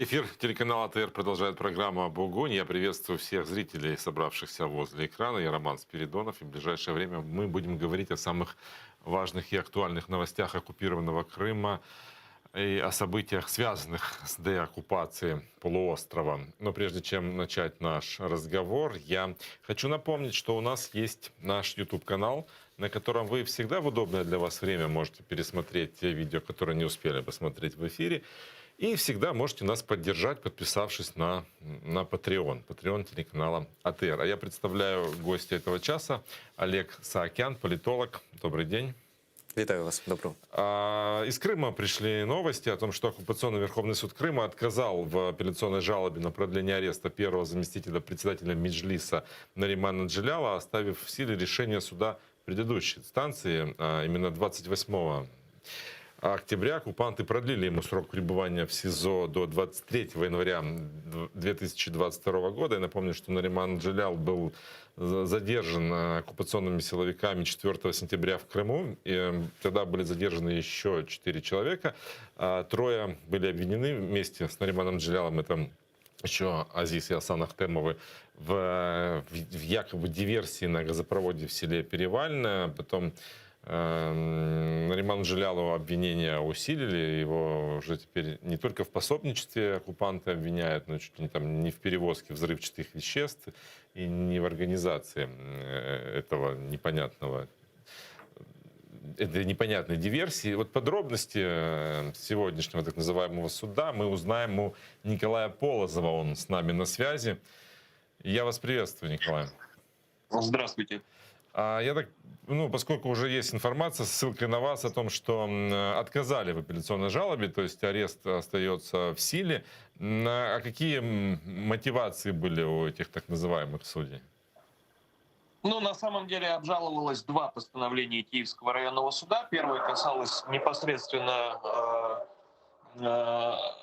Эфир телеканала АТР продолжает программа «Бугунь». Я приветствую всех зрителей, собравшихся возле экрана. Я Роман Спиридонов. И в ближайшее время мы будем говорить о самых важных и актуальных новостях оккупированного Крыма и о событиях, связанных с деоккупацией полуострова. Но прежде чем начать наш разговор, я хочу напомнить, что у нас есть наш YouTube-канал, на котором вы всегда в удобное для вас время можете пересмотреть те видео, которые не успели посмотреть в эфире. И всегда можете нас поддержать, подписавшись на Patreon. Patreon телеканала АТР. А я представляю гостя этого часа Олег Саакян, политолог. Добрый день. Вітаю вас, доброго. Из Крыма пришли новости о том, что оккупационный Верховный суд Крыма отказал в апелляционной жалобе на продление ареста первого заместителя председателя Меджлиса Наримана Джеляла, оставив в силе решение суда предыдущей инстанции, а именно 28 октября оккупанты продлили ему срок пребывания в СИЗО до 23 января 2022 года. Я напомню, что Нариман Джелял был задержан оккупационными силовиками 4 сентября в Крыму. И тогда были задержаны еще 4 человека. Трое были обвинены вместе с Нариманом Джелялом. Это еще Азиз и Асан Ахтемовы в якобы диверсии на газопроводе в селе Перевальное. Потом Нариману Джелялову обвинения усилили. Его уже теперь не только в пособничестве оккупанты обвиняют, но чуть ли не, там, не в перевозке взрывчатых веществ и не в организации этого непонятного этой непонятной диверсии. Вот подробности сегодняшнего так называемого суда мы узнаем у Николая Полозова. Он с нами на связи. Я вас приветствую, Николай. Здравствуйте. А я так, ну, поскольку уже есть информация с ссылкой на вас о том, что отказали в апелляционной жалобе, то есть арест остается в силе. А какие мотивации были у этих так называемых судей? Ну, на самом деле обжаловалось два постановления Киевского районного суда. Первое касалось непосредственно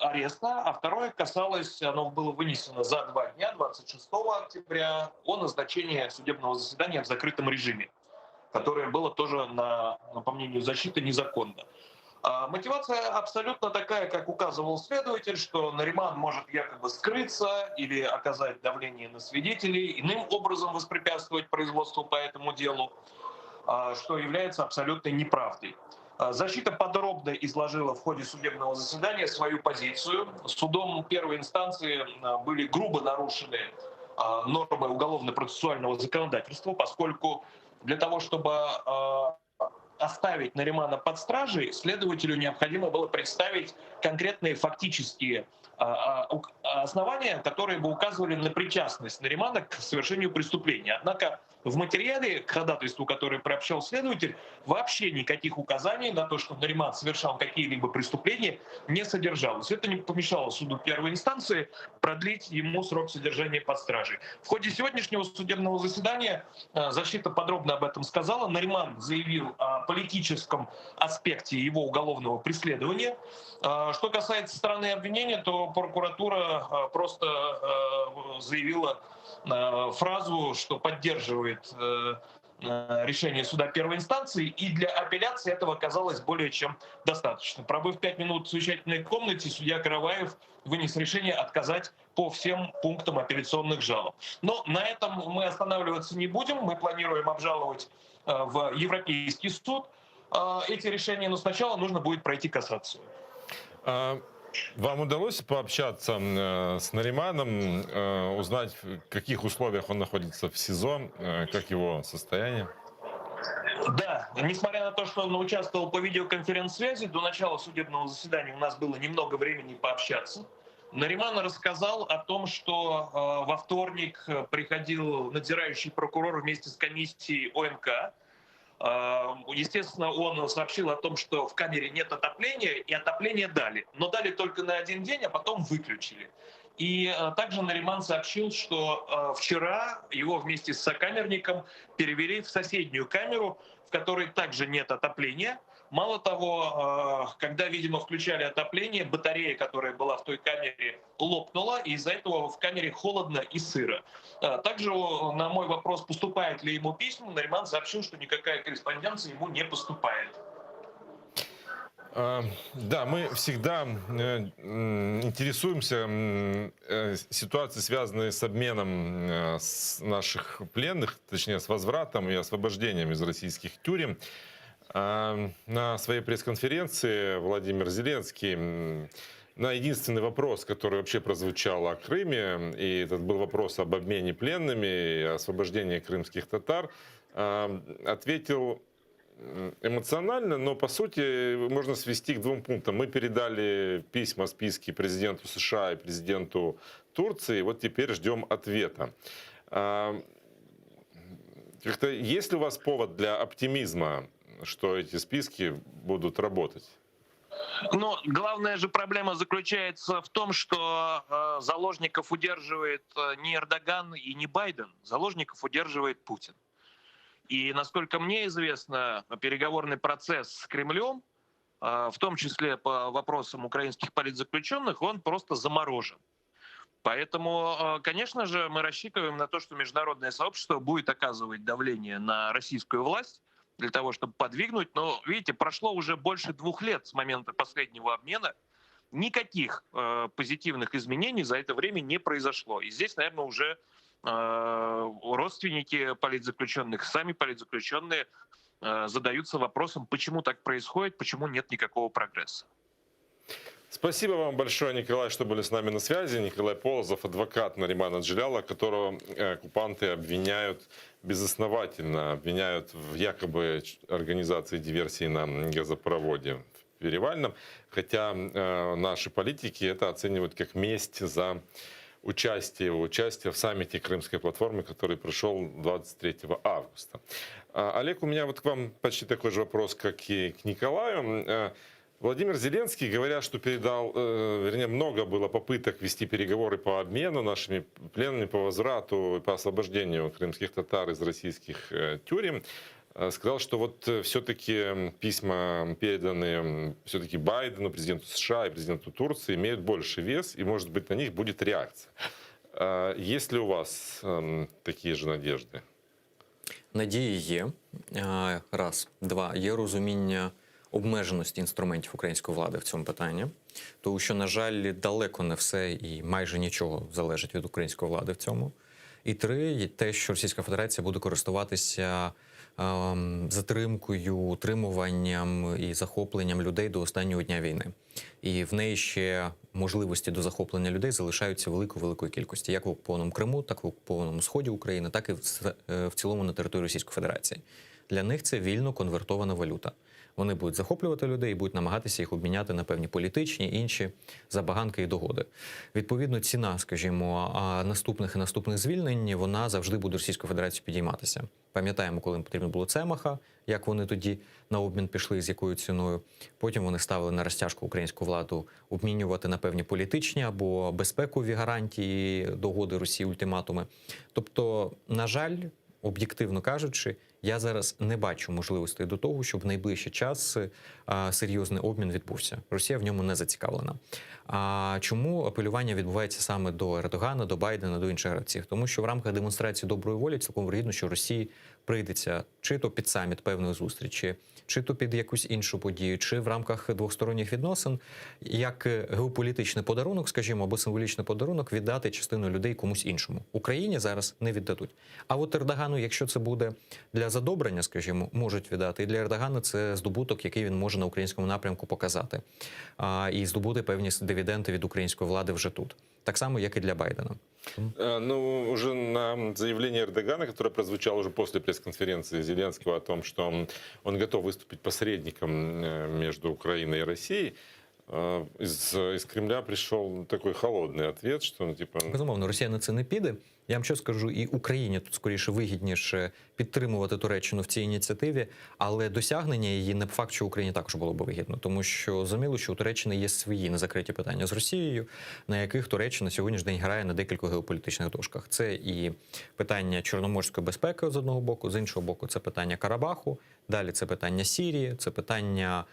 ареста, а второе касалось, оно было вынесено за 2 дня, 26 октября, о назначении судебного заседания в закрытом режиме, которое было тоже, по мнению защиты, незаконно. Мотивация абсолютно такая, как указывал следователь, что Нариман может якобы скрыться или оказать давление на свидетелей, иным образом воспрепятствовать производству по этому делу, что является абсолютной неправдой. Защита подробно изложила в ходе судебного заседания свою позицию. Судом первой инстанции были грубо нарушены нормы уголовно-процессуального законодательства, поскольку для того, чтобы оставить Наримана под стражей, следователю необходимо было представить конкретные фактические основания, которые бы указывали на причастность Наримана к совершению преступления. Однако в материале к ходатайству, которое приобщал следователь, вообще никаких указаний на то, что Нариман совершал какие-либо преступления, не содержалось. Это не помешало суду первой инстанции продлить ему срок содержания под стражей. В ходе сегодняшнего судебного заседания защита подробно об этом сказала. Нариман заявил о политическом аспекте его уголовного преследования. Что касается стороны обвинения, то прокуратура просто заявила фразу, что поддерживает решение суда первой инстанции, и для апелляции этого оказалось более чем достаточно. Пробыв 5 минут в совещательной комнате, судья Караваев вынес решение отказать по всем пунктам апелляционных жалоб. Но на этом мы останавливаться не будем. Мы планируем обжаловать в Европейский суд эти решения, но сначала нужно будет пройти кассацию. А вам удалось пообщаться с Нариманом, узнать, в каких условиях он находится в СИЗО, как его состояние? Да, несмотря на то, что он участвовал по видеоконференц-связи, до начала судебного заседания у нас было немного времени пообщаться. Нариман рассказал о том, что во вторник приходил надзирающий прокурор вместе с комиссией ОМК. Естественно, он сообщил о том, что в камере нет отопления, и отопление дали. Но дали только на один день, а потом выключили. И также Нариман сообщил, что вчера его вместе с сокамерником перевели в соседнюю камеру, в которой также нет отопления. Мало того, когда, видимо, включали отопление, батарея, которая была в той камере, лопнула, и из-за этого в камере холодно и сыро. Также на мой вопрос, поступают ли ему письма, Нариман сообщил, что никакая корреспонденция ему не поступает. Да, мы всегда э, интересуемся э, ситуацией, связанной с обменом э, с наших пленных, точнее, с возвратом и освобождением из российских тюрем. На своей пресс-конференции Владимир Зеленский на единственный вопрос, который вообще прозвучал о Крыме, и этот был вопрос об обмене пленными и освобождении крымских татар, ответил эмоционально, но по сути можно свести к двум пунктам. Мы передали письма, списки президенту США и президенту Турции, вот теперь ждем ответа. Как-то есть ли у вас повод для оптимизма, что эти списки будут работать? Но главная же проблема заключается в том, что заложников удерживает не Эрдоган и не Байден, заложников удерживает Путин. И, насколько мне известно, переговорный процесс с Кремлем, в том числе по вопросам украинских политзаключенных, он просто заморожен. Поэтому, конечно же, мы рассчитываем на то, что международное сообщество будет оказывать давление на российскую власть для того, чтобы подвигнуть. Но, видите, прошло уже больше 2 лет с момента последнего обмена. Никаких позитивных изменений за это время не произошло. И здесь, наверное, уже родственники политзаключенных, сами политзаключенные задаются вопросом, почему так происходит, почему нет никакого прогресса. Спасибо вам большое, Николай, что были с нами на связи. Николай Полозов, адвокат Наримана Джеляла, которого оккупанты обвиняют безосновательно, обвиняют в якобы организации диверсии на газопроводе в Перевальном. Хотя наши политики это оценивают как месть за участие, его участие в саммите Крымской платформы, который прошел 23 августа. Олег, у меня вот к вам почти такой же вопрос, как и к Николаю. Владимир Зеленский, говорят, что передал, вернее, много было попыток вести переговоры по обмену нашими пленными, по возврату, по освобождению крымских татар из российских тюрем. Сказал, что вот все-таки письма, переданные все-таки Байдену, президенту США и президенту Турции, имеют больше вес, и, может быть, на них будет реакция. Есть ли у вас такие же надежды? Надії є. Раз, два. Є розуміння обмеженості інструментів української влади в цьому питанні, тому що, на жаль, далеко не все і майже нічого залежить від української влади в цьому. І три, те, що Російська Федерація буде користуватися затримкою, утримуванням і захопленням людей до останнього дня війни. І в неї ще можливості до захоплення людей залишаються великою великої кількості, як в окупованому Криму, так і в окупованому сході України, так і в цілому на території Російської Федерації. Для них це вільно конвертована валюта. Вони будуть захоплювати людей і будуть намагатися їх обміняти на певні політичні інші забаганки і догоди. Відповідно, ціна, скажімо, наступних і наступних звільнень вона завжди буде Російською Федерацією підійматися. Пам'ятаємо, коли їм потрібно було Цемаха, як вони тоді на обмін пішли, з якою ціною. Потім вони ставили на розтяжку українську владу обмінювати на певні політичні або безпекові гарантії догоди Росії, ультиматуми. Тобто, на жаль, об'єктивно кажучи, я зараз не бачу можливостей до того, щоб в найближчий час серйозний обмін відбувся. Росія в ньому не зацікавлена. А чому апелювання відбувається саме до Ердогана, до Байдена, до інших гравців? Тому що в рамках демонстрації доброї волі цілком вірогідно, що Росії прийдеться чи то під саміт певної зустрічі, чи то під якусь іншу подію, чи в рамках двосторонніх відносин, як геополітичний подарунок, скажімо, або символічний подарунок, віддати частину людей комусь іншому. Україні зараз не віддадуть. А от Ердогану, якщо це буде для задобрення, скажімо, можуть віддати. І для Ердогана це здобуток, який він може на українському напрямку показати, і здобути певні дивіденди від української влади вже тут. Так само, як і для Байдена. Ну, уже на заявление Эрдогана, которое прозвучало уже после пресс-конференции Зеленского о том, что он готов выступить посредником между Украиной и Россией, из Кремля пришел такой холодный ответ, что, ну, типа, Безумовно, Росія на це не піде. Я вам що скажу, і Україні тут скоріше вигідніше підтримувати Туреччину в цій ініціативі, але досягнення її не факт, що Україні також було б вигідно, тому що зрозуміло, що у Туреччини є свої незакриті питання з Росією, на яких Туреччина сьогоднішній день грає на декількох геополітичних дошках. Це і питання чорноморської безпеки з одного боку, з іншого боку, це питання Карабаху. Далі це питання Сірії, це питання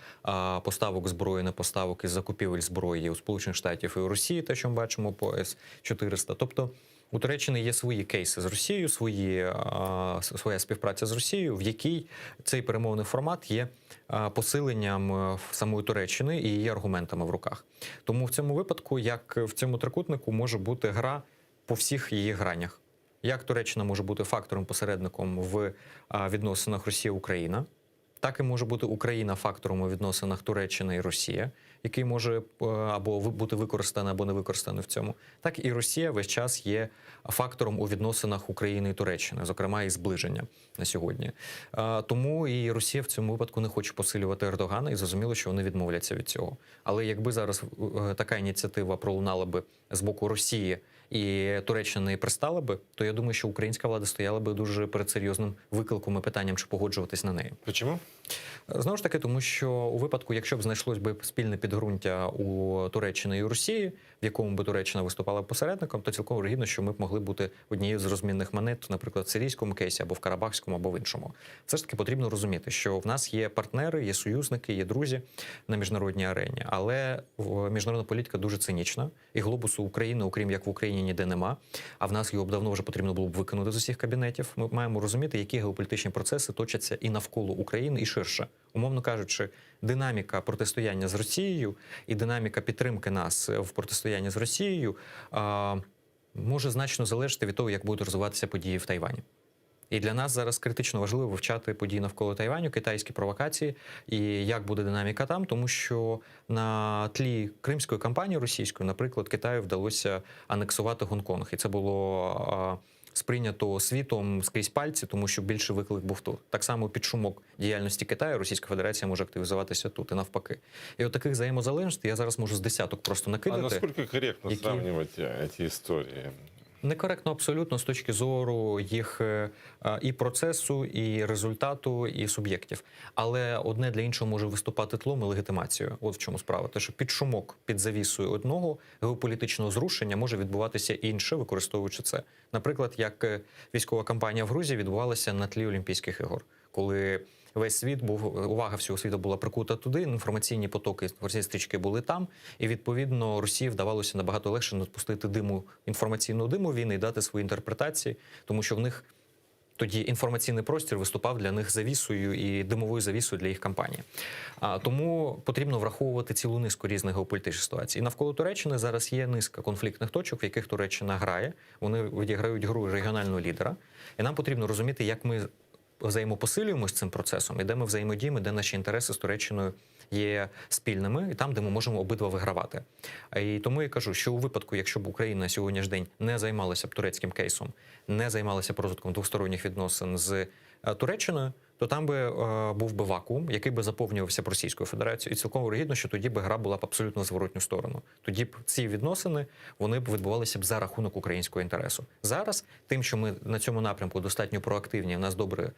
поставок зброї, не поставок і закупівель зброї у Сполучених Штатів і у Росії, те, що ми бачимо по С-400. Тобто у У Туреччини є свої кейси з Росією, свої, своя співпраця з Росією, в якій цей перемовний формат є посиленням самої Туреччини і її аргументами в руках. Тому в цьому випадку, як в цьому трикутнику, може бути гра по всіх її гранях. Як Туреччина може бути фактором посередником в відносинах Росія-Україна, так і може бути Україна фактором у відносинах Туреччина і Росія, який може або бути використаний, або не використаний в цьому. Так і Росія весь час є фактором у відносинах України і Туреччини, зокрема і зближення на сьогодні. Тому і Росія в цьому випадку не хоче посилювати Ердогана, і зрозуміло, що вони відмовляться від цього. Але якби зараз така ініціатива пролунала би з боку Росії і Туреччина не пристала би, то я думаю, що українська влада стояла би дуже перед серйозним викликом і питанням, чи погоджуватись на неї. Почему? Знову ж таки, тому що у випадку, якщо б знайшлось би спільне підґрунтя у Туреччини і у Росії, в якому би Туреччина виступала посередником, то цілком вірогідно, що ми б могли бути однією з розмінних монет, наприклад, в сирійському кейсі або в Карабахському, або в іншому. Все ж таки потрібно розуміти, що в нас є партнери, є союзники, є друзі на міжнародній арені, але міжнародна політика дуже цинічна, і глобусу України, окрім як в Україні, ніде нема. А в нас його б давно вже потрібно було б викинути з усіх кабінетів. Ми маємо розуміти, які геополітичні процеси точаться і навколо України, і ширше. Умовно кажучи, динаміка протистояння з Росією і динаміка підтримки нас в протистоянні з Росією може значно залежати від того, як будуть розвиватися події в Тайвані. І для нас зараз критично важливо вивчати події навколо Тайваню, китайські провокації і як буде динаміка там, тому що на тлі кримської кампанії російської, наприклад, Китаю вдалося анексувати Гонконг, і це було сприйнято світом скрізь пальці, тому що більше виклик був тут. Так само під шумок діяльності Китаю Російська Федерація може активізуватися тут і навпаки. І от таких взаємозалежностей я зараз можу з десяток просто А накидати. насколько корректно які- сравнивать эти истории? Некоректно абсолютно з точки зору їх і процесу, і результату, і суб'єктів. Але одне для іншого може виступати тлом і легітимацією. От в чому справа. Те, що під шумок, під завісою одного геополітичного зрушення може відбуватися інше, використовуючи це. Наприклад, як військова кампанія в Грузії відбувалася на тлі Олімпійських ігор, коли весь світ був увага всього світу була прикута туди. Інформаційні потоки, інформаційні стрічки були там, і відповідно Росії вдавалося набагато легше надпустити диму інформаційного диму війни і дати свої інтерпретації, тому що в них тоді інформаційний простір виступав для них завісою і димовою завісою для їх кампанії. А тому потрібно враховувати цілу низку різних геополітичних ситуацій. І навколо Туреччини зараз є низка конфліктних точок, в яких Туреччина грає. Вони відіграють гру регіонального лідера. І нам потрібно розуміти, як ми взаємопосилюємось цим процесом, і де ми взаємодіємо, де наші інтереси з Туреччиною є спільними, і там, де ми можемо обидва вигравати. І тому я кажу, що у випадку, якщо б Україна на сьогоднішній день не займалася б турецьким кейсом, не займалася б розвитком двосторонніх відносин з Туреччиною, то там би був би вакуум, який би заповнювався б Російською Федерацією, і цілком вірогідно, що тоді би гра була б абсолютно в зворотню сторону. Тоді б ці відносини вони б відбувалися б за рахунок українського інтересу. Зараз тим, що ми на цьому напрямку достатньо проактивні, в нас добре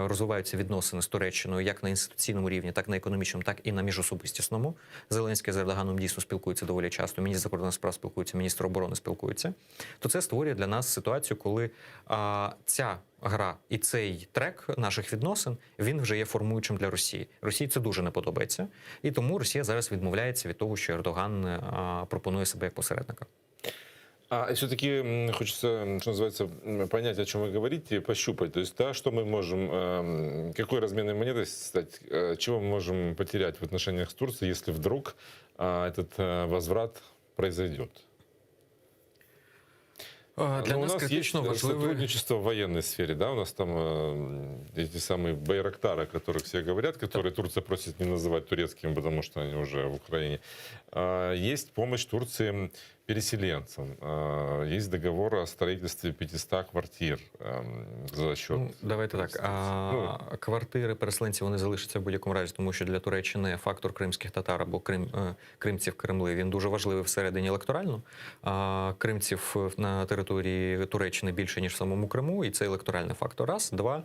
розвиваються відносини з Туреччиною як на інституційному рівні, так на економічному, так і на міжособистісному. Зеленський з Ердоганом дійсно спілкується доволі часто. Міністр закордонних справ спілкується, міністр оборони спілкується. То це створює для нас ситуацію, коли ця гра і цей трек наших відносин він вже є формуючим для Росії. Росії це дуже не подобається, і тому Росія зараз відмовляється від того, що Ердоган пропонує себе як посередника. А все-таки хочется, что называется, понять, о чем вы говорите, пощупать. То есть, да, что мы можем, какой разменной монетой стать, чего мы можем потерять в отношениях с Турцией, если вдруг этот возврат произойдет? Для Ну, у нас нас критично есть важливий сотрудничество в военной сфере, да, у нас там эти самые байрактары, о которых все говорят, которые Турция просит не называть турецкими, потому что они уже в Украине. Есть помощь Турции переселенцам, есть договор о строительстве 500 квартир за счет... Ну, давайте так. Ну, Квартири переселенців вони залишаться в будь-якому разі, тому що для Туреччини фактор кримських татар або кримців Кремли він дуже важливий всередині електорально. А кримців на території території Туреччини більше ніж в самому Криму, і це електоральний фактор. Раз, два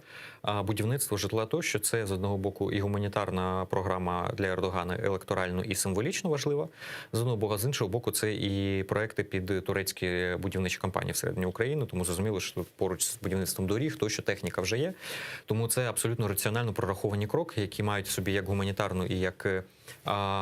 будівництво житла тощо це з одного боку і гуманітарна програма для Ердогана електорально і символічно важлива. З одного боку, а з іншого боку, це і проекти під турецькі будівничі компанії всередині України. Тому зрозуміло, що тут поруч з будівництвом доріг, тощо техніка вже є. Тому це абсолютно раціонально прораховані кроки, які мають в собі як гуманітарну і як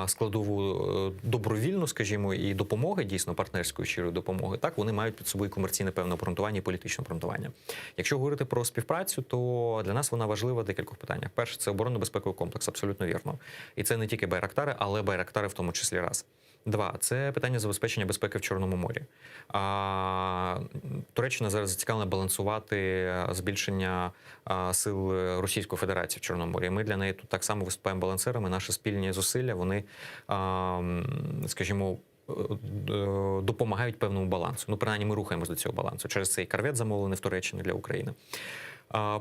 складову добровільну, скажімо, і допомоги, дійсно партнерської щирої допомоги. Так вони мають під собою комерційне певне обґрунтування і політичне обґрунтування. Якщо говорити про співпрацю, то для нас вона важлива в декількох питаннях. Перше, це оборонно-безпековий комплекс, абсолютно вірно. І це не тільки байрактари, але байрактари в тому числі раз. Два це питання забезпечення безпеки в Чорному морі. Туреччина зараз зацікавлена балансувати збільшення сил Російської Федерації в Чорному морі. Ми для неї тут так само виступаємо балансерами. Наші спільні зусилля вони, скажімо, допомагають певному балансу. Ну, принаймні, ми рухаємось до цього балансу. Через цей корвет замовлений в Туреччині для України.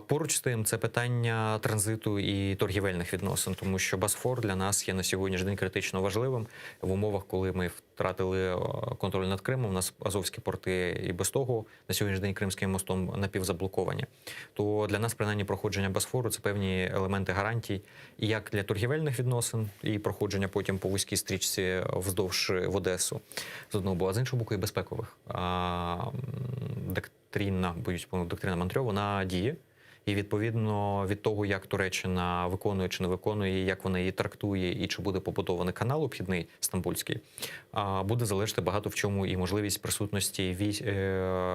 Поруч з тим, це питання транзиту і торгівельних відносин, тому що Босфор для нас є на сьогоднішній день критично важливим в умовах, коли ми втратили контроль над Кримом. У нас азовські порти і без того на сьогоднішній день Кримським мостом напівзаблоковані. То для нас, принаймні, проходження Босфору це певні елементи гарантій, і як для торгівельних відносин, і проходження потім по вузькій стрічці вздовж в Одесу з одного боку, а з іншого боку, і безпекових. Доктрина, боюсь, помилку, доктрина Монтре, вона діє. І відповідно від того, як Туреччина виконує чи не виконує, як вона її трактує, і чи буде побудований канал обхідний стамбульський, буде залежати багато в чому і можливість присутності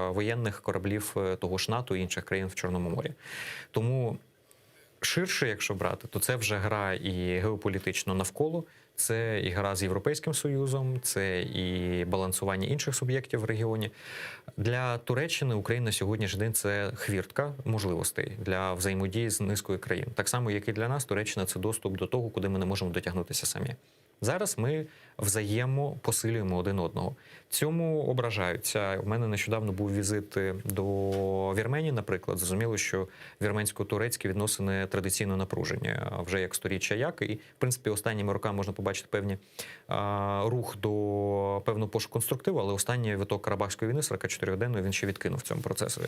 воєнних кораблів того ж НАТО і інших країн в Чорному морі. Тому ширше, якщо брати, то це вже гра і геополітично навколо, це і гра з Європейським Союзом, це і балансування інших суб'єктів в регіоні. Для Туреччини Україна сьогоднішній день це хвіртка можливостей для взаємодії з низкою країн. Так само, як і для нас, Туреччина це доступ до того, куди ми не можемо дотягнутися самі. Зараз ми взаємопосилюємо один одного. Цьому ображаються. У мене нещодавно був візит до Вірменії, наприклад. Зрозуміло, що вірменсько-турецькі відносини традиційно напружені, вже як сторіччя як. І, в принципі, останніми роками можна побачити певні рух до певного пошуку конструктиву, але останній виток Карабахської війни 44-денної він ще відкинув цьому процесові.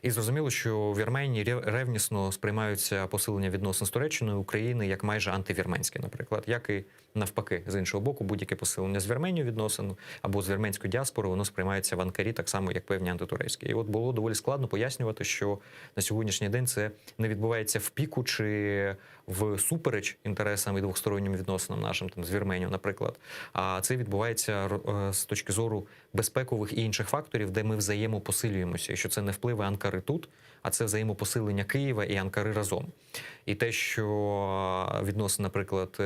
І зрозуміло, що в Вірменії ревнісно сприймаються посилення відносин з Туреччиною України як майже антивірменське, наприклад, як і навпаки, з іншого боку, будь-яке посилення з Вірменією відносин або з вірменською діаспорою, воно сприймається в Анкарі так само, як певні антитурецькі. І от було доволі складно пояснювати, що на сьогоднішній день це не відбувається в піку чи всупереч інтересам і двостороннім відносинам нашим там з Вірменією, наприклад. А це відбувається з точки зору безпекових і інших факторів, де ми взаємопосилюємося, і що це не впливи Анкари тут, а це взаємопосилення Києва і Анкари разом. І те, що відносини, наприклад,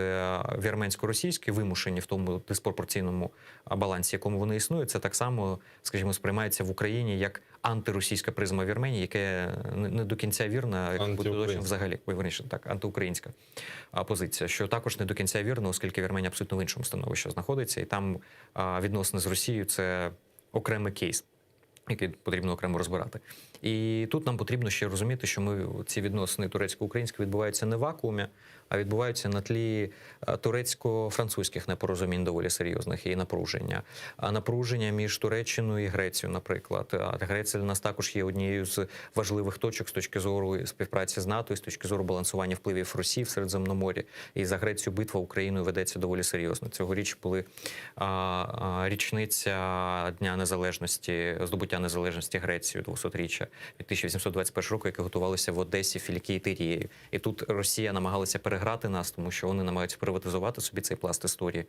вірменсько-російські вимушені в тому диспропорційному балансі, якому вони існують, це так само, скажімо, сприймається в Україні як антиросійська призма Вірменії, яке не до кінця вірна, як бути точним взагалі, ой, верніше, так, антиукраїнська позиція, що також не до кінця вірно, оскільки Вірменія абсолютно в іншому становищі знаходиться, і там відносини з Росією це окремий кейс, який потрібно окремо розбирати. І тут нам потрібно ще розуміти, що ми ці відносини турецько-українські відбуваються не в вакуумі, а відбуваються на тлі турецько-французьких непорозумінь доволі серйозних і напруження. А напруження між Туреччиною і Грецією, наприклад. А Греція для нас також є однією з важливих точок з точки зору співпраці з НАТО і з точки зору балансування впливів Росії в Середземномор'ї. І за Грецію битва Україною ведеться доволі серйозно. Цьогоріч були річниця Дня незалежності, здобуття незалежності Грецією, 200-річчя від 1821 року, яке готувалося в Одесі, Філікії Тирією. І тут Росія намагалася переграти нас, тому що вони намагаються приватизувати собі цей пласт історії.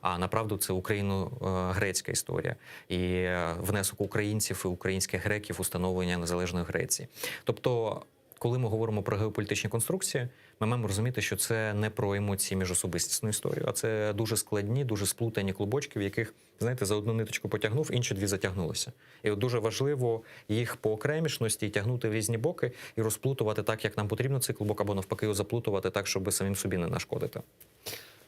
А направду це україно-грецька історія і внесок українців і українських греків у становлення незалежної Греції. Тобто, коли ми говоримо про геополітичні конструкції, ми маємо розуміти, що це не про емоції міжособистісну історію, а це дуже складні, дуже сплутані клубочки, в яких, знаєте, за одну ниточку потягнув, інші дві затягнулися. І от дуже важливо їх по окремішності тягнути в різні боки і розплутувати так, як нам потрібно цей клубок, або навпаки його заплутувати так, щоб самим собі не нашкодити.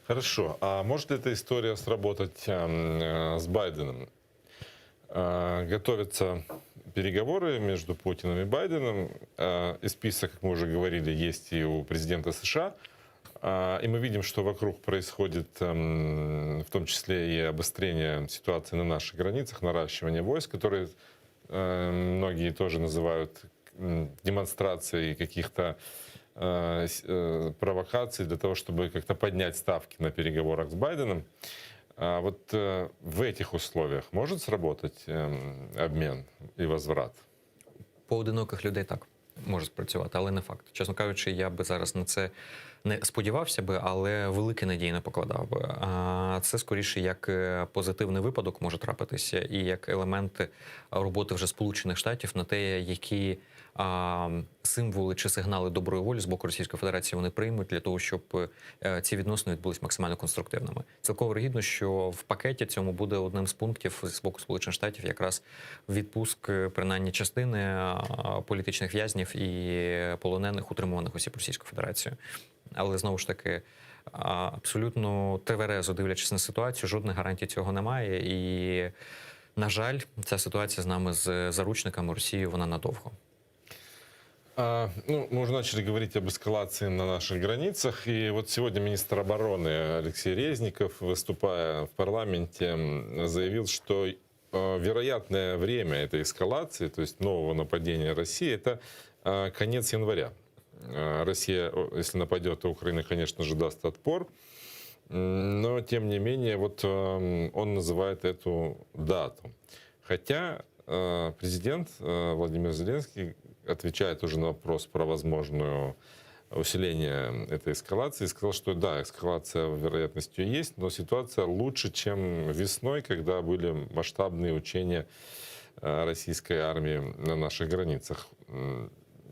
Хорошо. А может ли эта история сработать с Байденом? Готовятся переговоры между Путиным и Байденом. И список, как мы уже говорили, есть и у президента США. И мы видим, что вокруг происходит в том числе и обострение ситуации на наших границах, наращивание войск, которые э, многие тоже называют демонстрацией каких-то э, э, провокаций для того, чтобы как-то поднять ставки на переговорах с Байденом. А вот в этих условиях может сработать эм, обмен и возврат? Поодиноких людей так може спрацювати, але не факт. Чесно кажучи, я би зараз на це не сподівався би, але великі надії не покладав би. А це скоріше як е, позитивний випадок може трапитися, і як елемент роботи вже Сполучених Штатів на те, які а, символи чи сигнали доброї волі з боку Російської Федерації вони приймуть для того, щоб е, ці відносини відбулись максимально конструктивними. Цілком вірогідно, що в пакеті цьому буде одним з пунктів з боку Сполучених Штатів якраз відпуск е, принаймні частини політичних в'язнів і полонених, утримуваних осіб Російською Федерацією. Але знову ж таки. Абсолютно тверезо дивлячись на ситуацію, жодних гарантій цього немає. І, на жаль, ця ситуація з нами з заручниками Росії вона надовго. А, ну, мы уже начали говорить об эскалации на наших границах. И вот сегодня министр обороны Алексей Резников, выступая в парламенте, заявил, что э, вероятное время этой эскалации, то есть нового нападения России, это э, конец января. Э, Россия, если нападет, то Украина, конечно же, даст отпор. Но, тем не менее, вот эм, он называет эту дату. Хотя президент Владимир Зеленский, отвечает уже на вопрос про возможную усиление этой эскалации, сказал, что да, эскалация вероятностью есть, но ситуация лучше, чем весной, когда были масштабные учения э, российской армии на наших границах.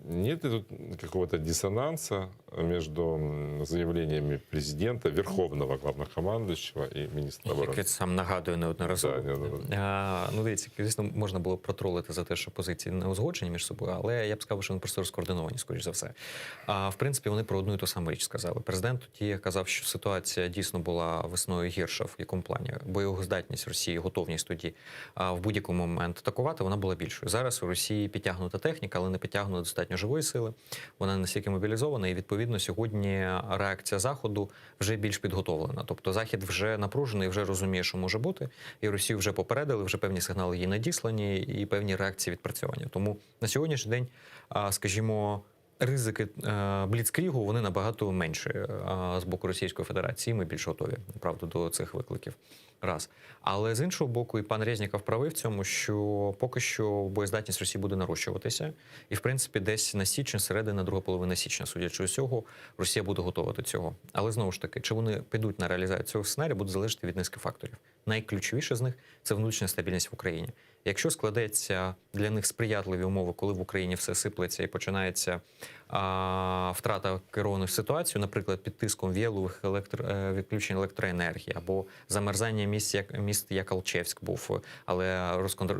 Нет ли тут какого-то диссонанса между заявлениями президента, верховного главнокомандующего и министра обороны? Як він сам нагадує неодноразово. Да, неодноразово. А, ну, дивіться, звісно, можна було протролити за те, що позиції не узгоджені між собою, але я б сказав, що вони просто розкоординовані, скоріш за все. А в принципі, вони про одну і ту саму річ сказали. Президент тоді казав, що ситуація дійсно була весною гірша в якому плані. Боєздатність Росії, готовність тоді а, в будь-якому момент атакувати, вона була більшою. Зараз у Росії підтягнута техніка, але не підтягнута достатньо живої сили. Вона настільки мобілізована, і відповідно сьогодні реакція Заходу вже більш підготовлена. Тобто Захід вже напружений, вже розуміє, що може бути, і Росію вже попередили, вже певні сигнали їй надіслані, і певні реакції відпрацьовані. Тому на сьогоднішній день, скажімо, ризики е, бліцкрігу вони набагато менші е, з боку Російської Федерації. Ми більш готові правда до цих викликів. Раз. Але з іншого боку, і пан Резніков правий в цьому, що поки що боєздатність Росії буде нарощуватися, і в принципі, десь на січень, середина, друга половина січня, судячи з усього, Росія буде готова до цього. Але знову ж таки, чи вони підуть на реалізацію цього сценарію, буде залежати від низки факторів. Найключовіше з них це внутрішня стабільність в Україні. Якщо складеться для них сприятливі умови, коли в Україні все сиплеться і починається а, втрата керованої ситуацією, наприклад, під тиском віялових електро, е, відключень електроенергії або замерзання міст, як міст, як Алчевськ був, але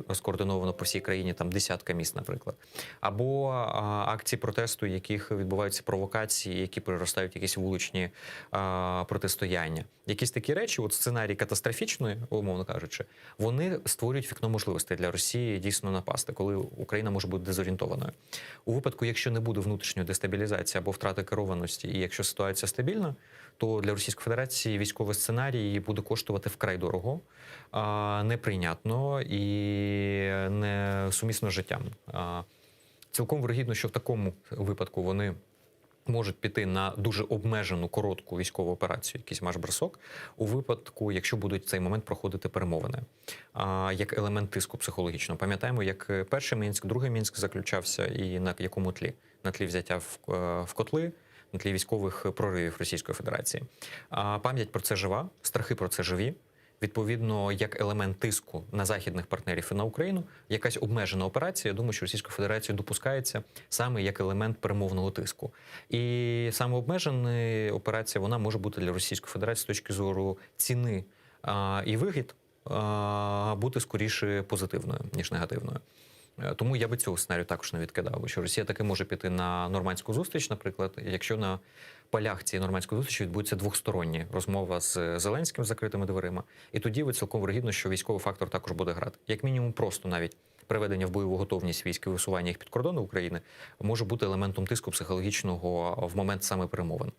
розкоординовано по всій країні там десятка міст, наприклад, або а, акції протесту, яких відбуваються провокації, які переростають в якісь вуличні а, протистояння. Якісь такі речі, от сценарій катастрофічної, умовно кажучи, вони створюють вікно можливостей для Росії дійсно напасти, коли Україна може бути дезорієнтованою. У випадку, якщо не буде внутрішньої дестабілізації або втрати керованості, і якщо ситуація стабільна, то для Російської Федерації військовий сценарій буде коштувати вкрай дорого, неприйнятно і несумісно з життям. Цілком вирогідно, що в такому випадку вони можуть піти на дуже обмежену коротку військову операцію, якийсь марш-бросок, у випадку, якщо будуть в цей момент проходити перемовини, а, як елемент тиску психологічного. Пам'ятаємо, як перший Мінськ, другий Мінськ заключався, і на якому тлі? На тлі взяття в, е, в котли, на тлі військових проривів Російської Федерації. А пам'ять про це жива, страхи про це живі. Відповідно, як елемент тиску на західних партнерів і на Україну, якась обмежена операція, я думаю, що Російською Федерацією допускається саме як елемент перемовного тиску. І саме обмежена операція вона може бути для Російської Федерації з точки зору ціни а, і вигід а, бути скоріше позитивною ніж негативною. Е, Тому я би цього сценарію також не відкидав, що Росія таки може піти на нормандську зустріч, наприклад, якщо на полях цієї нормандської зустрічі відбудеться двостороння розмова з Зеленським з закритими дверима, і тоді ви цілком вирогідно, що військовий фактор також буде грати. Як мінімум, просто навіть приведення в бойову готовність військ і висування їх під кордони України може бути елементом тиску психологічного в момент саме перемовин,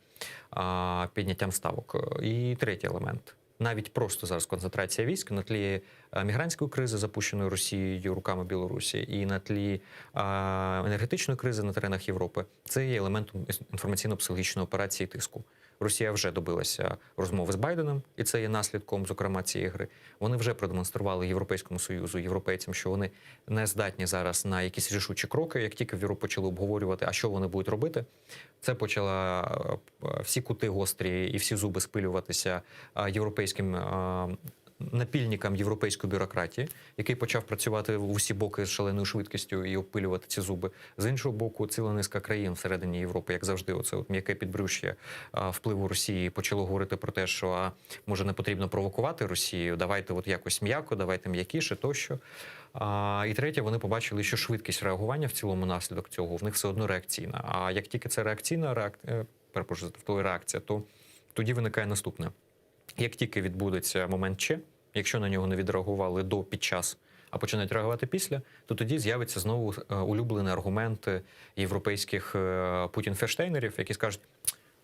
підняттям ставок. І третій елемент. Навіть просто зараз концентрація військ на тлі мігрантської кризи, запущеної Росією руками Білорусі, і на тлі енергетичної кризи на теренах Європи, це є елементом інформаційно-психологічної операції тиску. Росія вже добилася розмови з Байденом, і це є наслідком, зокрема, цієї гри. Вони вже продемонстрували Європейському Союзу, європейцям, що вони не здатні зараз на якісь рішучі кроки. Як тільки в Європі почали обговорювати, а що вони будуть робити, це почала всі кути гострі і всі зуби спилюватися європейським напільникам європейської бюрократії, який почав працювати в усі боки з шаленою швидкістю і обпилювати ці зуби. З іншого боку, ціла низка країн всередині Європи, як завжди, оце от м'яке підбрюшшя впливу Росії почало говорити про те, що а, може не потрібно провокувати Росію, давайте от якось м'яко, давайте м'якіше тощо. І третє, вони побачили, що швидкість реагування в цілому наслідок цього в них все одно реакційна. А як тільки це реакційна реакція, перепрошую, за тавтологію, реакція, то тоді виникає наступне. Як тільки відбудеться момент Ч, якщо на нього не відреагували до під час, а починають реагувати після, то тоді з'явиться знову улюблені аргументи європейських путін-ферштейнерів, які скажуть: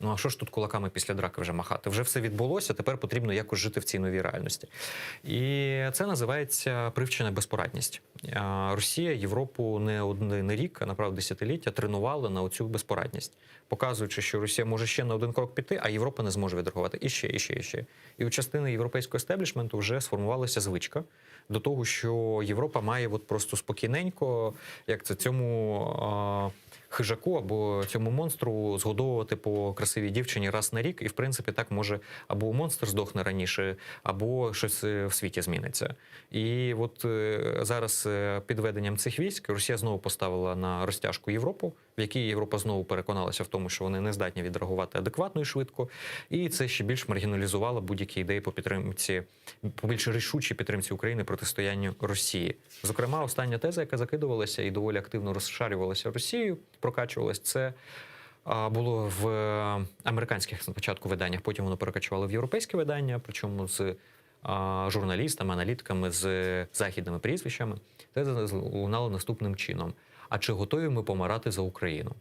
ну а що ж тут кулаками після драки вже махати? Вже все відбулося, тепер потрібно якось жити в цій новій реальності. І це називається привчена безпорадність. Росія Європу не один рік, а направду десятиліття тренувала на оцю безпорадність, показуючи, що Росія може ще на один крок піти, а Європа не зможе відреагувати. І ще, і ще, і ще. І у частини європейського естеблішменту вже сформувалася звичка до того, що Європа має от просто спокійненько, як це цьому хижаку або цьому монстру згодовувати по красивій дівчині раз на рік, і в принципі так може або монстр здохне раніше, або щось в світі зміниться. І от зараз підведенням цих військ Росія знову поставила на розтяжку Європу, в якій Європа знову переконалася в тому, що вони не здатні відреагувати адекватно і швидко, і це ще більш маргіналізувало будь-які ідеї по підтримці, по більш рішучій підтримці України протистоянню Росії. Зокрема, остання теза, яка закидувалася і доволі активно розшарювалася Росією, прокачувалась, це було в американських спочатку виданнях, потім воно перекочувало в європейські видання, причому з журналістами, аналітиками з західними прізвищами. Теза лунала наступним чином: а чи готові ми помирати за Україну?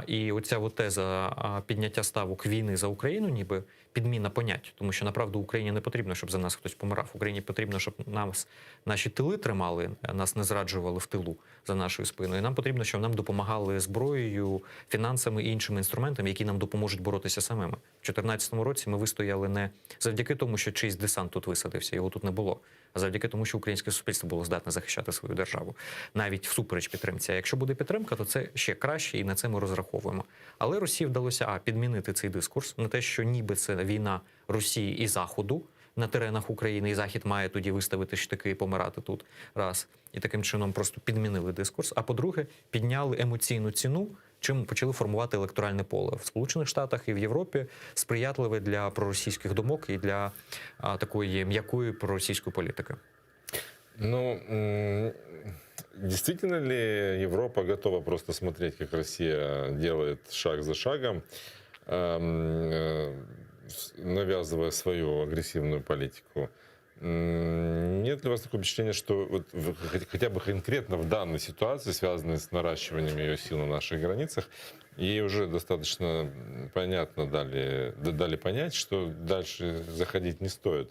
І оця от теза підняття ставок війни за Україну, ніби підміна понять, тому що направду Україні не потрібно, щоб за нас хтось помирав. Україні потрібно, щоб нас наші тили тримали, нас не зраджували в тилу за нашою спиною. Нам потрібно, щоб нам допомагали зброєю, фінансами і іншими інструментами, які нам допоможуть боротися самими. В 2014 році ми вистояли не завдяки тому, що чийсь десант тут висадився, його тут не було, а завдяки тому, що українське суспільство було здатне захищати свою державу, навіть всупереч підтримці. А якщо буде підтримка, то це ще краще, і на це ми розраховуємо. Але Росії вдалося підмінити цей дискурс на те, що ніби це війна Росії і Заходу на теренах України, і Захід має тоді виставити штики і помирати тут раз. І таким чином просто підмінили дискурс. А по-друге, підняли емоційну ціну, чим почали формувати електоральне поле в Сполучених Штатах і в Європі, сприятливе для проросійських думок і для такої м'якої проросійської політики. Ну, действительно ли Европа готова просто смотреть, как Россия делает шаг за шагом, навязывая свою агрессивную политику? Нет ли у вас такого впечатления, что вот хотя бы конкретно в данной ситуации, связанной с наращиванием ее сил на наших границах, ей уже достаточно понятно дали понять, что дальше заходить не стоит?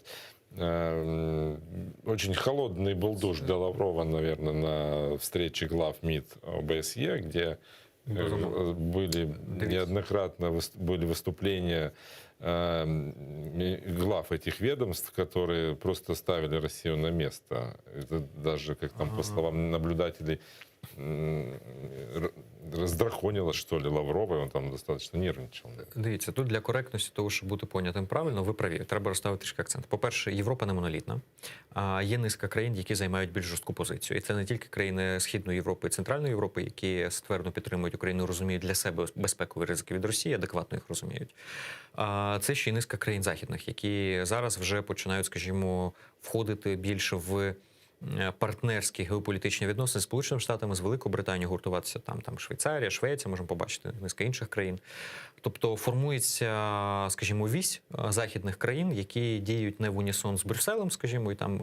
Очень холодный был душ для Лаврова, наверное, на встрече глав МИД ОБСЕ, где Безумовно. были Дивіться. неоднократно были выступления глав этих ведомств, которые просто ставили Россию на место. Это даже, как там, по словам наблюдателей, раздраконило, что ли, Лаврова, и он там достаточно нервничал. Дивіться, тут для коректності, того, щоб бути понятим правильно, ви праві. Треба розставити трішки акцент. По-перше, Європа не монолітна. А є низка країн, які займають більш жорстку позицію. І це не тільки країни Східної Європи і Центральної Європи, які ствердно підтримують Україну, розуміють для себе безпекові ризики від Росії, адекватно їх розуміють. А це ще й низка країн західних, які зараз вже починають, скажімо, входити більше в партнерські геополітичні відносини з Сполученими Штатами, з Великою Британією, гуртуватися там Швейцарія, Швеція, можемо побачити низка інших країн. Тобто формується, скажімо, вісь західних країн, які діють не в унісон з Брюсселем, скажімо, і там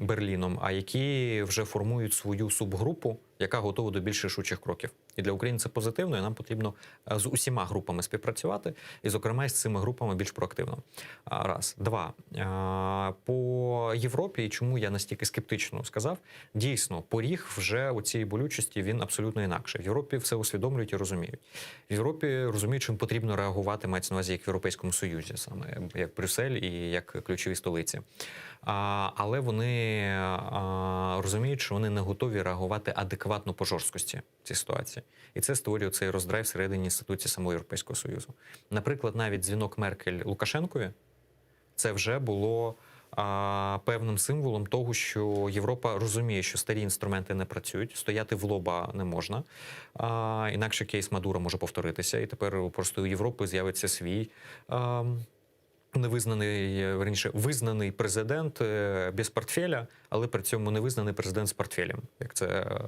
Берліном, а які вже формують свою субгрупу. яка готова до більш рішучих кроків. І для України це позитивно, і нам потрібно з усіма групами співпрацювати, і, зокрема, і з цими групами більш проактивно. Раз. Два. По Європі, і чому я настільки скептично сказав, дійсно, поріг вже у цій болючості він абсолютно інакший. В Європі все усвідомлюють і розуміють. В Європі розуміють, чим потрібно реагувати, мається на увазі як в Європейському Союзі, саме як Брюссель і як ключові столиці. Але вони розуміють, що вони не готові реагувати адекватно по жорсткості цій ситуації. І це створює цей роздрай всередині інституції самого Європейського Союзу. Наприклад, навіть дзвінок Меркель Лукашенкові це вже було певним символом того, що Європа розуміє, що старі інструменти не працюють, стояти в лоба не можна. Інакше кейс Мадуро може повторитися, і тепер просто у Європи з'явиться свій. А, Невизнаний, верніше, визнаний президент без портфеля, але при цьому невизнаний президент з портфелем, як це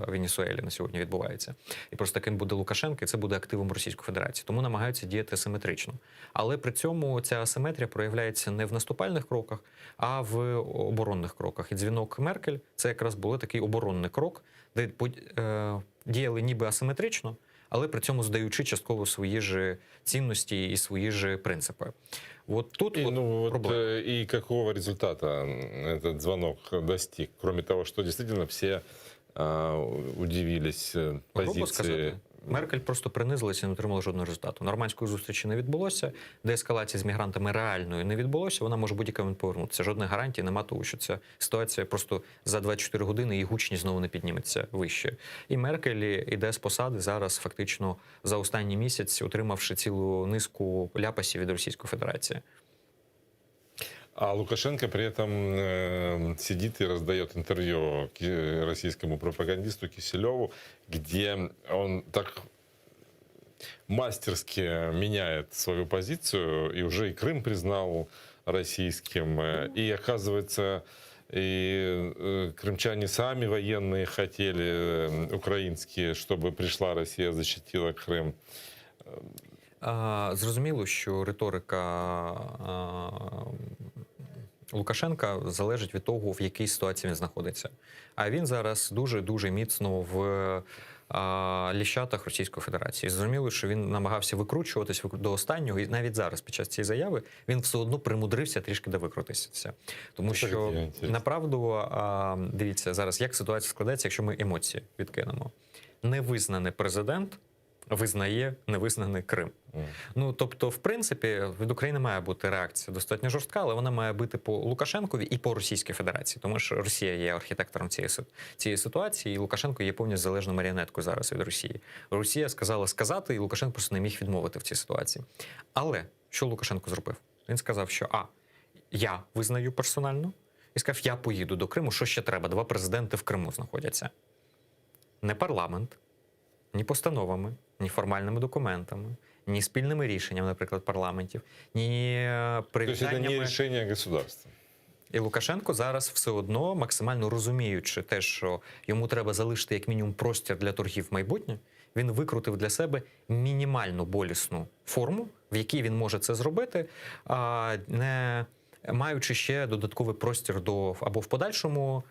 в Венесуелі на сьогодні відбувається. І просто таким буде Лукашенко, і це буде активом Російської Федерації. Тому намагаються діяти асиметрично. Але при цьому ця асиметрія проявляється не в наступальних кроках, а в оборонних кроках. І дзвінок Меркель це якраз був такий оборонний крок, де діяли ніби асиметрично, але при цьому здаючи частково свої ж цінності і свої ж принципи. От тут И, от ну, вот, проблема. и какого результата этот звонок достиг? Кроме того, что действительно все удивились Грубо позиции. сказати, Меркель просто принизилася і не отримала жодного результату. Нормандської зустрічі не відбулося, деескалації з мігрантами реальної не відбулося. Вона може будь-який момент повернутися. Жодних гарантій нема того, що ця ситуація просто за 24 години і гучність знову не підніметься вище. І Меркель іде з посади зараз, фактично за останній місяць, отримавши цілу низку ляпасів від Російської Федерації. А Лукашенко при этом сидит и раздает интервью российскому пропагандисту Киселеву, где он так мастерски меняет свою позицию, и уже и Крым признал российским, и оказывается, и крымчане сами военные хотели, украинские, чтобы пришла Россия, защитила Крым. Зрозуміло, що риторика Лукашенка залежить від того, в якій ситуації він знаходиться. А він зараз дуже-дуже міцно в ліщатах Російської Федерації. Зрозуміло, що він намагався викручуватись до останнього, і навіть зараз, під час цієї заяви, він все одно примудрився трішки довикрутитися. Тому Це що, таке інтересно. направду, дивіться, зараз як ситуація складається, якщо ми емоції відкинемо. Невизнаний президент визнає невизнаний Крим. Ну, тобто, в принципі, від України має бути реакція достатньо жорстка, але вона має бити по Лукашенкові і по Російській Федерації, тому що Росія є архітектором цієї ситуації, і Лукашенко є повністю залежною маріонеткою зараз від Росії. Росія сказала сказати, і Лукашенко просто не міг відмовити в цій ситуації. Але що Лукашенко зробив? Він сказав, що а, я визнаю персонально, і сказав, я поїду до Криму, що ще треба? Два президенти в Криму знаходяться. Не парламент, ні постановами, ні формальними документами, ні спільними рішеннями, наприклад, парламентів, ні То есть это не привітаннями. решение государства. І Лукашенко зараз все одно, максимально розуміючи те, що йому треба залишити як мінімум простір для торгів в майбутнє, він викрутив для себе мінімальну болісну форму, в якій він може це зробити, не маючи ще додатковий простір до або в подальшому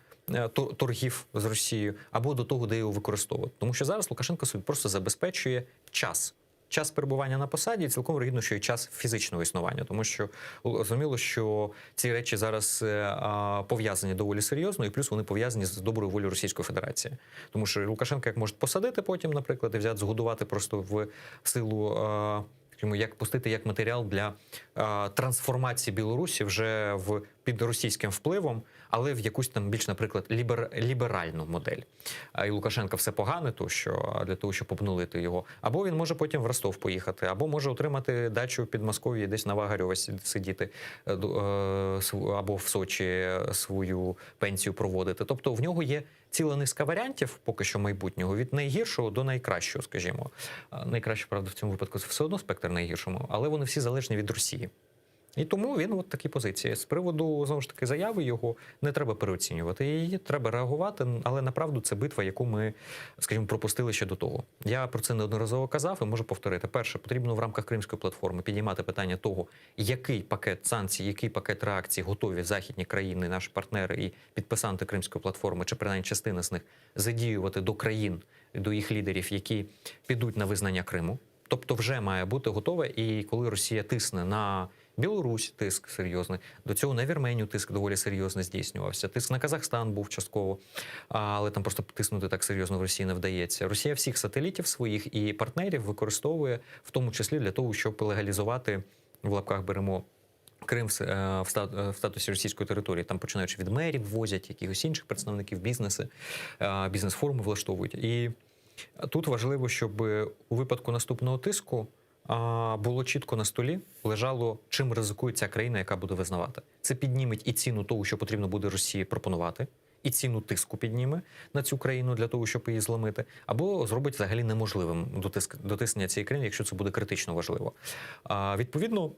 торгів з Росією, або до того, де його використовувати. Тому що зараз Лукашенко собі просто забезпечує час. Час перебування на посаді, і цілком вірогідно, що і час фізичного існування, тому що зрозуміло, що ці речі зараз пов'язані доволі серйозно, і плюс вони пов'язані з доброю волею Російської Федерації. Тому що Лукашенка як можуть посадити потім, наприклад, і взяти, згодувати просто в силу, скажімо, як пустити як матеріал для трансформації Білорусі вже в під російським впливом, але в якусь там більш, наприклад, ліберальну модель. І Лукашенка все погане, то що для того, щоб обнулити його. Або він може потім в Ростов поїхати, або може отримати дачу під Москов'ю, десь на Вагарьова сидіти, або в Сочі свою пенсію проводити. Тобто в нього є ціла низка варіантів поки що майбутнього, від найгіршого до найкращого, скажімо. Найкраще, правда, в цьому випадку це все одно спектр найгіршому, але вони всі залежні від Росії. І тому він от такі позиції. З приводу знову ж таки заяви його не треба переоцінювати. Її треба реагувати, але направду це битва, яку ми, скажімо, пропустили ще до того. Я про це неодноразово казав і можу повторити. Перше, потрібно в рамках Кримської платформи підіймати питання того, який пакет санкцій, який пакет реакцій готові західні країни, наші партнери і підписанти Кримської платформи, чи принаймні частина з них задіювати до країн, до їх лідерів, які підуть на визнання Криму. Тобто, вже має бути готове, і коли Росія тисне на Білорусь, тиск серйозний, до цього на Вірменію тиск доволі серйозно здійснювався. Тиск на Казахстан був частково, але там просто тиснути так серйозно в Росії не вдається. Росія всіх сателітів своїх і партнерів використовує в тому числі для того, щоб легалізувати в лапках беремо. Крим в статусі російської території, там починаючи від мерів, возять якихось інших представників, бізнеси, бізнес-форуми влаштовують. І тут важливо, щоб у випадку наступного тиску було чітко на столі, лежало, чим ризикує ця країна, яка буде визнавати. Це підніметь і ціну того, що потрібно буде Росії пропонувати, і ціну тиску підніме на цю країну для того, щоб її зламити, або зробить взагалі неможливим дотиснення цієї країни, якщо це буде критично важливо. Відповідно,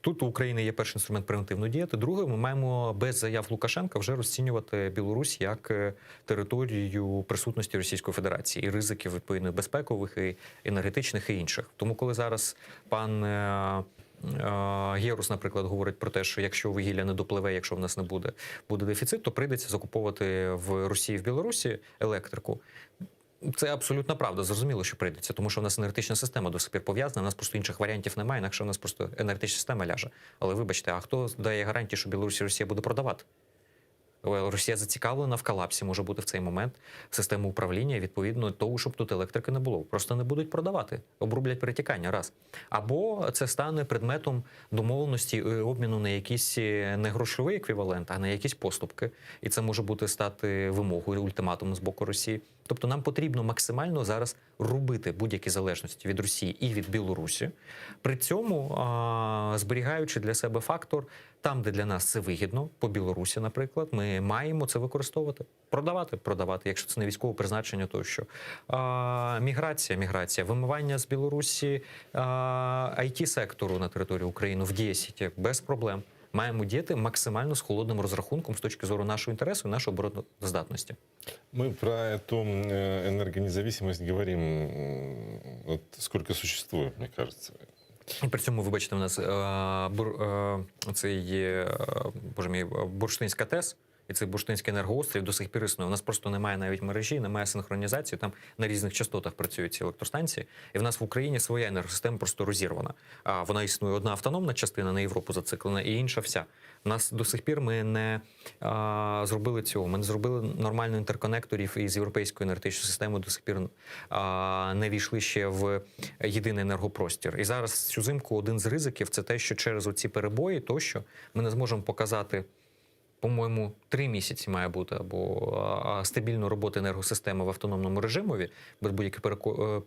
тут у України є перший інструмент превентивно діяти. Друге, ми маємо без заяв Лукашенка вже розцінювати Білорусь як територію присутності Російської Федерації і ризиків відповідно безпекових, і енергетичних, і інших. Тому, коли зараз пан Герус, наприклад, говорить про те, що якщо вугілля не допливе, якщо в нас не буде дефіцит, то прийдеться закуповувати в Росії, в Білорусі електрику. Це абсолютна правда. Зрозуміло, що прийдеться, тому що в нас енергетична система до сих пір пов'язана, у нас просто інших варіантів немає, інакше у нас просто енергетична система ляже. Але вибачте, а хто дає гарантію, що Білорусь і Росія буде продавати? Росія зацікавлена в колапсі, може бути в цей момент системи управління, відповідно, того, щоб тут електрики не було. Просто не будуть продавати, обрублять перетікання, раз. Або це стане предметом домовленості і обміну на якийсь не грошовий еквівалент, а на якісь поступки. І це може бути стати вимогою, ультиматумом з боку Росії. Тобто нам потрібно максимально зараз рубити будь-які залежності від Росії і від Білорусі, при цьому зберігаючи для себе фактор, там, де для нас це вигідно, по Білорусі, наприклад, ми маємо це використовувати. Продавати, продавати, якщо це не військове призначення, то що. Міграція, вимивання з Білорусі IT-сектору на територію України в 10 без проблем. Маємо діяти максимально з холодним розрахунком з точки зору нашого інтересу і нашої обороноздатності. Мы про эту энергонезависимость говорим вот сколько существует, мне кажется. І при цьому, вибачте, у нас цей, боже мій, Бурштинська ТЕС, і цей Бурштинський енергоострів до сих пір існує. У нас просто немає навіть мережі, немає синхронізації, там на різних частотах працюють ці електростанції. І в нас в Україні своя енергосистема просто розірвана. А вона існує одна автономна частина на Європу зациклена, і інша вся. У нас до сих пір ми не зробили цього. Ми не зробили нормально інтерконекторів із європейською енергетичною системою до сих пір не війшли ще в єдиний енергопростір. І зараз цю зимку один з ризиків це те, що через оці перебої тощо ми не зможемо показати, по-моєму, 3 місяці має бути або стабільну роботу енергосистеми в автономному режимові, без будь-яких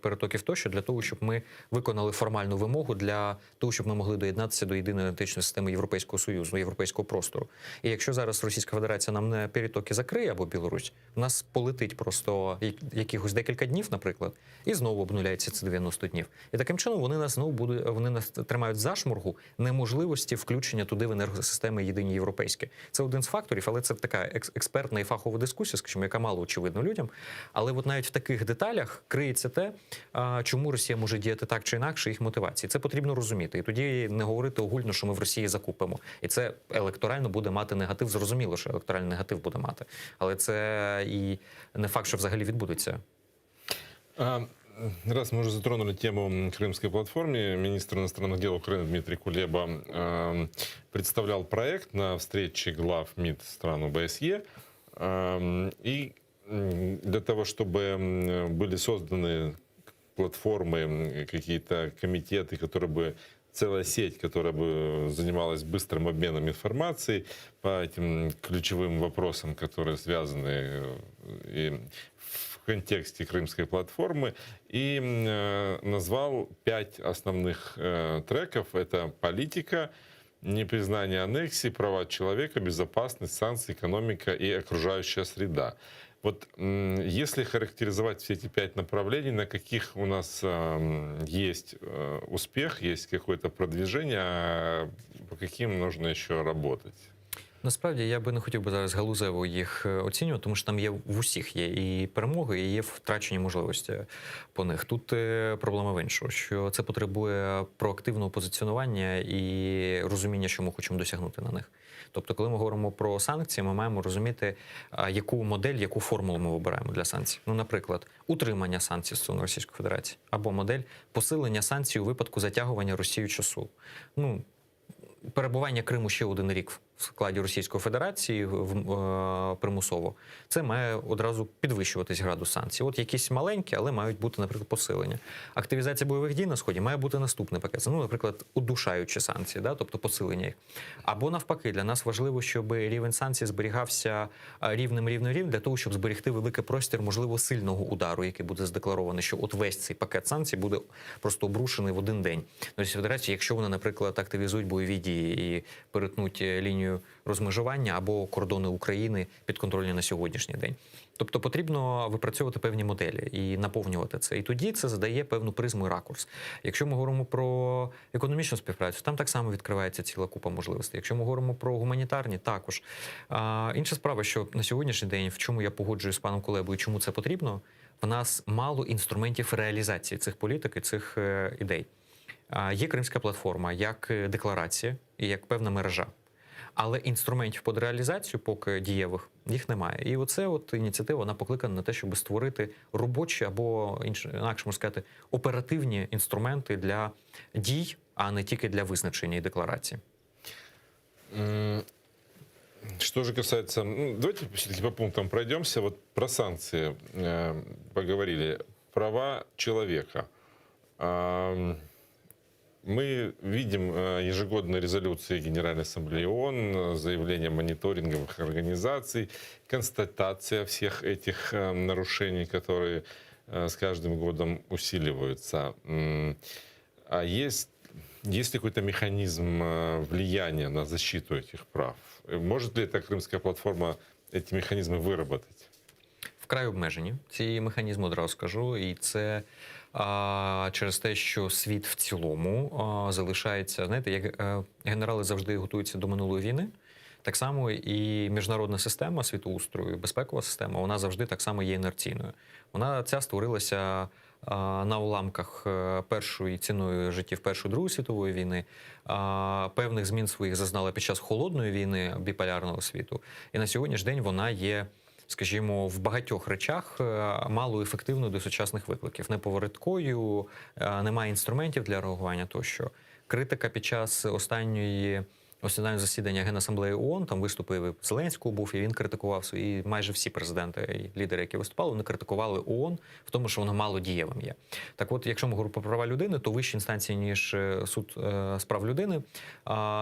перетоків тощо, для того, щоб ми виконали формальну вимогу для того, щоб ми могли доєднатися до єдиної енергетичної системи Європейського Союзу, європейського простору. І якщо зараз Російська Федерація нам не перетоки закриє або Білорусь, у нас полетить просто якихось декілька днів, наприклад, і знову обнуляється це 90 днів. І таким чином вони нас знову будуть, вони нас тримають за шморгу неможливості включення туди в енергосистеми єдині європейські. Це один з факторів, але це така експертна і фахова дискусія, скажімо, яка мало очевидна людям. Але от навіть в таких деталях криється те, чому Росія може діяти так чи інакше, їх мотивації. Це потрібно розуміти. І тоді не говорити огульно, що ми в Росії закупимо. І це електорально буде мати негатив. Зрозуміло, що електоральний негатив буде мати. Але це і не факт, що взагалі відбудеться. Раз мы уже затронули тему Крымской платформы, министр иностранных дел Украины Дмитрий Кулеба представлял проект на встрече глав МИД стран ОБСЕ. И для того, чтобы были созданы платформы, какие-то комитеты, которые бы целая сеть, которая бы занималась быстрым обменом информацией по этим ключевым вопросам, которые связаны и в контексте Крымской платформы, и назвал 5 основных треков. Это политика, непризнание аннексии, права человека, безопасность, санкции, экономика и окружающая среда. Вот, если характеризовать все эти 5 направлений, на каких у нас есть успех, есть какое-то продвижение, а по каким нужно еще работать? Насправді я би не хотів би зараз галузево їх оцінювати, тому що там є в усіх є і перемоги, і є втрачені можливості по них. Тут проблема в іншому, що це потребує проактивного позиціонування і розуміння, що ми хочемо досягнути на них. Тобто, коли ми говоримо про санкції, ми маємо розуміти, яку модель, яку формулу ми вибираємо для санкцій. Ну, наприклад, утримання санкцій стосовно Російської Федерації, або модель посилення санкцій у випадку затягування Росією часу. Ну, перебування Криму ще один рік в складі Російської Федерації примусово, це має одразу підвищуватись градус санкцій. От якісь маленькі, але мають бути, наприклад, посилення. Активізація бойових дій на сході має бути наступний пакет. Ну, наприклад, удушаючі санкції, да, тобто посилення їх. Або навпаки, для нас важливо, щоб рівень санкцій зберігався рівнем, рівнем, рівнем, для того, щоб зберегти великий простір, можливо, сильного удару, який буде задекларований, що от весь цей пакет санкцій буде просто обрушений в один день. Російської Федерації, якщо вони, наприклад, активізують бойові дії і перетнуть лінію розмежування або кордони України підконтрольні на сьогоднішній день. Тобто потрібно випрацьовувати певні моделі і наповнювати це. І тоді це задає певну призму і ракурс. Якщо ми говоримо про економічну співпрацю, там так само відкривається ціла купа можливостей. Якщо ми говоримо про гуманітарні, також. А, інша справа, що на сьогоднішній день, в чому я погоджуюсь з паном Кулебою, чому це потрібно, в нас мало інструментів реалізації цих політик і цих ідей. Є Кримська платформа як декларація і як певна мережа. Але інструментів під реалізацію, поки дієвих, їх немає. І оце от ініціатива, вона покликана на те, щоб створити робочі або інакше можна сказати, оперативні інструменти для дій, а не тільки для визначення і декларації. Что же касается... Ну, давайте все-таки по пунктам пройдемся. Вот про санкции поговорили. Права человека. Мы видим ежегодные резолюции Генеральной Ассамблеи ООН, заявления мониторинговых организаций, констатация всех этих нарушений, которые с каждым годом усиливаются. А есть ли какой-то механизм влияния на защиту этих прав? Может ли эта крымская платформа эти механизмы выработать? Вкрай обмежені ці механізми, одразу скажу, і це через те, що світ в цілому залишається, знаєте, як генерали завжди готуються до минулої війни, так само і міжнародна система світоустрою, безпекова система, вона завжди так само є інерційною. Вона ця створилася на уламках першої ціною життів Першої Другої світової війни, певних змін своїх зазнала під час холодної війни біполярного світу. І на сьогоднішній день вона є, скажімо, в багатьох речах мало ефективною до сучасних викликів, неповороткою, немає інструментів для реагування тощо. Критика під час останнього засідання Генасамблеї ООН, там виступив і Зеленського був, і він критикував свої, майже всі президенти і лідери, які виступали, вони критикували ООН в тому, що воно мало дієвим є. Так от, якщо ми говоримо про права людини, то вищі інстанції, ніж суд з прав людини,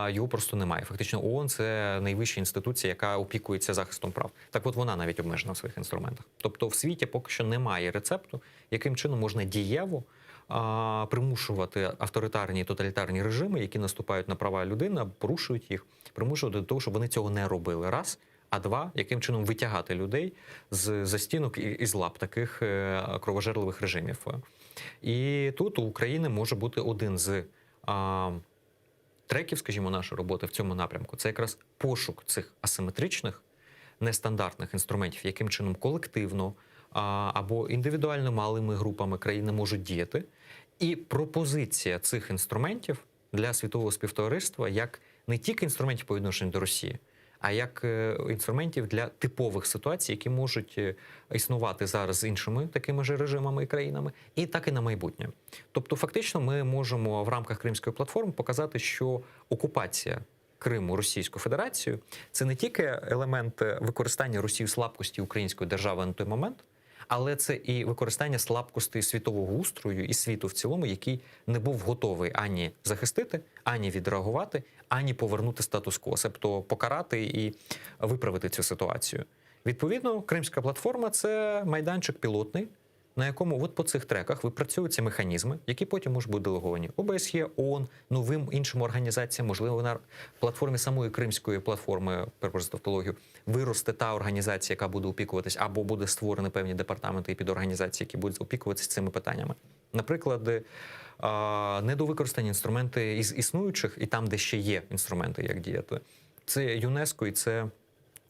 його просто немає. Фактично, ООН – це найвища інституція, яка опікується захистом прав. Так от, вона навіть обмежена в своїх інструментах. Тобто в світі поки що немає рецепту, яким чином можна дієво примушувати авторитарні і тоталітарні режими, які наступають на права людини, порушують їх, примушувати до того, щоб вони цього не робили. Раз. А два, яким чином витягати людей з застінок і з лап таких кровожерливих режимів. І тут у України може бути один з треків, скажімо, нашої роботи в цьому напрямку. Це якраз пошук цих асиметричних, нестандартних інструментів, яким чином колективно або індивідуально малими групами країни можуть діяти. І пропозиція цих інструментів для світового співтовариства як не тільки інструментів по відношенню до Росії, а як інструментів для типових ситуацій, які можуть існувати зараз з іншими такими ж режимами і країнами, і так і на майбутнє. Тобто, фактично, ми можемо в рамках Кримської платформи показати, що окупація Криму Російською Федерацією – це не тільки елемент використання Росією слабкості української держави на той момент, але це і використання слабкостей світового устрою і світу в цілому, який не був готовий ані захистити, ані відреагувати, ані повернути статус-кво, себто покарати і виправити цю ситуацію. Відповідно, Кримська платформа – це майданчик пілотний, на якому от по цих треках випрацьовуються механізми, які потім можуть бути делеговані ОБСЄ, ООН, новим іншим організаціям, можливо, на платформі самої Кримської платформи, перепрошую за тавтологію, виросте та організація, яка буде опікуватись, або буде створені певні департаменти і підорганізації, які будуть опікуватися цими питаннями. Наприклад, Недовикористані інструменти із існуючих, і там, де ще є інструменти, як діяти, це ЮНЕСКО і це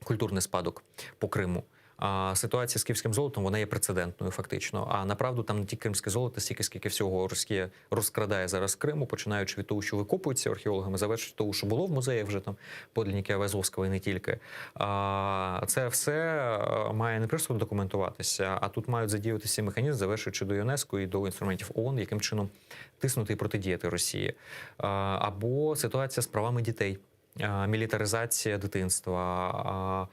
культурний спадок по Криму. А ситуація з київським золотом вона є прецедентною, фактично. А направду там не тільки кримське золото, стільки скільки всього Росія розкрадає зараз Криму, починаючи від того, що викопується археологами, завершуючи того, що було в музеях вже там подлинники Айвазовського і не тільки. А, це все має не просто документуватися, а тут мають задіятися механізми, завершуючи до ЮНЕСКО і до інструментів ООН, яким чином тиснути і протидіяти Росії. А, або ситуація з правами дітей, мілітаризація дитинства,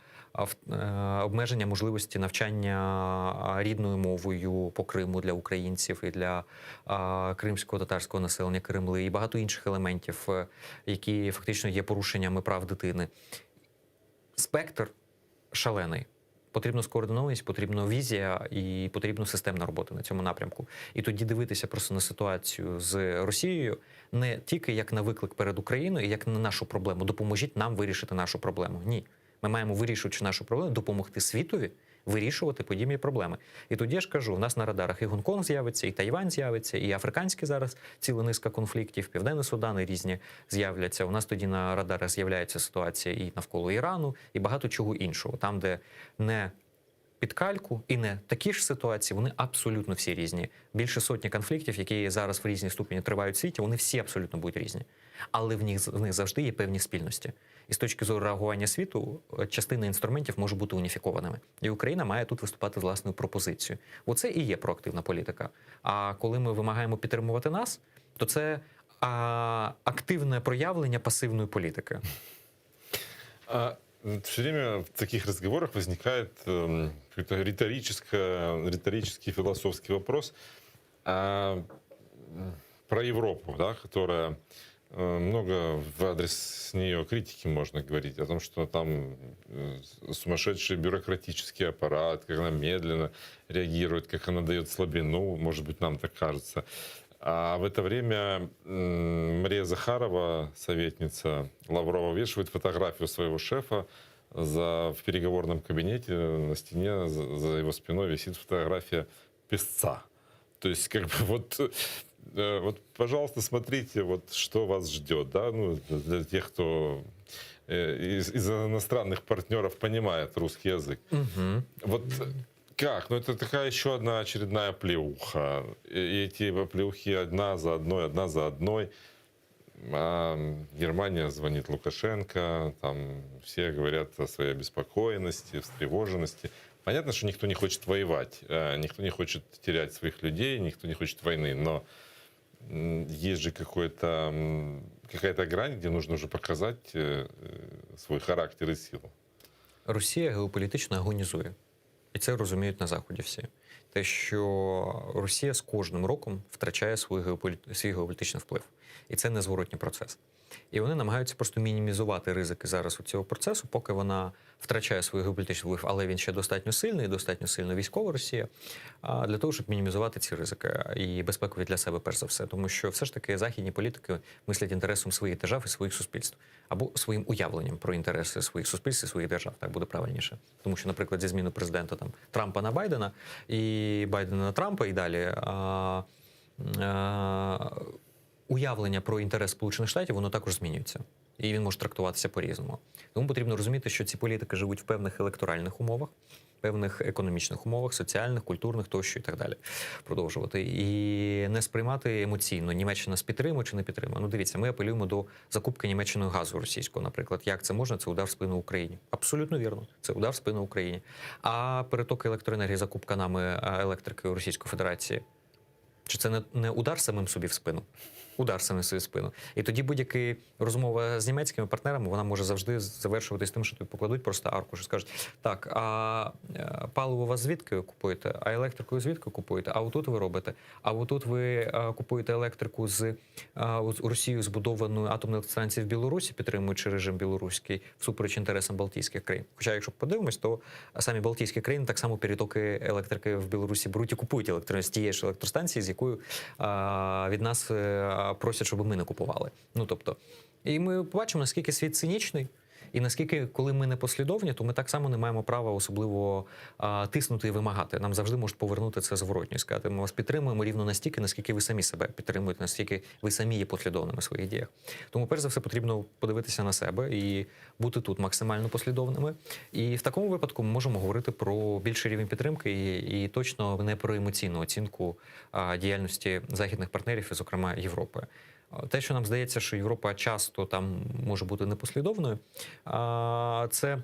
обмеження можливості навчання рідною мовою по Криму для українців і для кримського татарського населення Кримли, і багато інших елементів, які фактично є порушеннями прав дитини. Спектр шалений. Потрібна скоординованість, потрібна візія і потрібна системна робота на цьому напрямку. І тоді дивитися просто на ситуацію з Росією не тільки як на виклик перед Україною, як на нашу проблему. Допоможіть нам вирішити нашу проблему. Ні. Ми маємо, вирішуючи нашу проблему, допомогти світові вирішувати подібні проблеми. І тоді я ж кажу, у нас на радарах і Гонконг з'явиться, і Тайвань з'явиться, і африканські зараз ціла низка конфліктів, Південний Судан і різні з'являться. У нас тоді на радарах з'являється ситуація і навколо Ірану, і багато чого іншого. Там, де не під кальку і не такі ж ситуації, вони абсолютно всі різні. Більше сотні конфліктів, які зараз в різній ступені тривають в світі, вони всі абсолютно будуть різні. Але в них завжди є певні спільності. І з точки зору реагування світу, частина інструментів може бути уніфікованими. І Україна має тут виступати з власною пропозицією. Оце і є проактивна політика. А коли ми вимагаємо підтримувати нас, то це активне проявлення пасивної політики. А, все время в таких разговорах возникает какой-то риторический философский вопрос про Европу, да, которая много в адрес нее критики можно говорить о том, что там сумасшедший бюрократический аппарат, как она медленно реагирует, как она дает слабину, может быть, нам так кажется. А в это время Мария Захарова, советница Лаврова, вешает фотографию своего шефа в переговорном кабинете на стене за его спиной висит фотография песца. То есть, как бы, вот, вот, пожалуйста, смотрите, вот что вас ждет, да, ну, для тех, кто из иностранных партнеров понимает русский язык. Угу. Вот как? Ну, это такая еще одна очередная оплеуха. И эти оплеухи одна за одной, одна за одной. А Германия звонит Лукашенко, там все говорят о своей обеспокоенности, встревоженности. Понятно, что никто не хочет воевать, никто не хочет терять своих людей, никто не хочет войны, но есть же какая-то грань, где нужно уже показать свой характер и силу. Росія геополітично агонізує. І це розуміють на Заході всі. Те, що Росія з кожним роком втрачає свій геополітичний вплив. І це незворотній процес. І вони намагаються просто мінімізувати ризики зараз у цього процесу, поки вона втрачає свій геополітичний вплив, але він ще достатньо сильний, достатньо сильно військова Росія, для того, щоб мінімізувати ці ризики і безпекові для себе, перш за все. Тому що все ж таки західні політики мислять інтересом своїх держав і своїх суспільств, або своїм уявленням про інтереси своїх суспільств і своїх держав, так буде правильніше. Тому що, наприклад, зі зміну президента там, Трампа на Байдена і Байдена на Трампа і далі. Уявлення про інтерес Сполучених Штатів, воно також змінюється. І він може трактуватися по-різному. Тому потрібно розуміти, що ці політики живуть в певних електоральних умовах, певних економічних умовах, соціальних, культурних тощо і так далі. Продовжувати. І не сприймати емоційно, Німеччина нас підтримує чи не підтримує. Ну, дивіться, ми апелюємо до закупки Німеччиною газу російського, наприклад. Як це можна? Це удар в спину Україні. Абсолютно вірно. Це удар в спину Україні. А перетоки електроенергії, закупка нами електрики у Російської Федерації, чи це не удар самим собі в спину? Удар самим собі в спину. І тоді будь-яка розмова з німецькими партнерами, вона може завжди завершуватись тим, що тобі покладуть просто аркуш і скажуть, так, а паливо у вас звідки купуєте, а електрику звідки купуєте, а отут ви робите, а отут ви купуєте електрику з Росією збудованої атомної електростанції в Білорусі, підтримуючи режим білоруський всупереч інтересам Балтійських країн. Хоча, якщо подивимось, то самі Балтійські країни так само перетоки електрики в Білорусі беруть і купують електроенергію з тієї ж електростанції, з якою від нас просять, щоб ми не купували. Ну, тобто, і ми побачимо, наскільки світ цинічний, І наскільки, коли ми не послідовні, то ми так само не маємо права особливо а, тиснути і вимагати. Нам завжди можуть повернути це зворотньо і сказати, ми вас підтримуємо рівно настільки, наскільки ви самі себе підтримуєте, наскільки ви самі є послідовними в своїх діях. Тому, перш за все, потрібно подивитися на себе і бути тут максимально послідовними. І в такому випадку ми можемо говорити про більший рівень підтримки і, і точно не про емоційну оцінку а, діяльності західних партнерів, і, зокрема Європи. А, Те, що нам здається, що Європа часто там може бути непослідовною, а, це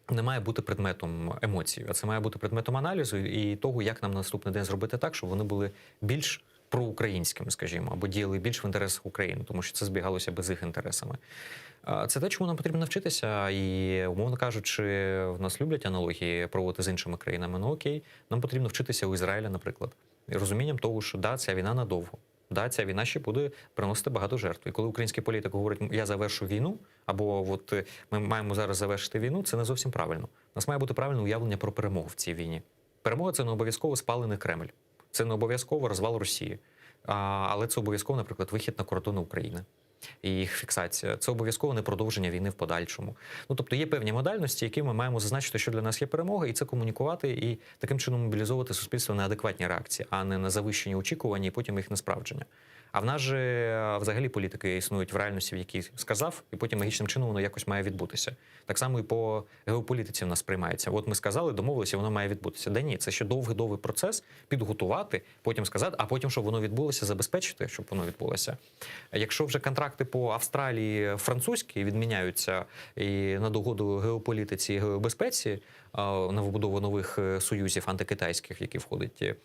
не має бути предметом емоцій, а це має бути предметом аналізу і того, як нам на наступний день зробити так, щоб вони були більш проукраїнськими, скажімо, або діяли більш в інтересах України, тому що це збігалося би з їх інтересами. А, Це те, чому нам потрібно навчитися, і, умовно кажучи, в нас люблять аналогії проводити з іншими країнами. Ну окей, нам потрібно вчитися у Ізраїля, наприклад, і розумінням того, що да, ця війна надовго. Да, ця війна ще буде приносити багато жертв. І коли український політик говорить, я завершу війну, або от е, ми маємо зараз завершити війну, це не зовсім правильно. У нас має бути правильне уявлення про перемогу в цій війні. Перемога це не обов'язково спалений Кремль, це не обов'язково розвал Росії, а, але це обов'язково, наприклад, вихід на кордони України і їх фіксація. Це обов'язково не продовження війни в подальшому. Ну тобто є певні модальності, які ми маємо зазначити, що для нас є перемога, і це комунікувати і таким чином мобілізовувати суспільство на адекватні реакції, а не на завищені очікування і потім їх несправдження. А в нас же е, взагалі політики існують в реальності, в якій сказав, і потім магічним чином воно якось має відбутися. Так само і по геополітиці в нас приймається. От ми сказали, домовилися, воно має відбутися. Да ні, це ще довгий-довгий процес підготувати, потім сказати, а потім, щоб воно відбулося, забезпечити, щоб воно відбулося. Якщо вже контракти по Австралії французькі відміняються і на догоду геополітиці і геобезпеці, а, на вибудову нових е, союзів антикитайських, в які входить. е,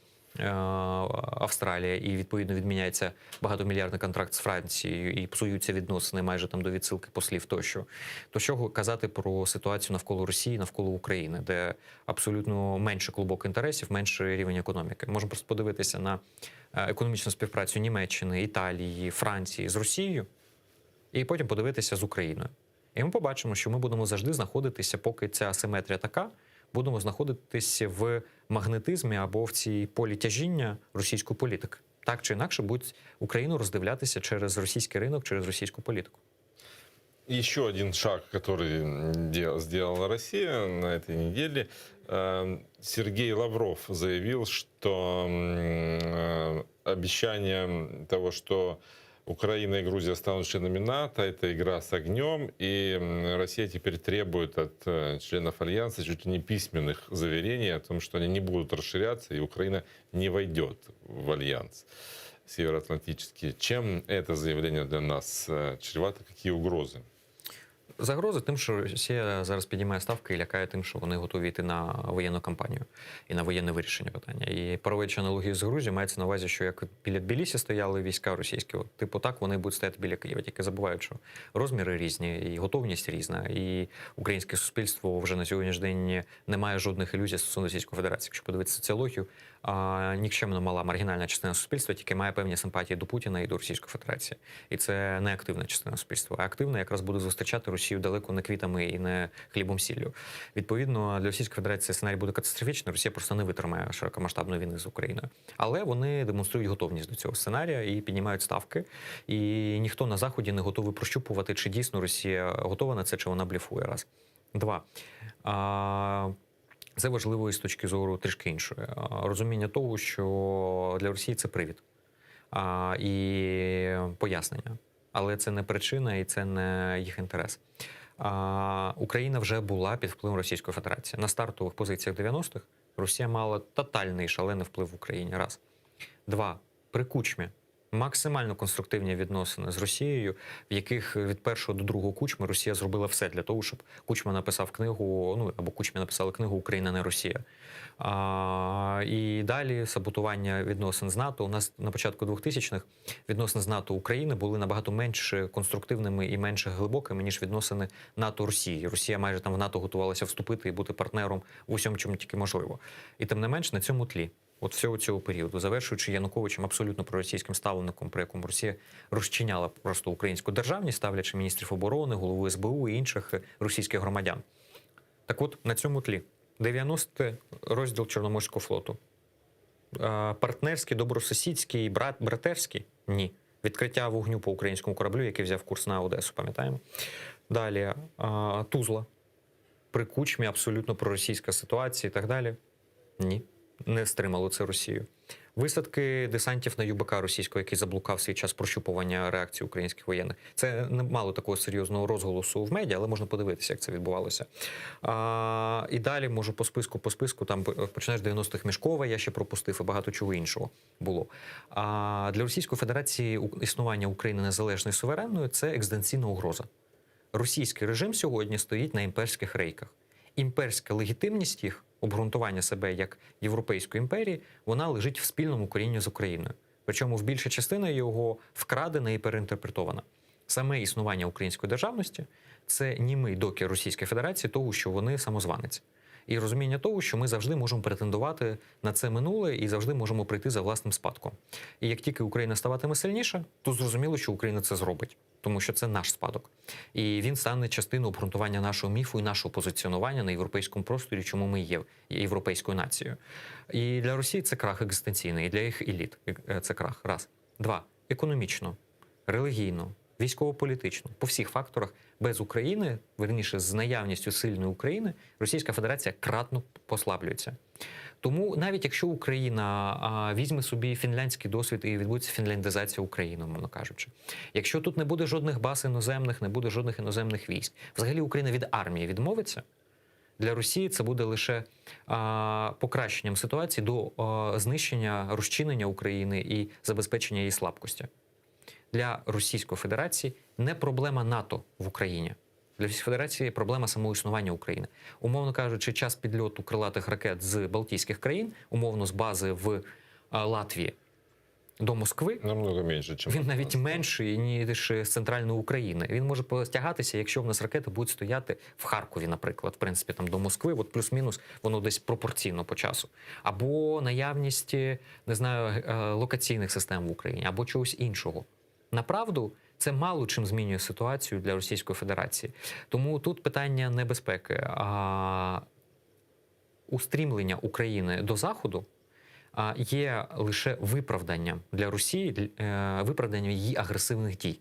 Австралія, і відповідно відміняється багатомільярдний контракт з Францією, і псуються відносини майже там до відсилки послів тощо. То що казати про ситуацію навколо Росії, навколо України, де абсолютно менше клубок інтересів, менший рівень економіки. Можемо просто подивитися на е, економічну співпрацю Німеччини, Італії, Франції з Росією, і потім подивитися з Україною. І ми побачимо, що ми будемо завжди знаходитися, поки ця асиметрія така, будемо знаходитися в магнетизмі або в цій полі тяжіння російської політики. Так чи інакше, будуть Україну роздивлятися через російський ринок, через російську політику. Еще один шаг, который м, дел- сделала Россия на этой неделе. Э, Сергей Лавров заявил, что м, э, обещание того, что Украина и Грузия станут членами НАТО, это игра с огнем, и м, Россия теперь требует от э, членов Альянса чуть ли не письменных заверений о том, что они не будут расширяться, и Украина не войдет в Альянс Североатлантический. Чем это заявление для нас э, чревато? Какие угрозы? Загрози тим, що Росія зараз піднімає ставки і лякає тим, що вони готові йти на воєнну кампанію і на воєнне вирішення питання. І проводячи аналогію з Грузією, мається на увазі, що як біля Тбілісі стояли війська російські, от, типу так вони будуть стояти біля Києва. Тільки забувають, що розміри різні, і готовність різна, і українське суспільство вже на сьогоднішній день не має жодних ілюзій стосовно Російської Федерації. Якщо подивитися соціологію, а, нікчемно мала маргінальна частина суспільства, тільки має певні симпатії до Путіна і до Російської Федерації. І це не активна частина суспільства. А активна якраз буде зустрічати Росію далеко не квітами і не хлібом сіллю. Відповідно, для Російської Федерації сценарій буде катастрофічний. Росія просто не витримає широкомасштабної війни з Україною. Але вони демонструють готовність до цього сценарія і піднімають ставки. І ніхто на заході не готовий прощупувати, чи дійсно Росія готова на це, чи вона бліфує. Раз. Два. А, це важливо і з точки зору трішки іншої. А, Розуміння того, що для Росії це привід а, і пояснення. Але це не причина і це не їх інтерес. А, Україна вже була під впливом Російської Федерації. На стартових позиціях 90-х Росія мала тотальний шалений вплив в Україні. Раз. Два. При Кучмі максимально конструктивні відносини з Росією, в яких від першого до другого Кучми Росія зробила все для того, щоб Кучма написав книгу, ну або Кучмі написали книгу Україна не Росія. А, і далі саботування відносин з НАТО. У нас на початку 2000-х відносини з НАТО України були набагато менш конструктивними і менш глибокими, ніж відносини НАТО Росії. Росія майже там в НАТО готувалася вступити і бути партнером в усьому, чому тільки можливо. І тим не менш на цьому тлі. От всього цього періоду, завершуючи Януковичем абсолютно проросійським ставлеником, при якому Росія розчиняла просто українську державність, ставлячи міністрів оборони, голову СБУ і інших російських громадян. Так от на цьому тлі 90-й розділ Чорноморського флоту. Е, Партнерський, добросусідський, брат, братерський? Ні. Відкриття вогню по українському кораблю, який взяв курс на Одесу, пам'ятаємо. Далі Тузла. При Кучмі абсолютно проросійська ситуація і так далі. Ні, не стримало це Росію. Висадки десантів на ЮБК російського, який заблукав свій час прощупування реакції українських воєнних. Це не мало такого серйозного розголосу в медіа, але можна подивитися, як це відбувалося. А, і далі можу по списку, по списку, там починаєш 90-х Мішкова, я ще пропустив, і багато чого іншого було. А для Російської Федерації існування України незалежною і суверенною це екзистенційна угроза. Російський режим сьогодні стоїть на імперських рейках. Імперська легітимність їх, обґрунтування себе як Європейської імперії, вона лежить в спільному корінні з Україною. Причому в більша частина його вкрадена і переінтерпретована. Саме існування української державності це німий докір Російської Федерації того, що вони самозванець. І розуміння того, що ми завжди можемо претендувати на це минуле і завжди можемо прийти за власним спадком. І як тільки Україна ставатиме сильніша, то зрозуміло, що Україна це зробить, тому що це наш спадок. І він стане частиною обґрунтування нашого міфу і нашого позиціонування на європейському просторі, чому ми є європейською нацією. І для Росії це крах екзистенційний, і для їх еліт це крах. Раз. Два. Економічно, релігійно, військово-політично, по всіх факторах без України, верніше, з наявністю сильної України, Російська Федерація кратно послаблюється. Тому навіть якщо Україна візьме собі фінляндський досвід і відбудеться фінляндизація України, умовно кажучи, якщо тут не буде жодних баз іноземних, не буде жодних іноземних військ, взагалі Україна від армії відмовиться. Для Росії це буде лише покращенням ситуації до знищення, розчинення України і забезпечення її слабкості. Для Російської Федерації не проблема НАТО в Україні. Для Російської Федерації проблема самого існування України. Умовно кажучи, час підльоту крилатих ракет з Балтійських країн, умовно з бази в Латвії до Москви, Намного меньше, чем... він навіть менший, ніж з центральної України. Він може постягатися, якщо в нас ракети будуть стояти в Харкові, наприклад, в принципі, там до Москви, от плюс-мінус, воно десь пропорційно по часу. Або наявність, не знаю, е, локаційних систем в Україні, або чогось іншого. Направду, це мало чим змінює ситуацію для Російської Федерації. Тому тут питання небезпеки, а устрімлення України до Заходу є лише виправданням для Росії, е, виправданням її агресивних дій.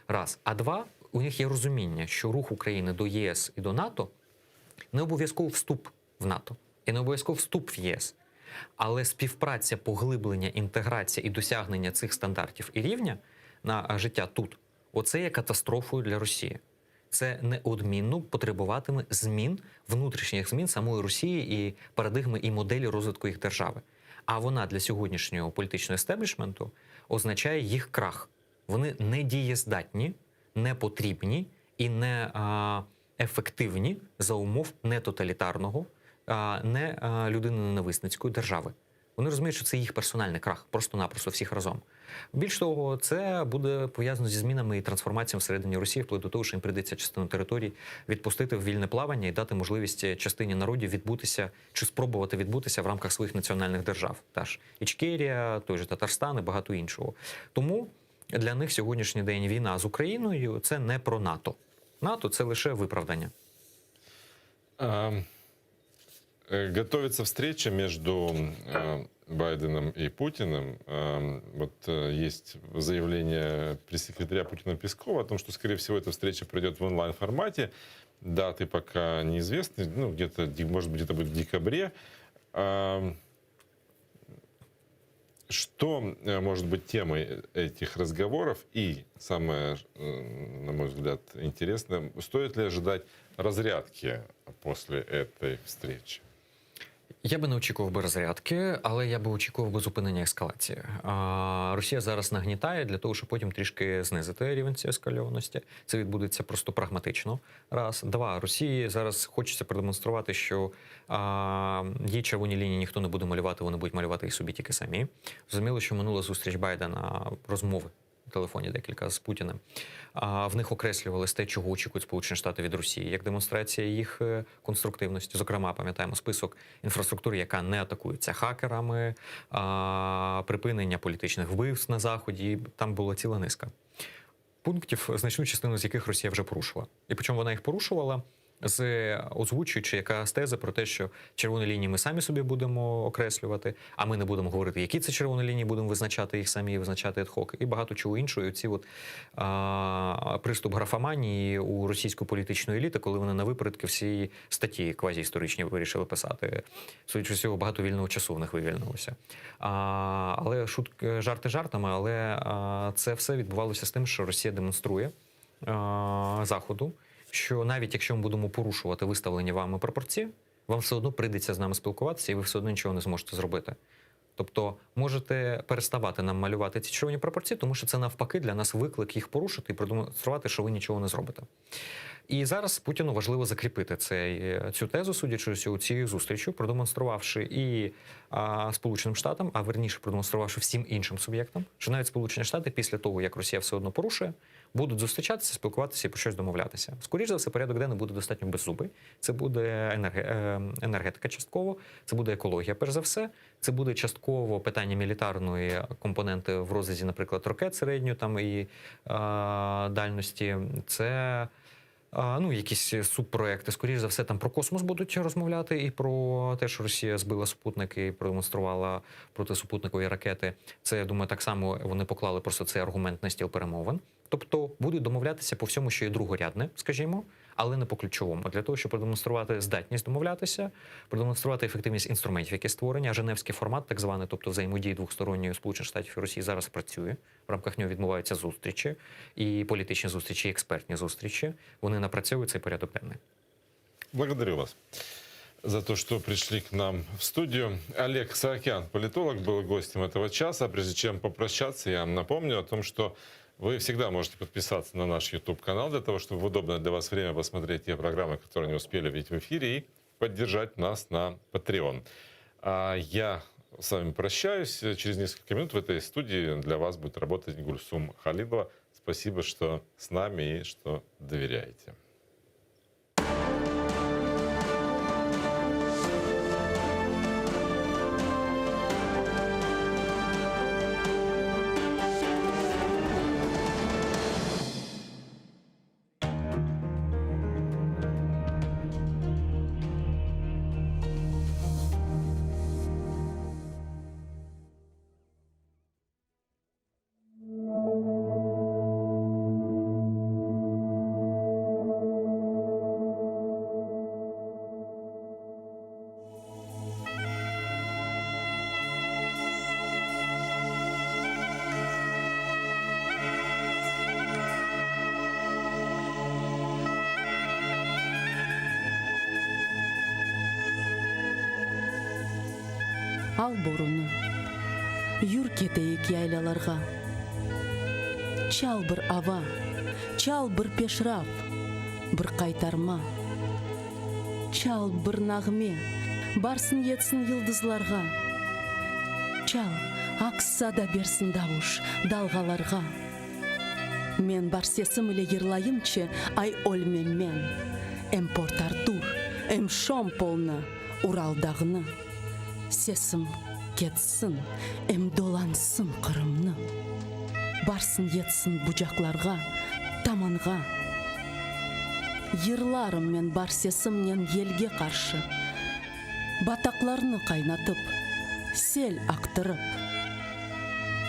Раз. А два, у них є розуміння, що рух України до ЄС і до НАТО не обов'язково вступ в НАТО і не обов'язково вступ в ЄС. Але співпраця, поглиблення, інтеграція і досягнення цих стандартів і рівня на життя тут, оце є катастрофою для Росії. Це неодмінно потребуватиме змін, внутрішніх змін самої Росії і парадигми і моделі розвитку їх держави. А вона для сьогоднішнього політичного естеблішменту означає їх крах. Вони не дієздатні, не потрібні і не а, ефективні за умов не тоталітарного, а, не людиноненависницької держави. Вони розуміють, що це їх персональний крах, просто-напросто всіх разом. Більш того, це буде пов'язано зі змінами і трансформаціями всередині Росії, вплоть до того, що їм прийдеться частину територій відпустити в вільне плавання і дати можливість частині народів відбутися чи спробувати відбутися в рамках своїх національних держав. Та ж Ічкерія, той же Татарстан і багато іншого. Тому для них сьогоднішній день війна з Україною це не про НАТО. НАТО це лише виправдання. Готовится встреча между Байденом и Путиным. Вот есть заявление пресс-секретаря Путина Пескова о том, что, скорее всего, эта встреча пройдет в онлайн-формате. Даты пока неизвестны. Ну, где-то, может быть, это будет в декабре. Что может быть темой этих разговоров? И самое, на мой взгляд, интересное, стоит ли ожидать разрядки после этой встречи? Я би не очікував би розрядки, але я би очікував би зупинення ескалації. Росія зараз нагнітає для того, щоб потім трішки знизити рівень цієї ескальованості. Це відбудеться просто прагматично. Раз, два. Росії зараз хочеться продемонструвати, що а, її червоні лінії ніхто не буде малювати, вони будуть малювати їх собі тільки самі. Зрозуміло, що минула зустріч Байдена розмови телефоні декілька з Путіним. А в них окреслювалось те, чого очікують Сполучені Штати від Росії, як демонстрація їх е, конструктивності. Зокрема, пам'ятаємо список інфраструктури, яка не атакується хакерами, припинення політичних вбивств на заході. Там була ціла низка пунктів, значну частину з яких Росія вже порушила. І причому вона їх порушувала. З озвучуючи якраз тези про те, що червоні лінії ми самі собі будемо окреслювати, а ми не будемо говорити, які це червоні лінії, будемо визначати їх самі, визначати ad-hoc і багато чого іншого. І ці от, а, приступ графоманії у російську політичну еліту, коли вони на випередки всі статті квазіісторичні вирішили писати. Судячи з цього, багато вільного часу в них вивільнилося. А, але шутки, жарти жартами, але а, це все відбувалося з тим, що Росія демонструє а, Заходу, що навіть якщо ми будемо порушувати виставлені вами пропорції, вам все одно прийдеться з нами спілкуватися, і ви все одно нічого не зможете зробити. Тобто можете переставати нам малювати ці червоні пропорції, тому що це навпаки для нас виклик їх порушити і продемонструвати, що ви нічого не зробите. І зараз Путіну важливо закріпити цей, цю тезу, судячи з усього, цією зустрічю, продемонструвавши і а, Сполученим Штатам, а верніше продемонструвавши всім іншим суб'єктам, що навіть Сполучені Штати після того, як Росія все одно порушує, будуть зустрічатися, спілкуватися і про щось домовлятися. Скоріше за все, порядок денний буде достатньо беззубий. Це буде енерге, е, енергетика частково, це буде екологія, перш за все. Це буде частково питання мілітарної компоненти в розрізі, наприклад, ракет середньої там і е, дальності. Це а, ну, якісь субпроекти. Скоріше за все, там про космос будуть розмовляти і про те, що Росія збила супутники і продемонструвала протисупутникові ракети. Це, я думаю, так само вони поклали просто цей аргумент на стіл перемовин. Тобто будуть домовлятися по всьому, що є другорядне, скажімо, але не по ключовому, для того, щоб продемонструвати здатність домовлятися, продемонструвати ефективність інструментів, які створені. А Женевський формат, так званий, тобто взаємодії двохсторонньої Сполучених Штатів і Росії, зараз працює. В рамках нього відбуваються зустрічі, і політичні зустрічі, і експертні зустрічі. Вони напрацьовують цей порядок денний. Благодарю вас за то, что пришли к нам в студию. Олег Саакян, политолог, был гостем этого часа. Прежде чем попрощаться, я вам напомню о том, что вы всегда можете подписаться на наш YouTube-канал для того, чтобы в удобное для вас время посмотреть те программы, которые не успели видеть в эфире, и поддержать нас на Patreon. А я с вами прощаюсь. Через несколько минут в этой студии для вас будет работать Гульсум Халилова. Спасибо, что с нами и что доверяете. Al borunı, yür keteyik yaylalarğa. Çal bir ava, çal bir peşraf, bir qaytarma. Çal bir nağme, barsın yetsin yıldızlarğa. Çal, aks sada bersin davuş dalğalarğa. Men bar sesim ile yırlayımçı, ay ölmem men. Em Port-Artur, em Şompolnı, Ural dağını. Sesim ketsin, em dolansın Qırımnı. Barsın yetsin bucaqlarğa, tamanğa. Yırlarım men bar sesimnen yelge qarşı, Bataqlarnı qaynatıp, sel aqtırıp.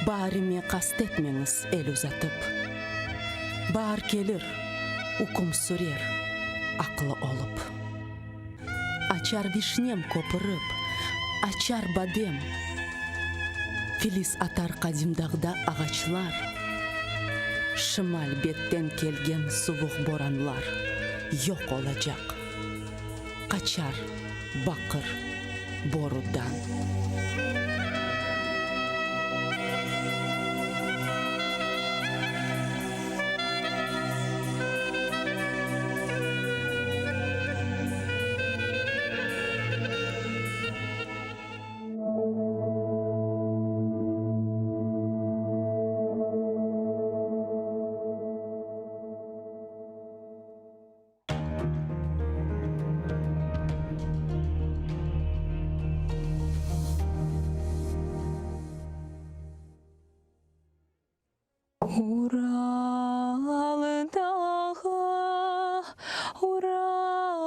Baarime qast etmeñiz el uzatıp. Baar kelir, üküm sürer aqlı olıp. Açar vişnem köpürip, açar badem. Filiz atar qadim dağda ağaçlar. Şimal betten kelgen suvuq boranlar yoq olacaq, qaçar baqır borudan. Ural dağı, Ural.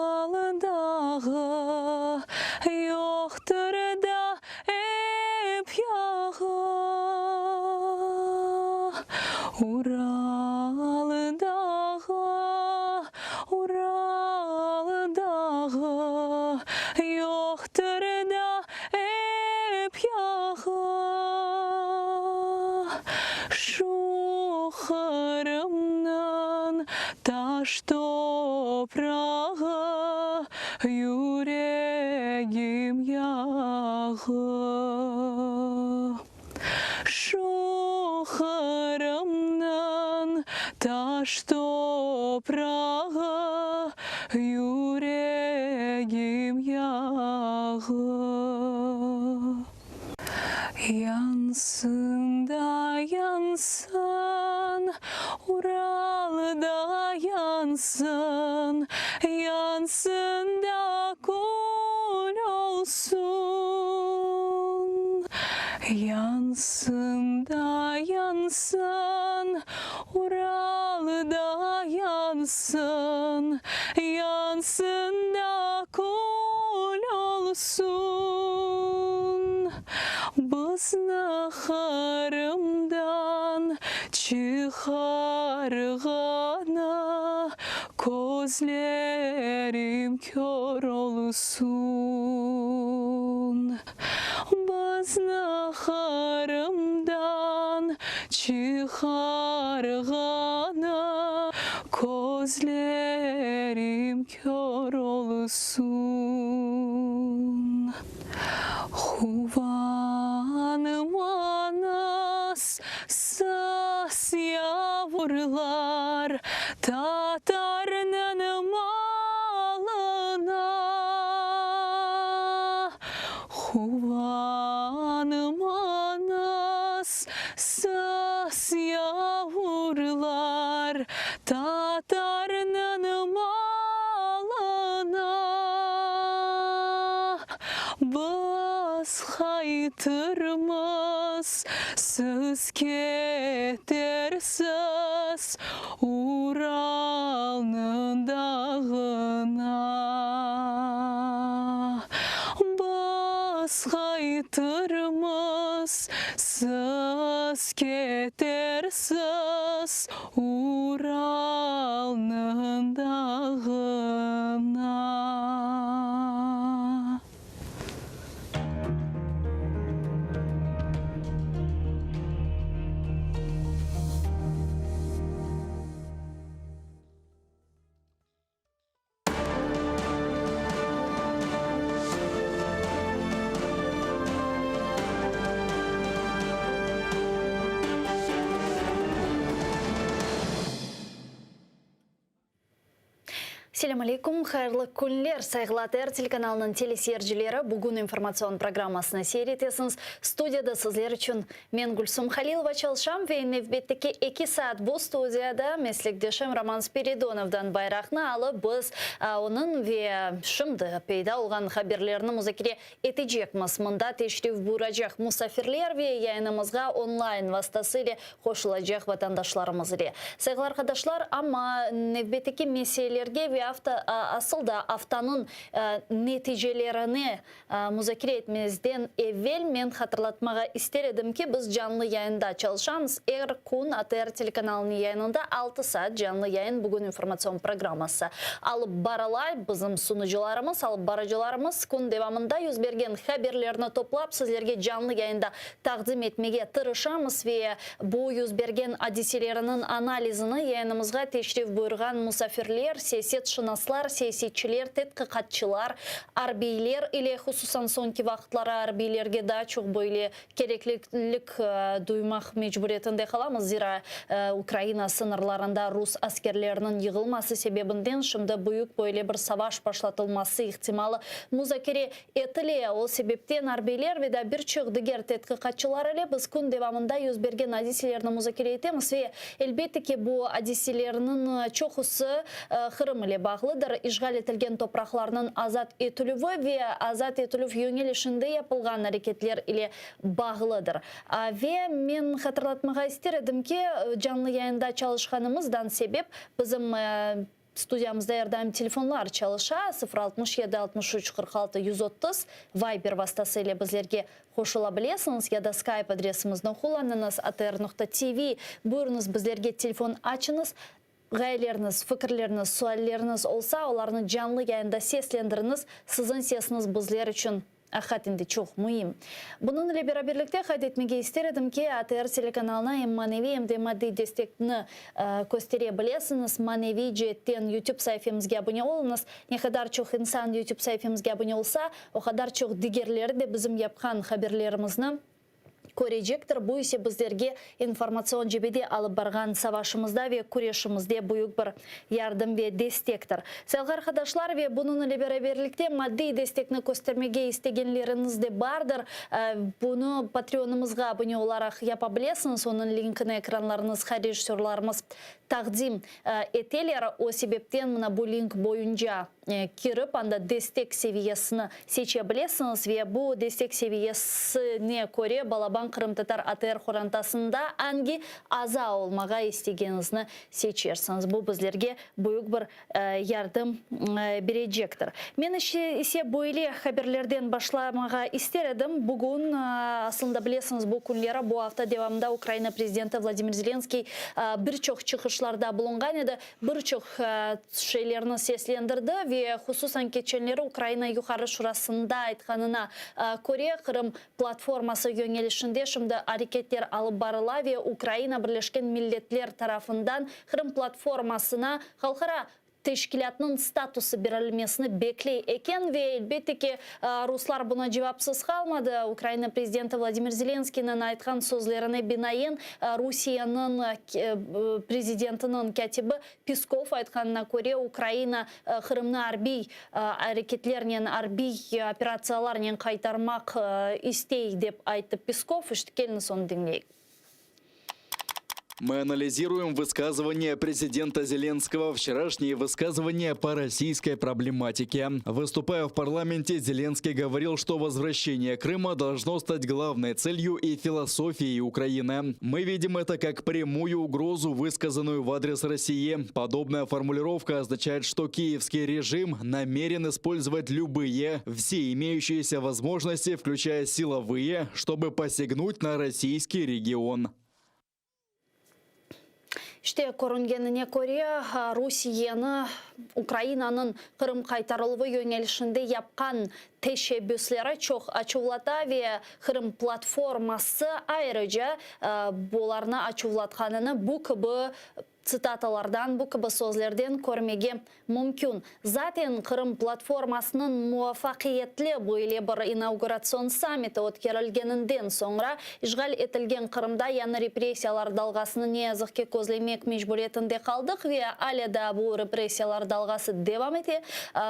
Ural dağı, Ural dağı, Yoqtır da ep yağı. Şu Qırımnıñ taş toprağı, Yüregim yağı. Şu Qırımnıñ taş toprağı, Yüregim yağı. Yansın da yansın, Ural da yansın, Yansın da kül olsun. Yansın da yansın, Ural da yansın, Yansın da kül olsun. Bizni Qırımdan çıqarğanı Közlerim kör olsun. Bizni Qırımdan çıqarğanı Közlerim kör olsun. Quvanmañız, siz yavurlar, Tatarnıñ malına. Quvanmañız, siz yavurlar, Tatarnıñ malına. Biz qaytırmız, siz ketersiz Uralnıñ dağına. Biz qaytırmız, siz ketersiz Uralnıñ dağına. Selâm aleykum, hayırlı künler, sayğılı ATR telekanalınıñ teleseyircileri, bugün informatsion programmasını seyir etesiñiz. Studiyada sizler içün men, Gülsum Halilova, çalışam ve nevbetteki eki saat bu studiyada meslekdeşim Roman Spiridonovdan bayraqnı alıp, biz onıñ ve şimdi peyda olğan haberlerni muzakere etecekmiz. Mında teşrif buyuracaq musafirler ve yayınımızğa onlayn vastası ile qoşulacaq vatandaşlarımız ile. Sayğılı arqadaşlar, amma nevbetteki meselelerge ve asıl da aftanıñ neticelerine Muzakere etmezden evel men hatırlatmağa ister edim ki, biz canlı yayında çalışamız. Er kün ATR telekanalınıñ yayınında altı saat canlı yayın Bugün informatsion programması alıp barıla. Bizim sunucılarımız, alıp barıcılarımız kün devamında yüz bergen haberlerni toplap, sizlerge canlı yayında taqdim etmege tırışamız ve bu yüz bergen adiseleriniñ analizini yayınımızğa teşrif buyurğan musafirler, siyasetşınaslar, siyasetçiler, tedqiqatçılar, Arbiyler ile, hususan soñki vaqıtları arbiylerge daa çoq böyle kereklilik duymaq mecburiyetinde qalamız, zira Ukraina sıñırlarında rus askerleriniñ yığılması sebebinden şimdi büyük böyle bir savaş başlatılması ihtimalı muzakere etile. O sebepten arbiyler ve daa bir çoq diger tedqiqatçılar ile biz kün devamında yüz bergen adiselerni muzakere etemiz ve, elbette ki, bu adiselerniñ çoqusı Qırım ile bağlıdır. İşğal etilgen topraqlarnıñ azat etilüvi ve azat etilüv yöñelişinde yapılğan areketler ile bağlıdır. Ve men hatırlatmağa ister edim ki, canlı yayında çalışqanımızdan sebep bizim. Studiyamızda er daim telefonlar çalışa, 0 67 63 46 130, Viber vastası ile bizlerge qoşula bilesiñiz ya da Skype adresimizni qullanıñız, atr.tv. Buyurıñız, bizlerge telefon açıñız, ğayeleriñiz, fikirleriñiz, sualleriñiz olsa, olarnı canlı yayında seslendiriñiz, siziñ sesiñiz bizler içün aqiqaten de çoq müim. Bunıñ ile beraberlikte qayd etmege ister edim ki, ATR telekanalına em maneviy, em de maddiy destekni köstere bilesiñiz. Maneviy ceetten YouTube saifemizge abune oluñız. Ne qadar çoq insan YouTube saifemizge abune olsa, o qadar çoq digerleri de bizim yapqan haberlerimizni körecektir. Bu ise bizlerge informatsion cebede alıp barğan savaşımızda ve küreşimizde büyük bir yardım ve destektir. Sayğılı arqadaşlar, ve bunıñ ile beraberlikte maddiy destekni köstermege istegenleriñiz de bardır. Bunı Patreonımızğa abune olaraq yapa bilesiñiz, onıñ linkini ekranlarıñızğa rejissörlarımız taqdim eteler. O sebepten mına bu link boyunca kirip, anda destek seviyesini seçe bilesiñiz ve bu destek seviyesine köre balaban qırımtatar ATR qorantasında angi aza olmağa istegeniñizni seçersiñiz. Bu bizlerge büyük bir yardım berecektir. Men ise böyle haberlerden başlamağa ister edim. Bugün, aslında bilesiñiz, bu künleri, bu afta devamında Ukraina prezidenti Vladimir Zelenskiy bir çoq çıqışlarda bulunğan edi. Bir çoq şeylerni seslendirdi ve hususan keçenleri Ukraina Yuqarı Şurasında aytqanına köre, Qırım platforması yöñelişinde şimdi areketler alıp barıla ve Ukraina Birleşken Milletler tarafından Qırım platformasına halqara teşkilâtnıñ statusı berilmesini bekley eken ve elbette ki, ruslar buna cevapsız qalmadı. Ukraina prezidenti Vladimir Zelenskiyniñ aytqan sözlerine binaen, Rusiyeniñ prezidentiniñ kâtibi Peskov aytqanına köre, Ukraina Qırımnı arbiy areketlernen, arbiy operatsiyalarnen qaytarmaq istey, dep ayttı Peskov. İşte, keliñiz onı diñleyik. Мы анализируем высказывания президента Зеленского, вчерашние высказывания по российской проблематике. Выступая в парламенте, Зеленский говорил, что возвращение Крыма должно стать главной целью и философией Украины. Мы видим это как прямую угрозу, высказанную в адрес России. Подобная формулировка означает, что киевский режим намерен использовать любые, все имеющиеся возможности, включая силовые, чтобы посягнуть на российский регион. İşte, körüngenine köre, Rusiyeni Ukrainanıñ Qırım qaytarıluvı yöñelişinde yapqan teşebbüsleri çoq açuvlata ve Qırım platforması ayrıca bularnı açuvlatqanını bu kibi tsitatalardan, bu kibi sözlerden körmege mümkün. Zaten, Qırım platformasınıñ muvafaqiyetli böyle bir inauguratsion sammiti ötkerilgeninden soñra, işğal etilgen Qırımda yañı repressiyalar dalğasını ne yazıq ki közlemek mecburiyetinde qaldıq ve alâ daa bu repressiyalar dalğası devam ete.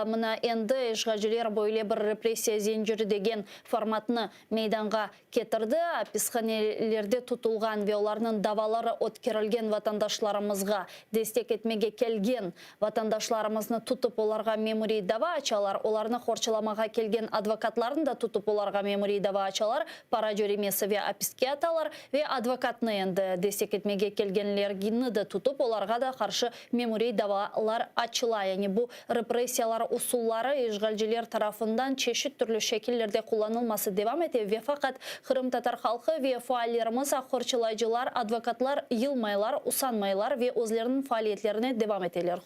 Mına endi işğalciler böyle bir repressiya zinciri degen formatnı meydanğa ketirdi, apishanelerde tutulğan ve olarnıñ davaları ötkerilgen vatandaşlarımızğa destek etmege kelgen vatandaşlarımıznı tutıp olarğa memuriy dava açalar, olarnı qorçalamağa kelgen advokatlarnı da tutıp olarğa memuriy dava açalar, para cöremesi ve apiske atalar ve advokatnı endi destek etmege kelgenlerni de tutıp olarğa da qarşı memuriy davalar açıla. Yani bu repressiyalar usulları işğalciler tarafından çeşit türlü şekillerde qullanılması devam ete ve faqat qırımtatar halqı ve faallerimiz, aq qorçalayıcılar, advokatlar yılmaylar, usanmaylar ve özleriniñ faaliyetlerine devam eteler.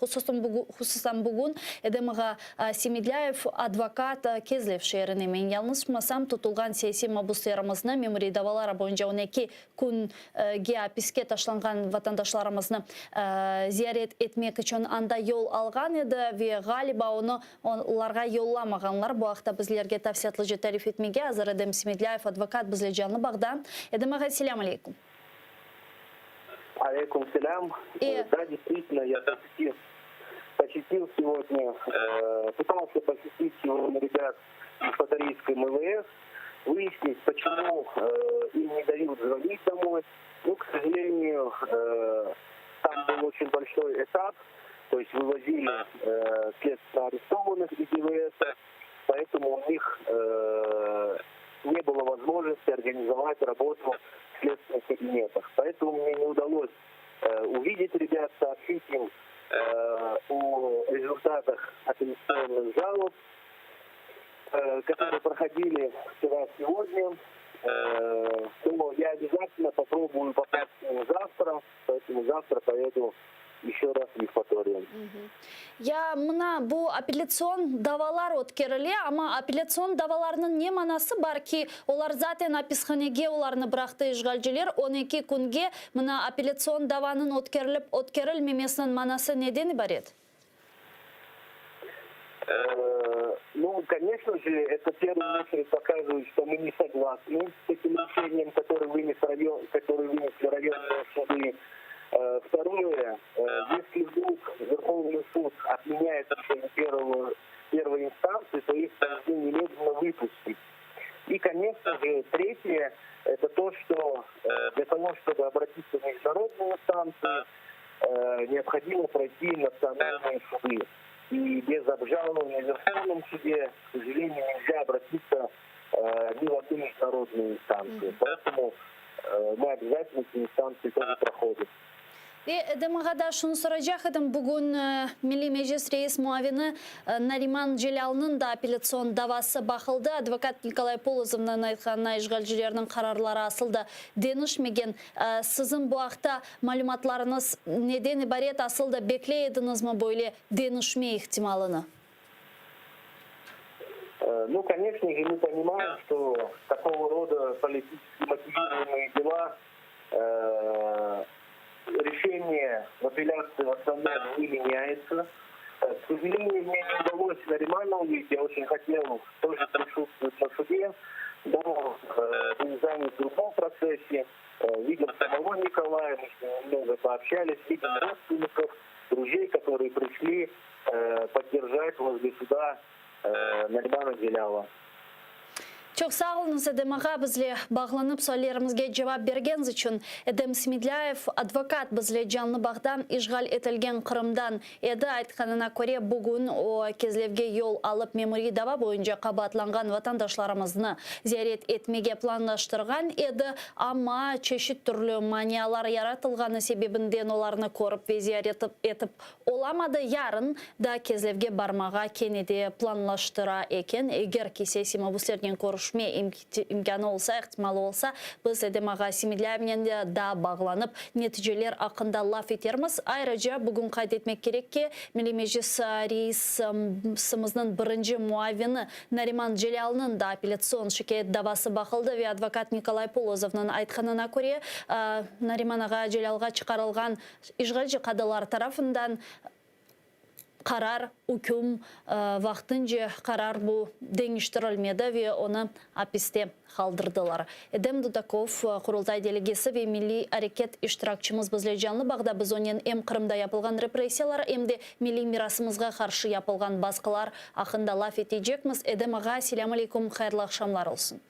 Hususan bugün Edem ağa Semedlâyev, advokat, Kezlev şeerine, men yañlışmasam, tutulğan siyasiy mabuslerimizni memuriy davalar boyunca 12 künge apiske taşlanğan vatandaşlarımıznı ziyaret etmek içün anda yol alğan edi ve, ğaliba, onı olarğa yollamağanlar. Bu aqta bizlerge tafsilâtlıca tarif etmege azır Edem Semedlâyev, advokat, bizle canlı bağda. Edem ağa, selâm aleyküm. Aleyküm selâm. Da, действительно, я посетил сегодня, пытался посетить сегодня ребят в Евпаторийском ИВС, выяснить, почему им не дают звонить домой. Ну, к сожалению, там был очень большой этап, то есть вывозили следственно арестованных из ИВС, поэтому у них не было возможности организовать работу в следственных кабинетах. Поэтому мне не удалось увидеть ребят, сообщить им. О результатах апелляционных жалоб, которые проходили вчера сегодня. Но я обязательно попробую попасть к нему завтра, поэтому завтра поеду еще раз в Евпаторию. Ya mına bu apellâtsion davalar ötkerile, amma apellâtsion davalarnıñ ne manası bar ki, olar zaten apishanege olarnı bıraqtı işğalciler 12 künge, mına apellâtsion davanıñ ötkerilip ötkerilmemesiniñ manası neden ibaret? Ну, конечно же, это в первую очередь показывает, что мы не согласны с этим решением, которое вынес район, которое вынесли районные суды. Второе, если вдруг Верховный суд отменяет решение первого, первой инстанции, то их должны немедленно выпустить. И, конечно же, третье, это то, что для того, чтобы обратиться в международные инстанции, необходимо пройти национальные суды. И без обжалования в Верховном суде, к сожалению, нельзя обратиться ни в одну международную инстанцию. Поэтому мы обязательно эти инстанции тоже проходим. Ve Edem ağa da şunı soracaq edim, bugün Milliy Meclis reis muavini Nariman Celâlnıñ da apellâtsion davası baqıldı. Advokat Nikolay Polozovnıñ aytqanına işğalcilerniñ qararları asıl da deñişmegen. Siziñ bu aqta malümatlarıñız neden ibaret, asıl da bekley ediñizmi böyle deñişme ihtimalını? Ну, конечно же, мы понимаем, что такого рода политически мотивированные дела решение в апелляции в основном не меняется. К сожалению, мне не удалось Наримана увидеть. Я очень хотел тоже присутствовать на суде, но был занят в другом процессе. Видел самого Николая, мы с ним немного пообщались, видел родственников, друзей, которые пришли поддержать возле суда Наримана Джеляла. Çoq sağ oluñız, Edem ağa, bizle bağlanıp suallerimizge cevap bergeniñiz içün. Edem Smedlâyev, advokat, bizle canlı bağda işğal etilgen Qırımdan edi. Aytqanına köre, bugün o, Kezlevge yol alıp, memuriy dava boyunca qabaatlanğan vatandaşlarımıznı ziyaret etmege planlaştırğan edi, amma çeşit türlü manialar yaratılğanı sebebinden olarnı körip ve ziyaret etip Olamadı, yarın da Kezlevge barmağa kene de planlaştıra eken. Eger ki siyasiy mabüslernen körüşme imkânı olsa, ihtimalı olsa, biz Edem ağa Semedlâyevnen de daa bağlanıp, neticeler aqqında laf etermiz. Ayrıca, bugün qayd etmek kerek ki, Milliy Meclis reisimizniñ birinci muavini Nariman Celâlnıñ da apellâtsion şikâyet davası baqıldı ve advokat Nikolay Polozovnıñ aytqanına köre, Nariman ağa Celâlğa çıqarılğan İşğalci qadılar tarafından qarar, üküm, vaqtınca qarar bu deñiştirilmedi ve onı apiste qaldırdılar. Edem Dudakov, Qurultay delegesi ve milliy areket iştirakçimiz bizle canlı bağda, biz onen em Qırımda yapılğan repressiyalar, em de milliy mirasımızğa qarşı yapılğan basqılar aqqında laf etecekmiz. Edem ağa, selâm aleykum, hayırlı aqşamlar olsun.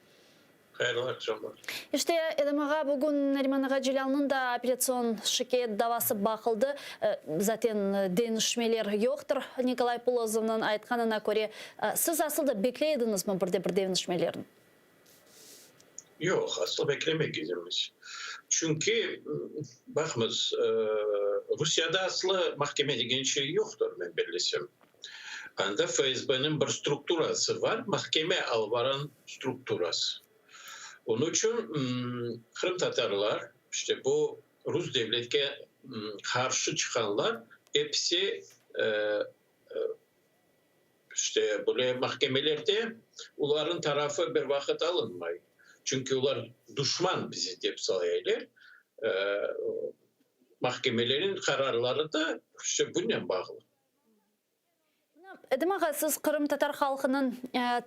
Hayırlı aqşamlar. İşte, Edem ağa, bugün Nariman ağa Celâlnıñ da apellâtsion şikâyet davası baqıldı. Zaten deñişmeler yoqtır, Nikolay Polozovnıñ aytqanına köre. Siz asıl da bekley ediñizmi bir de bir deñişmelerni? Yoq, asıl beklemey edimiz. Çünki, baqıñız, Rusiyada aslı mahkeme degen şey yoqtır, men bellesem. Anda FSBniñ bir strukturası bar, mahkeme alıp barğan strukturası. Onıñ içün qırımtatarlar, işte bu rus devletke qarşı çıqqanlar episi işte böyle mahkemelerde olarnıñ tarafı bir vaqıt alınmay. Çünki olar duşman bizi dep sayaylar. Mahkemelerin qararları da işte bunen bağlı. Edem ağa, siz qırımtatar halqınıñ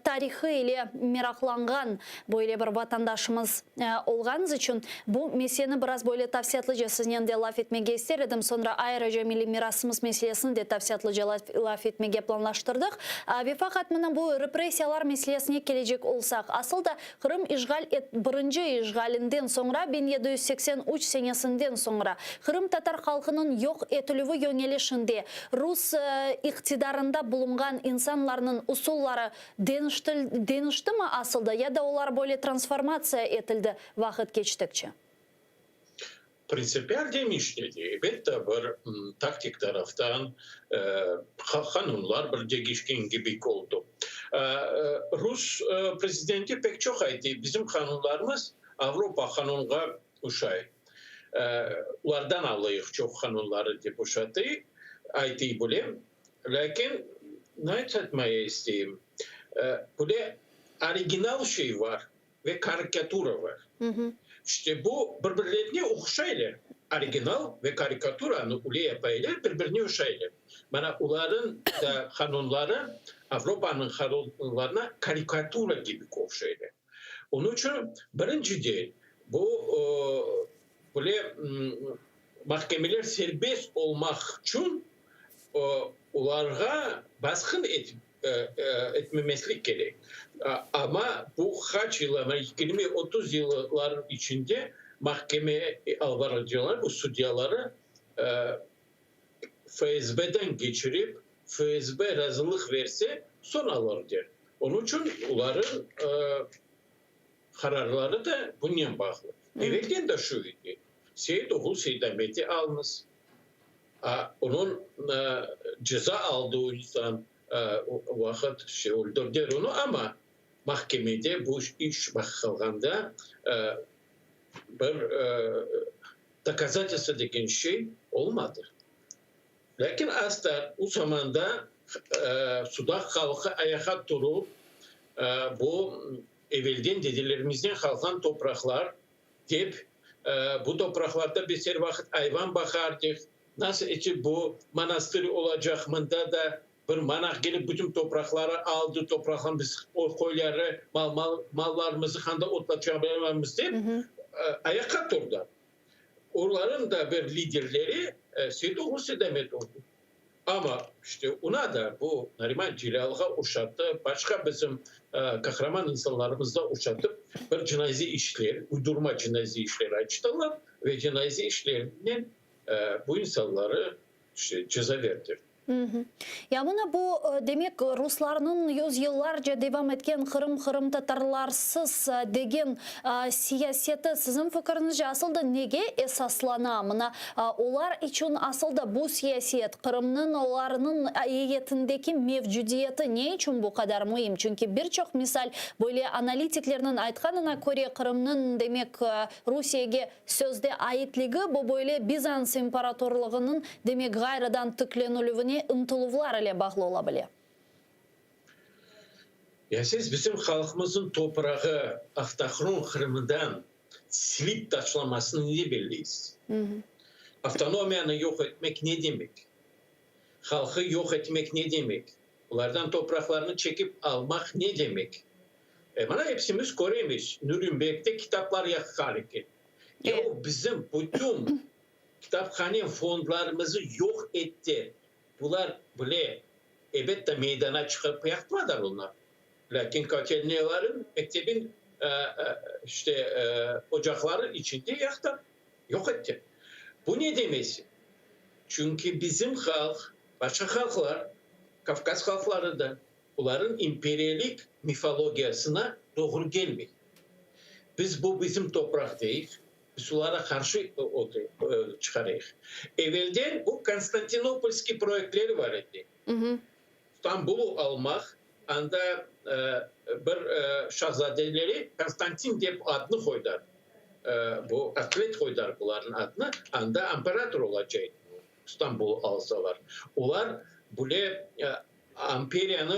tarihı ile meraqlanğan böyle bir vatandaşımız olğanıñız içün bu meseleni biraz böyle tafsilâtlıca siznen de laf etmege ister edim. Soñra ayrıca milliy mirasımız meselesini de tafsilâtlıca laf etmege planlaştırdıq. Ve faqat mına bu repressiyalar meselesine kelecek olsaq, asıl da Qırım işğal et birinci işğalinden soñra, 1783 senesinden soñra, qırımtatar halqınıñ yoq etilüvi yöñelişinde rus iqtidarında bulunğan insanlarnıñ usulları deñiştimi asılda ya da olar böyle transformatsiya etildi vaqıt keçtikçe? Printsipial deñişmedi. Elbette, bir taktik taraftan qanunlar bir degişken kibi oldı. Rus prezidenti pek çoq ayttı, bizim qanunlarımız Avropa qanunğa uşay. Olardan alayıq çoq qanunları dep uşatı, aytı bile. Lâkin, ne aytmaya isteyim, bile original şey var ve karikatura var. İşte bu bir-birlerine oqşaylar. Original ve karikaturanı öyle yapaylar, bir-birine oşaylar. Mana olarnıñ da qanunları Avropanıñ qanunlarına karikatura kibi oqşaylar. Onıñ içün birinciden bu böyle mahkemeler serbest olmaq içün olarğa basqın etmemeslik kerek. Amma bu qaç yıl, 20-30 yıllar içinde mahkeme albarıcılar, bu sudyaları FSBden keçirip, FSB razılıq verse, soñ alır der. Onıñ içün olarnıñ qararları da bunen bağlı. Evelden de şu edi. Seit oğul Seydameti alıñız. Onıñ ceza aldığı insan o vaqıt şey öldürdiler onı, amma mahkemede bu iş baqılğanda bir dokazatelstvo degen şey olmadı. Lâkin asla o zamanda Sudaq halqı ayağa turıp, bu evelden dedelerimizden qalğan topraqlar dep, bu topraqlarda biz er vaqıt ayvan baqardıq, nasıl etip bu monastır olacaq, mında da bir monah kelip bütün topraqları aldı, topraqlarnı biz qoyları, mallarımızı qanda otlatacaqmız dep ayaqqa turdı. Olarnıñ da bir liderleri Seytoğlu Seydamet oldı. Amma işte ona da bu Nariman Celâlğa oşattı, başqa bizim qahraman insanlarımız da oşatıp bir cinaiy işler, uydurma cinaiy işler açtılar ve cinaiy işlernen bu insanları işte ceza berdiler. Ya mına bu, demek, ruslarnıñ yüzyıllarca devam etken Qırım qırımtatarlarsız degen siyaseti, siziñ fikiriñizce, asıl da nege esaslana? Mına olar içün asıl da bu siyaset, Qırımnıñ olarnıñ eyyetindeki mevcudiyeti ne içün bu qadar müim? Çünki bir çoq misal böyle analitiklerniñ aytqanına köre, Qırımnıñ, demek, Rusiyege Sözde aitligi, bu böyle Bizans imparatorlığınıñ, demek, ğayrıdan tiklenilüvine ıntıluvlar ile bağlı ola bile. Ya siz bizim halqımıznıñ toprağı avtohron Qırımdan silip taşlamasını ne belleysiz? Avtonomiyanı yoq etmek ne demek? Halqı yoq etmek ne demek? Olardan topraqlarını çekip almaq ne demek? E, mana epsimiz köremiz, Nürnbergde kitaplar yaqar eken. Ya o bizim bütün kitaphane fondlarımızı yoq etti. Bular bile, elbette, meydana çıqıp yaqmadılar onlar. Lâkin kotelnâların, mektebin, işte, ocaqları içinde yaqtı, yoq etti. Bu ne demesi? Çünki bizim halq, başqa halqlar, Kavkaz halqları da, Olarnıñ imperiyalik mifologiyasına doğru kelmey. Biz bu bizim topraq deyik, biz olara qarşı çıqarayıq. Evelden bu Konstantinopolskiy proyektleri bar edi. Stambulu almaq, anda bir şahzadeleri Konstantin dep adnı qoydılar. Bu atlet qoydılar bularnıñ adını, anda imperator olacaq edi Stambulu alsalar. Olar bile İmperiyanı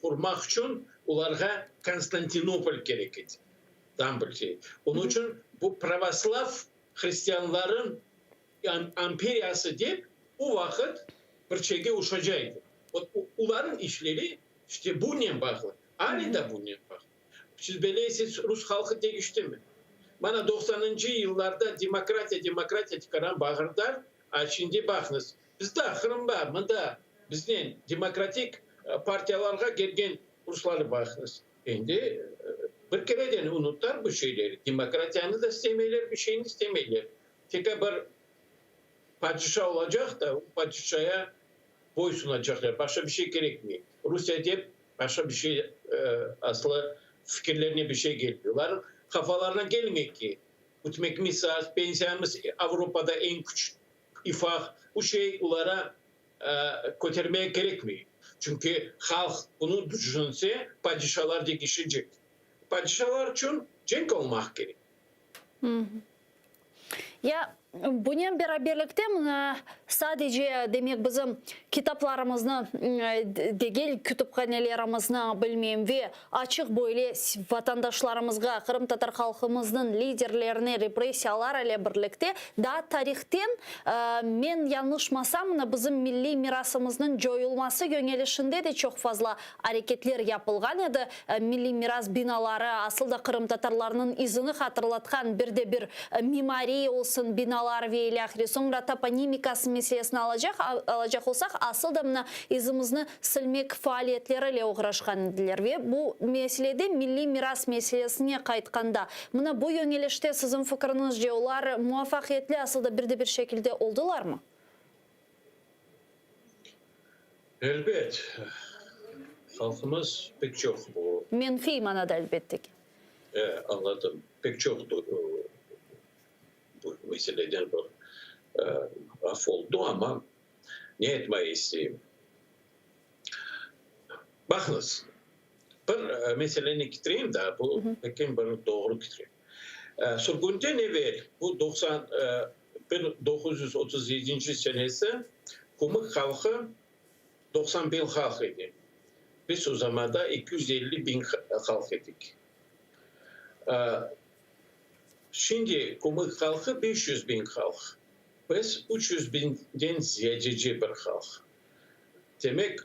qurmaq içün olarğa Konstantinopol kerek edi. Tam bir şey. Onıñ içün bu pravoslav hristianlarıñ imperiyası dep o vaqıt bir şeyge uşacaq edi. Olarnıñ işleri işte bunen bağlı. Ale da bunen bağlı. Siz bilesiz, rus halqı deñiştimi? Mana doqsanıncı yıllarda demokratiya, demokratiya tikaran bağırdılar, a şimdi baqıñız, Bizde, Qırımda, mında biznen demokratik partiyalarğa kelgen ruslarnı baqıñız. Endi bir kereden unuttılar bu şeyleri. Demokratiyanı da istemeyler, bir şeyni istemeyler. Tek bir padişa olacaq da, o padişaya boysunacaqlar. Başqa bir şey kerekmey. Rusiye dep başqa bir şey aslı fikirlerine bir şey kelmey. Olarnıñ qafalarına kelmey ki. Ütmekmiz az, pensiyamız Avropada eñ küçük, ifaq. Bu şey olara kötermege kerekmey. Çünki halq bunı tüşünse, padişalar degişecek. Padişalar içün cenk olmaq kerek. Ya bunen beraberlikte mına sadece demek bizim kitaplarımıznı degil, kütüphanelerimizni bilmeyim ve açıq böyle vatandaşlarımızğa, qırımtatar halqımıznıñ liderlerine repressiyalar ile birlikte daa tarihten men yañlışmasam mına bizim milliy mirasımıznıñ coyulması yöñelişinde de çoq fazla areketler yapılğan edi. Milliy miras binaları, asıl da qırımtatarlarnıñ izini hatırlatqan bir de bir mimariy olsun binalar ve ilâhre. Soñra toponimikası meselesini alacaq alacaq olsaq, asıl da mına izimizni silmek faaliyetleri ile oğraşqan ediler. Ve bu meselede milliy miras meselesine qaytqanda, mına bu yöñelişte siziñ fikriñizce olar muvafaqiyetli asıl da bir de bir şekilde oldılarmı? Elbet, halqımız pek çoq bu. Menfiy manada, elbette ki. E, añladım. Pek çoq bu meseleden bir af oldu, amma ne aytmağa isteyim? Baqıñız, bir meseleni ketireyim da, bu pek bir doğru ketireyim. Sürgünden evel, bu 90, 1937 senesi Kumık halqı 90 biñ halq edi. Biz o zamanda 250 biñ halq edik. Şimdi Kumık halqı 500 biñ halq. Biz 300 biñden ziyadece bir halq. Demek,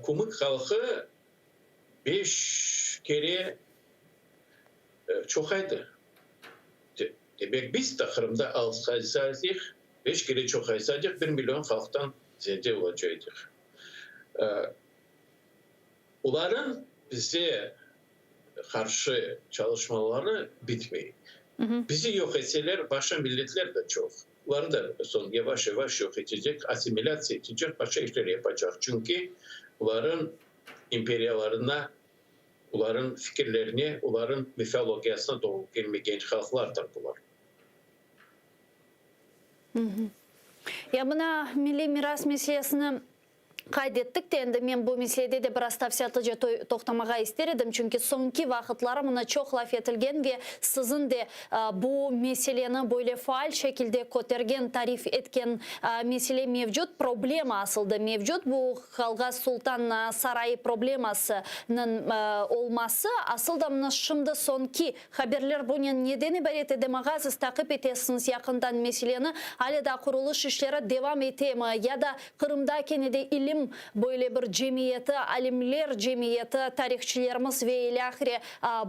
Kumık halqı beş kere çoqaydı. Demek, biz de Qırımda alsaydıq, beş kere çoqaysaydıq, bir million halqtan ziyade olacaydıq. Olarnıñ bize qarşı çalışmaları bitmey. Bizi yoq etseler, başqa milletler de çoq. Olar da soñ yavaş-yavaş yoq etecek, assimilâtsiya etecek, başqa işler yapacaq. Çünki olarnıñ imperiyalarına, olarnıñ fikirlerine, olarnıñ mifologiyasına doğru kelmegen halqlardır bular. Ya mına milliy miras meselesini Qayd ettik de, endi men bu meselede de biraz tafsilâtlıca toqtamağa ister edim, çünki soñki vaqıtları mına çoq laf etilgen ve siziñ de bu meseleni böyle faal şekilde kötergen, tarif etken mesele mevcut, problema asıl da mevcut, bu Qalğa Sultan sarayı problemasınıñ olması. Asıl da mına şimdi soñki Haberler bunen neden ibaret Edem ağa, siz taqip etesiñiz yaqından meseleni, ale daa qurulış işleri devam etemi ya da Qırımda kene de ilim böyle bir cemiyeti, alimler cemiyeti, tarihçilerimiz ve ilâhre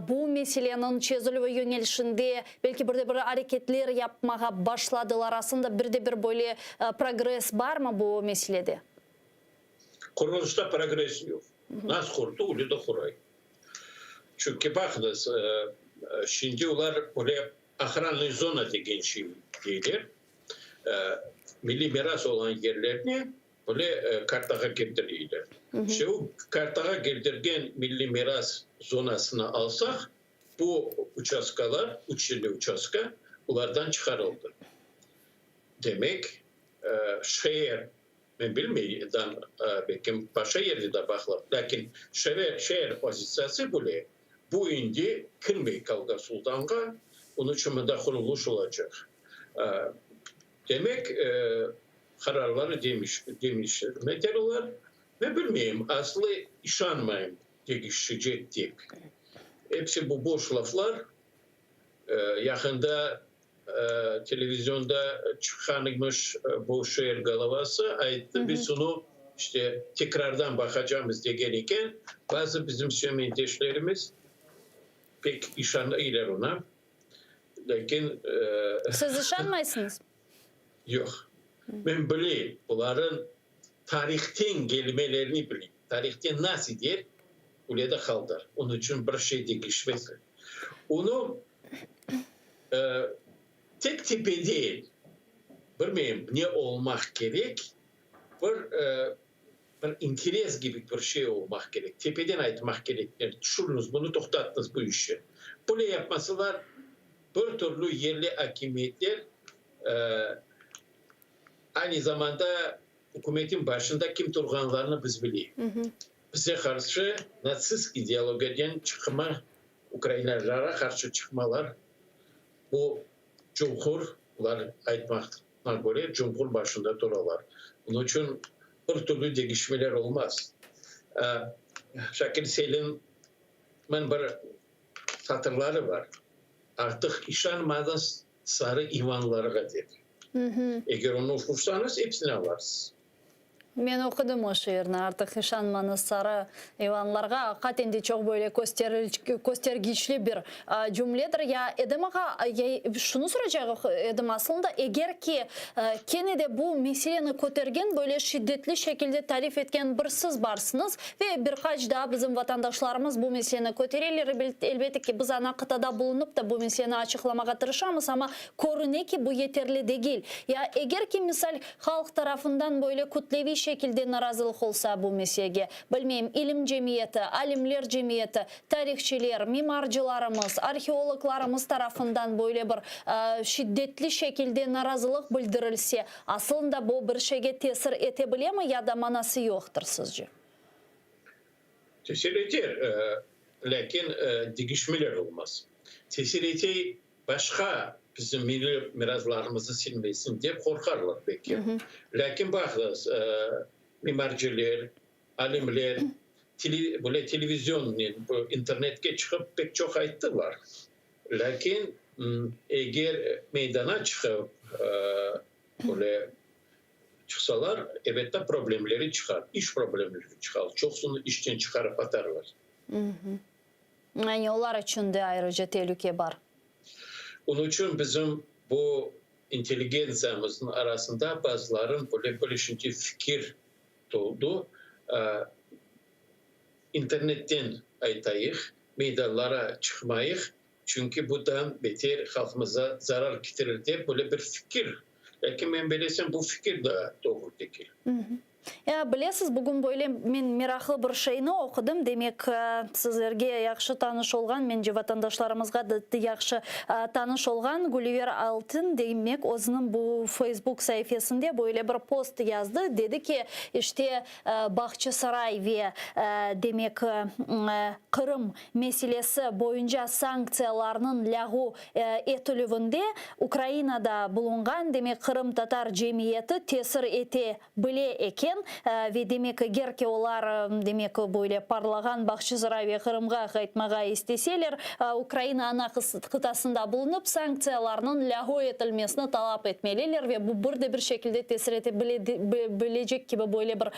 bu meseleniñ çezilüvi yöñelişinde belki bir de bir areketler yapmağa başladılar, aslında bir de bir böyle progress barmı bu meselede? Qurulışta progress yoq. Nas qurdı, öyle de quray. Çünki baqıñız, şimdi olar böyle ohrannıy zona degen şey deyler, milliy miras olğan yerlerni böyle kartağa kirdireyler. İşte o kartağa kirdirgen milliy miras zonasını alsaq, bu uçastkalar, üç yedi uçastka, olardan çıqarıldı. Demek, şeer Men bilmeyim, belkim başqa yerde de baqılır, lâkin şeer pozitsiyası bile bu indi kirmey Kalga Sultanğa, onıñ içün mında qurulış olacaq. Demek, qararları deñiştirmediler olar. Men bilmeyim, aslı işanmayım deñişecek dep. Episi bu boş laflar. Yaqında Televizionda çıqqan imiş bu şeer golovası ayttı, biz onı işte tekrardan baqacamız degen eken, bazı bizim semetdeşlerimiz pek işanıylar ona, lâkin. Siz işanmaysıñız? Yoq. Men bileyim, buların tarihten gelmelerini bileyim, tarihten nasıl der, öyle de qaldır, onıñ içün bir şey deñişmez. Onı Tek tepede, bilmeyim, ne olmaq kerek, bir bir interes kibi bir şey olmaq kerek, tepeden aytmaq kerek, tüşüriñiz, bunı toqtatıñız bu işi. Böyle yapmasalar. Bir türlü yerli akimiyetler aynı zamanda ükümetin başında kim turğanlarını biz bileyik. Bize qarşı natsist ideologiyadan çıqma, ukrainalılara qarşı çıqmalar, bu cumhur, olar aytmaqına köre, cumhur başında turalar. Onıñ içün bir türlü deñişmeler olmaz. Şakir Selimniñ bir satırları bar, Artıq işanmañız sarı ivanlarğa dep. Eger onı oqursañız, episini añlarsız. Men oqudım o şiirni, artıq işanmañız sarı ivanlarğa, aqiqaten de çoq böyle köstergiçli bir cümledir. Ya Edem ağa, şunı soracaq edim aslında, eger ki kene de bu meseleni kötergen, böyle şiddetli şekilde tarif etken bir siz barsıñız ve bir qaç daa bizim vatandaşlarımız bu meseleni kötereler, elbette ki, biz ana qıtada bulunıp da bu meseleni açıqlamağa tırışamız, amma körüne ki, bu yeterli degil. Ya eger ki, misal, Halq tarafından böyle kütleviy şekilde narazılıq olsa bu meselege, bilmeyim, ilim cemiyeti, alimler cemiyeti, tarihçiler, mimarcılarımız, arheologlarımız tarafından böyle bir şiddetli şekilde narazılıq bildirilse, asılında bu bir şeyge tesir ete bilemi ya da manası yoqtır sizce? Tesir eter, lâkin degişmeler olmaz. Tesir ete Başqa bizim milliy miraslarımıznı silmesin dep qorqarlar belki. Lâkin baqıñız, mimarcıler, alimler böyle televizionnen, bu internetke çıqıp pek çoq ayttılar. Lâkin eger meydana çıqıp böyle çıqsalar, elbette problemleri çıqar, iş problemleri çıqar, çoqusını işten çıqarıp atarlar. Yani olar içün de ayrıca telüke bar. Onıñ içün bizim bu intelligentsiyamıznıñ arasında bazıların böyle bölüşinci fikir doğdu, internetten aytayıq, meydanlara çıqmayıq, çünki budan beter halqımıza zarar ketirir dep böyle bir fikir. Lâkin men bilesem, bu fikir de doğru degil. Ya, bilesiz, bugün böyle men meraqlı bir şeyni oqudım. Demek, sizlerge yahşı tanış olğan, mence, vatandaşlarımızğa da yahşı tanış olğan Güliver Altın, demek, özüniñ bu Facebook saifesinde böyle bir post yazdı. Dedi ki, işte, Bağçasaray ve, demek, Qırım meselesi boyunca sanktsiyalarnıñ lâğu etilüvinde Ukrainada bulunğan, demek, qırımtatar cemiyeti tesir ete bile eken ve demek, eger ki olar, demek, böyle parlağan Bağçasaray ve Qırımğa qaytmağa isteseler, Ukraina ana qıtasında bulunıp, sanktsiyalarnıñ lâğu etilmesini talap etmeliler ve bu bir de bir şekilde tesir ete bilecek kibi böyle bir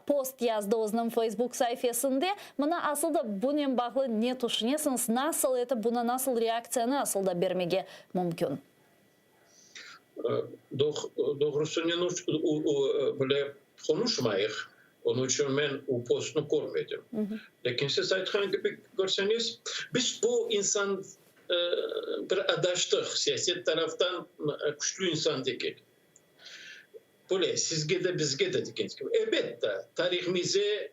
post yazdı özüniñ Facebook saifesinde. Mına asıl da bunen bağlı ne tüşünesiñiz, nasıl etip buna nasıl reaktsiyanı asıl da bermege mümkün? Doğrusı, men böyle qonuşmayıq, onıñ içün men o postnı körmedim. Lâkin siz aytqan kibi, körseñiz, biz bu insan bir adaştıq, siyaset taraftan küçlü insan degil. Böyle sizge de, bizge de degen kibi. Elbette, tarihimize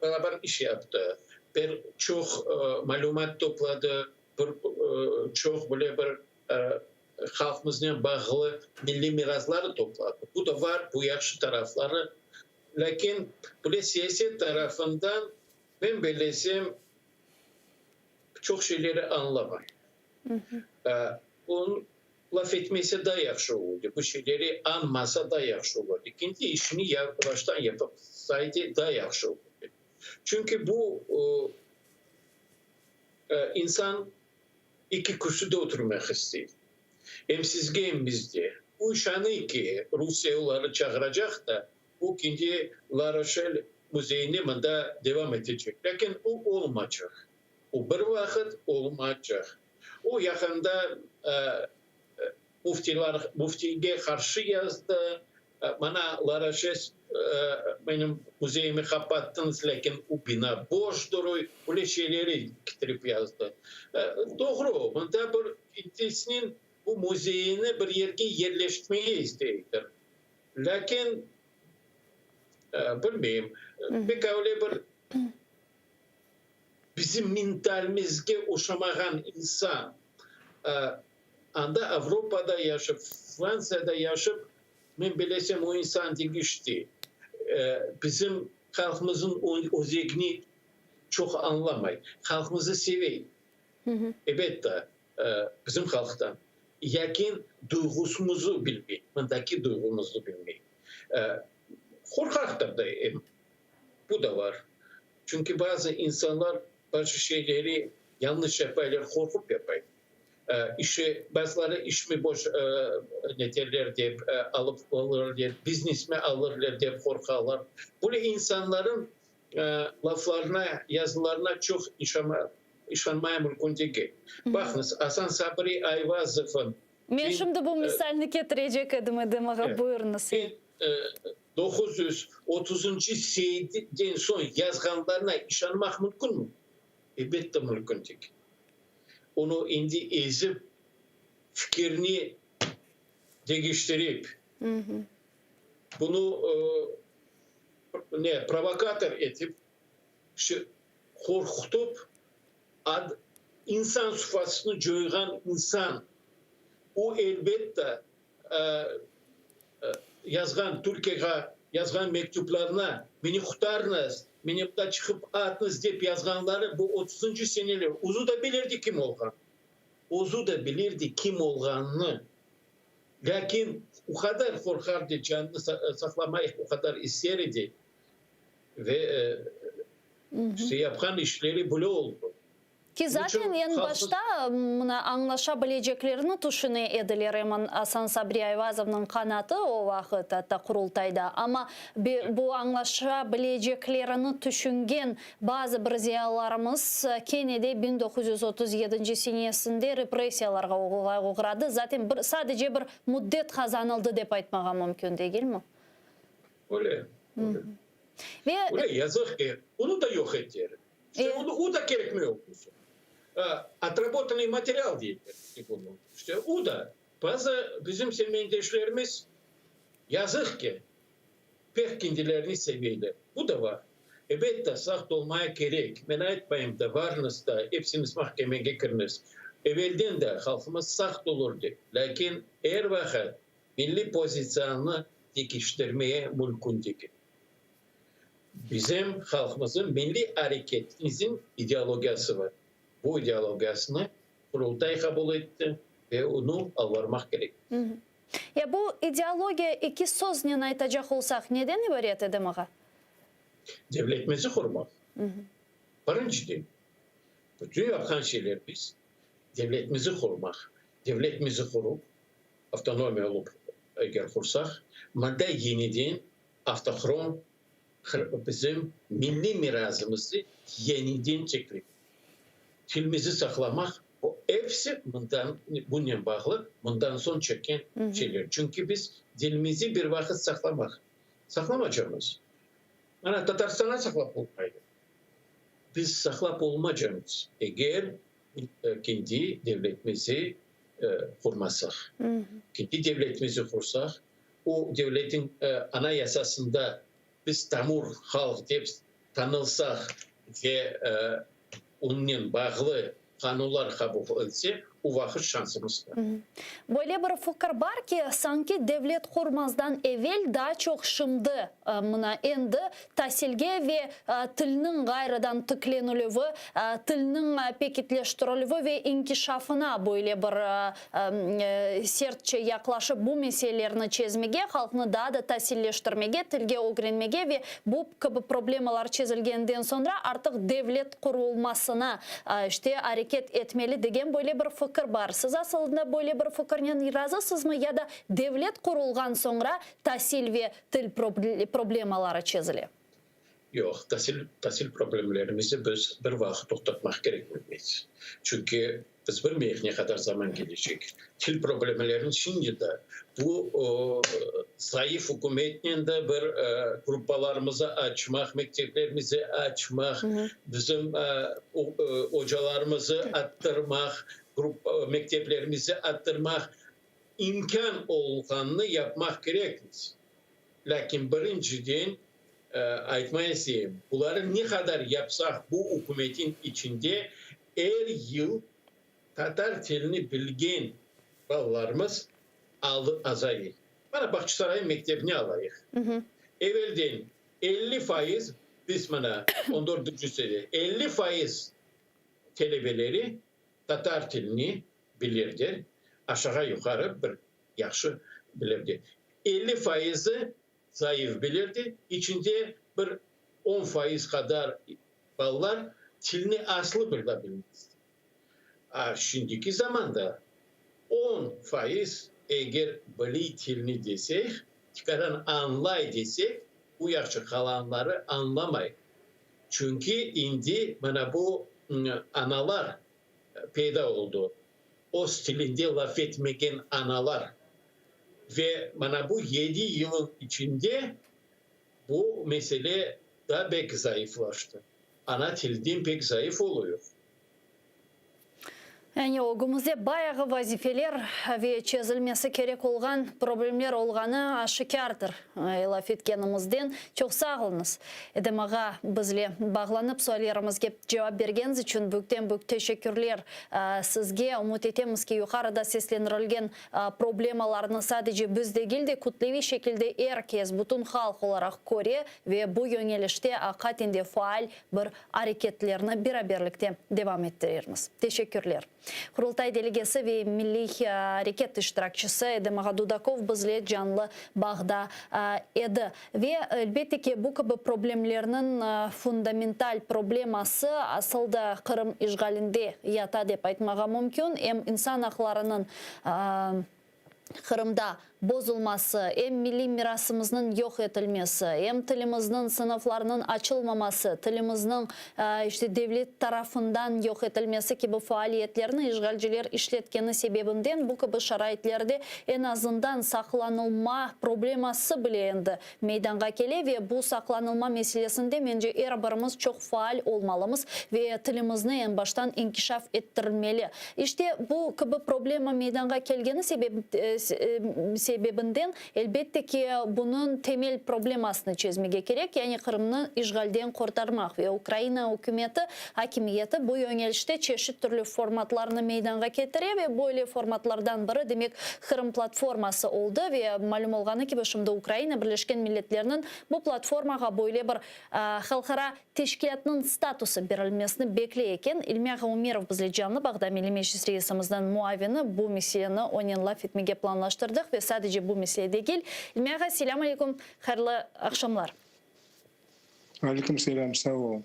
balaban iş yaptı, bir çoq malümat topladı, bir çoq böyle bir halqımıznen bağlı milliy mirasları topladı. Bu da var, bu yahşı tarafları. Lâkin böyle siyaset tarafından, men bellesem, çoq şeyleri añlamay. Onıñ laf etmese daa yahşı olurdı, bu şeyleri añmasa daa yahşı olurdı. Kendi işini baştan yapsaydı daa yahşı olurdı. Çünki bu insan İki kürsüde oturmaq istey. Em sizge, em bizge. Bu işanıy ki, Rusiye olarnı çağıracaq da, bu kendi La Roşel müzeyini mında devam etecek. Lâkin o olmacaq. O bir vaqıt olmacaq. O yaqında müftiylar, müftiyge qarşı yazdı, Mana, La Roşel, menim müzeyimi qapattıñız, lâkin o bina boş duruy. Böyle şeyleri ketirip yazdı. Doğru, mında bir kendisiniñ bu müzeyini bir yerge yerleştirmege isteydir. Lâkin, bilmeyim, pek öyle bir bizim mentalimizge oşamağan insan. Anda Avropada yaşıp, Frantsiyada yaşıp, men bilesem o insan degişti. Bizim halqımıznıñ özegini çoq añlamay. Halqımızı sevey, elbette, bizim halqtan. Lâkin duyğusımızı bilmey, mındaki duyğumıznı bilmey. Qorqaqtır da em, bu da bar. Çünki bazı insanlar bazı şeyleri yañlış yapaylar, qorqup yapay. İşi, bazıları işmi boş neterler dep, alıp alırlar, biznesmi alırlar dep qorqalar. Böyle insanların laflarına, yazılarına çoq işanmaya mümkün degil. Baqıñız, Asan Sabri Ayvazovnıñ. Men şimdi bu misalni ketirecek edim, Edem ağa, buyurıñız. 1930-ncı seneden soñ yazğanlarına işanmaq mümkünmi? Elbette mümkün degil. Onı endi ezip, fikirini deñiştirip, bunı ne, provokator etip, qorqutıp, insan sıfatını coyğan insan, o elbette yazğan Türkiyege yazğan mektüplerine meni qurtarıñız, meni mında çıqıp atıñız dep yazğanları bu otuzıncı seneler, özü de bilirdi kim olğanını, özü de bilirdi kim olğanını, lâkin o qadar qorqardı, canını saqlamayıp o qadar ister edi ve işte yapqan işleri böyle oldı. Ki zaten eñ başta mına añlaşa bileceklerini tüşüne ediler emin Asan Sabri Ayvazovnıñ qanatı o vaqıt, atta Qurultayda. Amma bu añlaşa bileceklerini tüşüngen bazı bir ziyalılarımız kene de 1937 senesinde repressiyalarğa oğradı. Zaten bir sadece bir müddet qazanıldı dep aytmağa mümkün, degilmi? Öyle, öyle. Ve Öyle, yazıq ki, onı da yoq ettiler. İşte onı, o da kerekmey oldı. Otработанный material deyler bunı. İşte o da. Bazı bizim semendeşlerimiz, yazıq ki, pek kendilerini seveyler. Bu da bar. Elbette, saqt olmaya kerek. Men aytmayım da, varıñız da, epsiniz mahkemege kiriniz. Evelden de halqımız saqt olur dep. Lâkin er vaqıt milliy pozitsiyanı pekiştirmeye mümkün degil. Bizim halqımızın milliy areketimizin ideologiyası bar. Bu ideologiyasını Qurultay qabul etti ve onı alvarmaq kerek. Ya bu ideologiya eki söznen aytacaq olsaq neden ibaret, Edem ağa? Devletimizi qurmaq. Birinciden, bütün yapqan şeylerimiz devletimizi qurmaq. Devletimizi qurup, avtonomiya olıp eger qursaq, mında yeniden avtohron bizim milliy mirasımızı yeniden tiklemek, tilimizi saqlamaq, o episi mından bunen bağlı, mından soñ çekken şeyler. Çünki biz dilimizi bir vaqıt saqlamaq, saqlamacamız. Mana Tatarstanğa saqlap olmaydı. Biz saqlap olmacamız, eger kendi devletimizi qurmasaq. Kendi devletimizi qursaq, o devletniñ Anayasasında biz tamır halq dep tanılsaq ve onıñnen bağlı qanunlar qabul etse, o vaqıt şansımız bar. Böyle bir fikir bar ki, sanki devlet qurmazdan evel daa çoq şimdi, mına endi tasilge ve tilniñ ğayrıdan tiklenilüvi, tilniñ pekitleştirilüvi ve inkişafına böyle bir sertçe yaqlaşıp bu meselelerni çezmege, halqnı daa da tasilleştirmege, tilge ögrenmege ve bu kibi problemalar çezilgenden soñra artıq devlet qurulmasına işte areket etmeli degen böyle bir fikir bar. Siz asılında böyle bir fikirnen razısızmı ya da devlet qurulğan soñra tasil ve til problemaları çezile? Yoq, tasil, tasil problemlerimizni biz bir vaqıt toqtatmaq kerekmeymiz. Çünki biz bilmeyik ne qadar zaman kelecek. Til problemlerini şimdi de bu zayıf ükümetnen de bir gruppalarımızı açmaq, mekteplerimizi açmaq, bizim ocalarımızı arttırmaq, mekteplerimizi arttırmaq imkân olğanını yapmaq kerekmiz. Lâkin birinciden aytmay isteyim, buları ne qadar yapsaq bu ükümetin içinde er yıl tatar tilini bilgen. balalarımız alı azayı. Mana Bağçasaray mektebini alayıq. Evelden 50%, biz mana on dördünci sene 50% telebeleri tatar tilini bilirdi, aşağı-yuqarı bir yahşı bilirdi. 50 fayızı zayıf bilirdi, içinde bir 10% qadar balalar tilni aslı bir da bilmezdi. A şimdiki zamanda 10% eger biliy tilni desek, tikaran añlay desek, bu yahşı, qalanları añlamay. Çünki indi mana bu analar peyda oldı, öz tilinde laf etmegen analar. Ve mana bu yedi yılın içinde bu mesele daa bek zayıflaştı. Ana tilden pek zayıf oluyor. Yani ögümizde bayağı vazifeler ve çezilmesi kerek olğan problemler olğanı aşikârdır laf etkenimizden. Çoq sağ oluñız, Edem ağa, bizle bağlanıp suallerimizge cevap bergeniñiz içün büyükten-büyük teşekkürler sizge. Ümüt etemiz ki, yuqarıda seslendirilgen problemalarnı sadece biz degil de, kütleviy şekilde er kes, bütün halq olaraq köre ve bu yöñelişte aqiqaten de faal bir areketlerni beraberlikte devam ettirermiz. Teşekkürler. Qurultay delegesi ve milliy areket iştirakçisi Edem ağa Dudakov bizle canlı bağda edi. Ve, elbette ki, bu kibi problemlerniñ fundamental probleması asıl da Qırım işğalinde yata dep aytmağa mümkün. Em insan aqlarınıñ Qırımda bozulması, em milliy mirasımıznıñ yoq etilmesi, em tilimizniñ sınıflarnıñ açılmaması, tilimizniñ, işte, devlet tarafından yoq etilmesi kibi faaliyetlerni işğalciler işletkeni sebebinden bu kibi şaraitlerde eñ azından saqlanılma probleması bile endi meydanğa kele ve bu saqlanılma meselesinde, mence, er birimiz çoq faal olmalımız ve tilimizni eñ baştan inkişaf ettirilmeli. İşte, bu kibi problema meydanğa kelgeni sebebinden, elbette ki, bunıñ temel problemasını çezmege kerek, yani Qırımnı işğalden qurtarmaq ve Ukraina ükümeti, akimiyeti bu yöñelişte çeşit türlü formatlarnı meydanğa ketire ve böyle formatlardan biri, demek, Qırım platforması oldı ve malüm olğanı kibi, şimdi Ukraina Birleşken Milletlerniñ bu platformağa böyle bir halqara teşkilâtnıñ statusı berilmesini bekley eken. İlmi ağa Umerov bizle canlı bağda, Milliy Meclis reisimizniñ muavini, bu meseleni onen laf etmege planlaştırdıq ve sadece bu mesele degil. İlmi ağa, selâm aleyküm, hayırlı aqşamlar. Aleyküm selâm, sağ ol.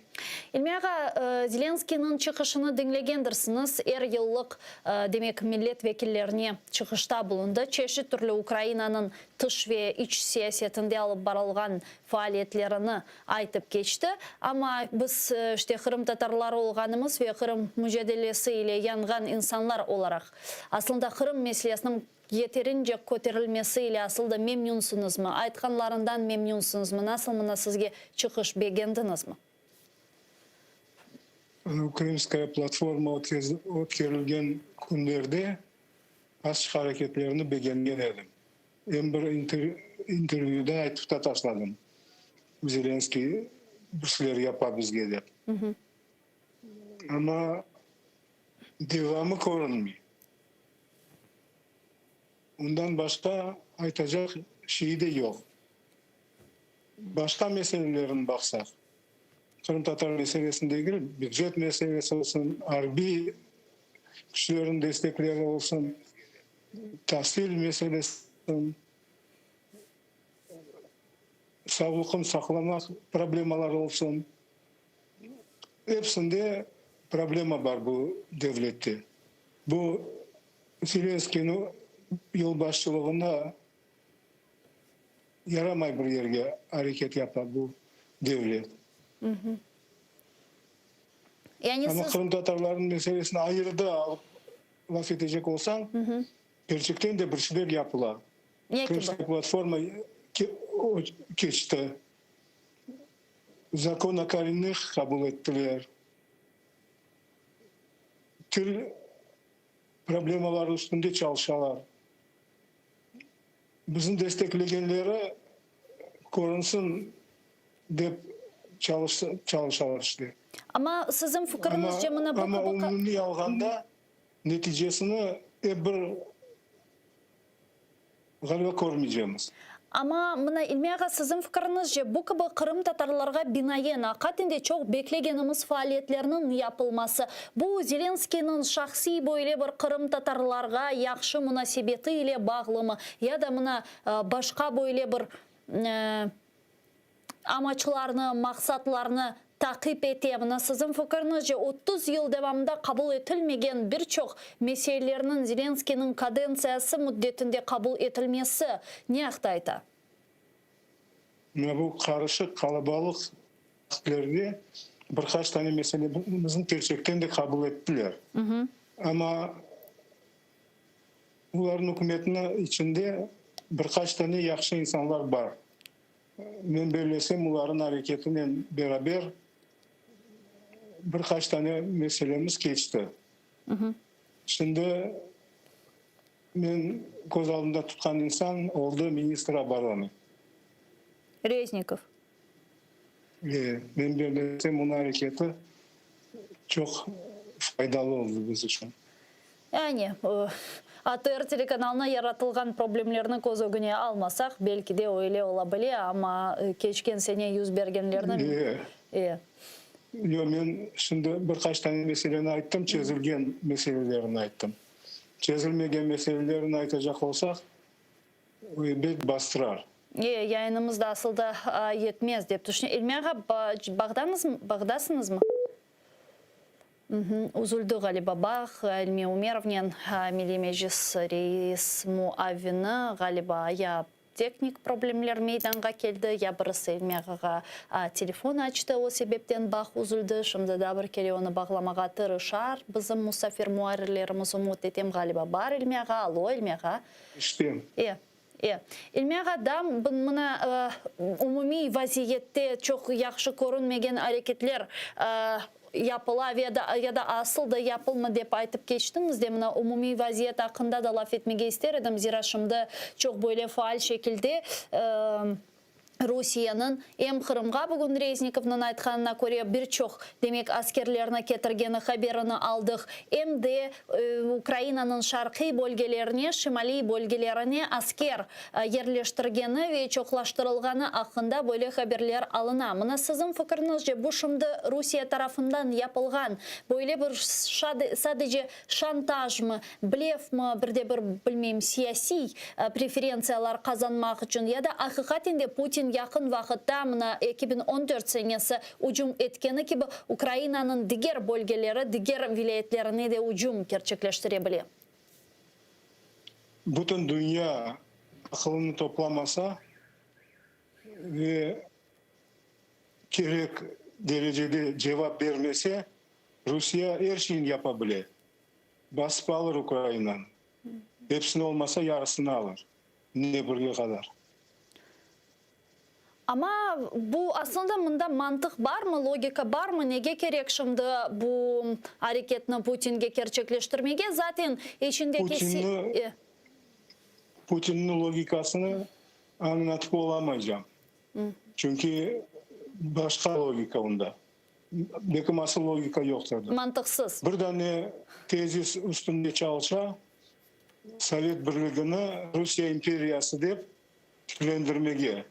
İlmi ağa, Zelenskıynıñ çıqışını diñlegendirsiñiz, er yıllıq, demek, millet vekillerine çıqışta bulundı. Çeşit türlü Ukrainanıñ tış ve iç siyasetinde alıp barılğan faaliyetlerini aytıp keçti. Amma biz, işte, qırımtatarlar olğanımız ve Qırım mücadelesi ile yanğan insanlar olaraq, aslında Qırım meselesiniñ yeterince köterilmesi ile asıl da memnünsiñizmi? Aytqanlarından memnünsiñizmi? Nasıl mına sizge çıqış, begendiñizmi? Krımskaya platforma ötkerilgen künlerde açıq areketlerini begengen edim. Em bir intervyüda aytıp da taşladım, Zelenskıy bir şeyler yapa bizge dep. Amma devamı körünmey. Ondan başqa aytacaq şeyi de yoq. Başqa meselelerini baqsaq, qırımtatar meselesini degil, bücet meselesi olsun, arbiy küçlerniñ destekleri olsun, tasil meselesi olsun, sağlıqnı saqlamaq problemaları olsun, epsinde problema bar bu devlette. Bu Zelenskıynıñ yolbaşçılığında yaramay bir yerge areket yapa bu devlet. Yani Amma siz... qırımtatarlarnıñ meselesini ayırı da alıp laf etecek olsañ, kerçekten de bir şeyler yapıla. Ne kibi? Krımskaya platforma keçti. Zakon o korennıh qabul ettiler. Til problemaları üstünde çalışalar. Bizni desteklegenleri körünsin dep çalışalar işte. Amma siziñ fikiriñizce mına bu Amma umumiy alğanda neticesini ep bir. Ğaliba körmeycemiz. Amma, mına, İlmi ağa, siziñ fikiriñizce, bu kibi qırımtatarlarğa binaen, aqaten de çoq beklegenimiz faaliyetlerniñ yapılması, bu Zelenskıynıñ şahsiy böyle bir qırımtatarlarğa yahşı munasebeti ile bağlımı, ya da, mına, başqa böyle bir amaçlarnı, maqsatlarnı taqip ete? Mına siziñ fikiriñizce, 30 yıl devamında qabul etilmegen bir çoq meselelerniñ Zelenskıynıñ kadentsiyası müddetinde qabul etilmesi ne aqta ayta? Mına bu qarışıq, qalabalıq vaqıtlerde bir qaç tane meselemizni kerçekten de qabul ettiler. Amma olarnıñ ükümetiniñ içinde bir qaç tane yahşı insanlar bar. Men bellesem, olarnıñ areketinen beraber bir qaç tane meselemiz keçti. Şimdi men köz aldımda tutqan insan oldı ministr oboronı. Reznikov. E, men bellesem, onıñ areketi çoq faydalı oldı biz içün. Yani, ATR telekanalına yaratılğan problemlerni köz ögüne almasaq, belki de öyle ola bile, amma keçken sene yüz bergenlerni. E. E. Yoq, men şimdi bir qaç tane meseleni ayttım, çezilgen meselelerini ayttım. Çezilmegen meselelerini aytacaq olsaq, ebet bastırar. E, yayınımız da asıl da yetmez, dep tüşünem. İlmi ağa, bağdasıñızmı? Üzüldi ğaliba bağ, İlmi Ümerovnen Milliy Meclis reis muavini ğaliba ya teknik problemler meydanğa keldi, ya birisi İlmi ağağa telefon açtı, o sebepten bağ üzüldi. Şimdi daa bir kere onı bağlamağa tırışar bizim musafir muarrirlerimiz, ümüt etem, ğaliba bar İlmi ağa. Alo, İlmi ağa. İşte. E, e. İlmi ağa, daa mına umumiy vaziyette çoq yahşı körünmegen areketler yapıla ve da ya da asıl da yapılmı dep aytıp keçtiñiz de, mına umumiy vaziyet aqqında da laf etmege ister edim, zira şimdi çoq böyle faal şekilde Rusiyeniñ em Qırımğa bugün Reznikovnıñ aytqanına köre bir çoq, demek, askerlerni ketirgeni haberini aldıq, em de Ukrainanıñ şarqiy bölgelerine, şimaliy bölgelerine asker yerleştirgeni ve çoqlaştırılğanı aqqında böyle haberler alına. Mına siziñ fikriñizce, bu şimdi Rusiye tarafından yapılğan böyle bir sadece Şantajmı, blefmi, bir de bir, bilmeyim, siyasiy preferentsiyalar qazanmaq içün ya da aqiqaten de Putin yaqın vaqıtta, mına, 2014 senesi ücüm etkeni kibi, Ukrainanıñ diger bölgeleri, diger vilâyetlerine de ücüm kerçekleştire bile? Bütün dünya aqılını toplamasa ve kerek derecede cevap bermese, Rusiye er şeyni yapa bile, basıp alır Ukrainanı, epsini olmasa, yarısını alır, Dneprge qadar. Amma bu aslında mında mantıq barmı, logika barmı, nege kerek şimdi bu areketni Putinge kerçekleştirmege, zaten içindeki. Putinni, Putinniñ logikasını añlatıp olamaycam, çünki başqa logika onda. Belki asıl logika yoqtır da. Mantıqsız. Bir dane tezis üstünde çalışa, Sovet Birligini Rusiye imperiyası dep tiklendirmege.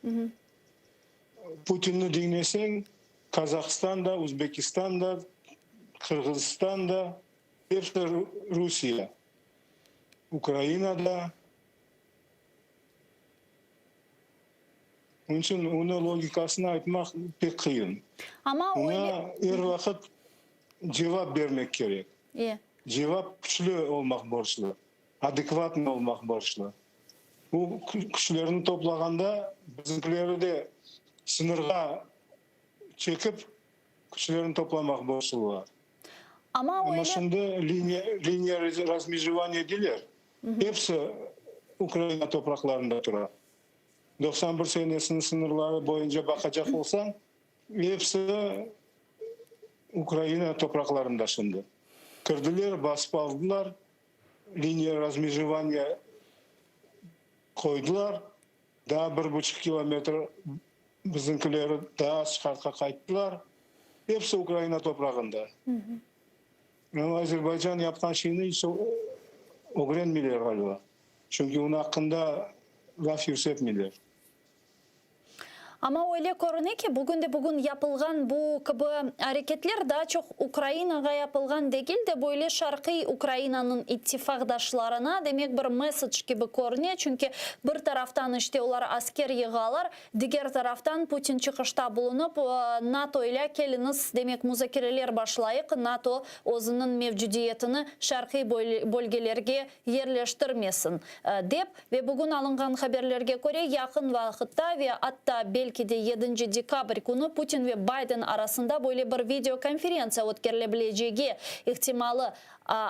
Putinni diñleseñ, Kazahstan da, Uzbekistan da, Qırğızistan da, episi Rusiye. Ukraina da. Onıñ içün onıñ logikasını aytmaq pek qıyın. Amma Oña er vaqıt cevap bermek kerek. Cevap küçlü olmaq borclu, adekvatnıy olmaq borclu. Bu küçlerni toplağanda bizimkileri de sıñırğa çekip küçlerini toplamaq borclular. Amma Amma şimdi liniya, liniya razmejevaniya deyler, episi Ukraina topraqlarında tura. 91 senesiniñ sıñırları boyunca baqacaq olsañ, episi Ukraina topraqlarında şimdi. Kirdiler, basıp aldılar, liniya razmejevaniya qoydılar, daa bir buçuq kilometr bizimkileri daa şarqqa qayttılar, episi Ukraina toprağında. Amma Azerbaycan yapqan şeyni iç ögrenmeyler ğaliba, çünki onıñ aqqında. laf yürsetmeyler. Amma öyle körüne ki, bugünde-bugün yapılğan bu kibi areketler daa çoq Ukrainağa yapılğan degil de, böyle şarqiy Ukrainanıñ ittifaqdaşlarına, demek, bir message kibi körüne, çünki bir taraftan, işte, olar asker yığalar, diger taraftan, Putin çıqışta bulunıp, NATO ile keliñiz, demek, muzakereler başlayıq, NATO özüniñ mevcudiyetini şarqiy bölgelerge yerleştirmesin, dep. Ve bugün alınğan haberlerge köre, yaqın vaqıtta ve atta belki de yedinci dekabr künü Putin ve Bayden arasında böyle bir video konferentsiya ötkerile bilecegi ihtimalı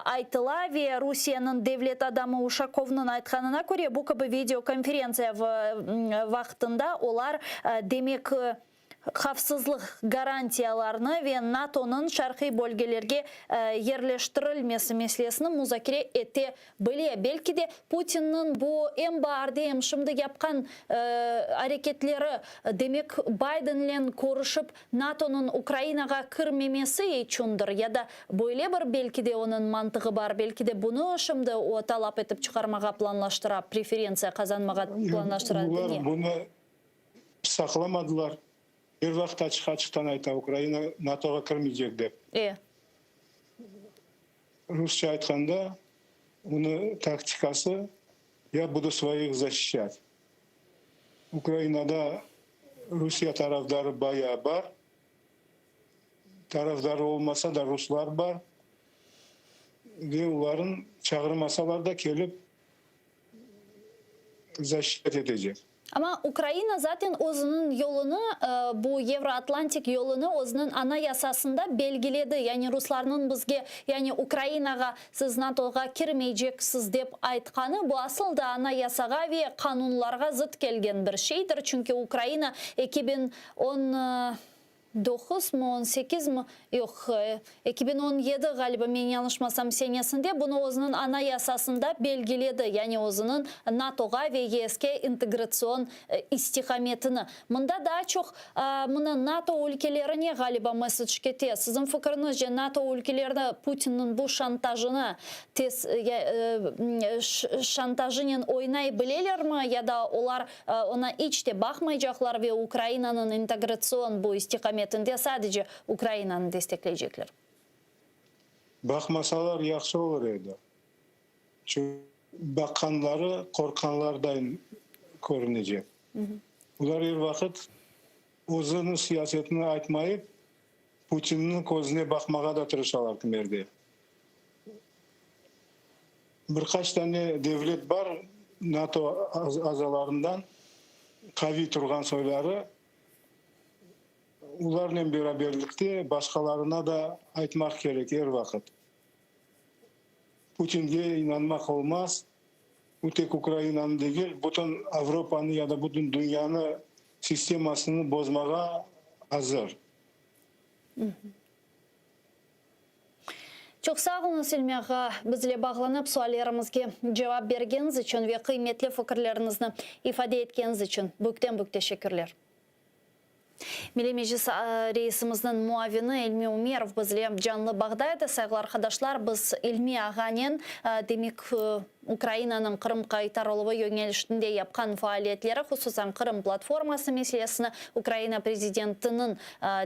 aytıla ve Rusiyeniñ devlet adamı Uşakovnıñ aytqanına köre, bu kibi video konferentsiya vaqtında olar, demek, havfsızlıq garantiyalarını ve NATOnıñ şarqiy bölgelerge yerleştirilmesi meselesini muzakere ete bile. Belki de, Putinniñ bu em baarde, em şimdi yapqan areketleri, demek, Baydenlen körüşip, NATOnıñ Ukrainağa kirmemesi içündir, ya da böyle bir, belki de, onıñ mantığı bar, belki de, bunı şimdi o talap etip çıqarmağa planlaştıra, preferentsiya qazanmağa planlaştıra, Olar bunı Saqlamadılar. Er vaqıt açıq-açıqtan ayta, Ukraina NATOğa kirmeycek dep. E. Rusça aytqanda, onı taktikası, ya budu svoih zaşişçat. Ukrainada Rusiye tarafdarı bayağı bar. Tarafdarı olmasa da ruslar bar. Ve oların çağırmasalar da kelip zaşişçat etecek. Amma Ukraina zaten özüniñ yolunı, bu Yevroatlantik yolunı özüniñ Anayasasında belgiledi. Yani ruslarnıñ bizge, yani Ukrainağa siz NATOğa kirmeyceksiz dep aytqanı, bu asıl da Anayasağa ve qanunlarğa zıt kelgen bir şeydir. Çünki Ukraina 2010. Doquzmı, on sekizmi, yoq, 2017, ğaliba, men yañlışmasam, senesinde bunı özüniñ Anayasasında belgiledi, yani özüniñ NATOğa ve YESke integratsion istiqametini. Mında daa çoq, mına, NATO ülkelerine, ğaliba, messec kete. Siziñ fikriñizce, NATO ülkeleri Putinniñ bu şantajına tez, şantajınen oynay bilelermi ya da olar Oña iç te baqmaycaqlar ve Ukrainanıñ integratsion bu istiqametinde sadece Ukrainanı destekleycekler. Baqmasalar yahşı olur edi. Çünki baqqanları qorqqanlarday körünecek. Olar er vaqıt özüniñ siyasetini aytmayıp, Putinniñ közüne baqmağa da tırışalar kimerde. Bir qaç tane devlet bar, NATO azalarından qaviy turğan soyları, olarnen beraberlikte başqalarına da aytmaq kerek er vaqıt. Putinge inanmaq olmaz, o tek Ukrainanı degil, bütün Avropanı ya da bütün dünyanı sistemasını bozmağa azır. Çoq sağ oluñız, İlmi ağa, bizle bağlanıp, suallerimizge cevap bergeniñiz içün ve qıymetli fikirleriñizni ifade etkeniñiz içün büyükten-büyük teşekkürler. Milliy Meclis reisimizniñ muavini İlmi Ümerov bizle canlı bağda edi. Sayğılı arqadaşlar, biz İlmi ağanen, demek, Ukrainanıñ Qırım qaytarıluvı yöñelişinde yapqan faaliyetleri, hususan Qırım platforması meselesini, Ukraina prezidentiniñ,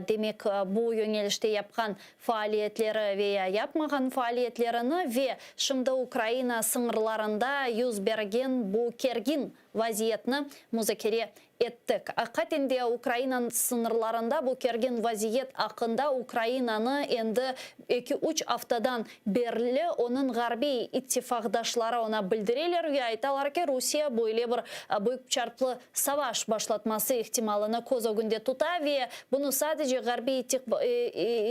demek, bu yöñelişte yapqan faaliyetleri ve ya yapmağan faaliyetlerini ve şimdi Ukraina sıñırlarında yüz bergen bu kergin vaziyetni muzakere ettik. Aqiqaten de Ukraina sıñırlarında bu kergin vaziyet aqqında Ukrainanı endi eki-üç aftadan berli onıñ ğarbiy ittifaqdaşları oña bildireler ve aytalar ki, Rusiye böyle bir büyük çarplı savaş başlatması ihtimalını köz ögünde tuta ve bunı sadece ğarbiy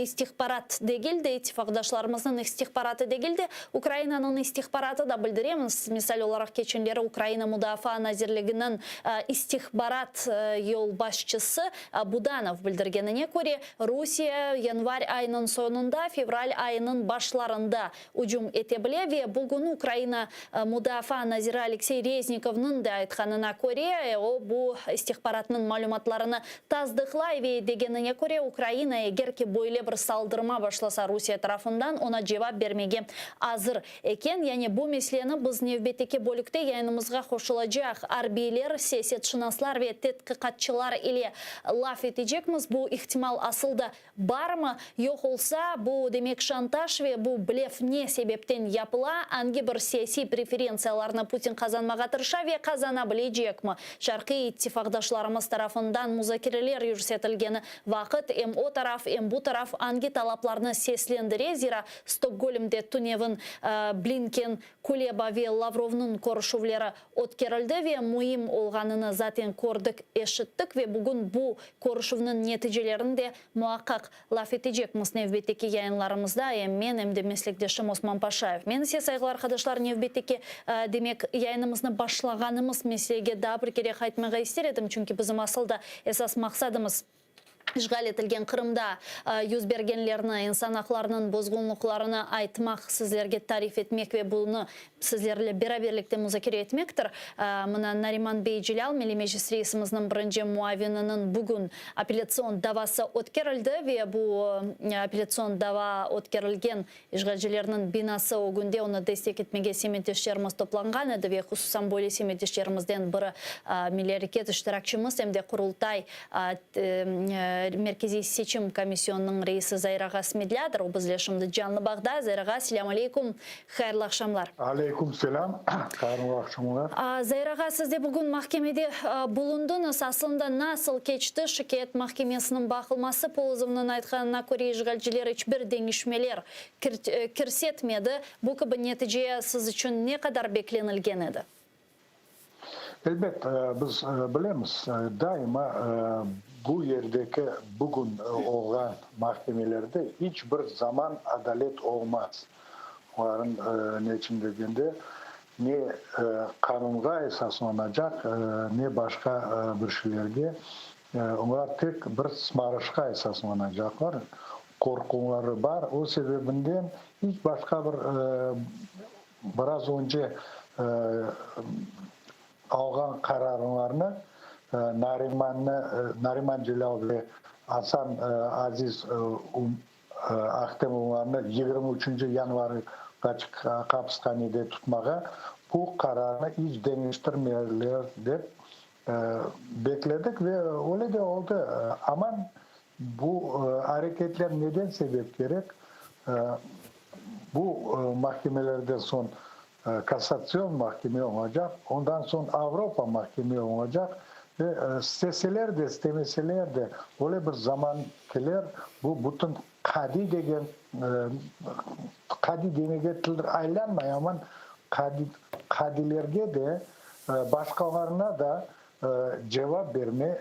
istihbarat degil de, ittifaqdaşlarımıznıñ istihbaratı degil de, Ukrainanıñ istihbaratı da bildiremiz. Misal olaraq, keçenleri Ukraina Mudafaa nazirliginiñ istihbarat. istihbarat yolbaşçısı Budanov bildirgenine köre, Rusiye yanvar ayınıñ soñunda, fevral ayınıñ başlarında ücüm ete bile ve bugün Ukraina Mudafaa naziri Aleksey Reznikovnıñ da aytqanına köre, o, bu istihbaratnıñ malümatlarını tasdıqlay ve degenine köre, Ukraina eger ki böyle bir saldırma başlasa Rusiye tarafından, oña cevap bermege azır eken. Yani bu meseleni biz nevbetteki bölükte yayınımızğa qoşulacaq arbiyler, siyasetşınaslar ve tedqiqatçılar ile laf etecekmiz. Bu ihtimal asıl da Barmı? Yoq olsa, bu, demek, şantaj ve bu blef ne sebepten yapıla, angi bir siyasiy preferentsiyalarnı Putin qazanmağa tırışa ve qazana bilecekmi? Şarqiy ittifaqdaşlarımız tarafından muzakereler yürsetilgeni vaqıt em o taraf, em bu taraf angi talaplarnı seslendire, zira Stokgolmde tünevin Blinken, Kuleba ve Lavrovnıñ körüşüvleri ötkerildi ve müim olğanını zaten kördik, eşittik ve bugün bu körüşüvniñ neticelerini de muaqqaq laf etecekmiz nevbetteki yayınlarımızda em men, em de meslekdeşim Osman Paşayev. Men ise, sayğılı arqadaşlar, nevbetteki, demek, yayınımıznı başlağanımız meselege daa bir kere qaytmağa ister edim, çünki bizim asıl da esas maqsadımız, İşğal etilgen Qırımda yüz bergenlerni, insan aqlarınıñ bozğunlıqlarını aytmaq, sizlerge tarif etmek ve bunı sizlerle beraberlikte muzakere etmektir. Mına Nariman bey Celâl, Milliy Meclis reisimizniñ birinci muavininiñ bugün apellâtsion davası ötkerildi ve bu apellâtsion dava ötkerilgen İşğalcilerniñ binası ögünde onı destek etmege semetdeşlerimiz toplanğan edi ve hususan böyle semetdeşlerimizden biri Milliy areket iştirakçimiz em de Qurultay Merkeziy seçim komisyonınıñ reisi Zair ağa Smedlâdır. O bizle şimdi canlı bağda. Zair ağa, selâm aleykum, hayırlı aqşamlar. Aleykum selâm, hayırlı aqşamlar. Zair ağa, siz de bugün mahkemede bulundıñız. Aslında nasıl keçti şikâyet mahkemesiniñ baqılması? Polozovnıñ aytqanına köre, işğalciler iç bir deñişmeler kirsetmedi. Bu kibi netice siz içün ne qadar beklenilgen edi? Elbet, biz bilemiz, daima bu yerdeki bugün olğan mahkemelerde iç bir zaman adalet olmaz. Olarnıñ ne içün degende, ne qanunğa esaslanacaq, ne başqa bir şeylerge, olar tek bir sımarışqa esaslanacaqlar, qorquları bar. O sebebinden iç başqa bir Biraz önce alğan qararlarnı Narimannı, Nariman Celâl ve Asan Aziz Ahtemovlarnı 23 yanvarğaç hapishanede tutmağa, bu qararnı iç deñiştirmeyler dep bekledik ve öyle de oldı. Aman bu areketler neden sebep kerek? Bu mahkemelerden soñ Kassatsion mahkeme olacaq, ondan soñ Avropa mahkeme olacaq ve isteseler de, istemeseler de, öyle bir zaman keler, bu bütün qadiy degen, qadiy demege til aylanmay, aman qadiylerge de, başqalarına da cevap berme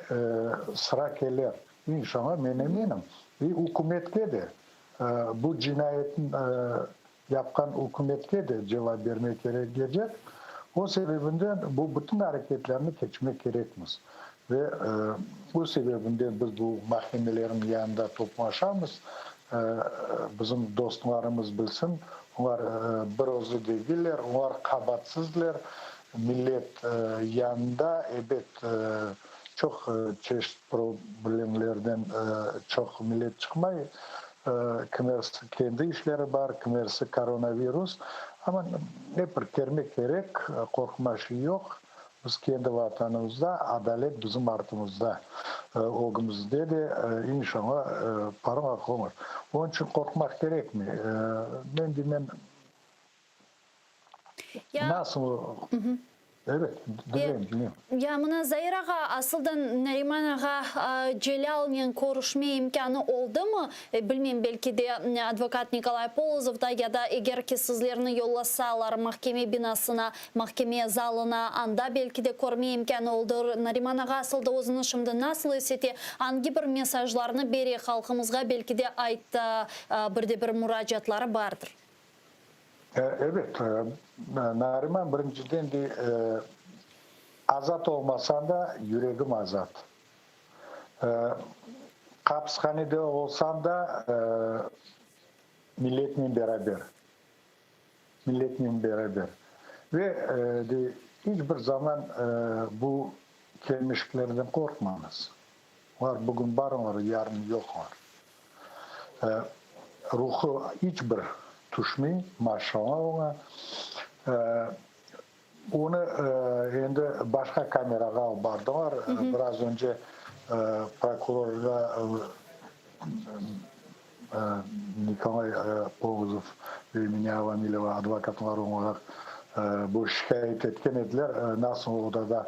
sıra keler, inşallah, men eminim, ve ükümetke de. Bu cinayetni yapqan ükümetke de cevap bermek kerekecek. O sebebinden bu bütün areketlerni keçmek kerekmiz. Ve o sebebinden biz bu mahkemelerniñ yanında toplaşamız. Bizim dostlarımız bilsin, olar bir özü degiller, olar qabatsızlar. Millet yanında, ebet, çoq çeşit problemlerden çoq millet çıqmay. Kimersi kendi işleri bar, kimersi koronavirus. Amma ep bir kermek kerek, qorqma şey yoq. Biz kendi Vatanımızda, adalet bizim artımızda, ögümizde de, inşallah, parlaq olur. Onıñ içün qorqmaq kerekmey. Men deymen, Nasıl? Evet, diñleyim, diñleyim. Ya mına Zair ağa, asılda Nariman ağa Celâlnen körüşme imkânı oldımı? Bilmeyim, belki de advokat Nikolay Polozov da ya da eger ki sizlerni yollasalar mahkeme binasına, mahkeme zalına, anda belki de körme imkânı oldı. Nariman ağa asılda özüni şimdi nasıl is ete, angi bir mesajlarnı bere halqımızğa, belki de ayttı, bir de bir muracaatları bardır. Ebet, Nariman birinciden de. Azat olmasam da, yüregim azat. Qapishanede olsam da, milletnen beraber. Milletnen beraber. Ve de iç bir zaman bu kelmeşiklerden qorqmañız. Olar bugün barlar, yarın yoqlar. Ruhı iç bir tüşmey, maşallah oña. Onı endi başqa kamerağa alıp bardılar. Biraz önce prokurorğa Nikolay Polozov ve Mine Avamileva advokatlar olaraq bu şikâyet etken ediler, nasıl odada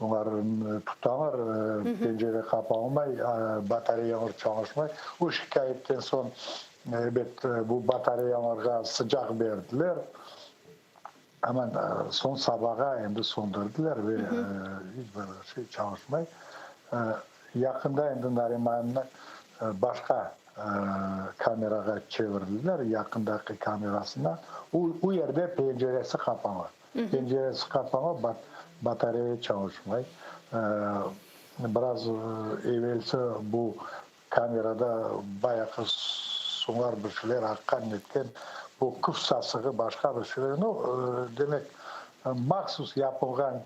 olarnı tutalar, pencere qapalmay, batareyalar çalışmay. O şikâyetten soñ, ebet, bu batareyalarğa sıcaq berdiler. Aman, soñ sabağa endi söndürdiler ve iç bir şey çalışmay. Yaqında endi Narimannı başqa kamerağa çevirdiler, yaqındaki kamerasına. O yerde penceresi qapalı. Penceresi qapalı, batareya çalışmay. Biraz evelsi bu Kamerada bayağı sular bir şeyler aqqan netken, bu küf sasığı başqa bir şeyler, nu, demek, mahsus yapılğan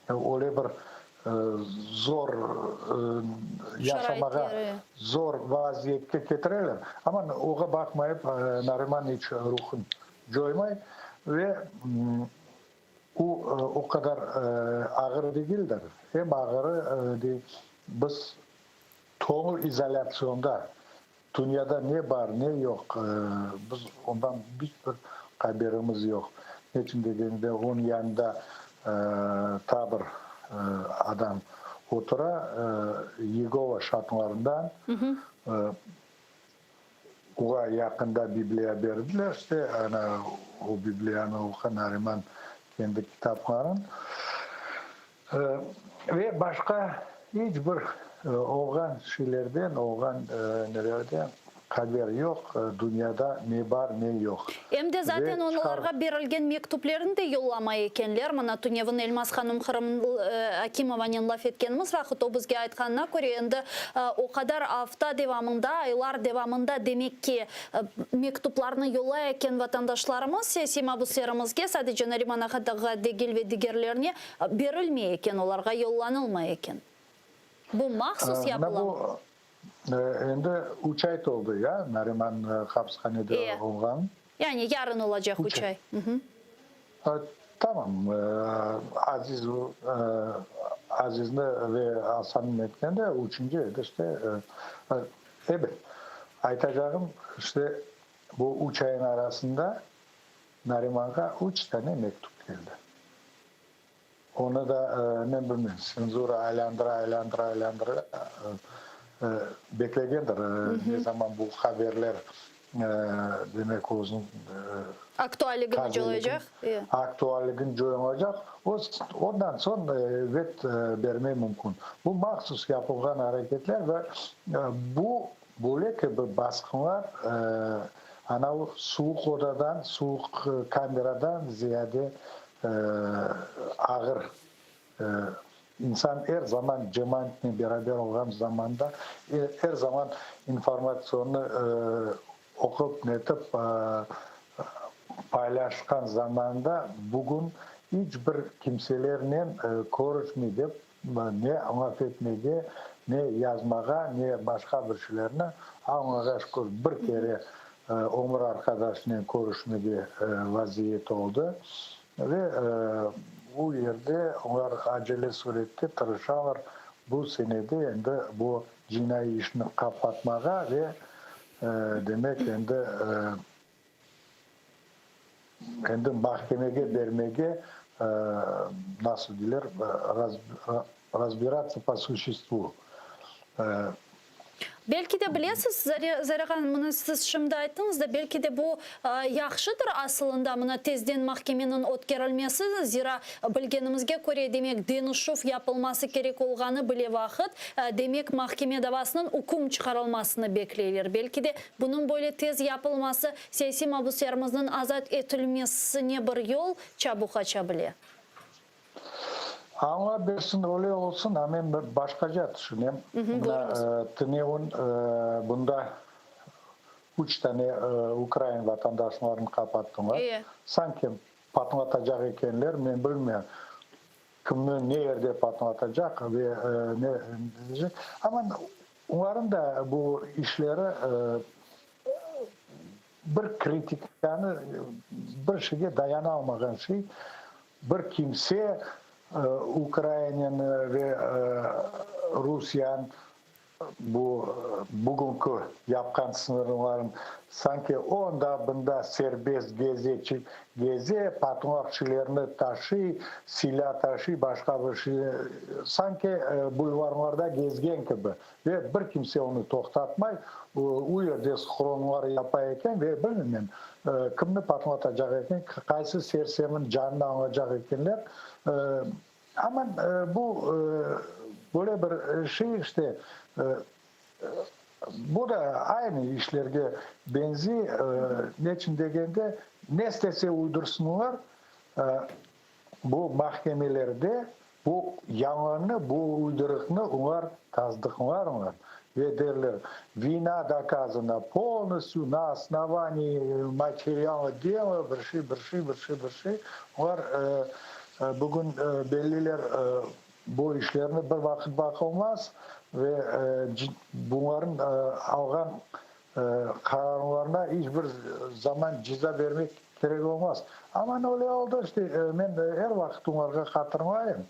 öyle bir zor yaşamağa zor vaziyetke ketireler. Amma oğa baqmayıp Nariman iç ruhun coymay ve O, o qadar ağır degildir. Eñ ağırı, dey, biz tolu izolâtsionda, dünyada ne bar, ne yoq, biz ondan hiç bir haberimiz yoq. Neçün degende, onıñ yanında taa bir adam otura, Yegova şaatlarından, Oğa yaqında Bibliya berdiler, işte, ana, o Bibliyanı oquy Nariman kendi kitapların. Ve başqa iç bir olğan şeylerden, olğan nelerden haber yoq, dünyada ne bar, ne yoq. Em de zaten Ve olarğa berilgen mektuplerni de yollamay ekenler. Mına tünevin Elmaz hanım Qırım Akimovanen laf etkenimiz vaqıt o bizge aytqanına köre, endi o qadar afta devamında, aylar devamında demek ki, mektuplarnı yollay eken vatandaşlarımız, siyasiy mabüslerimizge, sadece Nariman Ahatovğa degil ve digerlerine, berilmey eken, olarğa yollanılmay eken. Bu mahsus yapılamı? Endi üç ay toldı ya, Nariman hapishanede olğan. Yani yarın olacaq üç ay. Tamam, Aziz, Azizni ve Asannı etkende üçünci edi işte. Ebet, aytacağım, işte bu üç ayın arasında Narimanğa üç tane mektup keldi. Onı da men bilmeyim, tsenzura aylandıra, aylandıra, aylandıra beklegendir, ne zaman bu haberler, demek, özüniñ Aktualligini coyacaq. Aktualligini coyulacaq. Ondan soñ evet bermek mümkün. Bu mahsus yapılğan areketler ve bu böyle kibi basqınlar anav suvuq odadan, suvuq kameradan ziyade Ağır. İnsan er zaman cemaatnen beraber olğan zamanda, er zaman informatsiyonı oqup, netip paylaşqan zamanda bugün iç bir kimselernen körüşmey dep, ne laf etmege, ne yazmağa, ne başqa bir şeylerni, Allağa şükür, bir kere ömür arqadaşınen körüşmege vaziyet oldı ve bu yerde olar acele sürette tırışalar bu senede endi bu cinaiy işni qapatmağa ve, demek, endi endi mahkemege bermege, nasıl deyler, razbiratsiya po suşestvu. Belki de bilesiz, Zare hanım, mına siz şimdi ayttıñız da, belki de bu yahşıdır asılında, mına tezden mahkemeniñ ötkerilmesi, zira bilgenimizge köre, demek, deñişüv yapılması kerek olğanı bile vaqıt, demek, mahkeme davasınıñ üküm çıqarılmasını bekleyler. Belki de bunıñ böyle tez yapılması siyasiy mabüslerimizniñ azat etilmesine bir yol çabuq aça bile. Alla bersin, öyle olsun, a men başqaca tüşünem. Mına tünevin bunda üç tane ukrain vatandaşlarını qapattılar. Sanki patlatacaq ekenler, men bilmeyim, kimni ne yerde patlatacaq ve ne diyecek. Amma olarnıñ da bu işleri bir kritikanı, bir şeyge dayanalmağan şey. Bir kimse Ukrainanı ve Rusiyanı bu bugünki yapqan sıñırların sanki onda bunda serbest geze, geze, patlavçılarnı taşıy, silâ taşıy, başqa bir şey, sanki bulvarlarda gezgen kibi ve bir kimse onı toqtatmay, o yerde shronlar yapa eken ve bilmeyim men, kimni patlatacaq eken, qaysı sersemin canını alacaq ekenler. Amma bu böyle bir şey işte, bu da aynı işlerge benziy, neçün degende, ne istese uydursınlar, bu mahkemelerde bu yañannı, bu uydurıqnı olar tasdıqlarlar ve derler, vina dokazana polnostyu na osnovaniyi materiala dela, bir şey, bir şey, bir şey, bir şey. Olar Bugün belliler bu işlerni bir vaqıt baqılmaz ve bunların alğan qararlarına iç bir zaman ceza bermek kerek olmaz. Amma öyle oldı işte, men er vaqıt olarğa hatırlayım,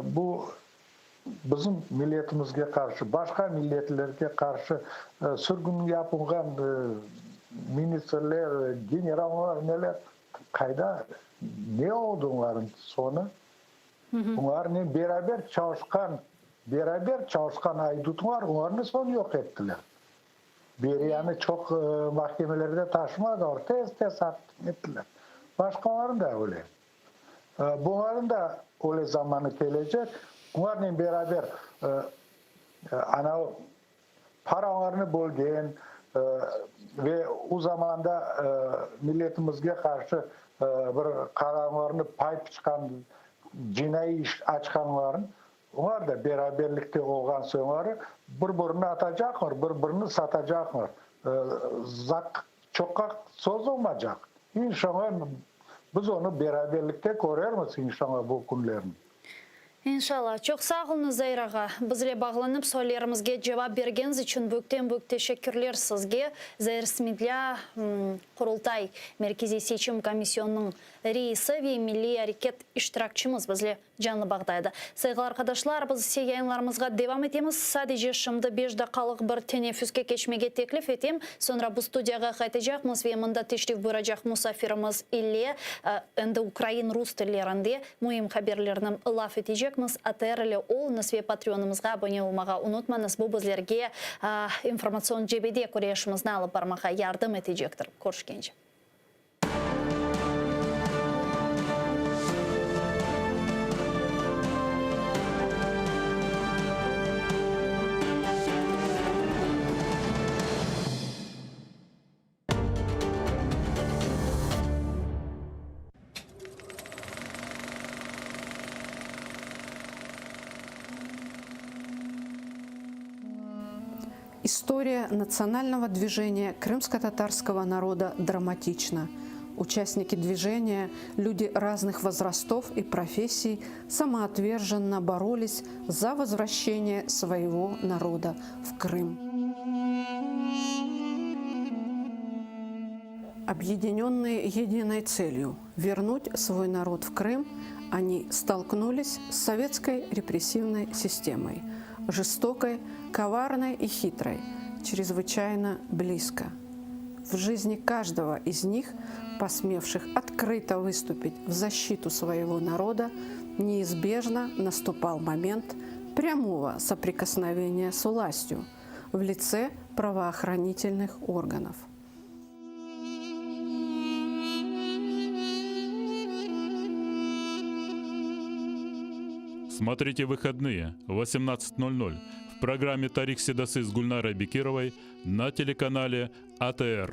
bu bizim milletimizge qarşı, başqa milletlerge qarşı sürgün yapılğan ministrler, generallar, neler, Qayda, ne oldı onların soñu? Onlarnen beraber çalışqan, beraber çalışqan aydutlar onlarnı soñ yoq ettiler. Beriyanı çoq mahkemelerde taşımadılar, tez-tez atıp ettiler. Başqalarını da öyle. Bunların da öyle zamanı kelecek. Onlarnen beraber ana Paralarnı bölgen ve o zamanda milletimizge qarşı bir qararlarnı pay pıçqan, cinaiy iş açqanların, olar da beraberlikte olğan soñları bir-birini atacaqlar, bir-birini satacaqlar. Zaq çoqqa sozulmacaq. İnşallah, biz onı beraberlikte körermiz, inşallah, bu künlerni. İnşallah. Çoq sağ oluñız, Zair ağa. Bizle bağlanıp, suallerimizge cevap bergeniz içün büyükten-büyük teşekkürler sizge. Zair Smedlâ, Qurultay Merkeziy seçim komisyonınıñ reisi ve Milliy areket iştirakçimiz bizle canlı bağda edi. Sayğılı arqadaşlar, biz ise yayınlarımızğa devam etemiz. Sadece şimdi beş daqqalıq bir teneffüske keçmege teklif etem. Soñra bu studiyağa qaytacaqmız ve mında teşrif buyuracaq musafirimiz ile endi ukrain, rus tillerinde Müim haberlerni laf etecekmiz. ATR ile oluñız ve Patreonımızğa abone olmağa unutmañız, bu bizlerge informatsion cebede küreşimizni alıp barmağa yardım etecektir. Körüşkence. История национального движения крымско-татарского народа драматична. Участники движения, люди разных возрастов и профессий, самоотверженно боролись за возвращение своего народа в Крым. Объединенные единой целью – вернуть свой народ в Крым, они столкнулись с советской репрессивной системой, жестокой, коварной и хитрой, чрезвычайно близко. В жизни каждого из них, посмевших открыто выступить в защиту своего народа, неизбежно наступал момент прямого соприкосновения с властью в лице правоохранительных органов. Смотрите выходные 18.00 в программе «Тарих Седасы» с Гульнарой Бекировой на телеканале АТР.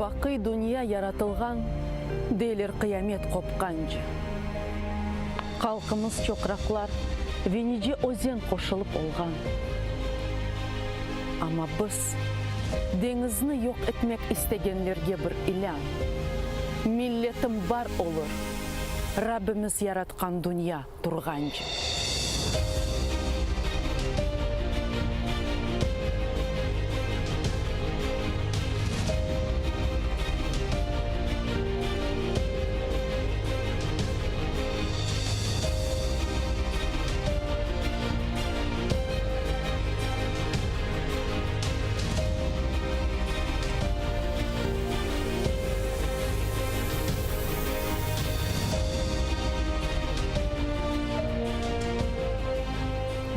Baqiy dünya yaratılğan, deyler qıyamet qopqance. Halqımız çoqraqlar ve nice özen qoşulıp olğan. Amma biz, deñizni yoq etmek istegenlerge bir ilân, Milletim bar olur, Rabbimiz yaratqan dünya turğance.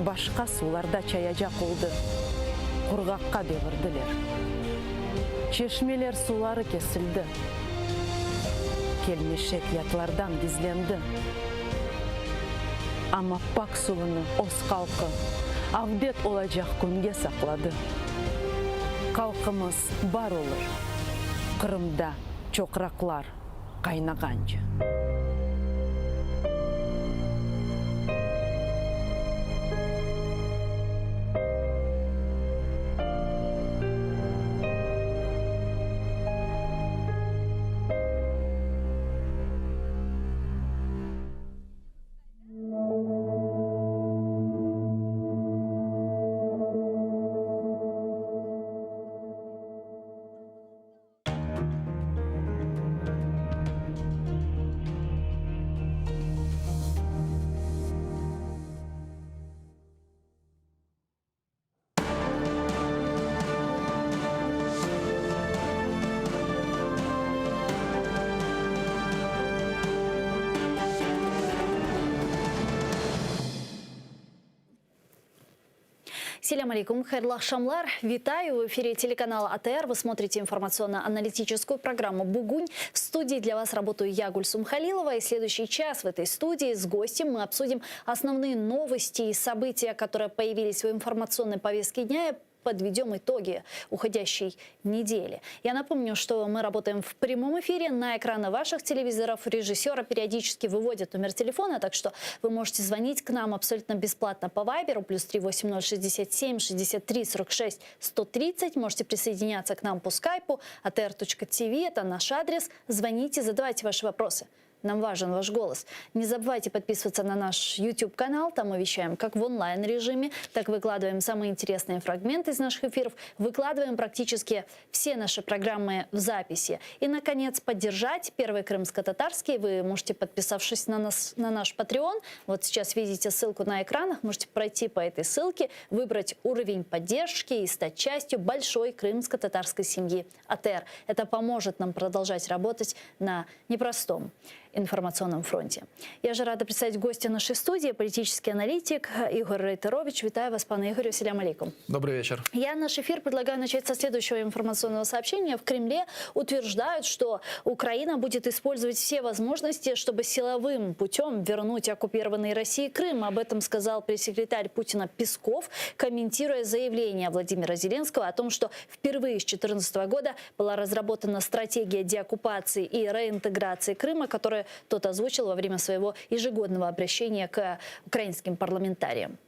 Başqa suvlarda çayacaq oldı, qurğaqqa devirdiler. Çeşmeler suları kesildi. Kelmeşek yatlardan gizlendi. Amma pak suvunı öz halqı avdet olacaq künge saqladı. Halqımız bar olur, Qırımda çoqraqlar qaynağance. Selâm aleykum, hayırlı aqşamlar. Витаю в эфире телеканала АТР. Вы смотрите информационно-аналитическую программу «Бугунь». В студии для вас работаю я, Гульсум Халилова. И следующий час в этой студии с гостем мы обсудим основные новости и события, которые появились в информационной повестке дня подведем итоги уходящей недели. Я напомню, что мы работаем в прямом эфире на экраны ваших телевизоров. Режиссера периодически выводят номер телефона, так что вы можете звонить к нам абсолютно бесплатно по Вайберу плюс 380 67 63 46 130. Можете присоединяться к нам по скайпу atr.tv, это наш адрес. Звоните, задавайте ваши вопросы. Нам важен ваш голос. Не забывайте подписываться на наш YouTube-канал. Там мы вещаем как в онлайн-режиме, так выкладываем самые интересные фрагменты из наших эфиров. Выкладываем практически все наши программы в записи. И, наконец, поддержать Первый крымско-татарский вы можете, подписавшись на, нас, на наш Patreon. Вот сейчас видите ссылку на экранах. Можете пройти по этой ссылке, выбрать уровень поддержки и стать частью большой крымско-татарской семьи АТР. Это поможет нам продолжать работать на непростом информационном фронте. Я же рада представить гостя нашей студии, политический аналитик Игорь Рейтерович. Вітаю вас, пане Игорю. Селям алейкум. Добрый вечер. Я наш эфир предлагаю начать со следующего информационного сообщения. В Кремле утверждают, что Украина будет использовать все возможности, чтобы силовым путем вернуть оккупированный Россией Крым. Об этом сказал пресс-секретарь Путина Песков, комментируя заявление Владимира Зеленского о том, что впервые с 2014 года была разработана стратегия деоккупации и реинтеграции Крыма, которая тот озвучил во время своего ежегодного обращения к украинским парламентариям.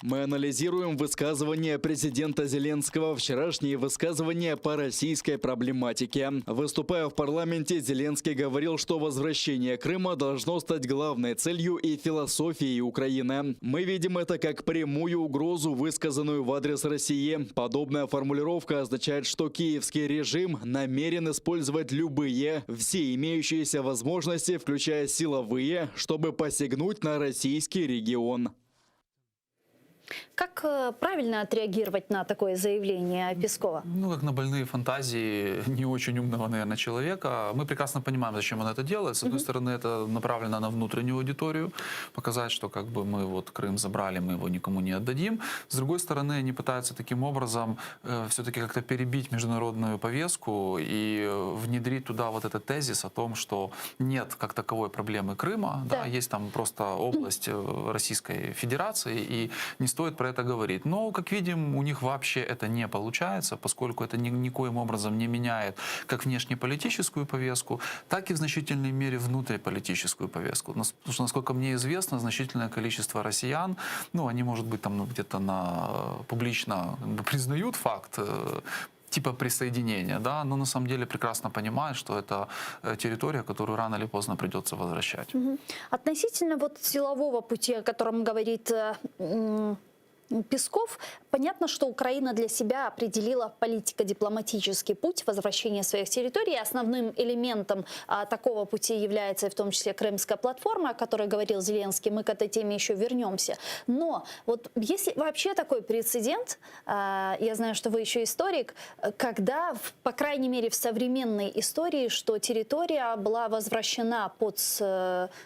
Мы анализируем высказывания президента Зеленского, вчерашние высказывания по российской проблематике. Выступая в парламенте, Зеленский говорил, что возвращение Крыма должно стать главной целью и философией Украины. Мы видим это как прямую угрозу, высказанную в адрес России. Подобная формулировка означает, что киевский режим намерен использовать любые, все имеющиеся возможности, включая силовые, чтобы посягнуть на российский регион. Как э, правильно отреагировать на такое заявление Пескова? Ну, как на больные фантазии не очень умного, наверное, человека. Мы прекрасно понимаем, зачем он это делает. С одной стороны, это направлено на внутреннюю аудиторию, показать, что как бы мы вот Крым забрали, мы его никому не отдадим. С другой стороны, они пытаются таким образом э, все-таки как-то перебить международную повестку и э, внедрить туда вот этот тезис о том, что нет как таковой проблемы Крыма, да. Да, есть там просто область э, Российской Федерации, и не стоит про. про это говорить. Но, как видим, у них вообще это не получается, поскольку это ни, никоим образом не меняет как внешнеполитическую повестку, так и в значительной мере внутриполитическую повестку. Потому что, насколько мне известно, значительное количество россиян, ну, они, может быть, там ну, где-то на, публично как бы признают факт э, типа присоединения, да, но на самом деле прекрасно понимают, что это э, территория, которую рано или поздно придется возвращать. Угу. Относительно вот силового пути, о котором говорит э, Песков, понятно, что Украина для себя определила политико-дипломатический путь возвращения своих территорий. Основным элементом а, такого пути является в том числе Крымская платформа, о которой говорил Зеленский. Мы к этой теме еще вернемся. Но вот если вообще такой прецедент, а, я знаю, что вы еще историк, когда, в, по крайней мере, в современной истории, что территория была возвращена под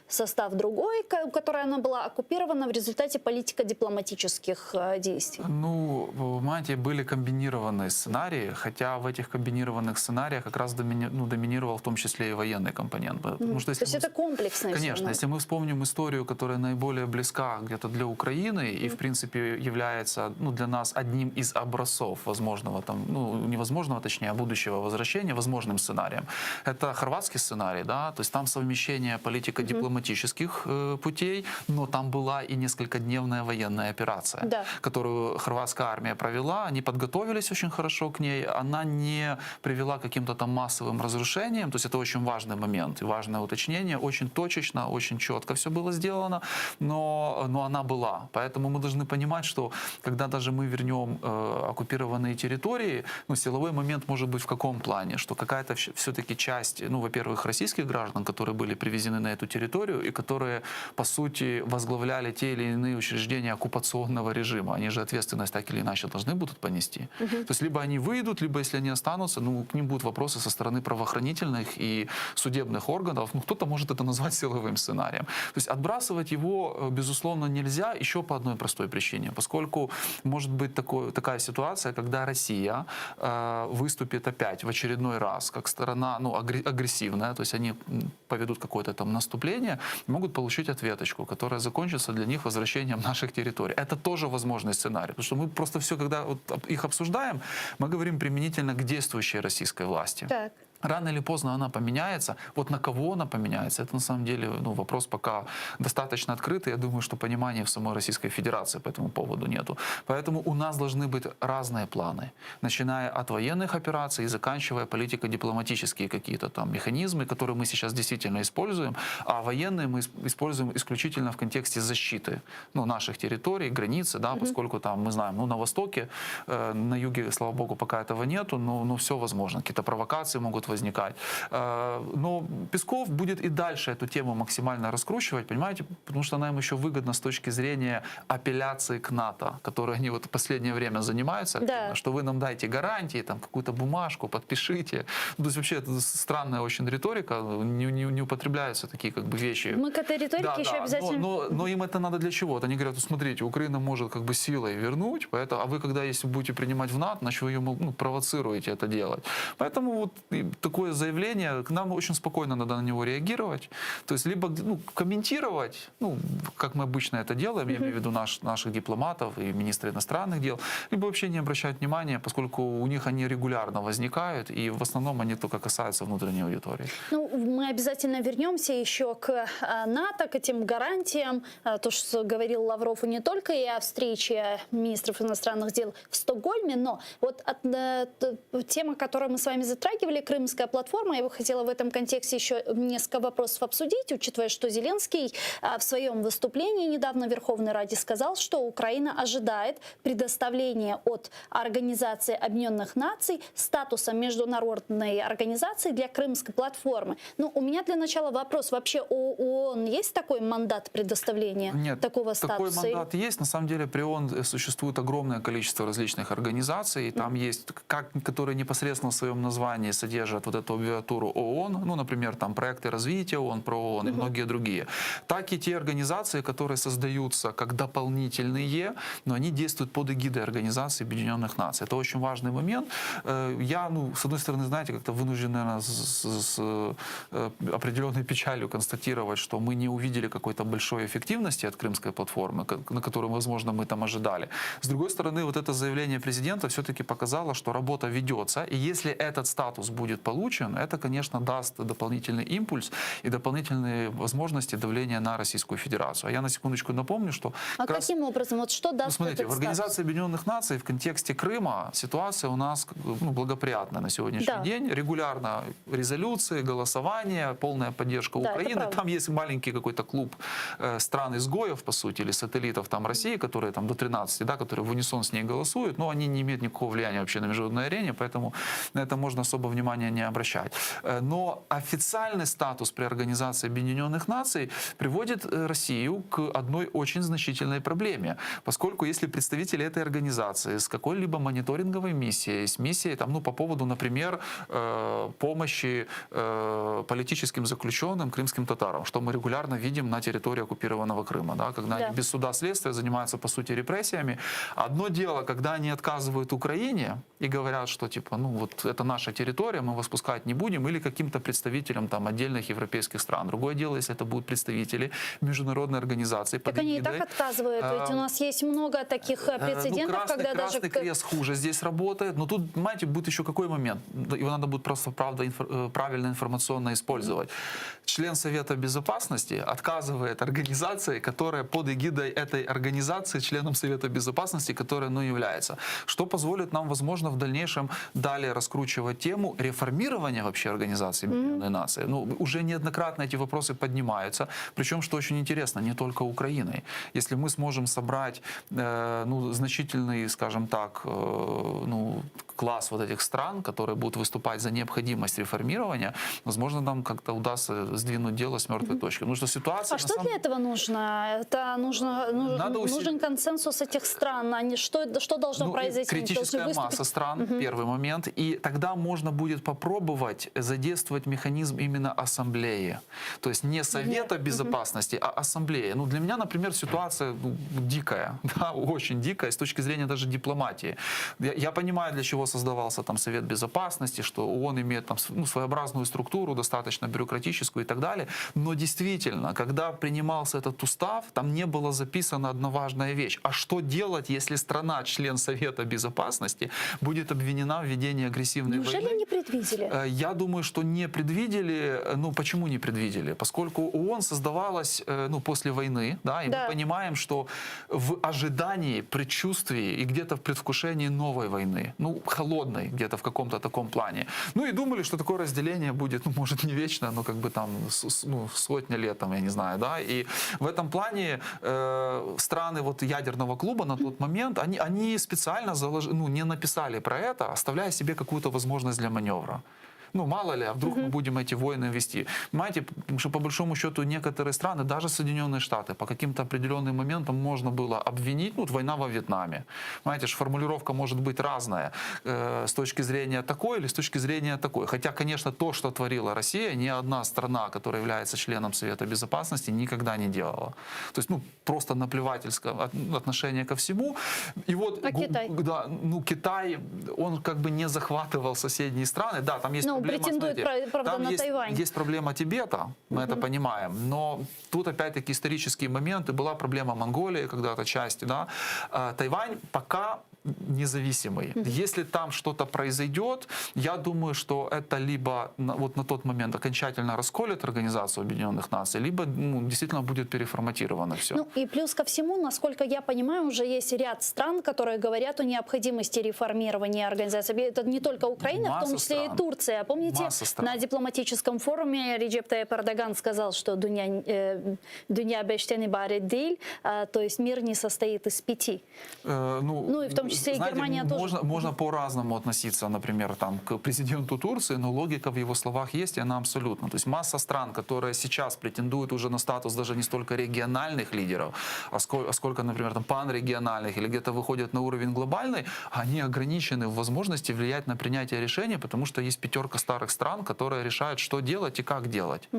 состав другой, которая она была оккупирована в результате политико-дипломатических э, действий? Ну, понимаете, были комбинированные сценарии, хотя в этих комбинированных сценариях как раз домини, ну, доминировал в том числе и военный компонент. Потому что если То есть мы... это комплексная Конечно, если мы вспомним историю, которая наиболее близка где-то для Украины и, в принципе, является ну, для нас одним из образцов возможного, там, ну, невозможного, точнее, а будущего возвращения, возможным сценарием, это хорватский сценарий, да, то есть там совмещение политико-дипломатических э, путей, но там была и несколькодневная военная операция, да. которую хорватская армия провела, они подготовились очень хорошо к ней, она не привела к каким-то там массовым разрушениям, то есть это очень важный момент и важное уточнение, очень точечно, очень четко все было сделано, но, но она была. Поэтому мы должны понимать, что когда даже мы вернем э, оккупированные территории, ну, силовой момент может быть в каком плане, что какая-то все-таки часть, ну, во-первых, российских граждан, которые были привезены на эту территорию и которые, по сути, возглавляли те или иные учреждения оккупационного режима, они же ответственность так или иначе должны будут понести. Угу. То есть либо они выйдут, либо если они останутся, ну, к ним будут вопросы со стороны правоохранительных и судебных органов. Ну, кто-то может это назвать силовым сценарием. То есть отбрасывать его, э, безусловно, нельзя еще по одной простой причине, поскольку может быть такой, такая ситуация, когда Россия э, выступит опять в очередной раз как сторона ну, агрессивная, то есть они поведут какое-то там наступление, могут получить ответочку, которая закончится для них возвращением наших территорий. Это тоже возможный сценарий, потому что мы просто все, когда вот их обсуждаем, мы говорим применительно к действующей российской власти. Так. Рано или поздно она поменяется. Вот на кого она поменяется, это на самом деле ну, вопрос пока достаточно открытый. Я думаю, что понимания в самой Российской Федерации по этому поводу нету. Поэтому у нас должны быть разные планы, начиная от военных операций и заканчивая политико-дипломатические какие-то там механизмы, которые мы сейчас действительно используем. А военные мы используем исключительно в контексте защиты ну, наших территорий, границы, да, mm-hmm. поскольку там мы знаем, ну, на Востоке, э, на юге, слава богу, пока этого нету, но, но все возможно. Какие-то провокации могут возникать. Э, но Песков будет и дальше эту тему максимально раскручивать, понимаете, потому что она им еще выгодна с точки зрения апелляции к НАТО, которой они вот в последнее время занимаются, активно, да. что вы нам дайте гарантии, там какую-то бумажку, подпишите. Ну, то есть вообще это странная очень риторика, не, не, не употребляются такие как бы вещи. Мы к этой риторике да, еще да, обязательно... Но, но, но им это надо для чего? Вот они говорят, смотрите, Украина может как бы силой вернуть, поэтому, а вы когда если будете принимать в НАТО, значит вы ее ну, провоцируете это делать. Поэтому вот такое заявление, к нам очень спокойно надо на него реагировать. То есть либо ну, комментировать, ну, как мы обычно это делаем, я имею в виду наш, наших дипломатов и министра иностранных дел, либо вообще не обращать внимания, поскольку у них они регулярно возникают, и в основном они только касаются внутренней аудитории. Ну, мы обязательно вернемся еще к э, НАТО, к этим гарантиям. Э, то, что говорил Лавров, и не только и о встрече министров иностранных дел в Стокгольме, но вот от, э, тема, которую мы с вами затрагивали, Крымская платформа, я бы хотела в этом контексте еще несколько вопросов обсудить, учитывая, что Зеленский в своем выступлении недавно в Верховной Раде сказал, что Украина ожидает предоставления от Организации Объединенных Наций статуса международной организации для Крымской платформы. Ну, у меня для начала вопрос. Вообще у ООН есть такой мандат предоставления Нет, такого статуса? Такой мандат есть. На самом деле при ООН существует огромное количество различных организаций. Там есть, как, которые непосредственно в своем названии содержат. поддерживает вот эту аббревиатуру ООН, ну, например, там проекты развития ООН, ПРООН и многие другие, так и те организации, которые создаются как дополнительные, но они действуют под эгидой Организации Объединенных Наций. Это очень важный момент. Э, Я, ну, с одной стороны, знаете, как-то вынужден, наверное, с, с, э, определенной печалью констатировать, что мы не увидели какой-то большой эффективности от крымской платформы, ко- на которую, возможно, мы там ожидали. С другой стороны, вот это заявление президента все-таки показало, что работа ведется, и если этот статус будет получен, это, конечно, даст дополнительный импульс и дополнительные возможности давления на Российскую Федерацию. А я на секундочку напомню, что А как раз- каким образом? Вот что ну, даст смотрите, этот в Организации Объединенных Наций в контексте Крыма ситуация у нас как бы, ну, благоприятная на сегодняшний Да. день. Регулярно резолюции, голосование, полная поддержка Да, это Украины. правда. Там есть маленький какой-то клуб э, стран-изгоев, по сути, или сателлитов там России, которые там до 13, да, которые в унисон с ней голосуют, но они не имеют никакого влияния вообще на международной арене, поэтому на это можно особо внимания не обращать. Э, Но официальный статус при Организации Объединенных Наций приводит э, Россию к одной очень значительной проблеме, поскольку если представители этой организации с какой-либо мониторинговой миссией, с миссией там, ну, по поводу, например, э, помощи э, политическим заключенным крымским татарам, что мы регулярно видим на территории оккупированного Крыма, да, когда Да. они без суда следствия занимаются, по сути, репрессиями. Одно дело, когда они отказывают Украине и говорят, что типа, ну вот это наша территория, мы вас пускать не будем, или каким-то представителям там отдельных европейских стран. Другое дело, если это будут представители международной организации. Так под они и так эгидой, отказывают. Ведь у а, нас есть много таких э, Э, прецедентов, ну, красный, когда даже... Красный к- крест хуже здесь работает. Но тут, понимаете, будет еще какой момент? Да, Его надо будет просто правда, инфор- э, правильно информационно использовать. Член Совета Безопасности отказывает организации, которая под эгидой этой организации, членом Совета Безопасности, которая ну, является. Что позволит нам, возможно, в дальнейшем далее раскручивать тему реформирования вообще Организации Объединенных Наций. Ну, уже неоднократно эти вопросы поднимаются. Причем, что очень интересно, не только Украиной. Если мы сможем собрать э, ну, значительный, скажем так, э, ну, класс вот этих стран, которые будут выступать за необходимость реформирования, возможно, нам как-то удастся сдвинуть дело с мертвой точки. Потому что ситуация... А на что самом- для этого нужно? Это нужно, ну, Надо усили- нужен консенсус этих стран. Они, что, что должно Ну, и произойти? Они должны Критическая выступить? масса стран, первый момент. И тогда можно будет попробовать задействовать механизм именно ассамблеи. То есть не Совета Безопасности, а ассамблеи. Ну, для меня, например, ситуация ну, дикая, да, очень дикая с точки зрения даже дипломатии. Я, я понимаю, для чего создавался там Совет Безопасности, что ООН имеет там ну, своеобразную структуру, достаточно бюрократическую и так далее. Но действительно, когда принимался этот устав, там не было записана одна важная вещь. А что делать, если страна, член Совета Безопасности, будет обвинена в ведении агрессивной Неужели войны? не предвидели? Э, Я думаю, что не предвидели. Э, Ну, почему не предвидели? Поскольку ООН создавалась э, ну, после войны, да, и Да. мы понимаем, что в ожидании, предчувствии и где-то в предвкушении новой войны, ну, холодной где-то в каком-то таком плане. Ну, и думали, что такое разделение будет, ну, может, не вечно, но как бы там с- с- ну, сотни лет, там, я не знаю, да. И в этом плане э, страны вот ядерного клуба на тот момент, они, они специально залож... ну, не написали про это, оставляя себе какую-то возможность для маневра. Ну, мало ли, а вдруг мы будем эти войны вести. Понимаете, потому что по большому счету некоторые страны, даже Соединенные Штаты, по каким-то определенным моментам можно было обвинить, ну, вот война во Вьетнаме. Понимаете, ж формулировка может быть разная э, с точки зрения такой или с точки зрения такой. Хотя, конечно, то, что творила Россия, ни одна страна, которая является членом Совета Безопасности, никогда не делала. То есть, ну, просто наплевательское от- отношение ко всему. И вот, А гу- Китай? Да, ну, Китай, он как бы не захватывал соседние страны. Да, там есть Ну, проблема, претендует, смотрите, пра- правда, там на есть, Тайвань. Есть проблема Тибета, мы это понимаем, но тут опять-таки исторические моменты. Была проблема Монголии когда-то части, да. А, Тайвань пока независимый. Если там что-то произойдет, я думаю, что это либо на, вот на тот момент окончательно расколет Организацию Объединенных Наций, либо ну, действительно будет переформатировано все. Ну и плюс ко всему, насколько я понимаю, уже есть ряд стран, которые говорят о необходимости реформирования организации. Это не только Украина, в том Масса числе и стран. Турция. Помните, Масса стран. на дипломатическом форуме Реджеп Тайип Эрдоган сказал, что Dünya, э, dünya beşten ibaret değil, а, то есть мир не состоит из пяти. Э, ну, Ну и в том числе. числе и знаете, Германия тоже. Можно, можно по-разному относиться, например, там, к президенту Турции, но логика в его словах есть, и она абсолютно. То есть масса стран, которые сейчас претендуют уже на статус даже не столько региональных лидеров, а сколько, а сколько например, там, панрегиональных или где-то выходят на уровень глобальный, они ограничены в возможности влиять на принятие решений, потому что есть пятерка старых стран, которые решают, что делать и как делать.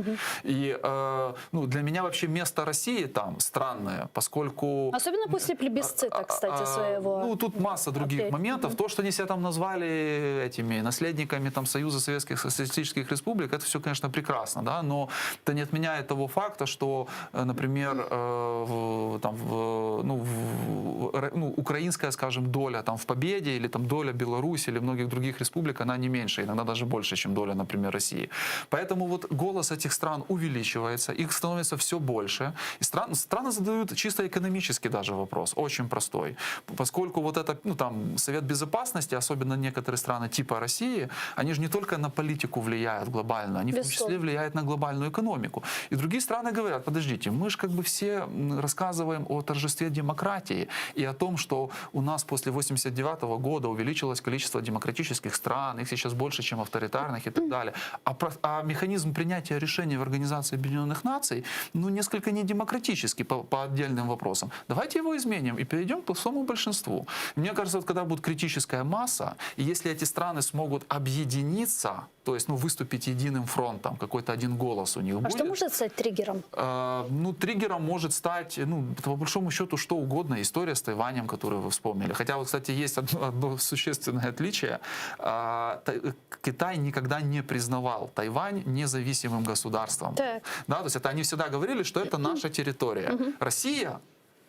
И э, ну, для меня вообще место России там странное, поскольку... Особенно после плебисцита, кстати, А, своего. Ну, тут масса других Опять. моментов. То, что они себя там назвали этими наследниками там, Союза Советских Социалистических Республик, это все, конечно, прекрасно, да, но это не отменяет того факта, что, э, например, э, в, там, в, ну, в- р- ну, украинская, скажем, доля там, в победе или там, доля Беларуси или многих других республик, она не меньше, иногда даже больше, чем доля, например, России. Поэтому вот голос этих стран увеличивается, их становится все больше. И стран, страны задают чисто экономический даже вопрос, очень простой. Поскольку вот это, ну там, Совет Безопасности, особенно некоторые страны типа России, они же не только на политику влияют глобально, они в том числе Безусловно. влияют на глобальную экономику. И другие страны говорят, подождите, мы же как бы все м, рассказываем о торжестве демократии и о том, что у нас после 89 года увеличилось количество демократических стран, их сейчас больше, чем авторитарных и так далее. А, про- а механизм принятия решений в Организации Объединенных Наций, ну, несколько недемократический по, по отдельным вопросам. Давайте его изменим и перейдем к простому большинству. Мне кажется, вот когда будет критическая масса, и если эти страны смогут объединиться, то есть, ну, выступить единым фронтом, какой-то один голос у них А будет. что может стать триггером? Э, ну, триггером может стать, ну, по большому счету, что угодно. История с Тайванем, которую вы вспомнили. Хотя, вот, кстати, есть одно, одно существенное отличие. А, Та- Китай никогда не признавал Тайвань независимым государством. Так. Да, то есть это они всегда говорили, что это наша территория. Россия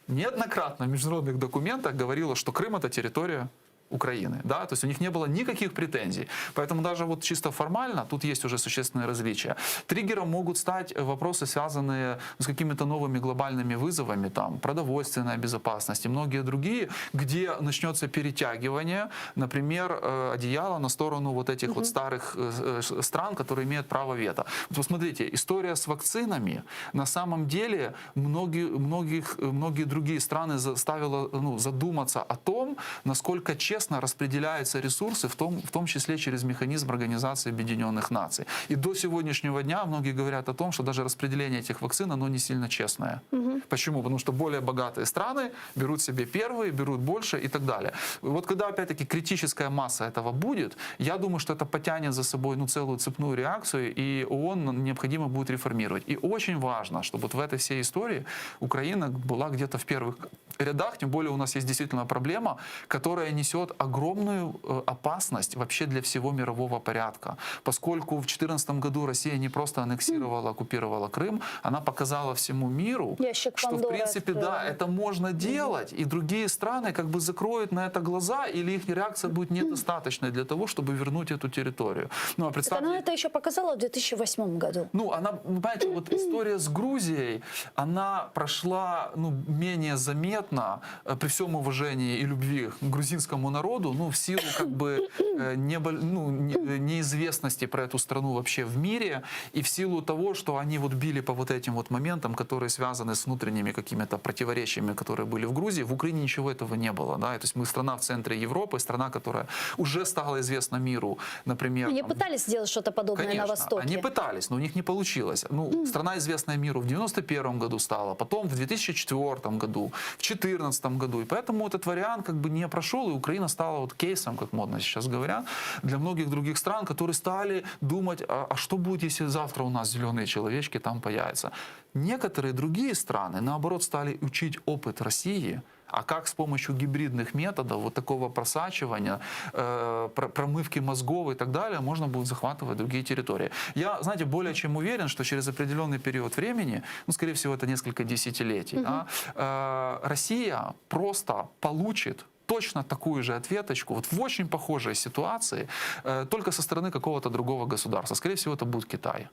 неоднократно в международных документах говорила, что Крым это территория Украины, да, то есть у них не было никаких претензий. Поэтому даже вот чисто формально тут есть уже существенные различия. Триггером могут стать вопросы, связанные с какими-то новыми глобальными вызовами, там, продовольственная безопасность и многие другие, где начнется перетягивание, например, э, одеяла на сторону вот этих вот старых э, э, стран, которые имеют право вето. Вот посмотрите, история с вакцинами на самом деле многие, многих, многие другие страны заставила ну, задуматься о том, насколько честно распределяются ресурсы, в том, в том числе через механизм Организации Объединенных Наций. И до сегодняшнего дня многие говорят о том, что даже распределение этих вакцин, оно не сильно честное. Почему? Потому что более богатые страны берут себе первые, берут больше и так далее. Вот когда, опять-таки, критическая масса этого будет, я думаю, что это потянет за собой ну, целую цепную реакцию, и ООН необходимо будет реформировать. И очень важно, чтобы вот в этой всей истории Украина была где-то в первых рядах, тем более у нас есть действительно проблема, которая несет огромную э, опасность вообще для всего мирового порядка. Поскольку в 2014 году Россия не просто аннексировала, оккупировала Крым, она показала всему миру, Ящик что в Пандоры принципе, да, открыла. это можно делать, и другие страны как бы закроют на это глаза, или их реакция будет недостаточной для того, чтобы вернуть эту территорию. Ну, а Так представьте, она это еще показала в 2008 году. ну, она, ну, понимаете, вот история с Грузией, она прошла, ну, менее заметно, э, при всем уважении и любви к грузинскому народу, ну, в силу, как бы, э, небо- ну, не- э, неизвестности про эту страну вообще в мире, и в силу того, что они вот били по вот этим вот моментам, которые связаны с внутренними какими-то противоречиями, которые были в Грузии, в Украине ничего этого не было, да, и то есть мы страна в центре Европы, страна, которая уже стала известна миру, например, Они там, пытались сделать что-то подобное Конечно, на Востоке. Они пытались, но у них не получилось. Ну, страна, известная миру, в 91 году стала, потом в 2004 году, в 2014 году. И поэтому этот вариант как бы не прошел, и Украина стала вот кейсом, как модно сейчас говорят, для многих других стран, которые стали думать, а, а что будет, если завтра у нас зеленые человечки там появятся. Некоторые другие страны, наоборот, стали учить опыт России, а как с помощью гибридных методов, вот такого просачивания, э, пр- промывки мозгов и так далее, можно будет захватывать другие территории. Я, знаете, более чем уверен, что через определенный период времени, ну, скорее всего, это несколько десятилетий, да, э, Россия просто получит точно такую же ответочку, вот в очень похожей ситуации, э, только со стороны какого-то другого государства. Скорее всего, это будет Китай.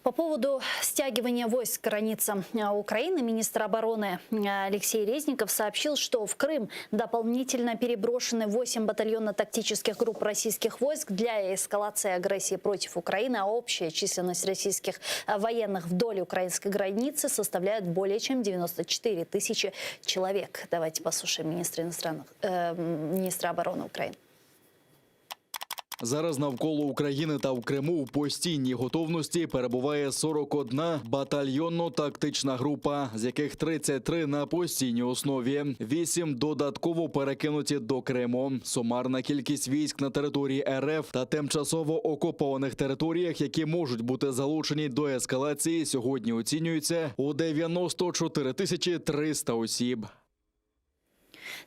По поводу стягивания войск к границам Украины министр обороны Алексей Резников сообщил, что в Крым дополнительно переброшены 8 батальонно-тактических групп российских войск для эскалации агрессии против Украины, а общая численность российских военных вдоль украинской границы составляет более чем 94 тысячи человек. Давайте послушаем министра, иностранных, э, министра обороны Украины. Зараз навколо України та в Криму в постійній готовності перебуває 41 батальйонно-тактична група, з яких 33 на постійній основі, 8 додатково перекинуті до Криму. Сумарна кількість військ на території РФ та тимчасово окупованих територіях, які можуть бути залучені до ескалації, сьогодні оцінюється у 94 тисячі 300 осіб.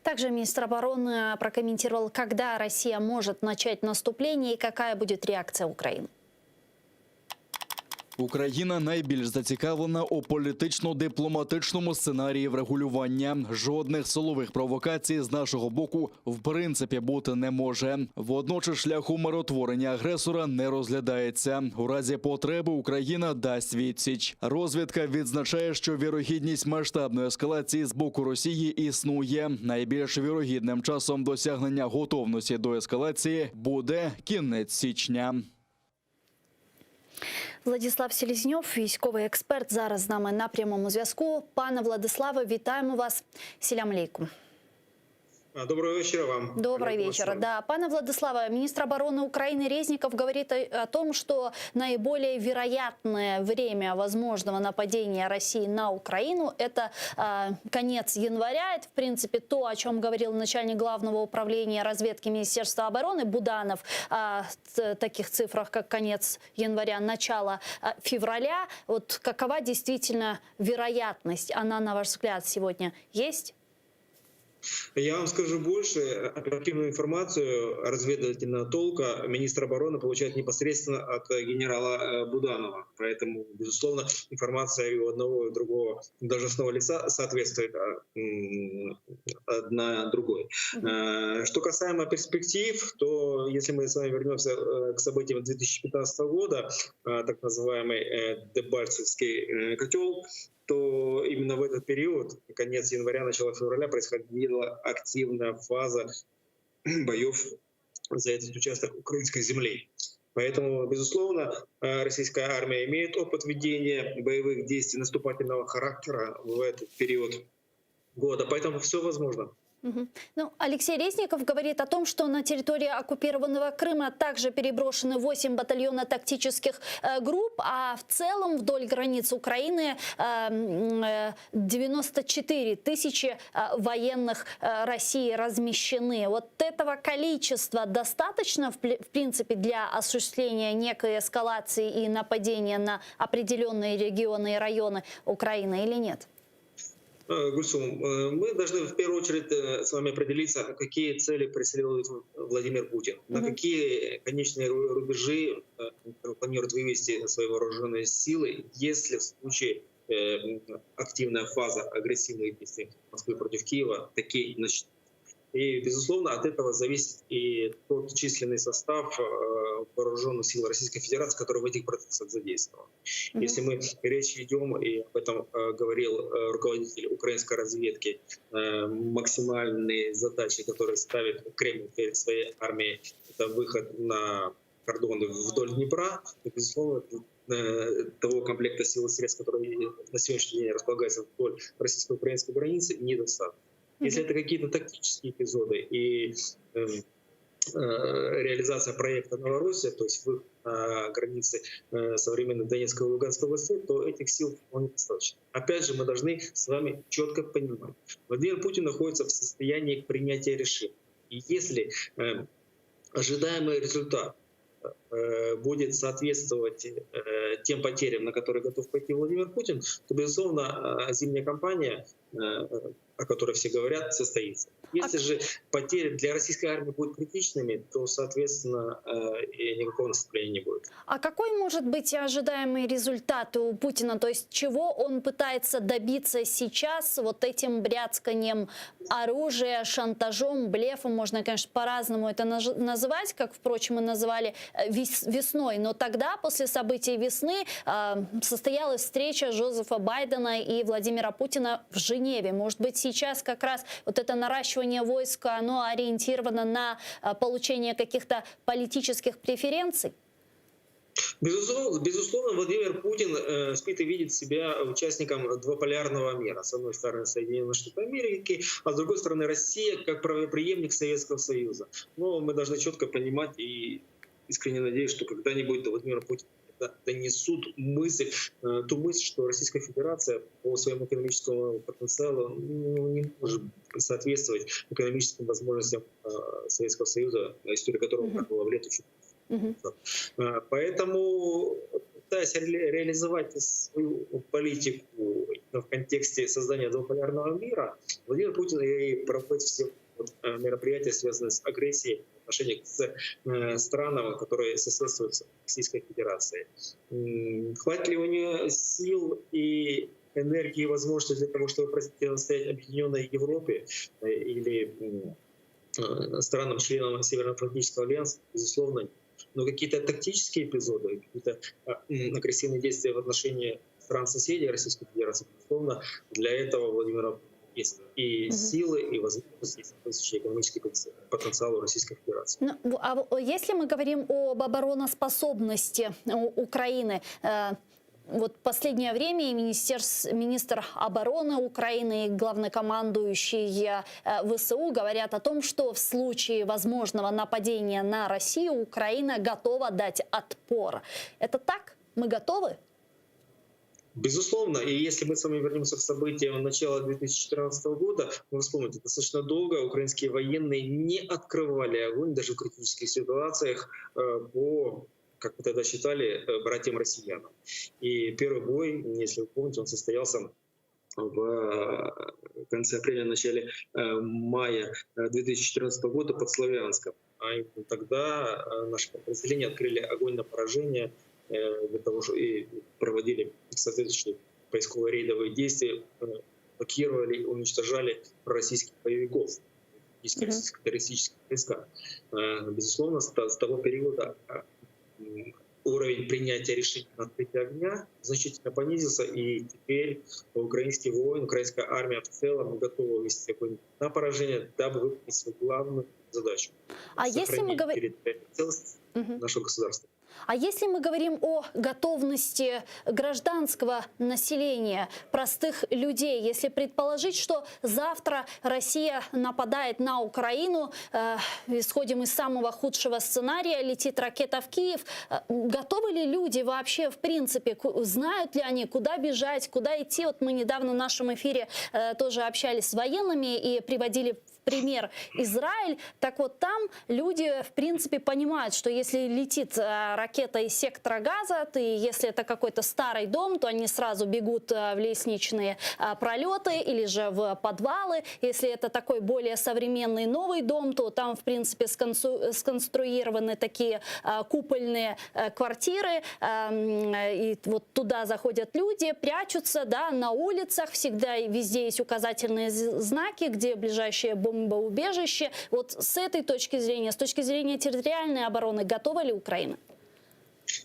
Также министр обороны прокомментировал, когда Россия может начать наступление и какая будет реакция Украины. Україна найбільш зацікавлена у політично-дипломатичному сценарії врегулювання. Жодних силових провокацій з нашого боку в принципі бути не може. Водночас шлях умиротворення агресора не розглядається. У разі потреби Україна дасть відсіч. Розвідка відзначає, що вірогідність масштабної ескалації з боку Росії існує. Найбільш вірогідним часом досягнення готовності до ескалації буде кінець січня. Владислав Селезньов, військовий експерт, зараз з нами на прямому зв'язку. Пане Владиславе, вітаємо вас. Селям алейкум. Доброго вечера вам. Доброго Алейкум вечера. ассалам. Да, пане Владиславе, министр обороны Украины Резников говорит о, о том, что наиболее вероятное время возможного нападения России на Украину – это э, конец января. Это, в принципе, то, о чем говорил начальник главного управления разведки Министерства обороны Буданов о таких цифрах, как конец января, начало э, февраля. Вот какова действительно вероятность? Она, на ваш взгляд, сегодня есть? Я вам скажу больше. Оперативную информацию разведывательного толка министр обороны получает непосредственно от генерала Буданова. Поэтому, безусловно, информация и у одного, и у другого должностного лица соответствует одна другой. Что касаемо перспектив, то если мы с вами вернемся к событиям 2015 года, так называемый Дебальцевский котел, то именно в этот период, конец января, начало февраля, происходила активная фаза боев за этот участок украинской земли. Поэтому, безусловно, российская армия имеет опыт ведения боевых действий наступательного характера в этот период года, поэтому все возможно. Мгм. Ну, Алексей Резников говорит о том, что на территории оккупированного Крыма также переброшены 8 батальонно-тактических групп, а в целом вдоль границ Украины 94 тысячи военных России размещены. Вот этого количества достаточно, в принципе, для осуществления некой эскалации и нападения на определенные регионы и районы Украины или нет? Гульсум, мы должны в первую очередь с вами определиться, какие цели преследует Владимир Путин, на Мгм. какие конечные рубежи планирует вывести свои вооруженные силы, если в случае активная фаза агрессивных действий Москвы против Киева таки начнется. И, безусловно, от этого зависит и тот численный состав вооруженных сил Российской Федерации, который в этих процессах задействован. Мгм. Если мы речь ведем, и об этом говорил руководитель украинской разведки, максимальные задачи, которые ставит Кремль перед своей армией, это выход на кордоны вдоль Днепра, то, безусловно, того комплекта сил и средств, которые на сегодняшний день располагаются вдоль российско-украинской границы, недостаточно. Если это какие-то тактические эпизоды и реализация проекта Новороссия, то есть выход на границы современной Донецкой и Луганской областей, то этих сил вполне достаточно. Опять же, мы должны с вами четко понимать, Владимир Путин находится в состоянии принятия решений. И если ожидаемый результат будет соответствовать тем потерям, на которые готов пойти Владимир Путин, то, безусловно, зимняя кампания, о которой все говорят, состоится. Если же потери для российской армии будут критичными, то, соответственно, э, никакого наступления не будет. А какой может быть ожидаемый результат у Путина? То есть чего он пытается добиться сейчас вот этим бряцканием оружия, шантажом, блефом? Можно, конечно, по-разному это называть, как, впрочем, и называли э, весной. Но тогда, после событий весны, э, состоялась встреча Жозефа Байдена и Владимира Путина в Женеве. Может быть, сейчас как раз вот это наращивание войска, оно ориентировано на э, получение каких-то политических преференций? Безусловно, безусловно, Владимир Путин э, спит и видит себя участником двуполярного мира. С одной стороны, Соединенные Штаты Америки, а с другой стороны, Россия как правопреемник Советского Союза. Но мы должны четко понимать и искренне надеюсь, что когда-нибудь до Владимира Путина донесут мысль, э, ту мысль, что Российская Федерация по своему экономическому потенциалу ну, не может соответствовать экономическим возможностям э, Советского Союза, история которого mm-hmm. была в лету Угу. Поэтому, пытаясь реализовать свою политику в контексте создания двуполярного мира, Владимир Путин и проводит все э, мероприятия, связанные с агрессией в отношении к э, странам, которые соседствуют с Российской Федерацией. Хватит ли у нее сил и энергии и возможностей для того, чтобы противостоять объединенной Европе или странам-членам Североатлантического альянса, безусловно, но какие-то тактические эпизоды, какие-то а, агрессивные действия в отношении стран-соседей Российской Федерации, безусловно, для этого Владимира есть и силы, и возможности, и соответствующий экономический потенциал у Российской Федерации. Ну, а если мы говорим об обороноспособности Украины, э, вот последнее время и министр обороны Украины, и главнокомандующий э, ВСУ говорят о том, что в случае возможного нападения на Россию Украина готова дать отпор. Это так? Мы готовы? Безусловно, и если мы с вами вернемся к событиям начала 2014 года, вы вспомните, достаточно долго украинские военные не открывали огонь даже в критических ситуациях э, по как мы тогда считали, э, братьям-россиянам. И первый бой, если вы помните, он состоялся в э, конце апреля, начале э, мая 2014 года под Славянском. А именно тогда наши подразделения открыли огонь на поражение для того, чтобы и проводили соответствующие поисково-рейдовые действия, блокировали, уничтожали пророссийских боевиков, mm-hmm. террористических войска. Безусловно, с того периода уровень принятия решений на открытие огня значительно понизился, и теперь украинский воин, украинская армия в целом готова вести огонь на поражение, дабы выполнить свою главную задачу. А если мы говорим... целостность угу. нашего государства. А если мы говорим о готовности гражданского населения, простых людей, если предположить, что завтра Россия нападает на Украину, э, исходим из самого худшего сценария, летит ракета в Киев, э, готовы ли люди вообще в принципе, знают ли они, куда бежать, куда идти? Вот мы недавно в нашем эфире э, тоже общались с военными и приводили в пример Израиль. Так вот там люди в принципе понимают, что если летит э, ракета из сектора газа, то если это какой-то старый дом, то они сразу бегут э, в лестничные э, пролеты или же в подвалы. Если это такой более современный новый дом, то там, в принципе, сконструированы такие купольные квартиры, эм, и вот туда заходят люди, прячутся, да, на улицах всегда везде есть указательные знаки, где ближайшее бомбоубежище. Вот с этой точки зрения, с точки зрения территориальной обороны, готова ли Украина?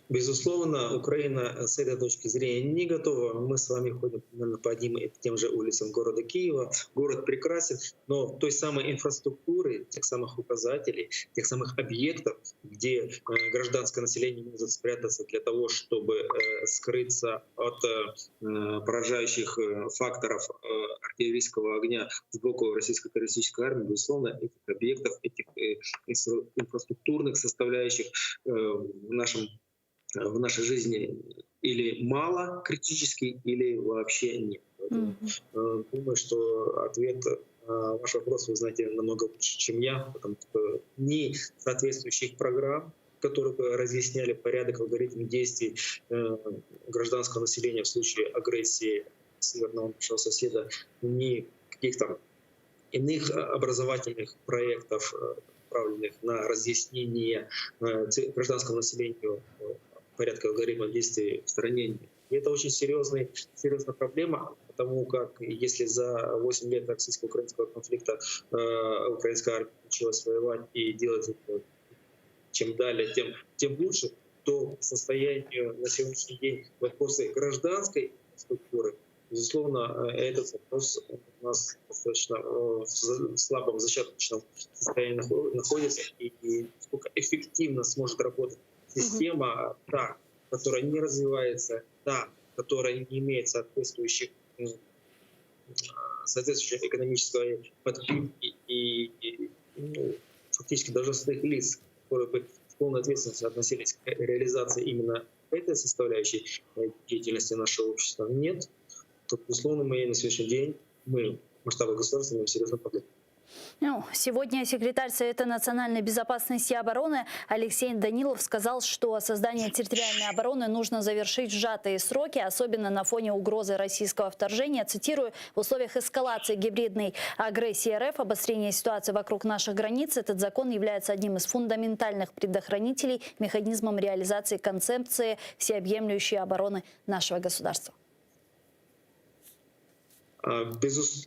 Безусловно, Украина с этой точки зрения не готова. Мы с вами ходим примерно по одним и тем же улицам города Киева. Город прекрасен, но той самой инфраструктуры, тех самых указателей, тех самых объектов, где э, гражданское население может спрятаться для того, чтобы э, скрыться от э, поражающих факторов артиллерийского огня с боку российской террористической армии, безусловно, этих объектов, этих инфраструктурных составляющих в нашем в нашей жизни или мало критически, или вообще нет. Mm-hmm. Думаю, что ответ на ваш вопрос вы знаете намного лучше, чем я, потому что ни соответствующих программ, которые бы разъясняли порядок, алгоритм действий э, гражданского населения в случае агрессии северного нашего соседа, ни каких-то. Иных образовательных проектов, направленных на разъяснение гражданскому населению порядка алгоритма действий в стране нет. И это очень серьезный, серьезная проблема, потому как если за 8 лет российско-украинского конфликта э, украинская армия научилась воевать и делать это чем далее, тем, тем лучше, то по состоянию на сегодняшний день вопросы гражданской структуры, безусловно, э, этот вопрос у нас достаточно э, в слабом зачаточном состоянии находится, и, и сколько эффективно сможет работать система, та, которая не развивается, та, которая не имеет соответствующих соответствующей экономической подпитки и, и ну, фактически должностных лиц, которые бы с полной ответственностью относились к реализации именно этой составляющей э, деятельности нашего общества, нет, то, безусловно, мы на сегодняшний день, мы в масштабах государства имеем серьезную проблему. Ну, сегодня секретарь Совета национальной безопасности и обороны Алексей Данилов сказал, что создание территориальной обороны нужно завершить в сжатые сроки, особенно на фоне угрозы российского вторжения. Цитирую, в условиях эскалации гибридной агрессии РФ, обострения ситуации вокруг наших границ, этот закон является одним из фундаментальных предохранителей, механизмом реализации концепции всеобъемлющей обороны нашего государства. А,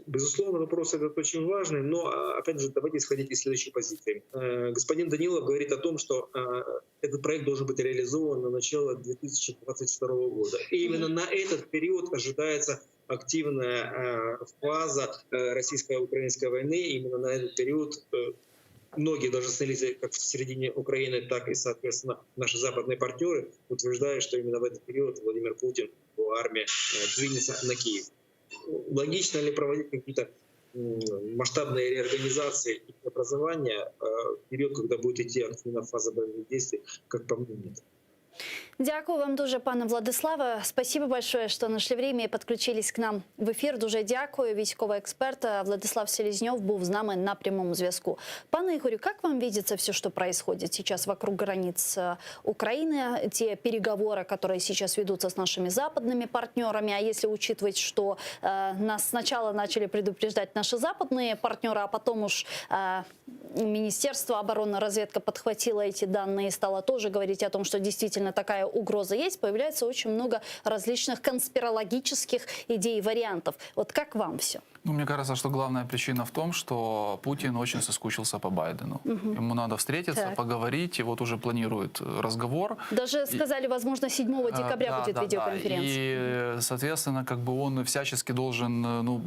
безусловно, вопрос этот очень важный, но, а, опять же, давайте исходить из следующей позиции. Э, господин Данилов говорит о том, что э, этот проект должен быть реализован на начало 2022 года. И именно на этот период ожидается активная э, фаза российско-украинской войны. Именно на этот период многие должностные лица, как в середине Украины, так и, соответственно, наши западные партнеры утверждают, что именно в этот период Владимир Путин, его армия двинется на Киев логично ли проводить какие-то масштабные реорганизации и образования э, в период, когда будет идти активная фаза боевых действий, как по мне, нет. Дякую вам дуже, пане Владиславе. Спасибо большое, что нашли время и подключились к нам в эфир. Дуже дякую. Військовий експерт Владислав Селезньов був з нами на прямому зв'язку. Пане Игорю, как вам видится все, что происходит сейчас вокруг границ э, Украины, те переговоры, которые сейчас ведутся с нашими западными партнерами, а если учитывать, что э, нас сначала начали предупреждать наши западные партнеры, а потом уж э, Министерство обороны, разведка подхватила эти данные и стала тоже говорить о том, что действительно такая угроза есть, появляется очень много различных конспирологических идей и вариантов. Вот как вам все? Ну, мне кажется, что главная причина в том, что Путин очень соскучился по Байдену. Мгм. Ему надо встретиться, Так. поговорить, и вот уже планирует э, разговор. Даже сказали, возможно, 7 А, декабря да, будет да, да. видеоконференция. И, соответственно, как бы он всячески должен, э, ну,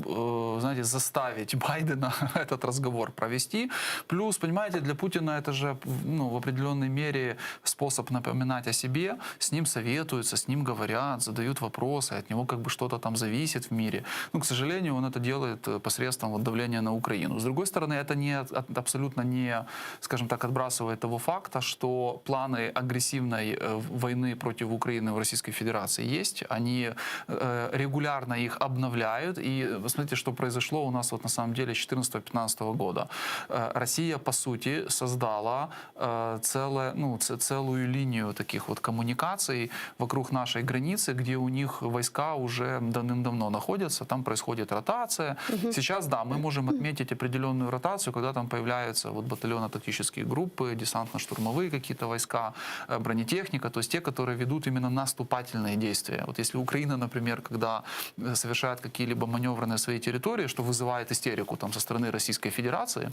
э, знаете, заставить Байдена этот разговор провести. Плюс, понимаете, для Путина это же, ну, в определенной мере способ напоминать о себе. С ним советуются, с ним говорят, задают вопросы, от него как бы что-то там зависит в мире. Ну, к сожалению, он это делает э, посредством вот давления на Украину. С другой стороны, это не, от- абсолютно не, скажем так, отбрасывает того факта, что планы агрессивной э, войны против Украины в Российской Федерации есть. Они э, регулярно их обновляют. И э, смотрите, что произошло у нас вот на самом деле с 2014-2015 года. Э, Россия, по сути, создала э, целое, ну, ц- целую линию таких вот коммуникаций вокруг нашей границы, где у них войска уже давным-давно находятся, там происходит ротация. Сейчас, да, мы можем отметить определенную ротацию, когда там появляются вот батальонно-тактические группы, десантно-штурмовые какие-то войска, э, бронетехника, то есть те, которые ведут именно наступательные действия. Вот если Украина, например, когда э, совершает какие-либо маневры на своей территории, что вызывает истерику там со стороны Российской Федерации,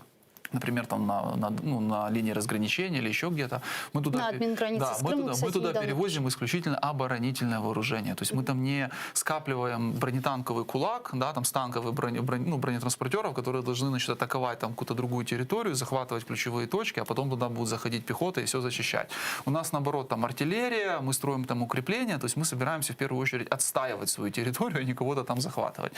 например, там на, на, ну, на линии разграничения или еще где-то, мы туда, На админгранице да, с мы Крымом, туда, кстати, мы туда недавно перевозим исключительно оборонительное вооружение. То есть мы там не скапливаем бронетанковый кулак, да, там с танковых броне, броне- ну, бронетранспортеров, которые должны значит, атаковать там какую-то другую территорию, захватывать ключевые точки, а потом туда будут заходить пехота и все зачищать. У нас, наоборот, там артиллерия, мы строим там укрепления, то есть мы собираемся в первую очередь отстаивать свою территорию, а не кого-то там захватывать.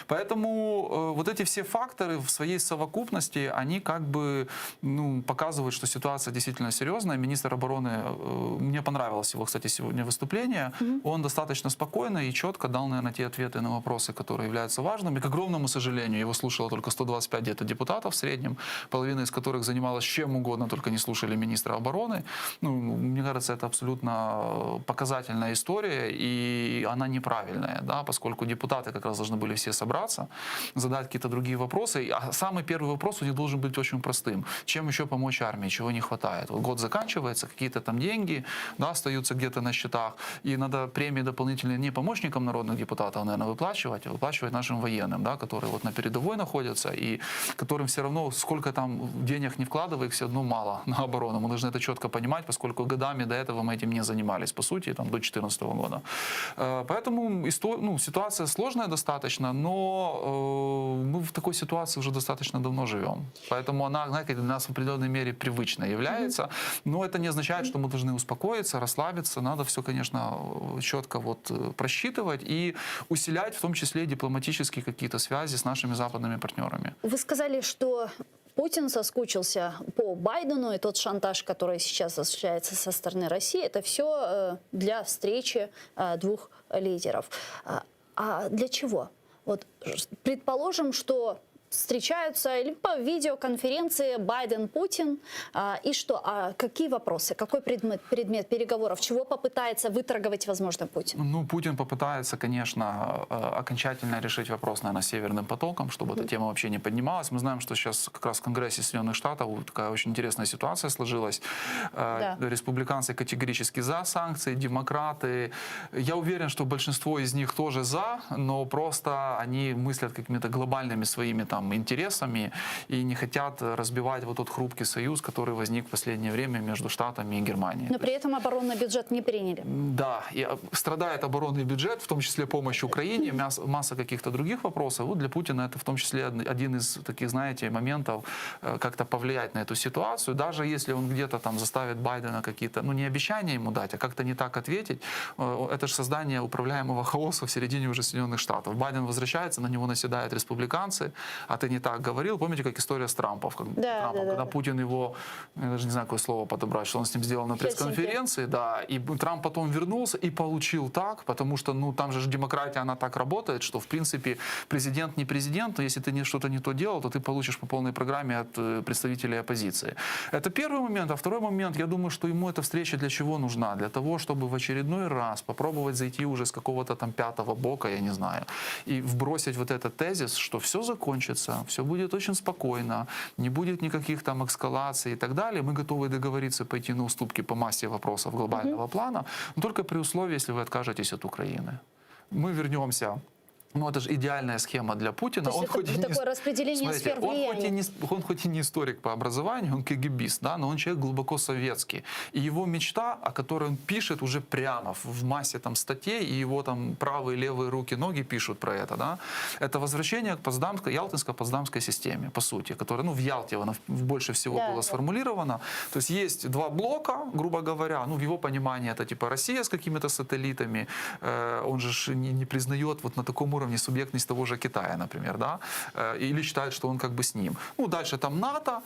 Поэтому э, вот эти все факторы в своей совокупности, они как. как бы ну, показывают, что ситуация действительно серьезная. Министр обороны, э, мне понравилось его, кстати, сегодня выступление. Он достаточно спокойно и четко дал, наверное, те ответы на вопросы, которые являются важными. К огромному сожалению, его слушало только 125 где-то депутатов в среднем, половина из которых занималась чем угодно, только не слушали министра обороны. Ну, мне кажется, это абсолютно э, показательная история, и она неправильная, да, поскольку депутаты как раз должны были все собраться, задать какие-то другие вопросы. А самый первый вопрос у них должен быть очень простым. Чем еще помочь армии, чего не хватает? Вот год заканчивается, какие-то там деньги да, остаются где-то на счетах, и надо премии дополнительные не помощникам народных депутатов, наверное, выплачивать, а выплачивать нашим военным, да, которые вот на передовой находятся, и которым все равно, сколько там денег не вкладывай, их все равно мало на оборону. Мы должны это четко понимать, поскольку годами до этого мы этим не занимались, по сути, там, до 2014 года. Э, Поэтому исто- ну, ситуация сложная достаточно, но э, мы в такой ситуации уже достаточно давно живем. Поэтому она, знаете, для нас в определенной мере привычной является. Но это не означает, что мы должны успокоиться, расслабиться. Надо все, конечно, четко вот э, просчитывать и усилять в том числе дипломатические какие-то связи с нашими западными партнерами. Вы сказали, что Путин соскучился по Байдену, и тот шантаж, который сейчас осуществляется со стороны России, это все для встречи э, двух лидеров. А- А для чего? Вот ж- предположим, что встречаются или по видеоконференции Байден-Путин, а, и что? А какие вопросы? Какой предмет, предмет переговоров? Чего попытается выторговать, возможно, Путин? Ну, Путин попытается, конечно, э, окончательно решить вопрос, наверное, с Северным потоком, чтобы эта тема вообще не поднималась. Мы знаем, что сейчас как раз в Конгрессе Соединенных Штатов такая очень интересная ситуация сложилась. Э, Да. Республиканцы категорически за санкции, демократы. Я уверен, что большинство из них тоже за, но просто они мыслят какими-то глобальными своими там интересами и не хотят разбивать вот тот хрупкий союз, который возник в последнее время между Штатами и Германией. Но при этом оборонный бюджет не приняли. Да, и э, страдает оборонный бюджет, в том числе помощь Украине, мяс- масса каких-то других вопросов. Вот для Путина это в том числе од- один из таких, знаете, моментов э, как-то повлиять на эту ситуацию. Даже если он где-то там заставит Байдена какие-то, ну не обещания ему дать, а как-то не так ответить, э, это же создание управляемого хаоса в середине уже Соединенных Штатов. Байден возвращается, на него наседают республиканцы, а ты не так говорил. Помните, как история с Трампом, как, Да, Трампом, да, да, когда да. Путин его, я даже не знаю, какое слово подобрать, что он с ним сделал на В Хельсинки. пресс-конференции, да, и б- Трамп потом вернулся и получил так, потому что, ну, там же ж демократия, она так работает, что, в принципе, президент не президент, но если ты не, что-то не то делал, то ты получишь по полной программе от э, представителей оппозиции. Это первый момент. А второй момент, я думаю, что ему эта встреча для чего нужна? Для того, чтобы в очередной раз попробовать зайти уже с какого-то там пятого бока, я не знаю, и вбросить вот этот тезис, что все закончится, все будет очень спокойно, не будет никаких там эскалаций и так далее. Мы готовы договориться, пойти на уступки по массе вопросов глобального плана, но только при условии, если вы откажетесь от Украины. Мы вернемся. Ну, это же идеальная схема для Путина. То есть Он это хоть и не такое распределение Смотрите, сфер он хоть, и влияния. не, он хоть и не историк по образованию, он КГБист, да, но он человек глубоко советский. И его мечта, о которой он пишет уже прямо в, в массе там статей, и его там правые, левые руки, ноги пишут про это, да, это возвращение к Потсдамской, Ялтинско-Потсдамской системе, по сути, которая, ну, в Ялте она в- больше всего Да, была да. сформулирована. То есть есть два блока, грубо говоря, ну, в его понимании это типа Россия с какими-то сателлитами, э, он же ж не, не признает вот на таком уровне субъектность того же Китая, например, да, э, или считает, что он как бы с ним. Ну, дальше там НАТО,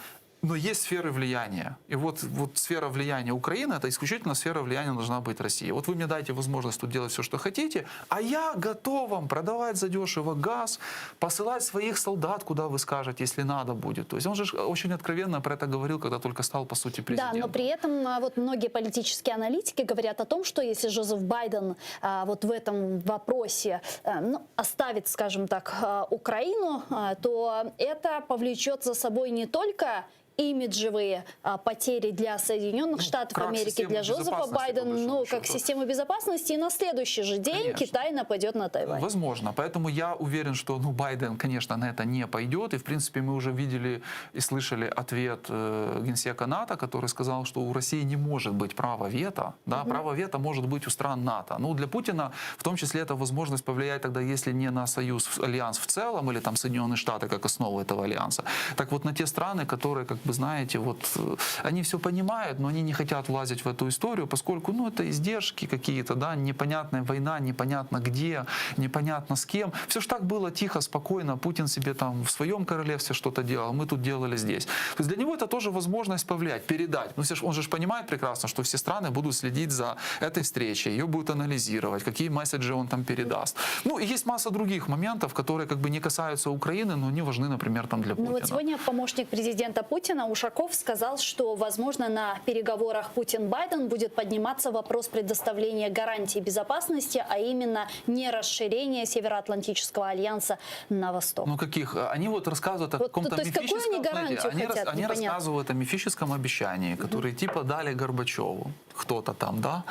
но есть сферы влияния. И вот, вот сфера влияния Украины, это исключительно сфера влияния должна быть России. Вот вы мне дайте возможность тут делать все, что хотите, а я готов вам продавать задешево газ, посылать своих солдат, куда вы скажете, если надо будет. То есть он же ж очень откровенно про это говорил, когда только стал, по сути, Да, президентом. но при этом а, вот многие политические аналитики говорят о том, что если Жозеф Байден а, вот в этом вопросе а, ну, оставит, скажем так, а, Украину, а, то это повлечет за собой не только имиджевые а, потери для Соединенных Штатов Ну, крах Америки, системы для Жозефа безопасности, по Байдена, большому но как счету. систему безопасности, и на следующий же день Конечно. Китай нападет на Тайвань. Возможно. Поэтому я уверен, что ну, Байден, конечно, на это не пойдет. И, в принципе, мы уже видели и слышали ответ э, генсека НАТО, который сказал, что у России не может быть права вето. Да? Право вето может быть у стран НАТО. Ну, для Путина, в том числе, это возможность повлиять тогда, если не на союз, альянс в целом, или там Соединенные Штаты как основу этого альянса, так вот на те страны, которые, как. бы, знаете, вот э, они все понимают, но они не хотят влазить в эту историю, поскольку, ну, это издержки какие-то, да, непонятная война, непонятно где, непонятно с кем. Все ж так было тихо, спокойно, Путин себе там в своем королевстве что-то делал, мы тут делали здесь. То есть для него это тоже возможность повлиять, передать. Ну, все ж- он же ж понимает прекрасно, что все страны будут следить за этой встречей, ее будут анализировать, какие месседжи он там передаст. Ну, и есть масса других моментов, которые как бы не касаются Украины, но они важны, например, там для Ну Путина. вот сегодня помощник президента Путина Ушаков сказал, что, возможно, на переговорах Путин-Байден будет подниматься вопрос предоставления гарантий безопасности, а именно не расширение Североатлантического альянса на восток. Ну каких? Они вот рассказывают о Вот, каком-то то есть какую мифическом... они гарантию знаете, они, хотят, они непонятно. рассказывают о мифическом обещании, которое типа дали Горбачеву, кто-то там, да,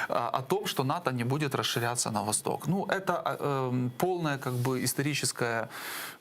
а, о том, что НАТО не будет расширяться на восток. Ну, это а, эм, полная как бы историческая,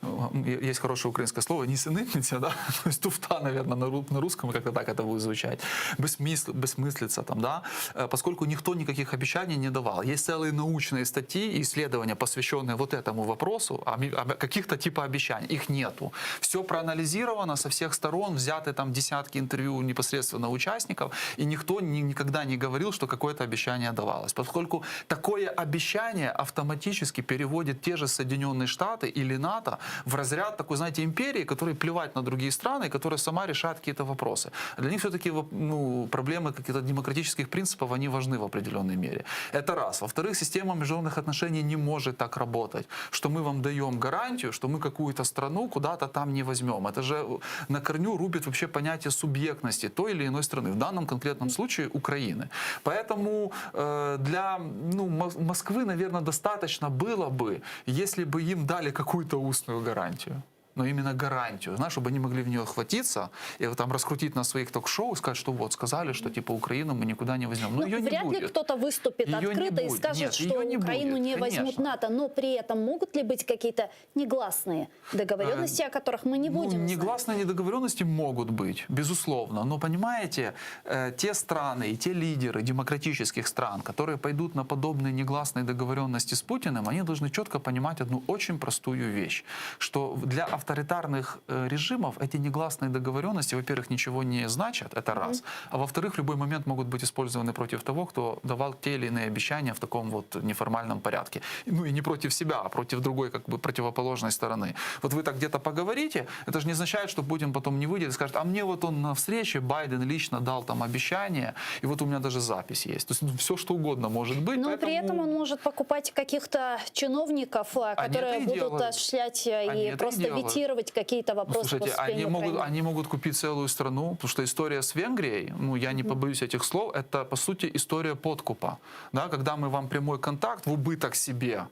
э, есть хорошее украинское слово, нісенітниця, да, то есть туфта, наверное, на, ру- на русском как-то так это будет звучать, бессмысл, бессмыслица там, да, э, поскольку никто никаких обещаний не давал. Есть целые научные статьи и исследования, посвященные вот этому вопросу, о ми- о каких-то типа обещаний. Их нету. Все проанализировано со всех сторон, взяты там десятки интервью непосредственно участников, и никто ни- никогда не говорил, что какое-то обещание давалось. Поскольку такое обещание автоматически переводит те же Соединенные Штаты или НАТО в разряд такой, знаете, империи, которой плевать на другие страны, которая сама решает какие-то вопросы. Для них все-таки ну, проблемы каких-то демократических принципов, они важны в определенной мере. Это раз. Во-вторых, система международных отношений не может так работать, что мы вам даем гарантию, что мы какую-то страну куда-то там не возьмем. Это же на корню рубит вообще понятие субъектности той или иной страны, в данном конкретном случае Украины. Поэтому э, для ну, Мос- Москвы, наверное, достаточно было бы, если бы им дали какую-то устную гарантию. Но именно гарантию, знаешь, чтобы они могли в нее хватиться и вот там раскрутить на своих ток-шоу и сказать, что вот, сказали, что типа Украину мы никуда не возьмем. Но Ну, ее не вряд ли будет. кто-то выступит Её не открыто и будет. скажет, Нет, что её не Украину будет, не возьмут конечно. НАТО. Но при этом могут ли быть какие-то негласные договоренности, о которых мы не Ну, будем знать? негласные недоговоренности могут быть, безусловно. Но понимаете, э, те страны и те лидеры демократических стран, которые пойдут на подобные негласные договоренности с Путиным, они должны четко понимать одну очень простую вещь, что для авторитарных э, режимов эти негласные договоренности, во-первых, ничего не значат, это раз, а во-вторых, в любой момент могут быть использованы против того, кто давал те или иные обещания в таком вот неформальном порядке. Ну и не против себя, а против другой как бы противоположной стороны. Вот вы так где-то поговорите, это же не означает, что Путин потом не выйдет и скажет, а мне вот он на встрече Байден лично дал там обещание, и вот у меня даже запись есть. То есть ну, все что угодно может быть. Но при поэтому- этом он может покупать каких-то чиновников, э, Они которые это и будут делают. осуществлять э, Они и это и просто делают. ветировать какие-то Ну, вопросы по слушайте, они вступлению могут, Украины. они могут купить целую страну, потому что история с Венгрией, ну я не побоюсь этих слов, это по сути история подкупа. Да, когда мы вам прямой контакт в убыток себе,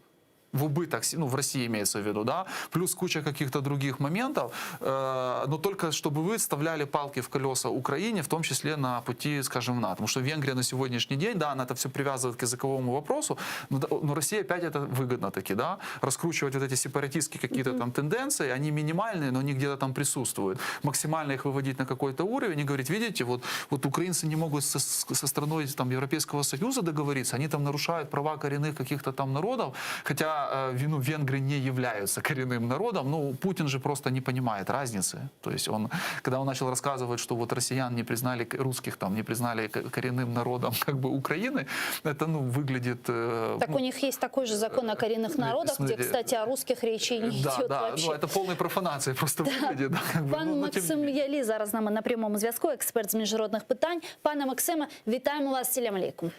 в убыток, се- ну, в России имеется в виду, да, плюс куча каких-то других моментов, э, но только чтобы вы вставляли палки в колеса Украине, в том числе на пути, скажем, в НАТО. Потому что Венгрия на сегодняшний день, да, она это все привязывает к языковому вопросу, но, да, но России опять это выгодно таки, да, раскручивать вот эти сепаратистские какие-то там тенденции, они минимальные, но они где-то там присутствуют. Максимально их выводить на какой-то уровень и говорить, видите, вот, вот украинцы не могут со, со страной там, Европейского Союза договориться, они там нарушают права коренных каких-то там народов, хотя э, ну, венгры не являются коренным народом, ну, Путин же просто не понимает разницы. То есть он, когда он начал рассказывать, что вот россиян не признали, к- русских там не признали к- коренным народом как бы Украины, это, ну, выглядит... э, Так ну, у них есть такой же закон о коренных народах, где, смотрите, кстати, о русских речи не да, идет да, вообще. ну, это полной профанация просто выглядит. Да, как бы, Пан ну, но тем не Максим Ялі зараз з нами на прямому зв'язку, експерт з міжнародних питань. Пане Максиме, вітаємо вас. Селям алейкум.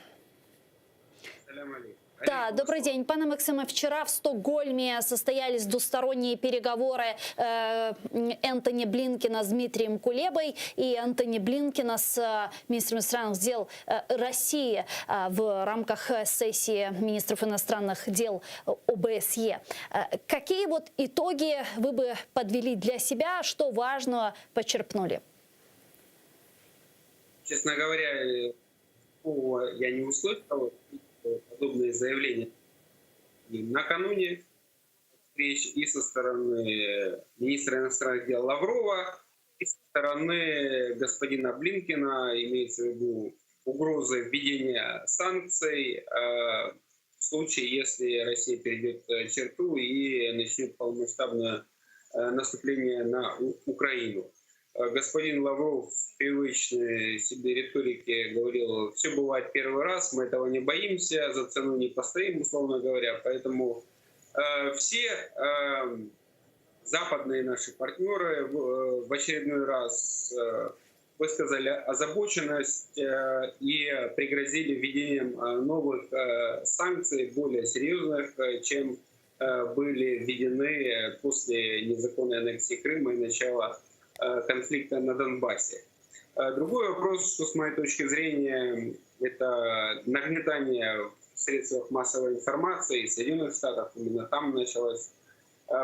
Да, добрый день. Пане Максиме, вчера в Стокгольме состоялись двусторонние переговоры э, Энтони Блинкена с Дмитрием Кулебой и Энтони Блинкена с э, министром иностранных дел э, России э, в рамках э, сессии министров иностранных дел ОБСЕ. Э, Какие вот итоги вы бы подвели для себя, что важного почерпнули? Честно говоря, э, такого я не услышал подобные заявления и накануне встреч и со стороны министра иностранных дел Лаврова, и со стороны господина Блинкена, имеется в виду угрозы введения санкций э, в случае, если Россия перейдет э, черту и начнет полномасштабное э, наступление на У- Украину. Господин Лавров в привычной себе риторике говорил, все бывает первый раз, мы этого не боимся, за цену не постоим, условно говоря. Поэтому э, все э, западные наши партнеры в, э, в очередной раз э, высказали озабоченность э, и пригрозили введением э, новых э, санкций, более серьезных, чем были введены после незаконной аннексии Крыма и начала конфликта на Донбассе. Другой вопрос, что с моей точки зрения, это нагнетание в средствах массовой информации Соединенных Штатов. Именно там началось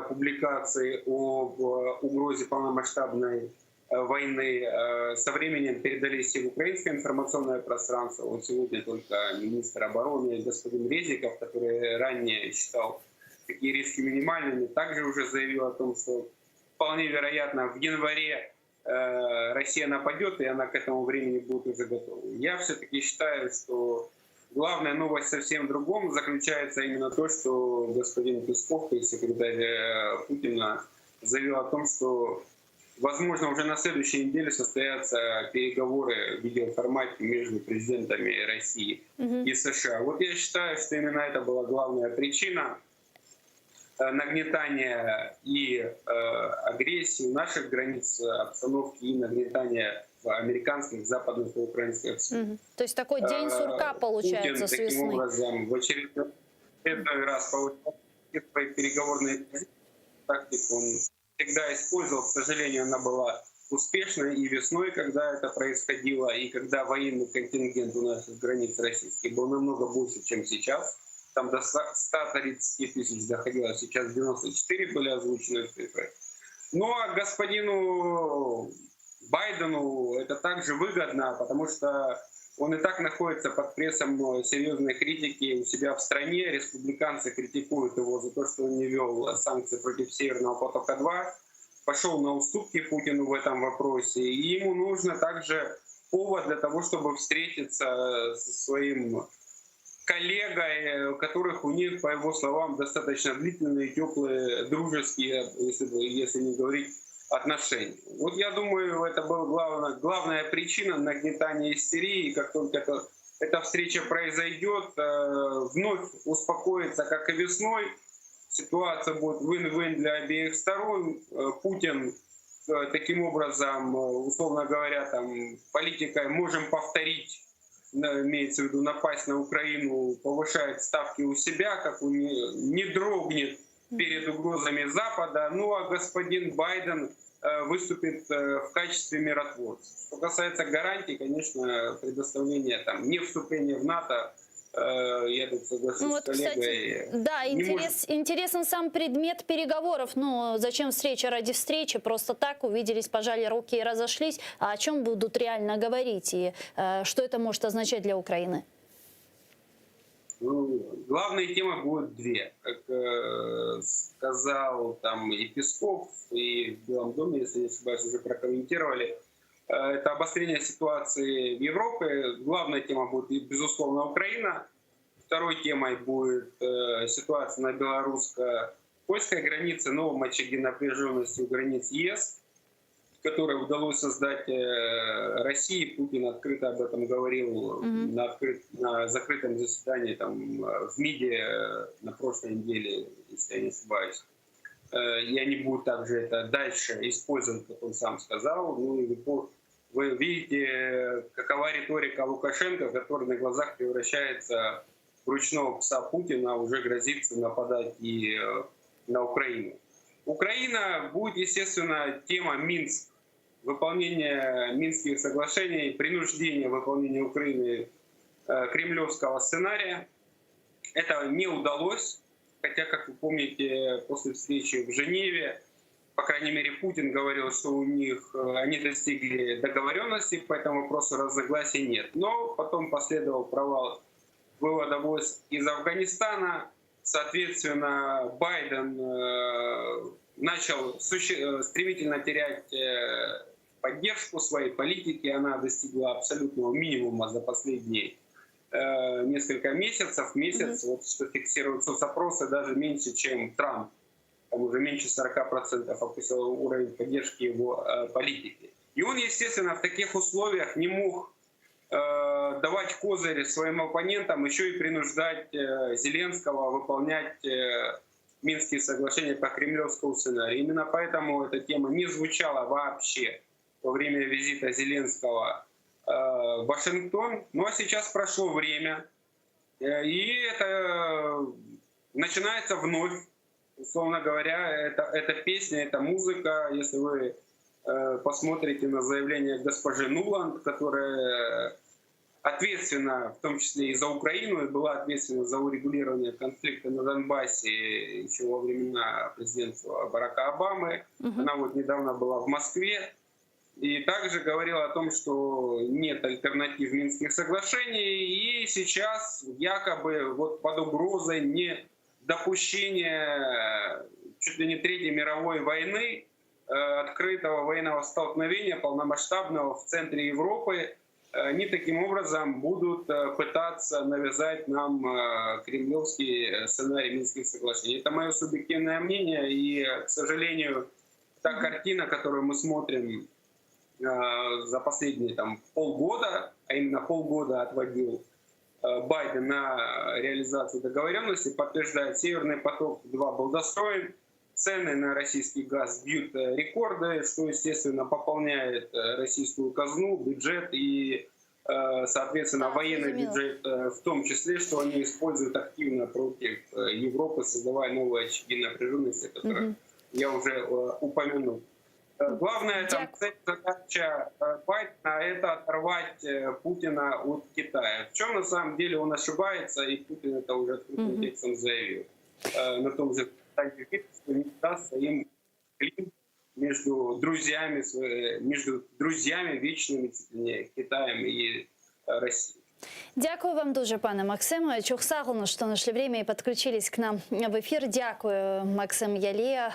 публикации об угрозе полномасштабной войны э, со временем передались и в украинское информационное пространство. Вот сегодня только министр обороны господин Резников, который ранее считал такие риски минимальными, также уже заявил о том, что вполне вероятно в январе э, Россия нападет, и она к этому времени будет уже готова. Я все-таки считаю, что главная новость совсем в другом заключается именно то, что господин Песков, секретарь э, Путина, заявил о том, что Возможно, уже на следующей неделе состоятся переговоры в видеоформате между президентами России угу. и США. Вот я считаю, что именно это была главная причина э, нагнетания и э, агрессии наших границ, обстановки и нагнетания в американских, западных и украинских СМИ. Угу. То есть такой день сурка э, получается Путин, с весны. таким образом в очередной раз повышает переговорные тактику. Он всегда использовал. К сожалению, она была успешной и весной, когда это происходило, и когда военный контингент у наших границ российских был намного больше, чем сейчас. Там до 130 тысяч доходило, сейчас 94 были озвучены цифры. Ну а господину Байдену это также выгодно, потому что он и так находится под прессом э, серьезной критики у себя в стране. Республиканцы критикуют его за то, что он не вел санкции против Северного потока-2. Пошел на уступки Путину в этом вопросе. И ему нужно также повод для того, чтобы встретиться со своим коллегой, у которых у них, по его словам, достаточно длительные, теплые, дружеские, если, если не говорить отношений. Вот я думаю, это была главная, главная причина нагнетания истерии. Как только это, эта встреча произойдет, э, вновь успокоится, как и весной. Ситуация будет win-win для обеих сторон. Э, Путин э, таким образом, условно говоря, там, политикой можем повторить, имеется в виду напасть на Украину, повышает ставки у себя, как он не, не дрогнет перед угрозами Запада. Ну а господин Байден Э, выступит э, в качестве миротворца. Что касается гарантий, конечно, предоставление там, не вступления в НАТО, э, я тут соглашусь ну, вот, с коллегой. Кстати, да, интерес, может... интересен сам предмет переговоров. Ну, зачем встреча ради встречи? Просто так увиделись, пожали руки и разошлись. А о чем будут реально говорить и э, что это может означать для Украины? Ну, главные темы будут две. Как э, сказал там и Песков, и в Белом доме, если не ошибаюсь, уже прокомментировали. Э, это обострение ситуации в Европе. Главная тема будет, безусловно, Украина. Второй темой будет э, ситуация на белорусско-польской границе, новом очаге напряженности у границ ЕС которое удалось создать э, России. Путин открыто об этом говорил mm-hmm. на, открыт, на закрытом заседании там, э, в МИДе э, на прошлой неделе, если я не ошибаюсь. И они будут также это дальше использовать, как он сам сказал. Ну и вы, вы видите, какова риторика Лукашенко, который на глазах превращается в ручного пса Путина, уже грозится нападать и на Украину. Украина будет, естественно, тема Минск. Выполнение Минских соглашений, принуждение выполнения Украины э, кремлевского сценария. Это не удалось, хотя, как вы помните, после встречи в Женеве, по крайней мере, Путин говорил, что у них э, они достигли договоренности, по этому вопросу разногласий нет. Но потом последовал провал вывода войск из Афганистана. Соответственно, Байден э, начал суще- стремительно терять э, поддержку своей политики. Она достигла абсолютного минимума за последние э, несколько месяцев. Месяц, mm-hmm. вот что фиксируют соцопросы, даже меньше, чем Трамп. Там уже меньше 40% опустил уровень поддержки его политики. И он, естественно, в таких условиях не мог э, давать козыри своим оппонентам, еще и принуждать э, Зеленского выполнять э, Минские соглашения по кремлевскому сценарию. Именно поэтому эта тема не звучала вообще во время визита Зеленского э, в Вашингтон. Ну а сейчас прошло время, э, и это начинается вновь, условно говоря, это, эта песня, эта музыка. Если вы э, посмотрите на заявление госпожи Нуланд, которая ответственна в том числе и за Украину, и была ответственна за урегулирование конфликта на Донбассе еще во времена президентства Барака Обамы. Угу. Она вот недавно была в Москве. И также говорила о том, что нет альтернатив Минских соглашений. И сейчас якобы вот под угрозой не допущения чуть ли не Третьей мировой войны, э, открытого военного столкновения полномасштабного в центре Европы, они таким образом будут э, пытаться навязать нам э, кремлевский сценарий Минских соглашений. Это мое субъективное мнение, и, к сожалению, та картина, которую мы смотрим за последние там, полгода, а именно полгода отводил Байден на реализацию договоренности, подтверждает, Северный поток-2 был достроен, цены на российский газ бьют рекорды, что, естественно, пополняет российскую казну, бюджет и, соответственно, военный бюджет в том числе, что они используют активно против Европы, создавая новые очаги напряженности, которые угу. я уже упомянул. Главная там цель, задача Байдена – это оторвать Путина от Китая. В чем на самом деле он ошибается, и Путин это уже открытым mm текстом заявил. На том же что не дастся им клин между друзьями, между друзьями вечными чуть ли не Китаем и Россией. Дякую вам дуже, пане Максиме. Çoq sağ oluñ, что нашли время и подключились к нам в эфир. Дякую, Максим Ялія,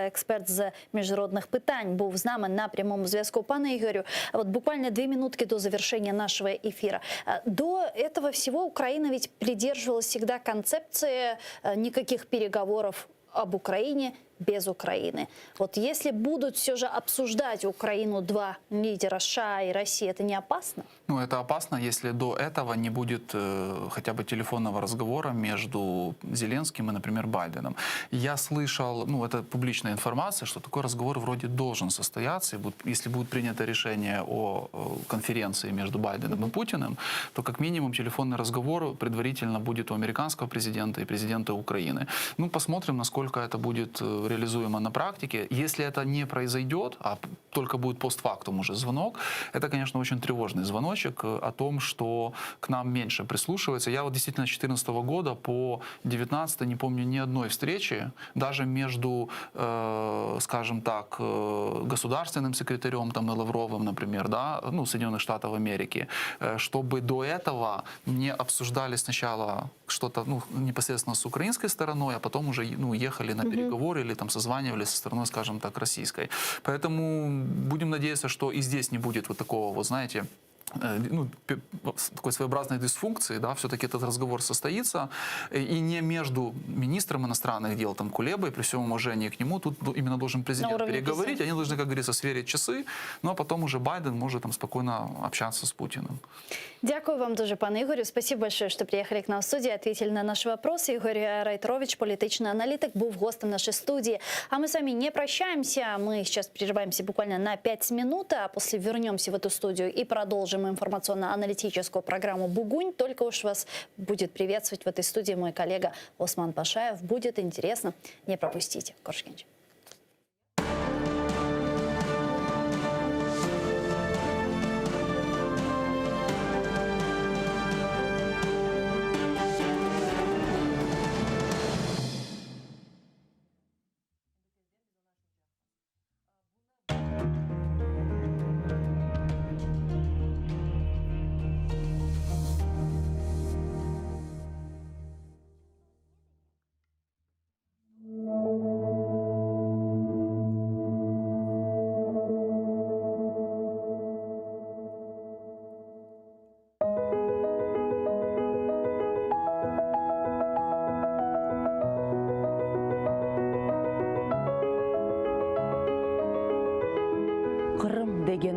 експерт з міжнародних питань, був з нами на прямому зв'язку. Пане Игорю, вот буквально две минутки до завершения нашего эфира. До этого всего Украина ведь придерживалась всегда концепции никаких переговоров об Украине без Украины. Вот если будут все же обсуждать Украину два лидера США и России, это не опасно? Ну, это опасно, если до этого не будет э, хотя бы телефонного разговора между Зеленским и, например, Байденом. Я слышал, ну, это публичная информация, что такой разговор вроде должен состояться, и будет, если будет принято решение о конференции между Байденом и Путиным, то как минимум телефонный разговор предварительно будет у американского президента и президента Украины. Ну, посмотрим, насколько это будет э, реализуемо на практике. Если это не произойдет, а только будет постфактум уже звонок, это, конечно, очень тревожный звоночек э, о том, что к нам меньше прислушиваются. Я вот действительно с 2014 года по 2019 не помню ни одной встречи, даже между, э, скажем так, э, государственным секретарем там, и Лавровым, например, да, ну, Соединенных Штатов Америки, э, чтобы до этого не обсуждали сначала что-то ну, непосредственно с украинской стороной, а потом уже ну, ехали на переговоры или там созванивались со стороной, скажем так, российской. Поэтому будем надеяться, что и здесь не будет вот такого, вот знаете, э, ну, такой своеобразной дисфункции, да, все-таки этот разговор состоится, и не между министром иностранных дел, там, Кулебой, при всем уважении к нему, тут именно должен президент переговорить, они должны, как говорится, сверить часы, ну а потом уже Байден может там спокойно общаться с Путиным. Дякую вам дуже, пане Ігорю. Спасибо большое, что приехали к нам в студию, ответили на наши вопросы. Игорь Райтерович, політичний аналітик, був гостем нашей студии. А мы с вами не прощаемся. Мы сейчас прерываемся буквально на 5 минут, а после вернемся в эту студию и продолжим информационно-аналитическую программу «Бугунь». Только уж вас будет приветствовать в этой студии мой коллега Осман Пашаев. Будет интересно, не пропустите. Körüşkence.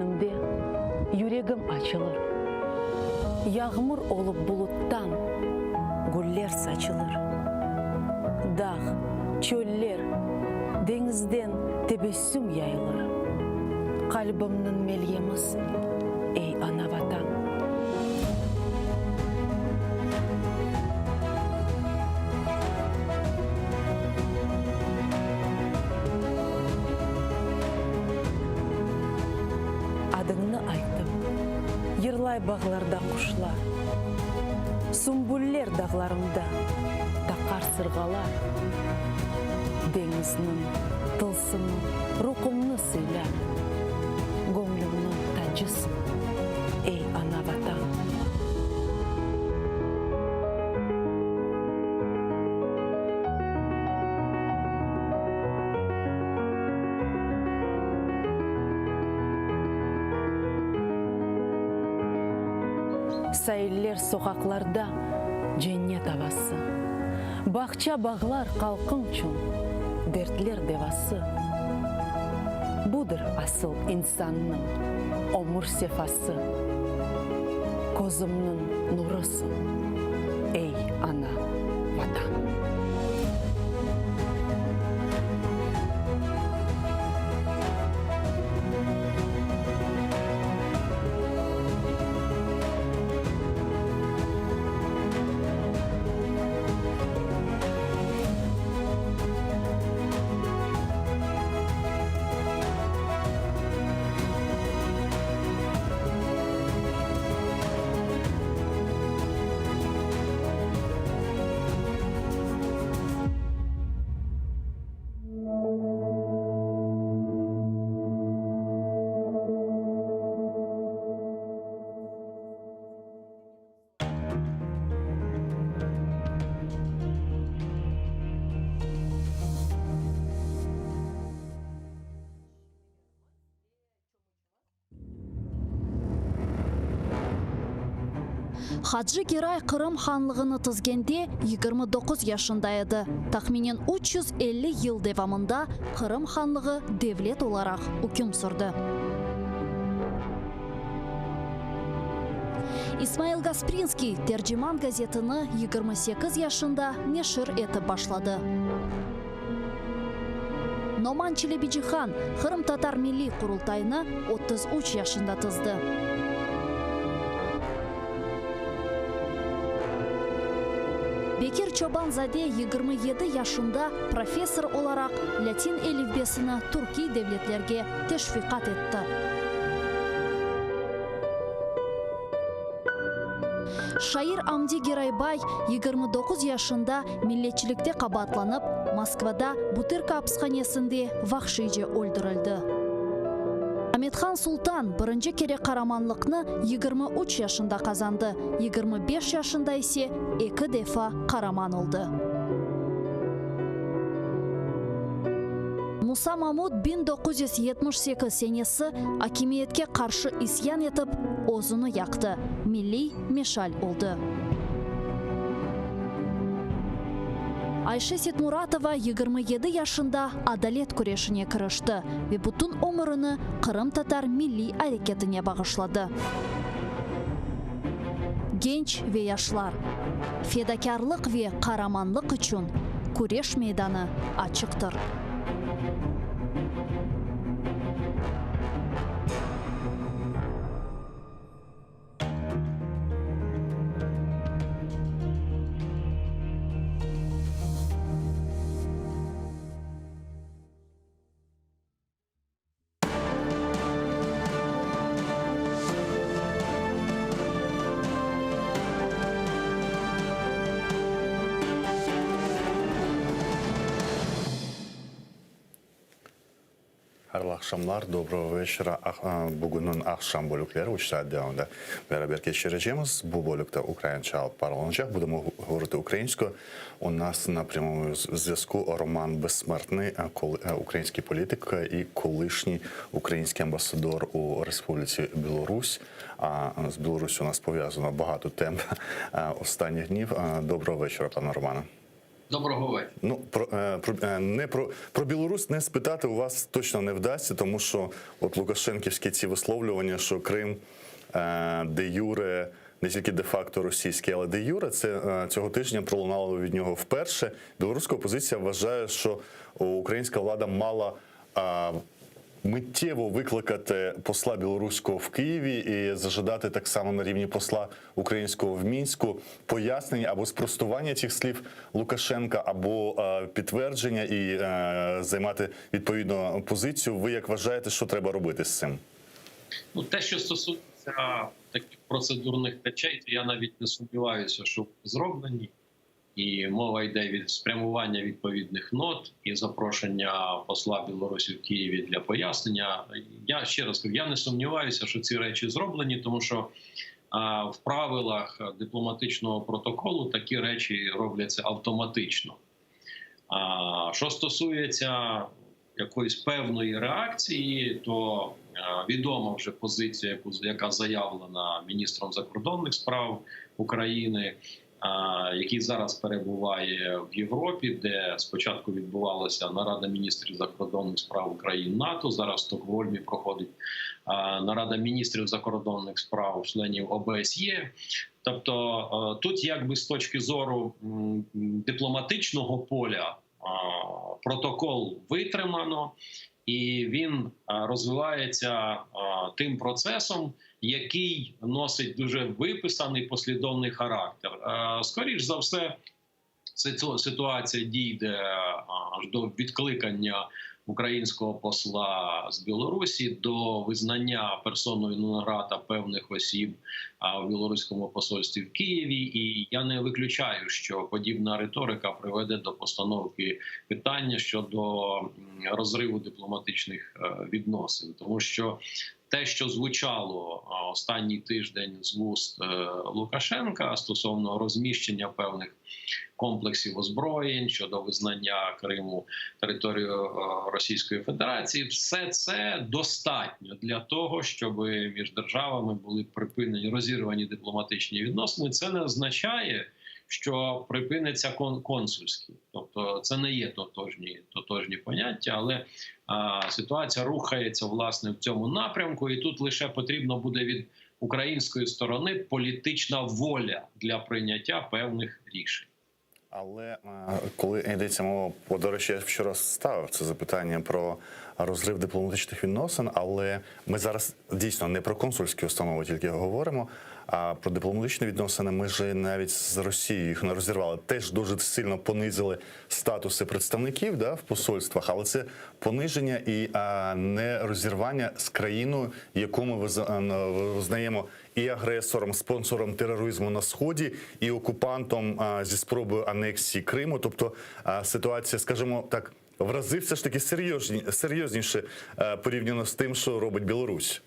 Körgenimde yüregim açılır. Yağmur olıp buluttan güller saçılır. Dağ, çöller, deñizden tebessüm yayılır. Qalbimniñ melyemisiñ, ey ana-Vatan. Adıñnı aytıp, yırlay bağlarda quşlar, Sümbüller dağlarında taqar sırğalar, Deñizniñ tılsımı ruhumnı sıylar, Göñlümniñ tacısıñ, ey ana-Vatan. Sailler, soqaqlarda cennet avası, Bağça-bağlar halqıñçün dertler devası. Budır asıl insannıñ ömür sefası, Közümniñ nurısıñ, ey, ana, Vatan. Hacı Geray Qırım hanlığını tizgende 29 yaşında edi. Tahminen 350 yıl devamında Qırım hanlığı devlet olaraq üküm sürdi. İsmail Gasprinskiy Terciman gazetini 28 yaşında neşir etip başladı. Noman Çelebicihan Qırımtatar Milliy Qurultayını 33 yaşında tizdi. Bekir Çoban-zade 27 yaşında professor olaraq lâtin elifbesini türkiy devletlerge teşviqat etti. Şair Amdi Geraybay 29 yaşında milletçilikte qabaatlanıp, Moskvada Butırka apishanesinde vahşiyce öldürildi. Amethan Sultan birinci kere qaramanlıqnı 23 yaşında qazandı, 25 yaşında ise eki defa qaraman oldı. Musa Mamut 1978 senesi akimiyetke qarşı isyan etip, özüni yaqtı, milliy meşal oldı. Ayşe Setmuratova 27 yaşında adalet küreşine kirişti ve bütün ömürini qırımtatar milliy areketine bağışladı. Genç ve yaşlar, fedakârlıq ve qaramanlıq içün küreş meydanı açıqtır. Hayırlı aqşamlar, dobrogo veçera. Bugünniñ aqşam bölükleri üç saat devamında beraber keçirecemiz. Bu bölükte ukraince alıp barılacaq. Budemo govoriti ukrainsko. U nas na pryamomu zv'язку Roman Bessmertnıy, ukrainskiy politik i kolışniy ukrainskiy ambassador u Respublitsi Biloruсь. A z Білоруссю у нас пов'язано багато тем останніх днів. Доброго вечора, пане Романе. Доброго вечора. Ну про, е, про е, не про, про Білорусь не спитати у вас точно не вдасться, тому що от Лукашенківські ці висловлювання, що Крим е, де юре не тільки де факто російський, але де юре, це е, цього тижня пролунало від нього вперше. Білоруська опозиція вважає, що українська влада мала. е, Миттєво викликати посла білоруського в Києві і зажадати так само на рівні посла українського в Мінську пояснення або спростування цих слів Лукашенка, або е, підтвердження і е, займати відповідну позицію. Ви як вважаєте, що треба робити з цим? Ну, те, що стосується таких процедурних речей, то я навіть не сумніваюся, що зроблені. І мова йде від спрямування відповідних нот і запрошення посла Білорусі в Києві для пояснення. Я ще раз кажу, я не сумніваюся, що ці речі зроблені, тому що а, в правилах дипломатичного протоколу такі речі робляться автоматично. А що стосується якоїсь певної реакції, то е, відома вже позиція, яку яка заявлена міністром закордонних справ України, який зараз перебуває в Європі, де спочатку відбувалася нарада міністрів закордонних справ країн НАТО. Зараз в Стокгольмі проходить нарада міністрів закордонних справ членів ОБСЄ. Тобто е, тут, якби з точки зору дипломатичного поля, протокол витримано, і він розвивається тим процесом, який носить дуже виписаний послідовний характер. Скоріш за все, ситуація дійде аж до відкликання українського посла з Білорусі, до визнання персоною нон-грата певних осіб в білоруському посольстві в Києві. І я не виключаю, що подібна риторика приведе до постановки питання щодо розриву дипломатичних е, відносин, тому що те, що звучало останній тиждень з вуст е, Лукашенка стосовно розміщення певних комплексів озброєнь щодо визнання Криму територією е, Російської Федерації, все це достатньо для того, щоб між державами були припинені розірвані дипломатичні відносини. Це не означає, що припиниться кон- консульські, тобто це не є тотожні, тотожні поняття, але а, ситуація рухається власне в цьому напрямку, і тут лише потрібно буде від української сторони політична воля для прийняття певних рішень. Але е, коли йдеться мова, бо, до речі, я вчора ставив це запитання про розрив дипломатичних відносин, але ми зараз дійсно не про консульські установи тільки говоримо, а про дипломатичні відносини ми ж навіть з Росією їх не розірвали. Теж дуже сильно понизили статуси представників да, в посольствах, але це пониження і а, не розірвання з країною, яку ми визнаємо і агресором, спонсором тероризму на сході, і окупантом а, зі спробою анексії Криму. Тобто а, ситуація, скажімо так, в рази все ж таки серйозні, серйозніше е, порівняно з тим, що робить Білорусь.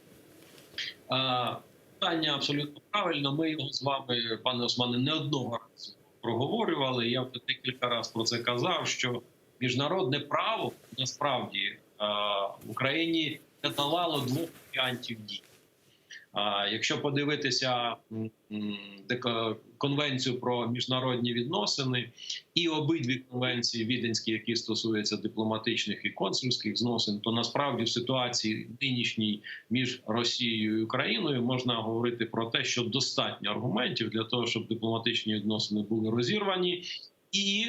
Питання абсолютно правильно. Ми його з вами, пане Османе, не одного разу проговорювали. Я вже декілька разів про це казав. Що міжнародне право насправді е, в Україні не давало двох варіантів дій. Якщо подивитися конвенцію про міжнародні відносини і обидві конвенції віденські, які стосуються дипломатичних і консульських зносин, то насправді в ситуації нинішній між Росією і Україною можна говорити про те, що достатньо аргументів для того, щоб дипломатичні відносини були розірвані, і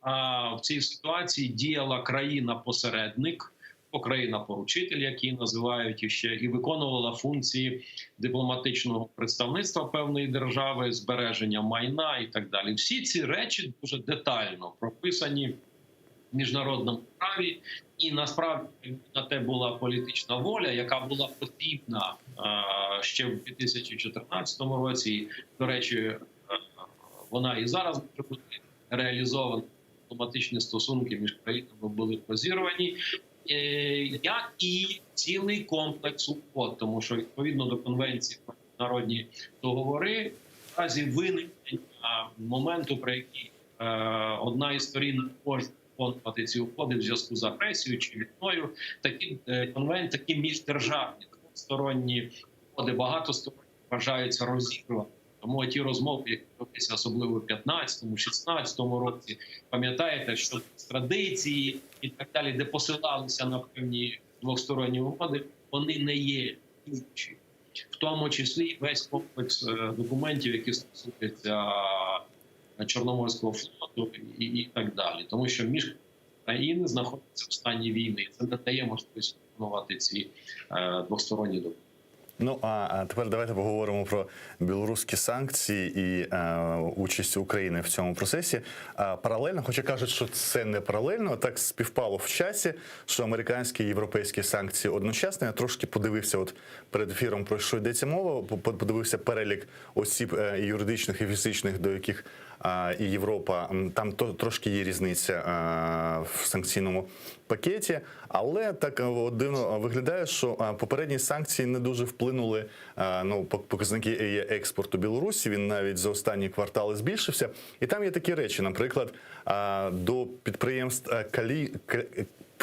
а, в цій ситуації діяла країна-посередник. Країна-поручитель, як її називають іще, і виконувала функції дипломатичного представництва певної держави, збереження майна і так далі. Всі ці речі дуже детально прописані в міжнародному праві, і насправді на те була політична воля, яка була потрібна ще в 2014 році. І, до речі, е, вона і зараз може бути реалізована. Дипломатичні стосунки між країнами були розірвані, як і цілий комплекс угод, тому що відповідно до конвенції про міжнародні договори, в разі виникнення моменту, при якій е, одна із сторін може виконувати ці угоди в зв'язку з агресією чи війною, такі е, конвен, такі міждержавні двосторонні угоди багатосторонні вважаються розірваними. Тому ті розмови, які ви. велися, особливо в 15-му, 16-му році. Пам'ятаєте, що традиції і так далі, де посилалися на певні двосторонні угоди, вони не є діючі. В тому числі весь комплекс е, документів, які стосуються е, Чорноморського флоту і, і так далі, тому що між країни знаходяться в стані війни. Це не дає можливість виконувати ці е, двосторонні документи. Ну а тепер давайте поговоримо про білоруські санкції і е, участь України в цьому процесі. А, паралельно, хоча кажуть, що це не паралельно, так співпало в часі, що американські і європейські санкції одночасно. Я трошки подивився, от перед ефіром про що йдеться мова, подивився перелік осіб е, і юридичних і фізичних, до яких і Європа там то трошки є різниця в санкційному пакеті, але так е, дивно виглядає, що попередні санкції не дуже вплинули ну, показники експорту Білорусі. Він навіть за останні квартали збільшився. І там є такі речі, наприклад, до підприємств е, калі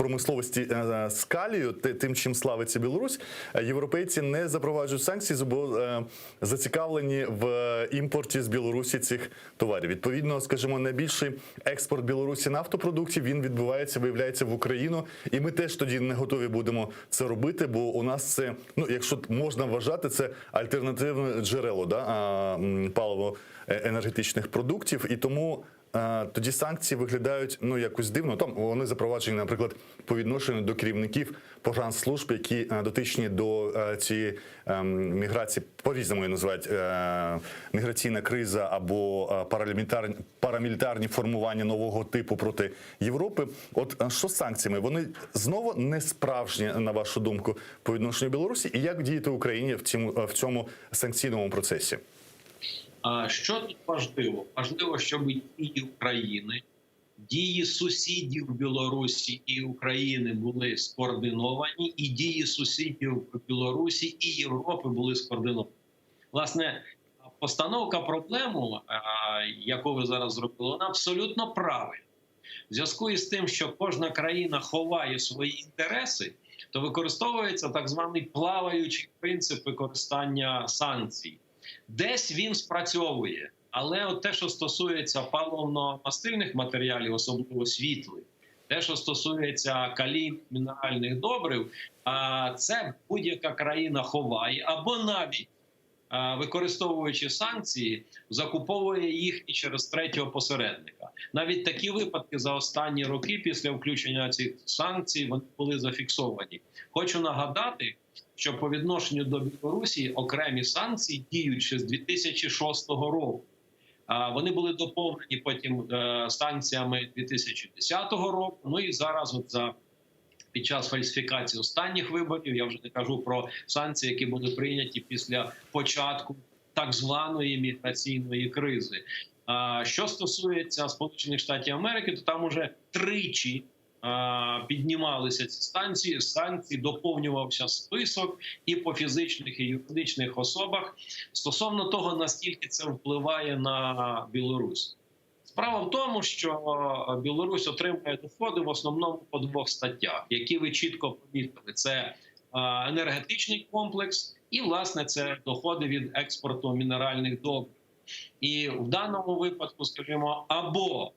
промисловості е, з калію, тим, чим славиться Білорусь, е, європейці не запроваджують санкції, бо е, зацікавлені в імпорті з Білорусі цих товарів. Відповідно, скажімо, найбільший експорт Білорусі нафтопродуктів він відбувається, виявляється в Україну, і ми теж тоді не готові будемо це робити, бо у нас це, ну якщо можна вважати, це альтернативне джерело да, паливо енергетичних продуктів, і тому. Е, Тоді санкції виглядають ну якось дивно. Там вони запроваджені, наприклад, по відношенню до керівників погранслужб, які е, дотичні до е, цієї ем, міграції, по-різному її називають міграційна криза або парамілітарні, парамілітарні формування нового типу проти Європи. От що з санкціями? Вони знову не справжні, на вашу думку, по відношенню Білорусі, і як діяти Україні в цьому, в цьому санкційному процесі? А що тут важливо? Важливо, щоб дії України, дії сусідів Білорусі і України були скоординовані, і дії сусідів Білорусі і Європи були скоординовані. Власне, постановка проблему, яку ви зараз зробили, вона абсолютно правильна. В зв'язку із тим, що кожна країна ховає свої інтереси, то використовується так званий плаваючий принцип використання санкцій. Десь він спрацьовує, але от те, що стосується паливно-мастильних матеріалів, особливо світлих, те, що стосується калійних мінеральних добрив, це будь-яка країна ховає або навіть використовуючи санкції, закуповує їх і через третього посередника. Навіть такі випадки за останні роки після включення цих санкцій вони були зафіксовані. Хочу нагадати, що по відношенню до Білорусі окремі санкції діють ще з 2006 року. Вони були доповнені потім е, санкціями 2010 року. Ну і зараз, от за під час фальсифікації останніх виборів, я вже не кажу про санкції, які були прийняті після початку так званої міграційної кризи. Що стосується Сполучених Штатів Америки, то там уже тричі піднімалися ці санкції, санкції, доповнювався список і по фізичних і юридичних особах стосовно того, наскільки це впливає на Білорусь. Справа в тому, що Білорусь отримує доходи в основному по двох статтях, які ви чітко помітили: це енергетичний комплекс, і власне це доходи від експорту мінеральних добрив. І в даному випадку, скажімо, або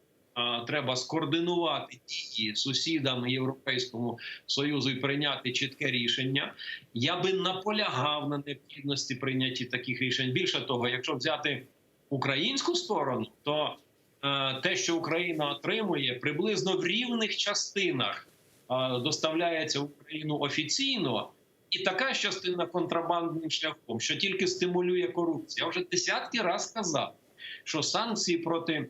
треба скоординувати дії сусідам Європейському Союзу і прийняти чітке рішення. Я би наполягав на необхідності прийняті таких рішень. Більше того, якщо взяти українську сторону, то е, те, що Україна отримує, приблизно в рівних частинах е, доставляється в Україну офіційно, і така ж частина контрабандним шляхом, що тільки стимулює корупцію. Я вже десятки разів сказав, що санкції проти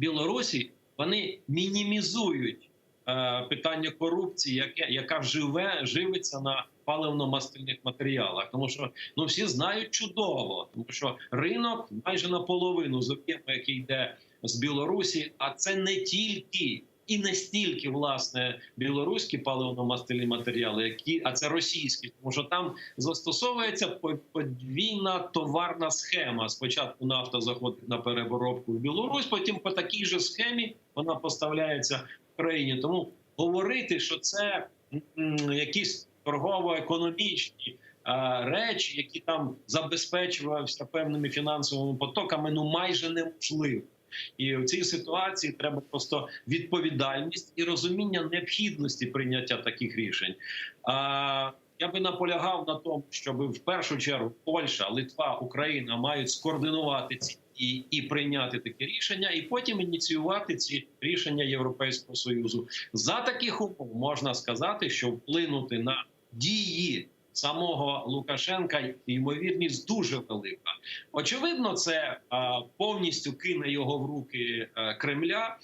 Білорусі вони мінімізують е, питання корупції, яке, яка живе, живиться на паливно-мастильних матеріалах. Тому що ну всі знають чудово, тому що ринок майже наполовину з об'єму, який йде з Білорусі, а це не тільки і не стільки власне білоруські паливно-мастильні матеріали, які а це російські, тому що там застосовується подвійна товарна схема. Спочатку нафта заходить на переробку в Білорусь, потім по такій же схемі вона поставляється в країні. Тому говорити, що це якісь торгово-економічні речі, які там забезпечувався певними фінансовими потоками, ну майже неможливо. І в цій ситуації треба просто відповідальність і розуміння необхідності прийняття таких рішень. Я би наполягав на тому, щоб в першу чергу Польща, Литва, Україна мають скоординувати ці дії і прийняти такі рішення, і потім ініціювати ці рішення Європейського союзу. За таких умов можна сказати, що вплинути на дії самого Лукашенка ймовірність дуже велика. Очевидно, це повністю кине його в руки е, Кремля.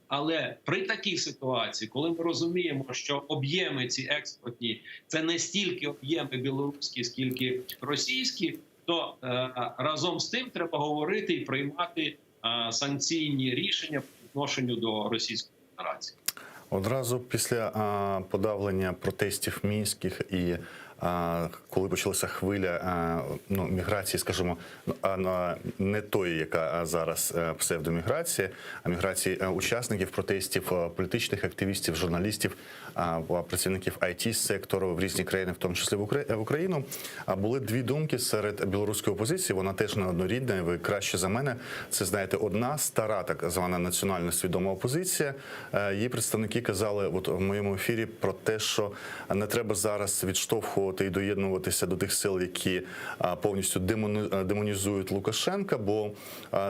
Але при такій ситуації, коли ми розуміємо, що об'єми ці експортні це не стільки об'єми білоруські, скільки російські, то е, разом з тим треба говорити і приймати е, санкційні рішення по відношенню до Російської Федерації. Одразу після а, подавлення протестів мінських і а, коли почалася хвиля а, ну, міграції, скажімо, ну, а, не тої, яка зараз е, псевдоміграція, а міграції е, учасників протестів, е, політичних активістів, журналістів, працівників it сектору в різні країни, в тому числі в Україну. А були дві думки серед білоруської опозиції. Вона теж не однорідна. Ви краще за мене це знаєте. Одна стара так звана національно свідома опозиція. Її представники казали, от в моєму ефірі про те, що не треба зараз відштовхувати і доєднуватися до тих сил, які повністю демонізують Лукашенка, бо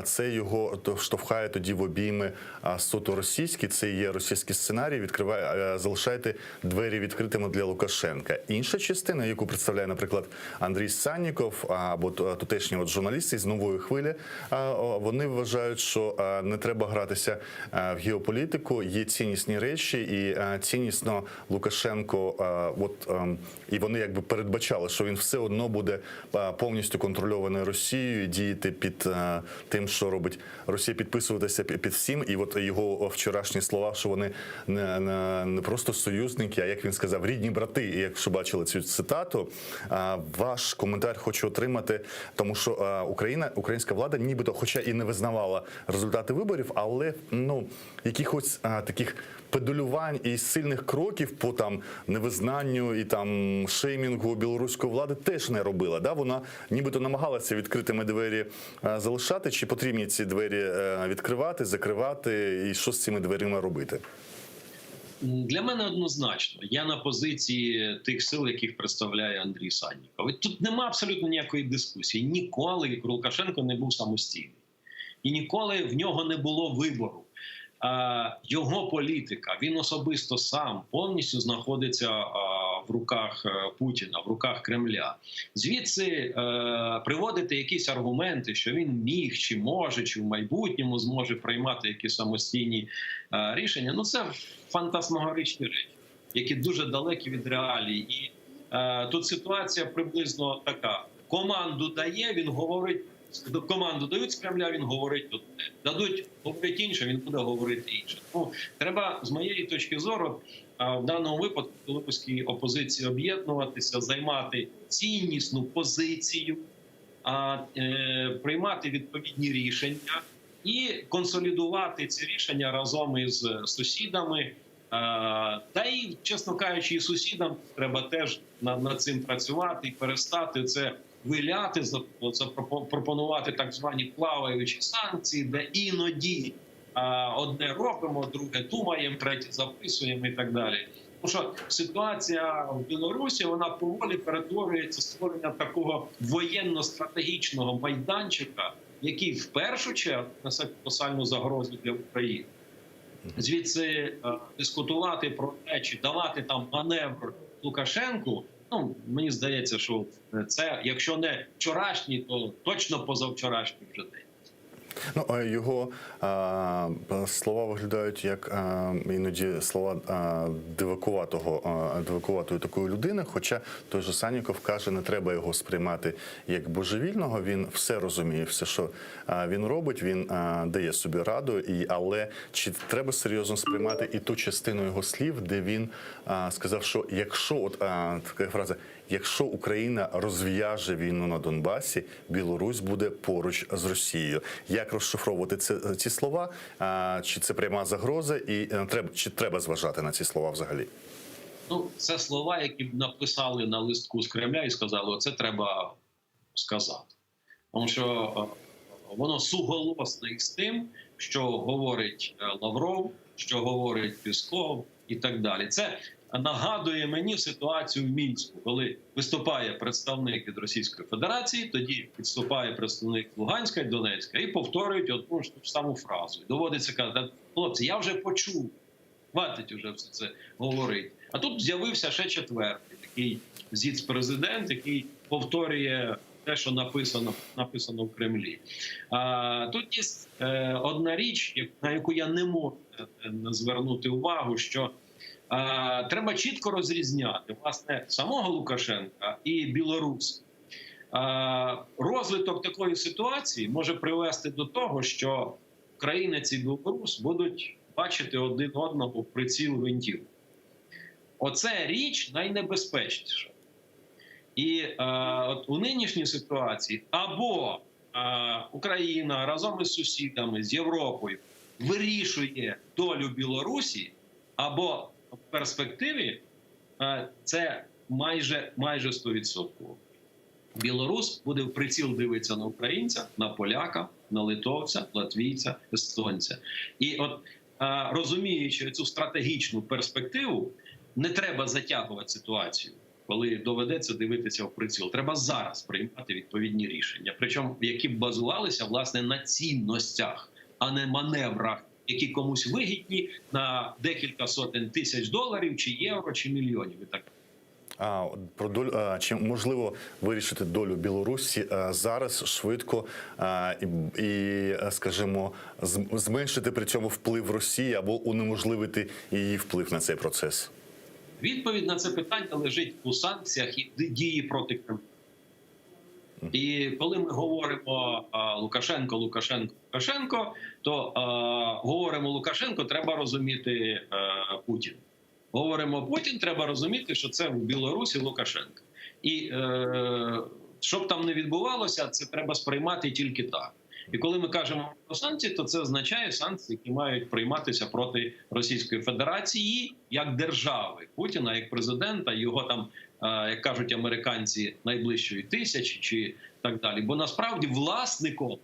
це його штовхає тоді в обійми суто російські. Це є російський сценарій. Відкриває залишайте двері відкритими для Лукашенка. Інша частина, яку представляє, наприклад, Андрій Санніков або тутешні от журналісти з нової хвилі, вони вважають, що не треба гратися в геополітику. Є ціннісні речі, і ціннісно Лукашенко, от ем, і вони якби передбачали, що він все одно буде повністю контрольований Росією, діяти під тим, що робить Росія, підписуватися під всім. І от його вчорашні слова, що вони не, не, не просто союзники, а як він сказав, рідні брати. І якщо бачили цю цитату, ваш коментар хочу отримати, тому що Україна, українська влада, нібито, хоча і не визнавала результати виборів, але ну якихось таких педалювань і сильних кроків по там невизнанню і там шеймінгу білоруської влади теж не робила. Да? Вона нібито намагалася відкритими двері залишати. Чи потрібні ці двері е, відкривати, закривати, і що з цими дверима робити? Для мене однозначно, я на позиції тих сил, яких представляє Андрій Санніков. І Тут нема абсолютно ніякої дискусії. Ніколи Лукашенко не був самостійним. І ніколи в нього не було вибору. Його політика, він особисто сам повністю знаходиться в руках е, Путіна, в руках Кремля. Звідси е, приводити якісь аргументи, що він міг чи може, чи в майбутньому зможе приймати якісь самостійні е, рішення. Ну це фантасмагоричні речі, які дуже далекі від реалій. І тут ситуація приблизно така: команду дає, він говорить. Команду дають з Кремля, він говорить одне. Дадуть говорить інше, він буде говорити інше. Тому треба, з моєї точки зору, в даному випадку білоруській опозиції об'єднуватися, займати ціннісну позицію, е, приймати відповідні рішення і консолідувати ці рішення разом із сусідами. Та й, чесно кажучи, і сусідам треба теж над цим працювати і перестати це виляти, запропонувати так звані плаваючі санкції, де іноді одне робимо, друге думаємо, третє записуємо і так далі. Тому що ситуація в Білорусі вона поволі перетворюється створення такого воєнно-стратегічного майданчика, який в першу чергу несе колосальну загрозу для України. Звідси е, дискутувати про те, чи давати там маневр Лукашенку. Ну мені здається, що це якщо не вчорашній, то точно позавчорашній вже день. Ну, його а, слова виглядають як а, іноді слова а, дивакуватого, а, дивакуватої такої людини. Хоча той же Санніков каже, не треба його сприймати як божевільного. Він все розуміє, все, що він робить, він а, дає собі раду. І, але чи треба серйозно сприймати і ту частину його слів, де він а, сказав, що якщо от а, така фраза, якщо Україна розв'яже війну на Донбасі, Білорусь буде поруч з Росією. Як розшифровувати це ці слова? Чи це пряма загроза, і е, треба чи треба зважати на ці слова взагалі? Ну, це слова, які б написали на листку з Кремля і сказали, оце треба сказати. Тому що е, воно суголосне із тим, що говорить е, Лавров, що говорить Пісков і так далі. Це нагадує мені ситуацію в Мінську, коли виступає представник від Російської Федерації, тоді відступає представник Луганська і Донецька і повторюють одну ж ту ж саму фразу. І доводиться казати, хлопці, я вже почув, хватить уже все це говорити. А тут з'явився ще четвертий такий зіц-президент, який повторює те, що написано, написано в Кремлі. А, тут є е, одна річ, як- на яку я не можу е, не звернути увагу, що е, треба чітко розрізняти власне самого Лукашенка і білорусів. Е, розвиток такої ситуації може привести до того, що українець і білорус будуть бачити один одного в приціл гвинтів. Оце річ найнебезпечніша. І е, от у нинішній ситуації або е, Україна разом із сусідами, з Європою вирішує долю Білорусі, або в перспективі е, це майже, майже 100%. Білорус буде в приціл дивитися на українця, на поляка, на литовця, латвійця, естонця. І от е, розуміючи цю стратегічну перспективу, не треба затягувати ситуацію, коли доведеться дивитися в приціл. Треба зараз приймати відповідні рішення, причому які б базувалися власне на цінностях, а не маневрах, які комусь вигідні на декілька сотень тисяч доларів, чи євро, чи мільйонів. І так А, про долю, а, чи можливо вирішити долю Білорусі а, зараз швидко а, і, і, а, скажімо, з- зменшити при цьому вплив Росії або унеможливити її вплив на цей процес? Відповідь на це питання лежить у санкціях і дії проти Кремля. І коли ми говоримо а, Лукашенко, Лукашенко, Лукашенко, то а, говоримо Лукашенко, треба розуміти а, Путін. Говоримо Путін, треба розуміти, що це в Білорусі Лукашенко. І е, що б там не відбувалося, це треба сприймати тільки так. І коли ми кажемо про санкції, то це означає санкції, які мають прийматися проти Російської Федерації як держави Путіна, як президента, його там, е, як кажуть американці, найближчої тисячі чи так далі. Бо насправді власником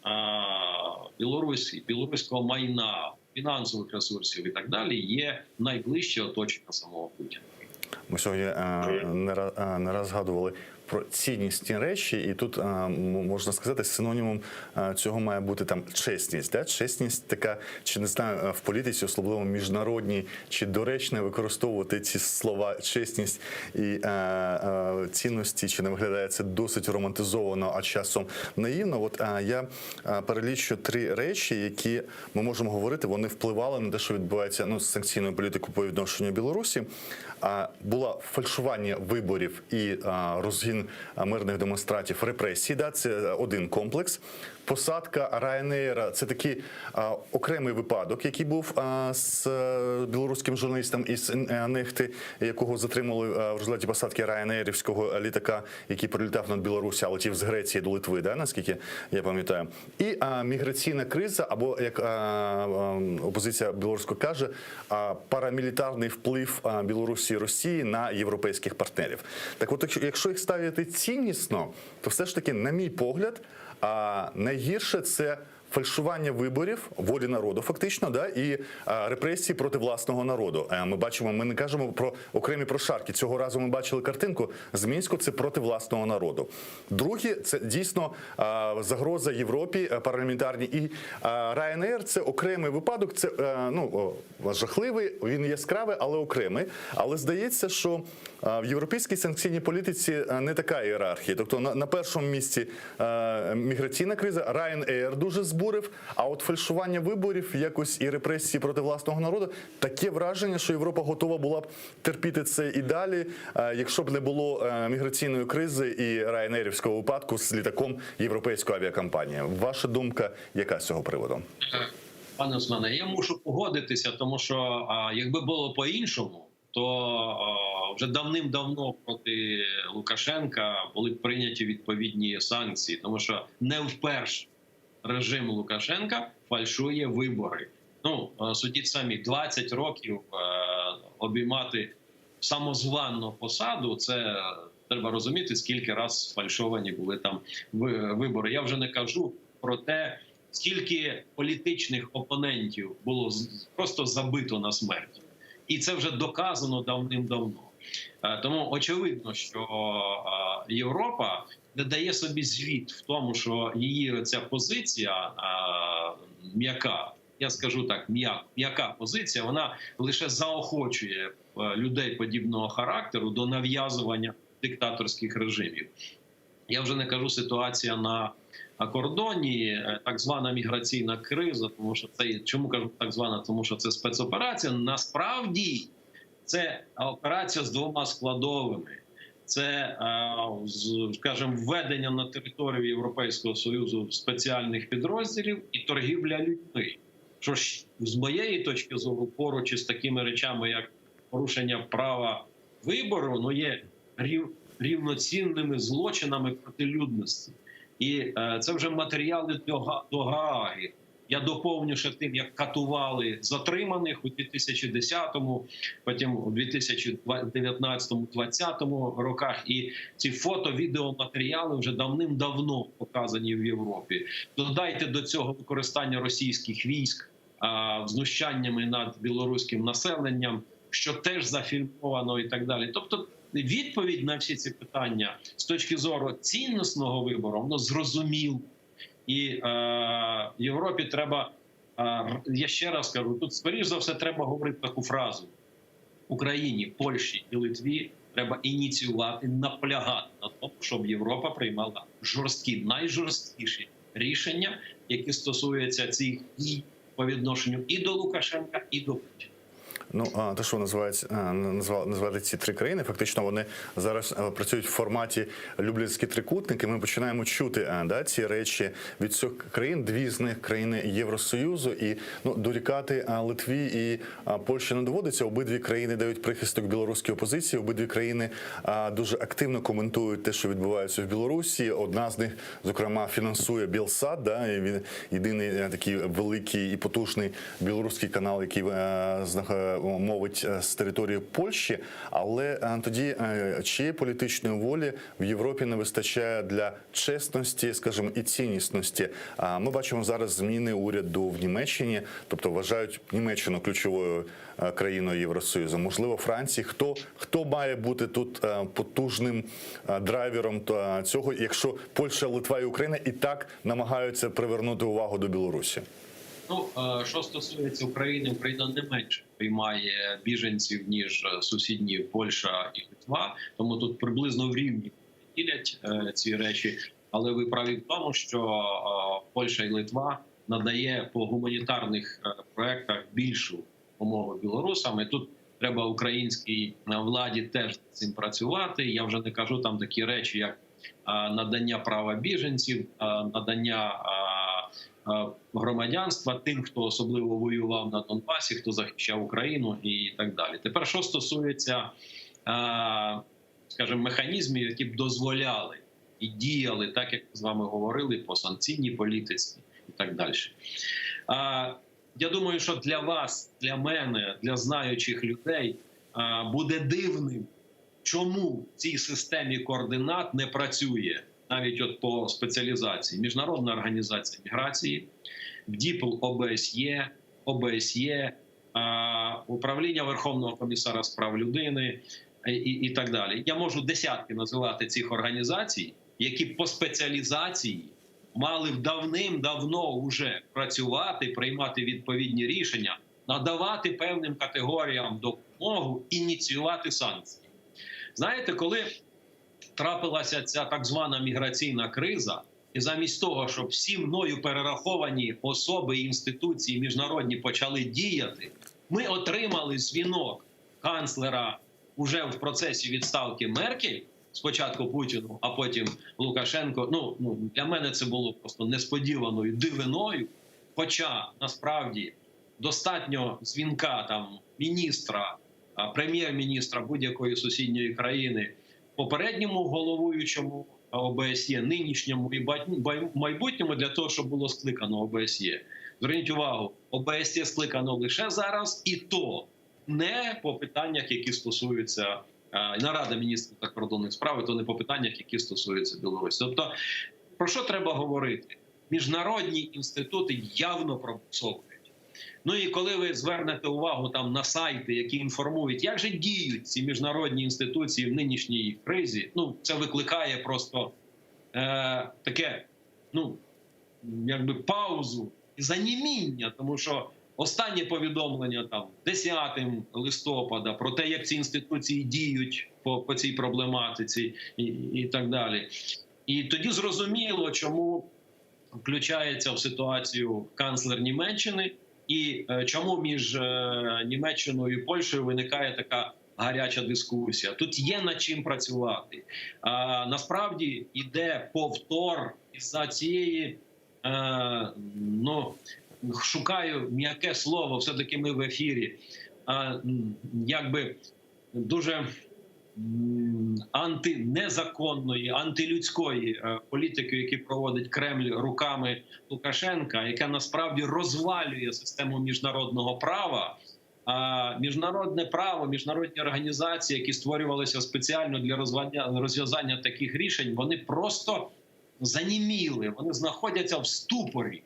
е, Білорусі, білоруського майна, фінансових ресурсів і так далі є найближче оточення самого Путіна. Ми сьогодні е, не раз, е, не раз згадували про ціннісні речі, і тут е, м- можна сказати, синонімом е, цього має бути там чесність. Да? Чесність така, чи не знаю, е, в політиці, особливо міжнародній, чи доречно використовувати ці слова чесність і е, е, цінності, чи не виглядає це досить романтизовано, а часом наївно. От е, я е, перелічу три речі, які ми можемо говорити, вони впливали на те, що відбувається ну, з санкційною політикою по відношенню Білорусі. А, була фальшування виборів і а, розгін а, мирних демонстратів, репресії. Да, це один комплекс. Посадка Ryanair – це такий а, окремий випадок, який був а, з е, білоруським журналістом із е, Нехти, якого затримали е, в результаті посадки Ryanairівського літака, який пролітав над Білорусі, а летів з Греції до Литви, да, наскільки я пам'ятаю. І а, міграційна криза, або як а, а, опозиція білоруська каже, а, парамілітарний вплив а, Білорусі і Росії на європейських партнерів. Так от, якщо- якщо їх ставити ціннісно, то все ж таки, на мій погляд, а, найгірше це фальшування виборів волі народу, фактично, да, і а, репресії проти власного народу. Е, Ми бачимо, ми не кажемо про окремі прошарки. Цього разу ми бачили картинку з Мінську. Це проти власного народу. Друге, це дійсно а, загроза Європі е, парламентарній. І а, Ryanair – це окремий випадок. Це е, ну о, жахливий, він яскравий, але окремий. Але здається, що е, в європейській санкційній політиці е, не така ієрархія. Тобто на, на першому місці е, міграційна криза, Ryanair дуже збурив, а от фальшування виборів якось і репресії проти власного народу, таке враження, що Європа готова була б терпіти це і далі, е, якщо б не було е, міграційної кризи і Ryanairівського випадку з літаком європейської авіакомпанії. Ваша думка яка з цього приводу? Пане Османе, я мушу погодитися, тому що а, якби було по-іншому, то а, вже давним-давно проти Лукашенка були б прийняті відповідні санкції, тому що не вперше режим Лукашенка фальшує вибори. Ну е, судіть самі, 20 років е, обіймати. самозвану посаду, це треба розуміти, скільки раз сфальшовані були там вибори. Я вже не кажу про те, скільки політичних опонентів було просто забито на смерть. І це вже доказано давним-давно. Тому очевидно, що Європа не дає собі звіт в тому, що її ця позиція м'яка, я скажу так, м'яка позиція, вона лише заохочує людей подібного характеру до нав'язування диктаторських режимів. Я вже не кажу ситуація на кордоні, так звана міграційна криза, тому що це, чому кажу так звана, тому що це спецоперація. Насправді це операція з двома складовими. Це, скажімо, введення на територію Європейського Союзу спеціальних підрозділів і торгівля людьми. Що ж, з моєї точки зору, поруч із такими речами, як порушення права вибору, є рівноцінними злочинами проти людності. І це вже матеріали до Гааги. Я доповню ще тим, як катували затриманих у 2010-му, потім у 2019-му, двадцятому роках. І ці фото, відеоматеріали вже давним-давно показані в Європі. Додайте до цього використання російських військ, знущаннями над білоруським населенням, що теж зафільмовано і так далі. Тобто відповідь на всі ці питання з точки зору цінностного вибору, воно зрозуміло. І Європі треба, я ще раз кажу, тут, скоріш за все, треба говорити таку фразу. Україні, Польщі і Литві треба ініціювати, наполягати на тому, щоб Європа приймала жорсткі, найжорсткіші рішення, які стосуються цих дій по відношенню і до Лукашенка, і до Путіна. Те, що назвали ці три країни, фактично вони зараз працюють в форматі Люблінські трикутники. Ми починаємо чути, ці речі від цих країн. Дві з них країни Євросоюзу. І дорікати Литві і Польщі не доводиться. Обидві країни дають прихисток білоруській опозиції. Обидві країни дуже активно коментують те, що відбувається в Білорусі. Одна з них, зокрема, фінансує Білсат, да, і він єдиний такий великий і потужний білоруський канал, який мовить з території Польщі, але тоді чиєї політичної волі в Європі не вистачає для чесності, скажімо, і ціннісності? Ми бачимо зараз зміни уряду в Німеччині, тобто вважають Німеччину ключовою країною Євросоюзу. Можливо, Франції. Хто має бути тут потужним драйвером цього, якщо Польща, Литва і Україна і так намагаються привернути увагу до Білорусі? Що стосується України, Україна не менше приймає біженців, ніж сусідні Польща і Литва, тому тут приблизно в рівні ділять ці речі. Але ви праві в тому, що Польща і Литва надає по гуманітарних проектах більшу допомогу білорусам. І тут треба українській владі теж з цим працювати. Я вже не кажу там такі речі, як надання права біженців, надання громадянства тим, хто особливо воював на Донбасі, хто захищав Україну і так далі. Тепер, що стосується, скажімо, механізмів, які б дозволяли і діяли так, як ми з вами говорили, по санкційній політиці і так далі. Я думаю, що для вас, для мене, для знаючих людей буде дивним, чому в цій системі координат не працює навіть от по спеціалізації Міжнародна організація міграції, БДІПЛ ОБСЄ, ОБСЄ, Управління Верховного комісара з прав людини і так далі. Я можу десятки називати цих організацій, які по спеціалізації мали б давним-давно уже працювати, приймати відповідні рішення, надавати певним категоріям допомогу, ініціювати санкції. Знаєте, коли трапилася ця так звана міграційна криза, і замість того, щоб всі мною перераховані особи і інституції міжнародні почали діяти, ми отримали дзвінок канцлера уже в процесі відставки Меркель, спочатку Путіну, а потім Лукашенко. Для мене це було просто несподіваною дивиною, хоча насправді достатньо дзвінка там міністра, прем'єр-міністра будь-якої сусідньої країни попередньому головуючому ОБСЄ, нинішньому і майбутньому, для того, щоб було скликано ОБСЄ. Зверніть увагу, ОБСЄ скликано лише зараз, і то не по питаннях, які стосуються нарада міністрів закордонних справ, то не по питаннях, які стосуються Білорусі. Тобто, про що треба говорити? Міжнародні інститути явно пробуксовують. Ну і коли ви звернете увагу там на сайти, які інформують, як же діють ці міжнародні інституції в нинішній кризі, ну це викликає просто е, таке, ну якби паузу і заніміння, тому що останнє повідомлення там 10 листопада про те, як ці інституції діють по, по цій проблематиці, і, і так далі. І тоді зрозуміло, чому включається в ситуацію канцлер Німеччини, і е, чому між е, Німеччиною і Польщею виникає така гаряча дискусія. Тут є над чим працювати. А, насправді йде повтор із-за цієї, е, ну шукаю м'яке слово, все таки ми в ефірі. А, якби дуже антинезаконної, антилюдської е, політики, яку проводить Кремль руками Лукашенка, яка насправді розвалює систему міжнародного права. А міжнародне право, міжнародні організації, які створювалися спеціально для розв'язання таких рішень, вони просто заніміли, вони знаходяться в ступорі,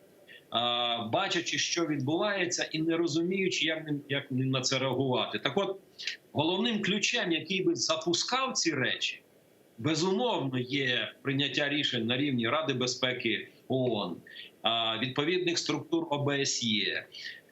бачачи, що відбувається, і не розуміючи, як ним як ним на це реагувати. Так, от головним ключем, який би запускав ці речі, безумовно, є прийняття рішень на рівні Ради безпеки ООН, відповідних структур ОБСЄ.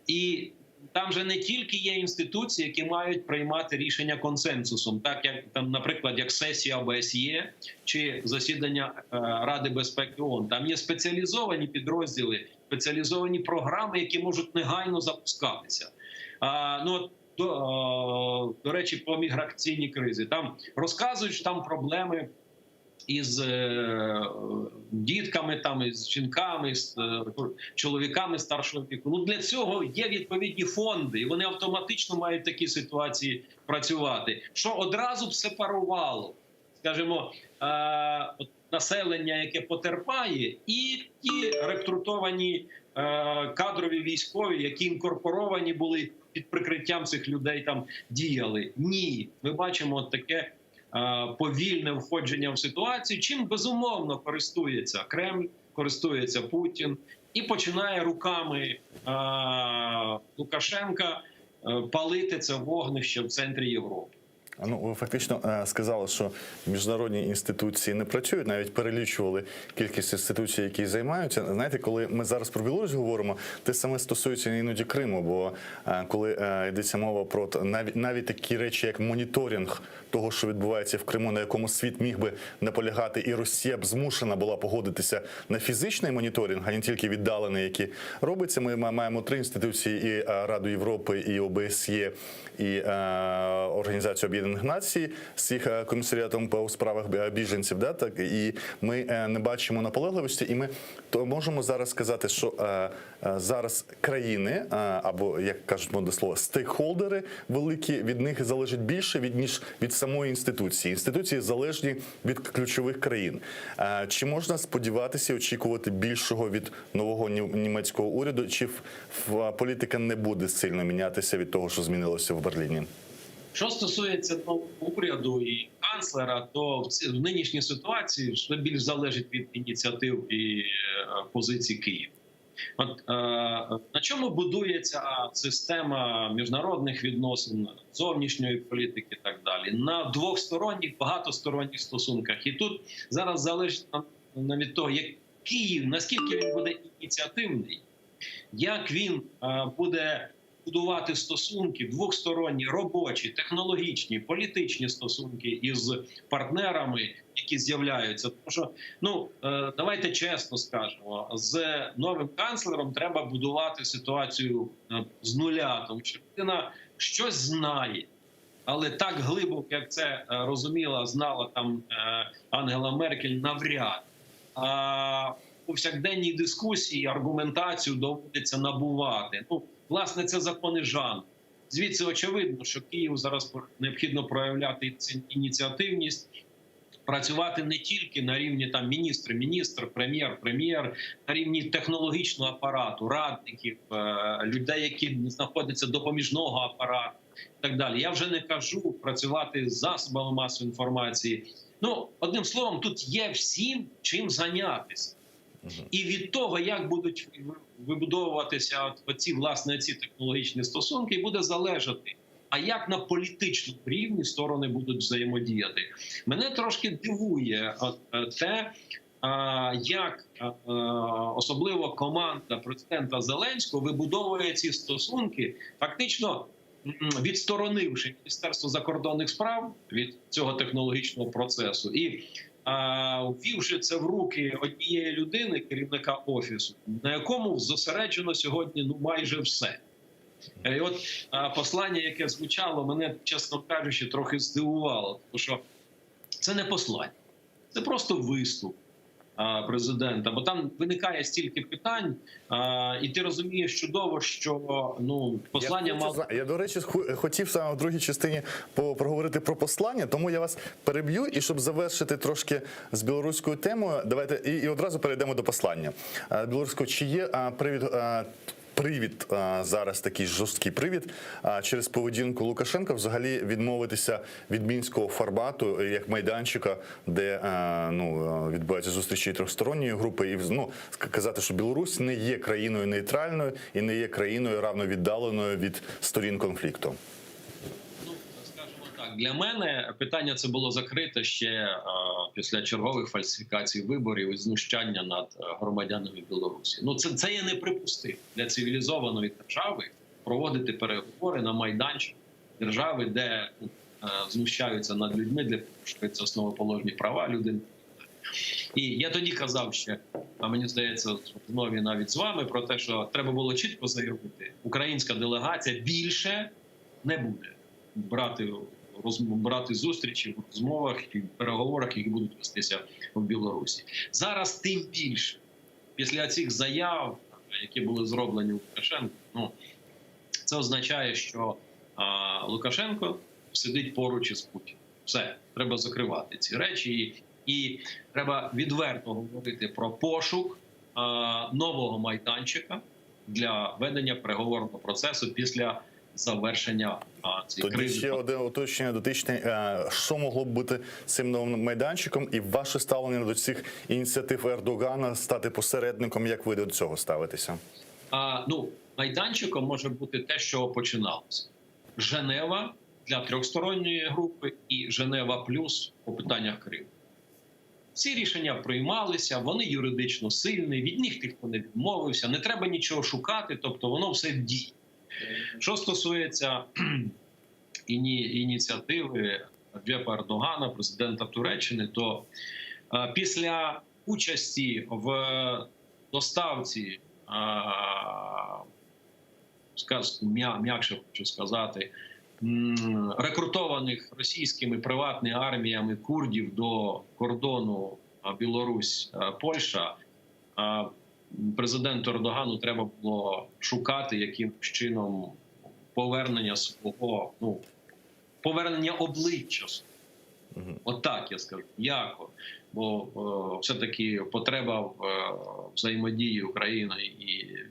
І там же не тільки є інституції, які мають приймати рішення консенсусом, так як там, наприклад, як сесія ОБСЄ чи засідання е, Ради безпеки ООН. Там є спеціалізовані підрозділи, спеціалізовані програми, які можуть негайно запускатися. А, ну от до, до речі, по міграційній кризі там розказують, що там проблеми із е, дітками, там із жінками, з е, чоловіками старшого віку. Ну для цього є відповідні фонди, і вони автоматично мають в такій ситуації працювати. Що одразу б сепарувало, скажімо, е, населення, яке потерпає, і ті рекрутовані кадрові військові, які інкорпоровані були під прикриттям цих людей, там діяли. Ні, ми бачимо таке повільне входження в ситуацію, чим безумовно користується Кремль, користується Путін і починає руками е, Лукашенка е, палити це вогнище в центрі Європи. Ну, ви фактично е, сказали, що міжнародні інституції не працюють, навіть перелічували кількість інституцій, які займаються. Знаєте, коли ми зараз про Білорусь говоримо, те саме стосується іноді Криму, бо е, коли е, йдеться мова про навіть навіть такі речі, як моніторинг того, що відбувається в Криму, на якому світ міг би наполягати, і Росія б змушена була погодитися на фізичний моніторинг, а не тільки віддалений, який робиться. Ми маємо три інституції: і Раду Європи, і ОБСЄ, і Організацію Об'єднаних Націй з їх е, комісаріатом по справах біженців. Да, так і ми е, не бачимо наполегливості, і ми то можемо зараз сказати, що е, зараз країни або як кажуть модне слово, стейкхолдери великі від них залежить більше від ніж від самої інституції. Інституції залежні від ключових країн. Чи можна сподіватися і очікувати більшого від нового німецького уряду? Чи політика не буде сильно мінятися від того, що змінилося в Берліні? Що стосується нового уряду і канцлера, то в нинішній ситуації все більш залежить від ініціатив і е, позицій Києва. От е, на чому будується система міжнародних відносин, зовнішньої політики і так далі? На двосторонніх, багатосторонніх стосунках. І тут зараз залежить на, від того, як Київ, наскільки він буде ініціативний, як він е, буде будувати стосунки двосторонні, робочі, технологічні, політичні стосунки із партнерами, які з'являються. Тому що ну е, давайте чесно скажемо, з новим канцлером треба будувати ситуацію е, з нуля, тому що людина щось знає. Але так глибоко, як це е, розуміла, знала там Ангела Меркель, навряд. А повсякденній дискусії аргументацію доводиться набувати. Ну, власне, це закони жанру. Звідси очевидно, що Києву зараз необхідно проявляти ініціативність. Працювати не тільки на рівні там міністр, міністр, прем'єр, прем'єр, на рівні технологічного апарату, радників, е, людей, які знаходяться допоміжного апарату, і так далі. Я вже не кажу працювати з засобами масової інформації. Ну, одним словом, тут є всім чим зайнятися. І від того, як будуть вибудовуватися от оці власне ці технологічні стосунки, буде залежати. А як на політичному рівні сторони будуть взаємодіяти? Мене трошки дивує от, е, те, а, як е, особливо команда президента Зеленського вибудовує ці стосунки, фактично м, відсторонивши Міністерство закордонних справ від цього технологічного процесу і а, ввівши це в руки однієї людини, керівника офісу, на якому зосереджено сьогодні ну майже все. І от а, послання, яке звучало, мене, чесно кажучи, трохи здивувало, тому що це не послання, це просто виступ а, президента. Бо там виникає стільки питань, а, і ти розумієш чудово, що ну послання я, хочу мало. зна- я, до речі, ху- хотів саме в другій частині по- проговорити про послання, тому я вас переб'ю. І щоб завершити трошки з білоруською темою, давайте і, і одразу перейдемо до послання. Е, Білоруського, чи є а, привід? а, Привід а, зараз такий жорсткий привід а, через поведінку Лукашенка взагалі відмовитися від мінського формату е, як майданчика, де е, ну е, відбуваються зустрічі трьохсторонньої групи, і ну казати, що Білорусь не є країною нейтральною і не є країною равновіддаленою від сторін конфлікту. Скажімо так, для мене питання це було закрите ще е, після чергових фальсифікацій виборів і знущання над е, громадянами Білорусі. Ну це, це є неприпустимо для цивілізованої держави проводити переговори на майданчику держави, де е, знущаються над людьми, де порушуються основоположні права людини. І я тоді казав ще, а мені здається, в розмові навіть з вами про те, що треба було чітко заявити, українська делегація більше не буде брати роз, брати зустрічі в розмовах і переговорах, які будуть вестися в Білорусі. Зараз тим більше після цих заяв, які були зроблені Лукашенко, ну це означає, що а, Лукашенко сидить поруч із Путіним. Все, треба закривати ці речі, і, і треба відверто говорити про пошук а, нового майданчика для ведення переговорного процесу після завершення а, цієї Тоді кризи. ще одне уточнення дотичне, Е, що могло б бути цим новим майданчиком, і ваше ставлення до цих ініціатив Ердогана стати посередником, як ви до цього ставитеся? А, ну, майданчиком може бути те, що починалося. Женева для трьохсторонньої групи і Женева плюс по питаннях Криму. Ці рішення приймалися, вони юридично сильні, від них ніхто не відмовився, не треба нічого шукати, тобто воно все в дії. Що стосується кхм, іні- ініціативи Реджепа Ердогана, президента Туреччини, то е, після участі в доставці, е, сказ- м'я- м'якше хочу сказати, м, рекрутованих російськими приватними арміями курдів до кордону е, Білорусь е, Польща, е, президенту Ердогану треба було шукати якимось чином повернення свого, ну повернення обличчя. свого. Отак я скажу, яко. Бо е, все-таки потреба в е, взаємодії України і е,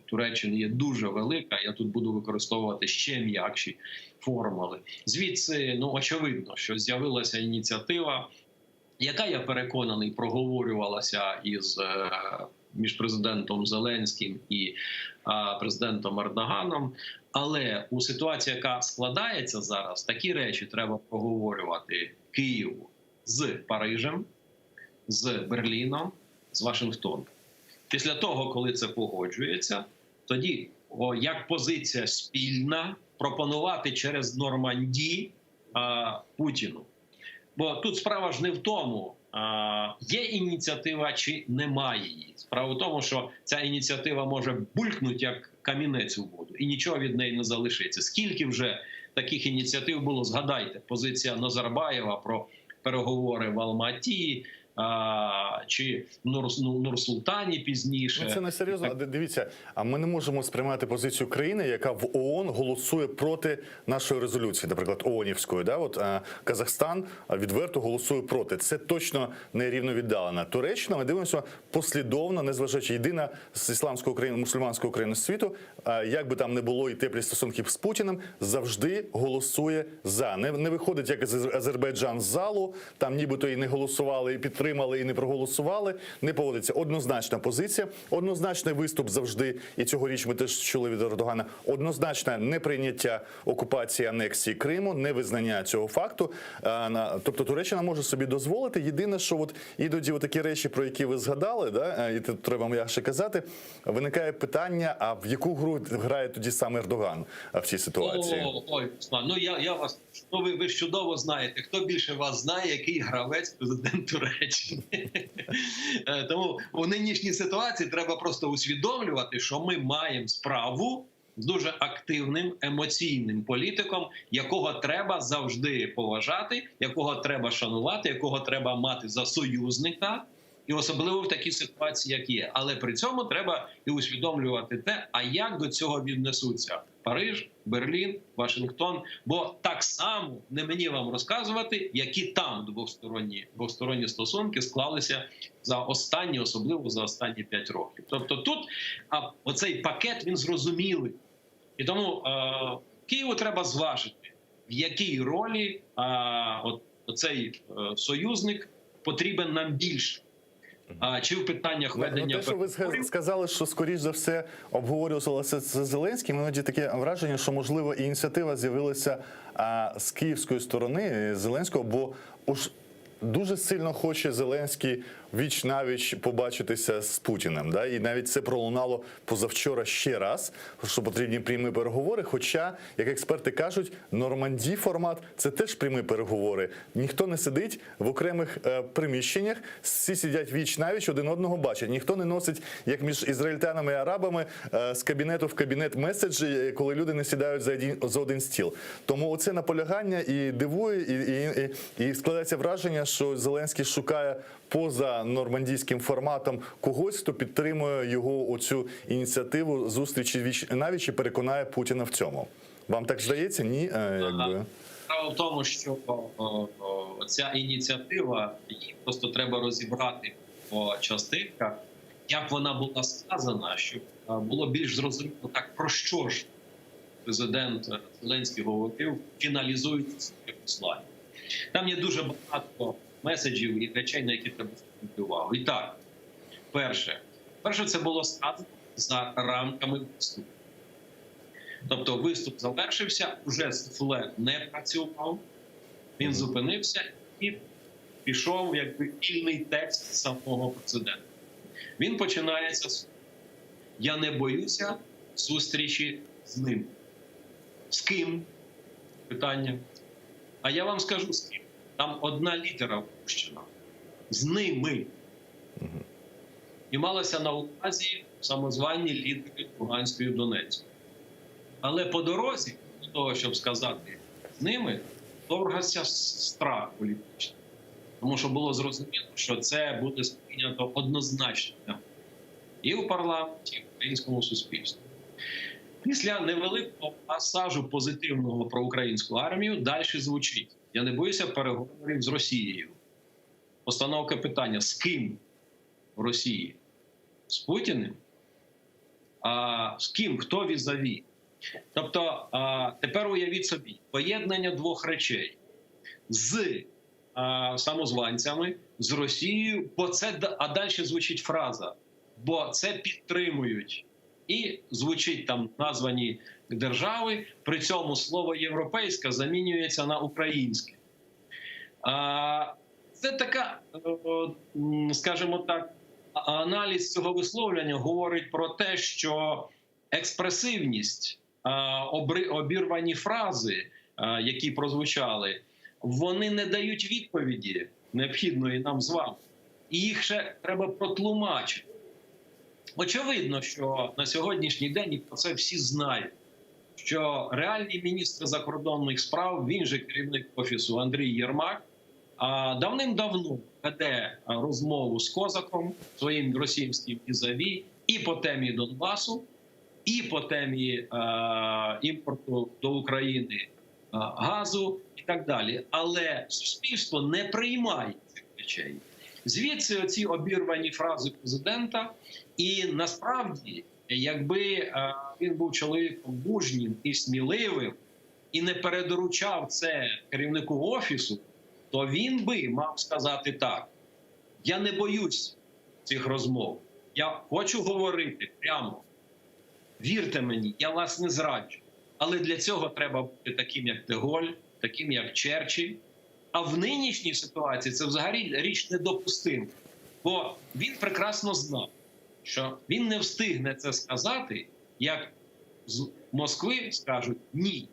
Туреччини є дуже велика. Я тут буду використовувати ще м'якші формули. Звідси, ну очевидно, що з'явилася ініціатива, яка я переконаний проговорювалася із е, між президентом Зеленським і е, президентом Ердоганом. Але у ситуації, яка складається зараз, такі речі треба проговорювати Києву з Парижем, з Берліном, з Вашингтоном. Після того, коли це погоджується, тоді о, як позиція спільна пропонувати через Норманді а, Путіну. Бо тут справа ж не в тому, а, є ініціатива чи немає її. Справа в тому, що ця ініціатива може булькнути як камінець у воду, і нічого від неї не залишиться. Скільки вже таких ініціатив було? Згадайте, позиція Назарбаєва про переговори в Алматі. Чи Нур-Султані пізніше. Ну, це не серйозно. Дивіться, а ми не можемо сприймати позицію країни, яка в ООН голосує проти нашої резолюції, наприклад, ООНівської. Да? От Казахстан відверто голосує проти. Це точно не рівновіддалена. Туреччина, ми дивимося послідовно, незважаючи єдина з ісламської країни, мусульманської країни світу, як би там не було і теплі стосунки з Путіним, завжди голосує за. Не, не виходить як Азербайджан з залу, там нібито і не голосували, і підтримали, і не проголосували. Не поводиться однозначна позиція, однозначний виступ завжди. І цьогоріч ми теж чули від Ердогана. Однозначне неприйняття окупації анексії Криму, невизнання цього факту. Тобто Туреччина може собі дозволити. Єдине, що от іноді такі речі, про які ви згадали, да, і тут треба м'якше казати, виникає питання: а в яку гру грає тоді сам Ердоган в цій ситуації? О, ой, ну я, я вас, ну ви, ви ж чудово знаєте, хто більше вас знає, який гравець президент Туреччини. Тому у нинішній ситуації треба просто усвідомлювати, що ми маємо справу з дуже активним емоційним політиком, якого треба завжди поважати, якого треба шанувати, якого треба мати за союзника, і особливо в такій ситуації, як є. Але при цьому треба і усвідомлювати те, а як до цього віднесуться Париж, Берлін, Вашингтон. Бо так само не мені вам розказувати, які там двосторонні, двосторонні стосунки склалися за останні, особливо за останні 5 років. Тобто тут а, оцей пакет він зрозумілий. І тому е, Києву треба зважити, в якій ролі е, от, оцей е, союзник потрібен нам більше. А, чи в питаннях Ну, ведення те, що ви сказали, що скоріш за все обговорювалося це з Зеленським, іноді таке враження, що можливо ініціатива з'явилася а, з київської сторони Зеленського, бо уж дуже сильно хоче Зеленський віч навіч побачитися з Путіним. Да? І навіть це пролунало позавчора ще раз, що потрібні прямі переговори. Хоча, як експерти кажуть, Норманді формат це теж прямі переговори. Ніхто не сидить в окремих е, приміщеннях, всі сидять віч навіч, один одного бачать. Ніхто не носить, як між ізраїльтянами і арабами, е, з кабінету в кабінет меседжі, е, коли люди не сідають за один, за один стіл. Тому оце наполягання і дивує, і, і, і, і складається враження, що Зеленський шукає поза нормандійським форматом когось, хто підтримує його оцю ініціативу зустрічі віч навіч і переконає Путіна в цьому. Вам так здається? Ні, Е, якби. Справа в тому, що о, о, ця ініціатива, її просто треба розібрати по частинках, як вона була сказана, щоб е, було більш зрозуміло, так про що ж президент Зеленський говорив, фіналізуючи своє послання. Там є дуже багато меседжів і речей, на які треба звернути увагу. І так, перше, перше, це було сказано за рамками виступу. Тобто виступ завершився, уже суфле не працював, він зупинився і пішов якби вільний текст самого президента. Він починається з Я не боюся зустрічі з ним. З ким? Питання. А я вам скажу з ким. Там одна літера впущена. З ними. І малося на увазі самозвані лідери Луганської і Донецької. Але по дорозі, до того, щоб сказати з ними, торгався страх політичний. Тому що було зрозуміло, що це буде сприйнято однозначно і в парламенті, і в українському суспільстві. Після невеликого пасажу позитивного про українську армію далі звучить: я не боюся переговорів з Росією. Постановка питання: з ким в Росії? З Путіним? А з ким? Хто візаві? Тобто, а, тепер уявіть собі поєднання двох речей з а, самозванцями, з Росією, бо це а далі звучить фраза, бо це підтримують. І звучить там названі держави, при цьому слово європейська замінюється на українське. Це така, е, скажімо так, аналіз цього висловлення говорить про те, що експресивність, обірвані фрази, які прозвучали, вони не дають відповіді необхідної нам з вами. І їх ще треба протлумачити. Очевидно, що на сьогоднішній день і про це всі знають, що реальний міністр закордонних справ, він же керівник офісу Андрій Єрмак. Давним-давно веде розмову з Козаком, своїм російським візаві, і по темі Донбасу, і по темі е, імпорту до України е, газу, і так далі. Але суспільство не приймає цих речей. Звідси оці обірвані фрази президента. І насправді, якби е, він був чоловіком мужнім і сміливим, і не передоручав це керівнику офісу, то він би мав сказати так: я не боюсь цих розмов. Я хочу говорити прямо. Вірте мені, я вас не зраджу. Але для цього треба бути таким, як де Голль, таким, як Черчилль. А в нинішній ситуації це взагалі річ недопустима. Бо він прекрасно знав, що він не встигне це сказати, як з Москви скажуть ні.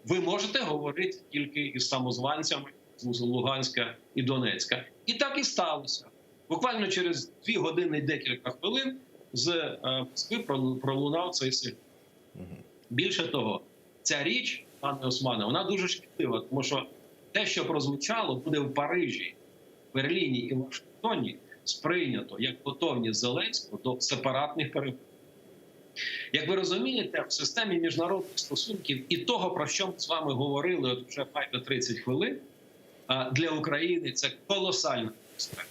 Ви можете говорити тільки із самозванцями з Луганська і Донецька. І так і сталося. Буквально через дві години і декілька хвилин з е, Москви пролунав цей сигнал. Більше того, ця річ, пане Османе, вона дуже шкідлива, тому що те, що прозвучало, буде в Парижі, Берліні і Вашингтоні сприйнято як готовність Зеленського до сепаратних переговорів. Як ви розумієте, в системі міжнародних стосунків і того, про що ми з вами говорили, от вже майже 30 хвилин, для України це колосальна небезпека.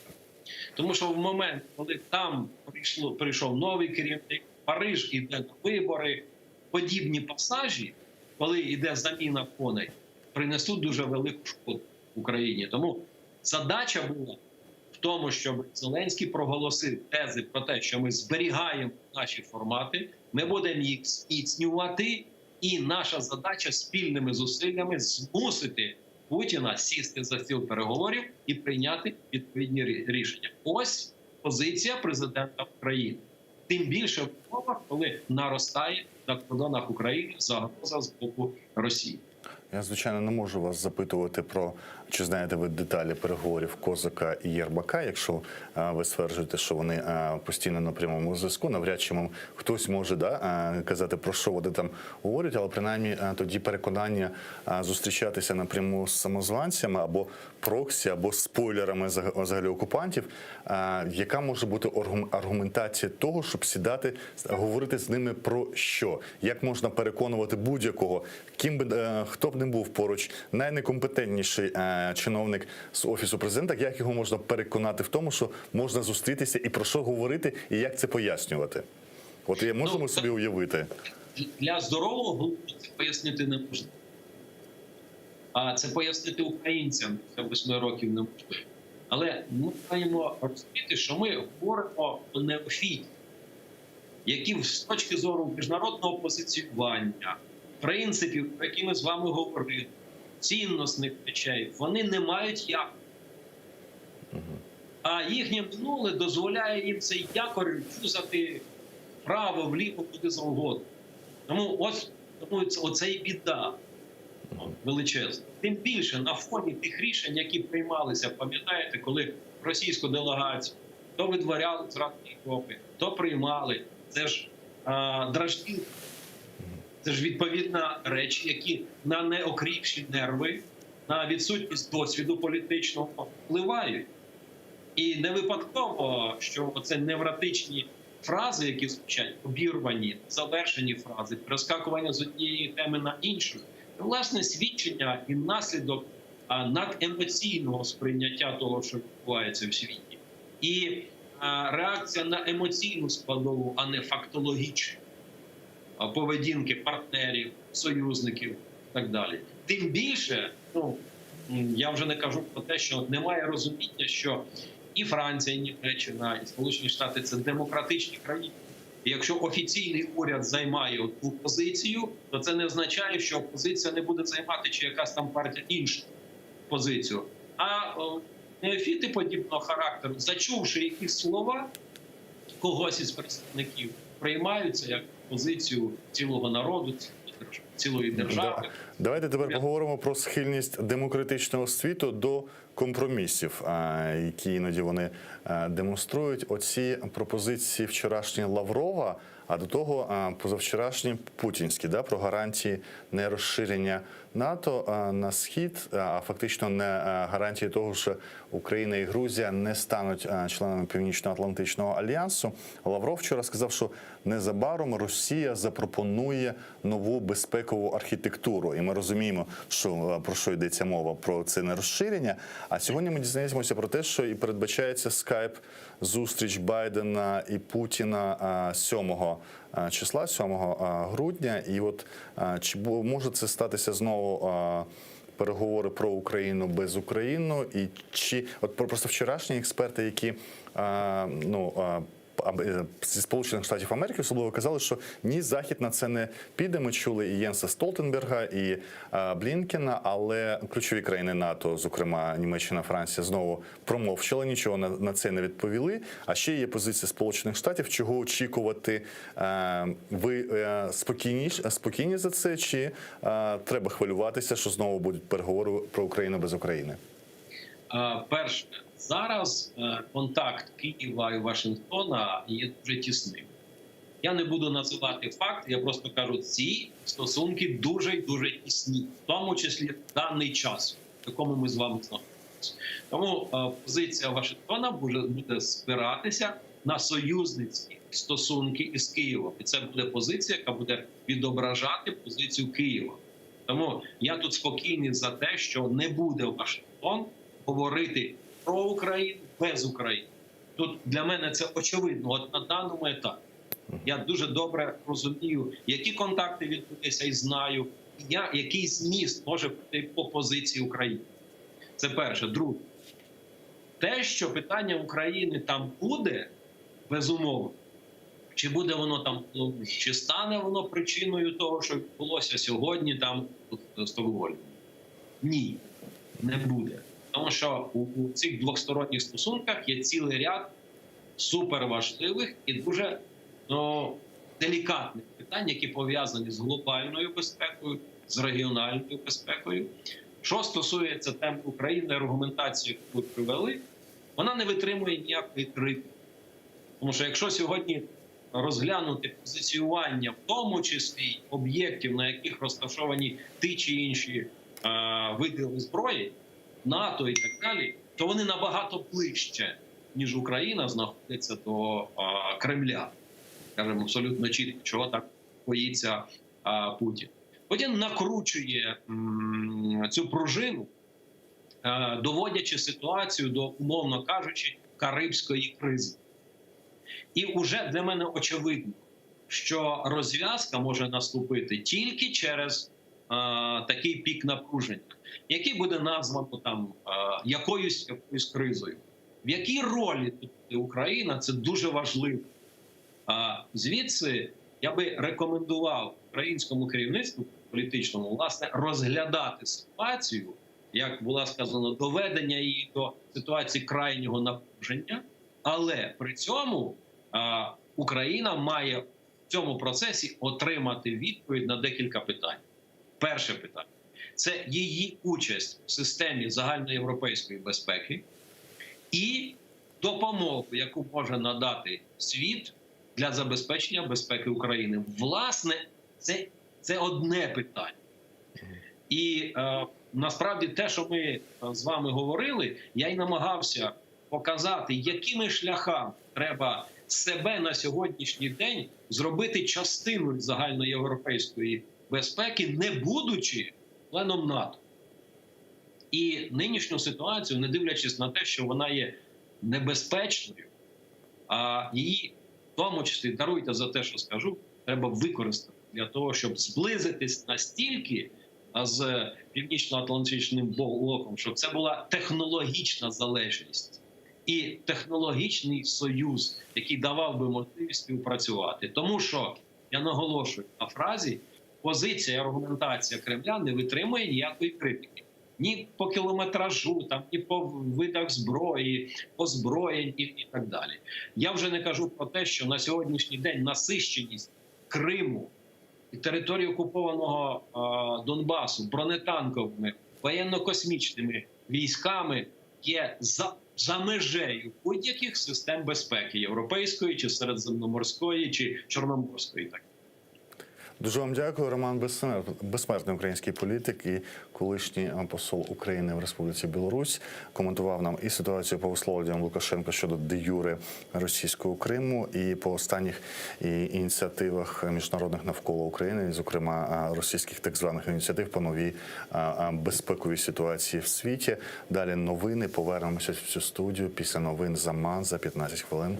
Тому що в момент, коли там прийшло, прийшов новий керівник, Париж іде на вибори, подібні пасажі, коли йде заміна коней, принесуть дуже велику шкоду Україні. Тому задача була в тому, щоб Зеленський проголосив тези про те, що ми зберігаємо наші формати, ми будемо їх зміцнювати, і наша задача спільними зусиллями змусити Путіна сісти за стіл переговорів і прийняти відповідні рішення. Ось позиція президента України. Тим більше в умовах, коли наростає на кордонах України загроза з боку Росії. Я, звичайно, не можу вас запитувати про чи знаєте ви деталі переговорів Козака і Єрмака, якщо е, ви стверджуєте, що вони е, постійно на прямому зв'язку, навряд чи вам хтось може да, е, казати про що вони там говорять, але принаймні тоді переконання зустрічатися напряму з самозванцями або проксі, або спойлерами взагалі окупантів. Яка може бути аргументація того, щоб сідати, говорити з ними про що? Як можна переконувати будь-якого, ким би хто б не був поруч, найнекомпетентніший е, чиновник з офісу президента, як його можна переконати в тому, що можна зустрітися і про що говорити, і як це пояснювати? От я можемо ну, собі уявити. Для здорового глузду це пояснити не можна. А це пояснити українцям після восьми років неможливо. Але ми маємо розуміти, що ми говоримо про неофітів, які з точки зору міжнародного позиціювання, принципів, про які ми з вами говорили, цінностних речей, вони не мають якорю. А їхнє минуле дозволяє їм цей якор юзати вправо, вліво, куди завгодно. Тому ось тому оце і біда величезна. Тим більше на фоні тих рішень, які приймалися, пам'ятаєте, коли російську делегацію то видворяли з Ради Європи, то приймали. Це ж а, дражнілка. Це ж відповідна речі, які на неокріпші нерви, на відсутність досвіду політичного впливають. І не випадково, що це невротичні фрази, які звучать, обірвані, завершені фрази, перескакування з однієї теми на іншу, це, власне, свідчення і наслідок надемоційного сприйняття того, що відбувається в світі, і реакція на емоційну складову, а не фактологічну поведінки партнерів, союзників і так далі. Тим більше, ну я вже не кажу про те, що немає розуміння, що і Франція, і Німеччина, і Сполучені Штати це демократичні країни. І якщо офіційний уряд займає одну позицію, то це не означає, що опозиція не буде займати чи якась там партія іншу позицію. А о, неофіти подібного характеру, зачувши якісь слова когось із представників, приймаються як позицію цілого народу, цілої держави. Цілої держави. Да. Давайте тепер поговоримо про схильність демократичного світу до компромісів, які іноді вони е, демонструють. Оці пропозиції вчорашні Лаврова, а до того е, позавчорашні путінські, да, про гарантії нерозширення НАТО е, на схід, а фактично не гарантії того, що Україна і Грузія не стануть членами Північно-Атлантичного альянсу. Лавров вчора сказав, що незабаром Росія запропонує нову безпекову архітектуру. І ми розуміємо, що про що йдеться мова про це не розширення. А сьогодні ми дізнаємося про те, що і передбачається скайп зустріч Байдена і Путіна 7 числа, 7 грудня. І от чи може це статися знову? Переговори про Україну без України, і чи от просто вчорашні експерти, які ну зі Сполучених Штатів Америки особливо казали, що ні, Захід на це не піде. Ми чули і Єнса Столтенберга, і Блінкена, але ключові країни НАТО, зокрема Німеччина, Франція, знову промовчали, нічого на, на це не відповіли. А ще є позиція Сполучених Штатів, чого очікувати. Ви е, спокійніш, спокійні за це, чи е, треба хвилюватися, що знову будуть переговори про Україну без України? Перше, зараз е, контакт Києва і Вашингтона є дуже тісним. Я не буду називати факт, я просто кажу, ці стосунки дуже і дуже тісні, в тому числі в даний час, в якому ми з вами знаходимося. Тому е, позиція Вашингтона буде, буде спиратися на союзницькі стосунки із Києвом. І це буде позиція, яка буде відображати позицію Києва. Тому я тут спокійний за те, що не буде Вашингтон говорити про Україну без України. Тут для мене це очевидно. От на даному етапі я дуже добре розумію, які контакти відбулися, і знаю, я, який зміст може бути по позиції України. Це перше. Друге, те, що питання України там буде, безумовно, чи буде воно там, чи стане воно причиною того, що відбулося сьогодні там в Стокгольмі? Ні, не буде. Тому що у, у цих двосторонніх стосунках є цілий ряд суперважливих і дуже ну, делікатних питань, які пов'язані з глобальною безпекою, з регіональною безпекою. Що стосується теми України, аргументації, яку ви привели, вона не витримує ніякої критики. Тому що якщо сьогодні розглянути позиціювання, в тому числі об'єктів, на яких розташовані ті чи інші е, види зброї, НАТО і так далі, то вони набагато ближче, ніж Україна знаходиться до е, Кремля. Скажімо абсолютно чітко, чого так боїться е, Путін. Путін накручує м, цю пружину, е, доводячи ситуацію до, умовно кажучи, карибської кризи. І вже для мене очевидно, що розв'язка може наступити тільки через такий пік напруження, який буде названо там е, якоюсь якоюсь кризою. В якій ролі тут Україна, це дуже важливо. А звідси я би рекомендував українському керівництву політичному власне розглядати ситуацію, як було сказано, доведення її до ситуації крайнього напруження, але при цьому а, Україна має в цьому процесі отримати відповідь на декілька питань. Перше питання це її участь в системі загальноєвропейської безпеки і допомогу, яку може надати світ для забезпечення безпеки України. Власне, це, це одне питання. І е, насправді те, що ми е, з вами говорили, я й намагався показати, якими шляхами треба себе на сьогоднішній день зробити частиною загальноєвропейської безпеки, не будучи членом НАТО. І нинішню ситуацію, не дивлячись на те, що вона є небезпечною, а її, в тому числі, даруйте за те, що скажу, треба використати для того, щоб зблизитись настільки з північно-атлантичним блоком, щоб це була технологічна залежність і технологічний союз, який давав би можливість співпрацювати. Тому що я наголошую на фразі позиція і аргументація Кремля не витримує ніякої критики. Ні по кілометражу, там ні по видах зброї, озброєнь і, і так далі. Я вже не кажу про те, що на сьогоднішній день насищеність Криму території окупованого Донбасу бронетанковими воєнно-космічними військами є за, за межею будь-яких систем безпеки європейської чи середземноморської чи чорноморської. Так. Дуже вам дякую, Роман Безсмер- Безсмертний український політик і колишній е, посол України в Республіці Білорусь коментував нам і ситуацію по висловлюванням Лукашенка щодо де юре російського Криму, і по останніх і ініціативах міжнародних навколо України, і, зокрема е, російських так званих ініціатив по новій е, е, безпековій ситуації в світі. Далі новини. Повернемося в цю студію після новин Заман за 15 хвилин.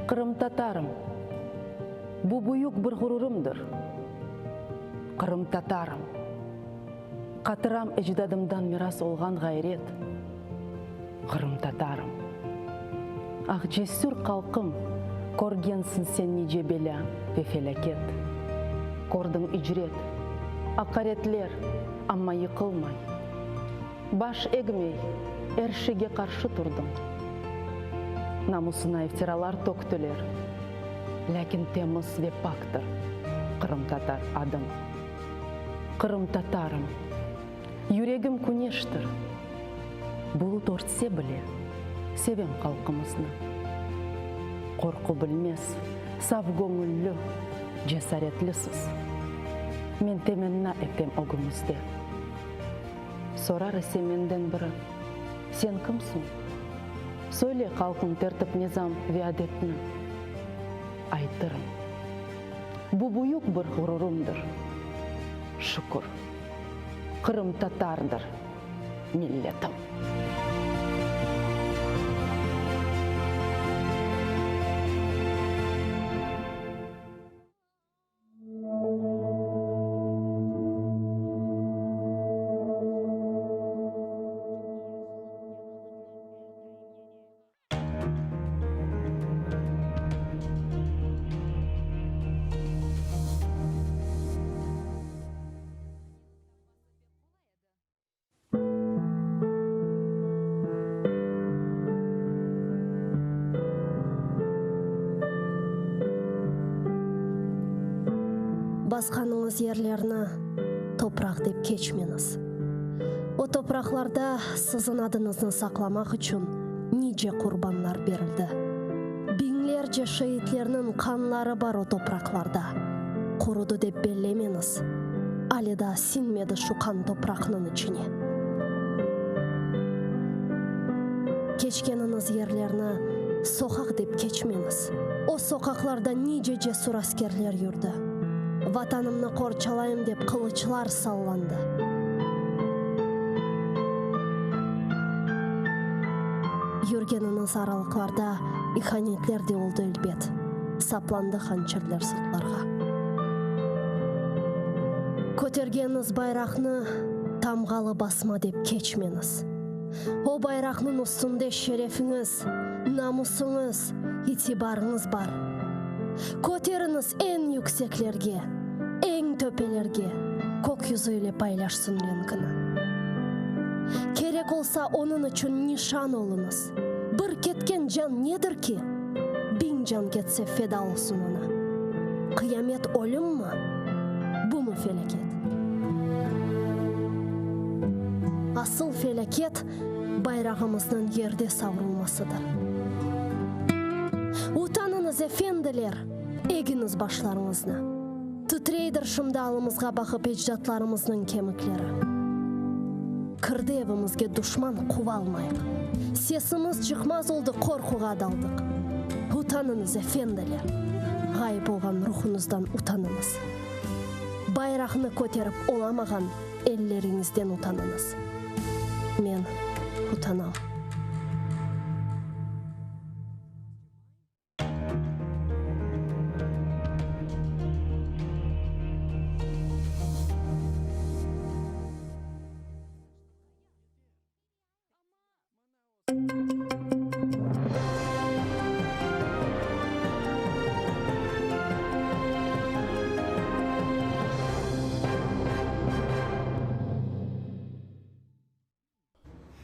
Qırımtatarım. Bu büyük bir ğururımdır. Qırımtatarım. Hatıram ecdadımdan miras olğan ğayret. Qırımtatarım. Ah, cesür halqım, körgensiñ sen nice belâ ve felâket. Kördiñ icret, aqaretler, amma yıqılmay. Baş egmey, er şeyge qarşı turdıñ. Namusına iftiralar töktüler, lâkin temiz ve paktır qırımtatar adıñ. Qırımtatarım, yüregim küneştir, bulut örtse bile, sevem halqımıznı. Qorqu bilmez, saf göñüllü, cesaretlisiz. Men temenna etem ögüñizde. Sorar ise menden biri, Sen kimsiñ? Söyle halqıñ tertip-nizam ve adetni. Aytırım. Bu büyük bir ğururımdır. Şükür, qırımtatardır milletim. Basqanıñız yerlerni topraq dep keçmeñiz. O topraqlarda siziñ adıñıznı saqlamaq içün nice qurbanlar berildi. Biñlerce şeitlerniñ qanları bar o topraqlarda. Qurudı dep bellemeñiz. Ale daa siñmedi şu qan topraqnıñ içine. Keçkeniñiz yerlerni soqaq dep keçmeñiz. O soqaqlarda nice cesur askerler yürdi. Vatanımnı qorçalayım dep qılıçlar sallandı. Yürgeniñiz aralıqlarda ihanetler de oldı elbet, saplandı hançerler sırtlarğa. Kötergeniñiz bayraqnı tamğalı basma dep keçmeñiz. O bayraqnıñ üstünde şerefiñiz, namusıñız, itibarıñız bar. Köteriñiz eñ yükseklerge, eñ töpelerge, kök yüzü ile paylaşsın renkini. Kerek olsa, onıñ içün nişan oluñız. Bir ketken can nedir ki? Biñ can ketse feda olsun oña. Qıyamet ölümmi? Bumı felâket? Asıl felâket bayrağımıznıñ yerde savrulmasıdır. Utanıñız, efendiler, egiñiz başlarıñıznı. Titreydir şimdi alımızğa baqıp ecdatlarımıznıñ kemikleri. Kirdi evimizge duşman, quvalmayıq. Sesimiz çıqmaz oldı, qorquğa daldıq. Utanıñız, efendiler! Ğayıp olğan ruhuñızdan utanıñız. Bayraqnı köterip olamağan elleriñizden utanıñız. Men utanam.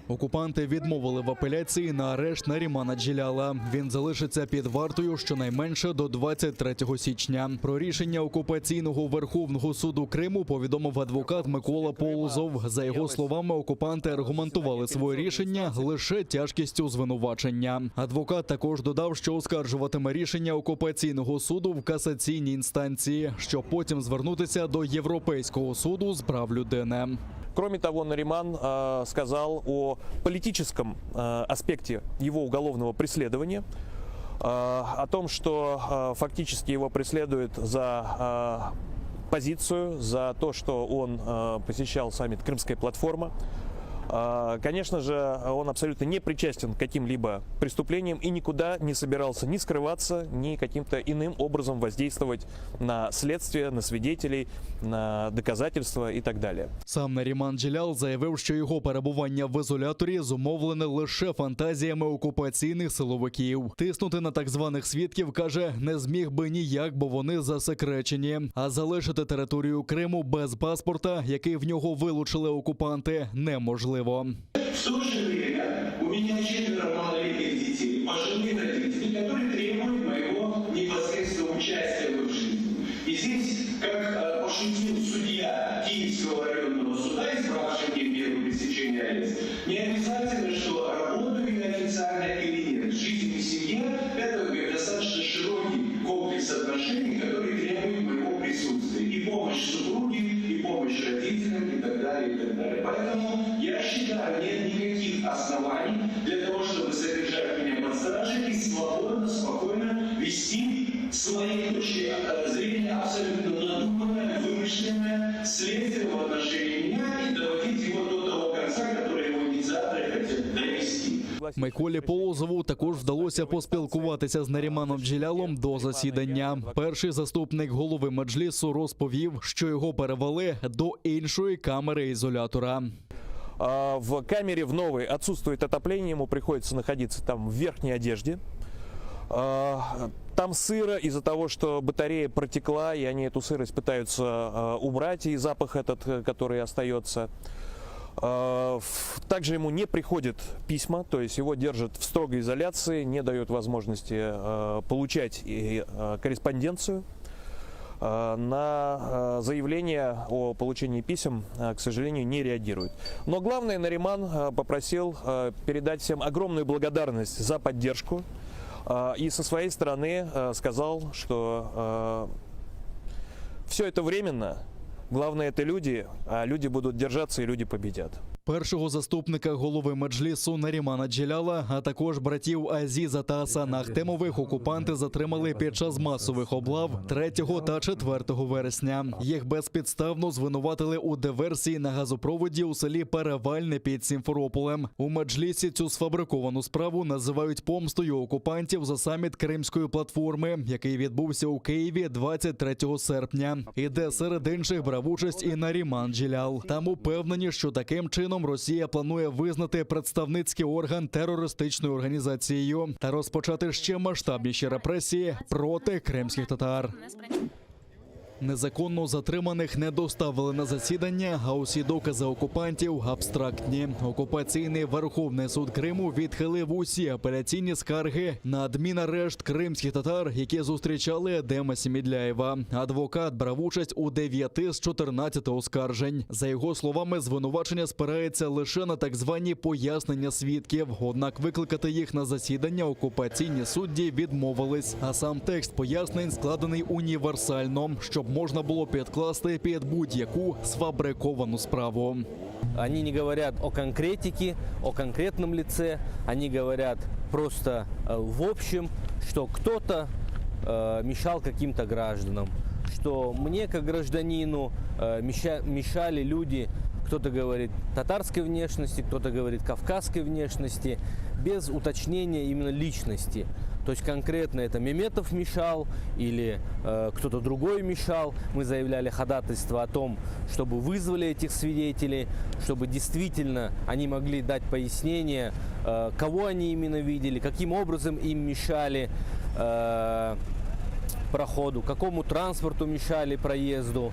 Окупанти відмовили в апеляції на арешт Нарімана Джеляла. Він залишиться під вартою щонайменше до 23 січня. Про рішення окупаційного Верховного суду Криму повідомив адвокат Микола Полозов. За його словами, окупанти аргументували своє рішення лише тяжкістю звинувачення. Адвокат також додав, що оскаржуватиме рішення окупаційного суду в касаційній інстанції, щоб потім звернутися до Європейського суду з прав людини. Кроме того, Нариман э, сказал о политическом э, аспекте его уголовного преследования, э, о том, что э, фактически его преследуют за э, позицию, за то, что он э, посещал саммит «Крымская платформа». Э, Конечно же, он абсолютно не причастен к каким-либо преступлениям и никуда не собирался ни скрываться, ни каким-то иным образом воздействовать на следствие, на свидетелей, на доказательства и так далее. Сам Наріман Джелял заявив, що його перебування в ізоляторі зумовлене лише фантазіями окупаційних силовиків. Тиснути на так званих свідків, каже, не зміг би ніяк, бо вони засекречені. А залишити територію Криму без паспорта, який в нього вилучили окупанти, неможливо. В то же время у меня четверо малолетних детей, пожилые родители, которые требуют моего непосредственного участия в их жизни. И здесь, как э, пошутил судья Киевского районного суда, избравший мне меру пресечения арест, не обязательно, что работаю я официально или нет. Жизнь в семье – это говорит, достаточно широкий комплекс отношений, который требует моего присутствия. И помощь супруге, и помощь родителям, и так далее, и так далее. Поэтому я считаю, нет никаких оснований для того, чтобы содержать меня под стражей и свободно, спокойно вести с моей точки э, зрения абсолютно надуманное, вымышленное следствие в отношении меня и доводить его до того конца, который его инициаторы хотят довести. Миколі Полозову також вдалося поспілкуватися з Наріманом Джелялом до засідання. Перший заступник голови меджлісу розповів, що його перевели до іншої камери ізолятора. А, В камере в новой отсутствует отопление, ему приходится находиться там в верхней одежде. А, Там сыро из-за того, что батарея протекла, и они эту сырость пытаются а, убрать, и запах этот, э, который остается. А, в- Также ему не приходят письма, то есть его держат в строгой изоляции, не дают возможности э, получать и, э, корреспонденцию. Э, На э, заявление о получении писем, э, к сожалению, не реагирует. Но главное, Нариман э, попросил э, передать всем огромную благодарность за поддержку. Э, И со своей стороны э, сказал, что все это временно. Главное это люди, а люди будут держаться и люди победят. Першого заступника голови меджлісу Нарімана Джеляла, а також братів Азіза та Асана Ахтемових окупанти затримали під час масових облав 3 та 4 вересня. Їх безпідставно звинуватили у диверсії на газопроводі у селі Перевальне під Сімферополем. У меджлісі цю сфабриковану справу називають помстою окупантів за саміт Кримської платформи, який відбувся у Києві 23 серпня, і де серед інших брав участь і Наріман Джелял. Там упевнені, що таким чином Росія планує визнати представницький орган терористичною організацією та розпочати ще масштабніші репресії проти кримських татар. Незаконно затриманих не доставили на засідання, а усі докази окупантів абстрактні. Окупаційний Верховний суд Криму відхилив усі апеляційні скарги на адмінарешт кримських татар, які зустрічали Едема Сімідляєва. Адвокат брав участь у 9 з 14 оскаржень. За його словами, звинувачення спирається лише на так звані пояснення свідків. Однак викликати їх на засідання окупаційні судді відмовились. А сам текст пояснень складений універсально, що. щоб можна було підкласти під будь-яку сфабриковану справу. Они не говорят о конкретике, о конкретном лице, они говорят просто э, в общем, что кто-то э, мешал каким-то гражданам, что мне как гражданину э, меша- мешали люди, кто-то говорит татарской внешности, кто-то говорит кавказской внешности, без уточнения именно личности. То есть конкретно это Меметов мешал или э, кто-то другой мешал. Мы заявляли ходатайство о том, чтобы вызвали этих свидетелей, чтобы действительно они могли дать пояснение, э, кого они именно видели, каким образом им мешали э, проходу, какому транспорту мешали проезду.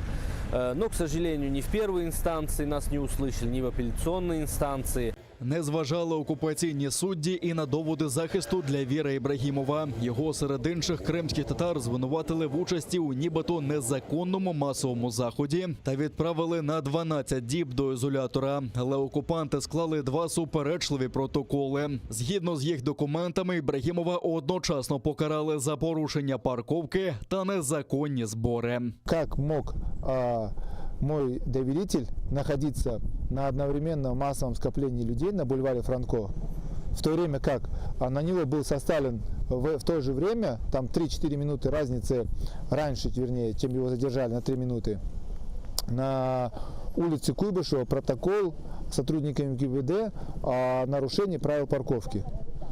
Э, Но, к сожалению, ни в первой инстанции нас не услышали, ни в апелляционной инстанции. Не зважали окупаційні судді і на доводи захисту для Віра Ібрагімова. Його серед інших кримських татар звинуватили в участі у нібито незаконному масовому заході та відправили на 12 діб до ізолятора. Але окупанти склали два суперечливі протоколи. Згідно з їх документами, Ібрагімова одночасно покарали за порушення парковки та незаконні збори. Как мог а, мой доверитель находиться на одновременном массовом скоплении людей на бульваре Франко, в то время как а, на него был составлен в, в то же время, там 3-4 минуты разницы раньше, вернее, чем его задержали на 3 минуты, на улице Куйбышева протокол сотрудниками ГИБД о нарушении правил парковки,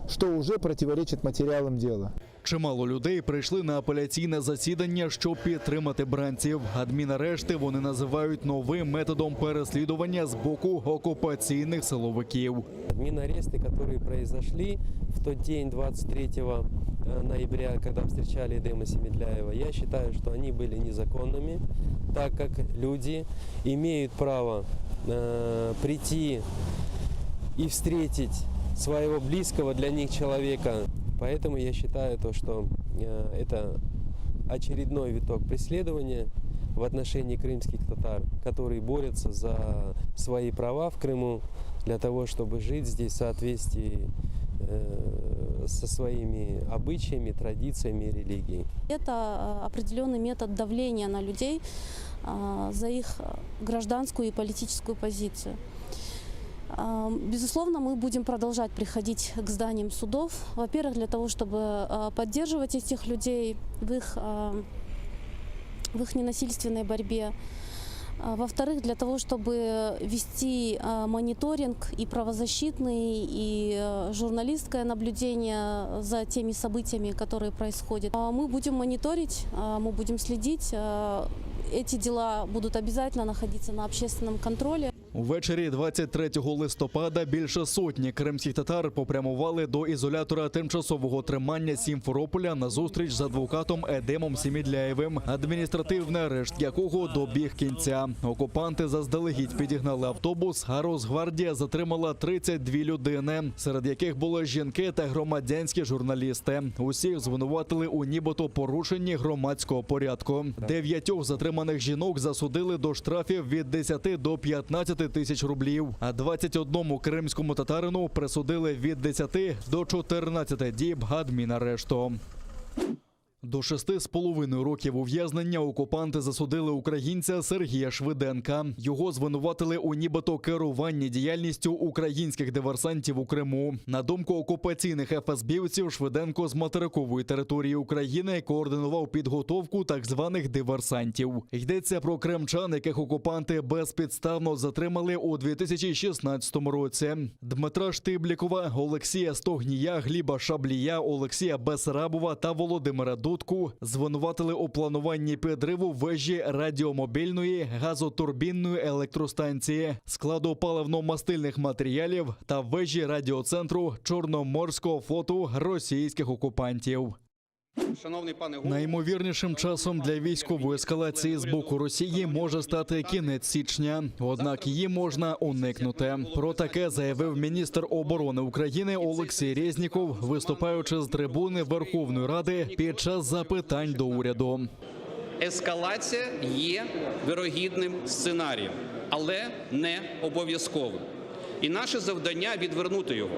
что уже противоречит материалам дела. Чимало людей прийшли на апеляційне засідання, щоб підтримати бранців. Адмінарешти вони називають новим методом переслідування з боку окупаційних силовиків. Админаресты, которые произошли в тот день, 23 ноября, когда встречали Эдема Семедляева, я считаю, что они были незаконными, так как люди имеют право э, прийти и встретить своего близкого для них человека. Поэтому я считаю то, что э, это очередной виток преследования в отношении крымских татар, которые борются за свои права в Крыму для того, чтобы жить здесь в соответствии э, со своими обычаями, традициями и религией. Это э, определенный метод давления на людей э, за их гражданскую и политическую позицию. Э, Безусловно, мы будем продолжать приходить к зданиям судов. Во-первых, для того, чтобы э, поддерживать этих людей в их, э, в их ненасильственной борьбе. А, Во-вторых, для того, чтобы вести э, мониторинг и правозащитный, и э, журналистское наблюдение за теми событиями, которые происходят. А Мы будем мониторить, э, мы будем следить. э, Эти дела будут обязательно находиться на общественном контроле. Увечері 23 листопада більше сотні кримських татар попрямували до ізолятора тимчасового тримання Сімферополя на зустріч з адвокатом Едемом Семедляєвим, адміністративний арешт якого добіг кінця. Окупанти заздалегідь підігнали автобус, а Росгвардія затримала 32 людини, серед яких були жінки та громадянські журналісти. Усіх звинуватили у нібито порушенні громадського порядку. Дев'ятьох затриманих жінок засудили до штрафів від 10 до 15 тисяч рублів. А 21 кримському татарину присудили від 10 до 14 діб адмінарешту. До 6,5 років ув'язнення окупанти засудили українця Сергія Швиденка. Його звинуватили у нібито керуванні діяльністю українських диверсантів у Криму. На думку окупаційних ФСБівців, Швиденко з материкової території України координував підготовку так званих диверсантів. Йдеться про кримчан, яких окупанти безпідставно затримали у 2016 році. Дмитра Штиблікова, Олексія Стогнія, Гліба Шаблія, Олексія Бесарабова та Володимира Дудку звинуватили у плануванні підриву вежі радіомобільної газотурбінної електростанції, складу паливно-мастильних матеріалів та вежі радіоцентру Чорноморського флоту російських окупантів. Шановний пане голово, Найімовірнішим часом для військової ескалації з боку Росії може стати кінець січня, однак її можна уникнути. Про таке заявив міністр оборони України Олексій Резніков, виступаючи з трибуни Верховної Ради під час запитань до уряду. ескалація є вірогідним сценарієм, але не обов'язковим. І наше завдання відвернути його.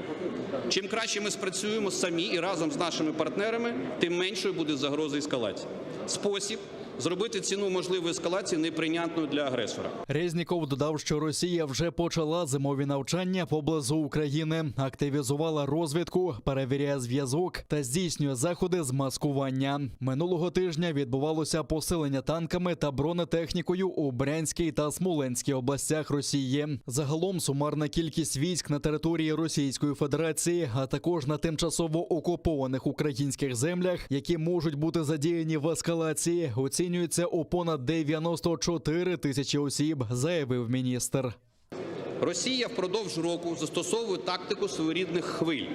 Чим краще ми спрацюємо самі і разом з нашими партнерами, тим меншою буде загроза ескалації. Спосіб. Зробити ціну можливої ескалації неприйнятною для агресора. Резніков додав, що Росія вже почала зимові навчання поблизу України, активізувала розвідку, перевіряє зв'язок та здійснює заходи з маскування. Минулого тижня відбувалося посилення танками та бронетехнікою у Брянській та Смоленській областях Росії. Загалом сумарна кількість військ на території Російської Федерації, а також на тимчасово окупованих українських землях, які можуть бути задіяні в ескалації, оцінюється у понад 94 тисячі осіб, заявив міністр. Росія впродовж року застосовує тактику своєрідних хвиль.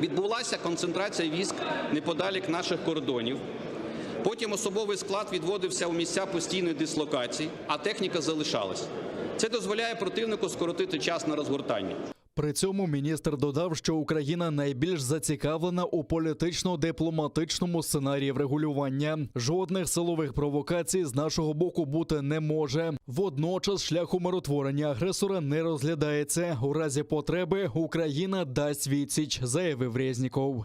Відбулася концентрація військ неподалік наших кордонів. Потім особовий склад відводився у місця постійної дислокації, а техніка залишалась. Це дозволяє противнику скоротити час на розгортання. При цьому міністр додав, що Україна найбільш зацікавлена у політично-дипломатичному сценарії врегулювання. Жодних силових провокацій з нашого боку бути не може. Водночас шлях умиротворення агресора не розглядається. У разі потреби Україна дасть відсіч, заявив Резніков.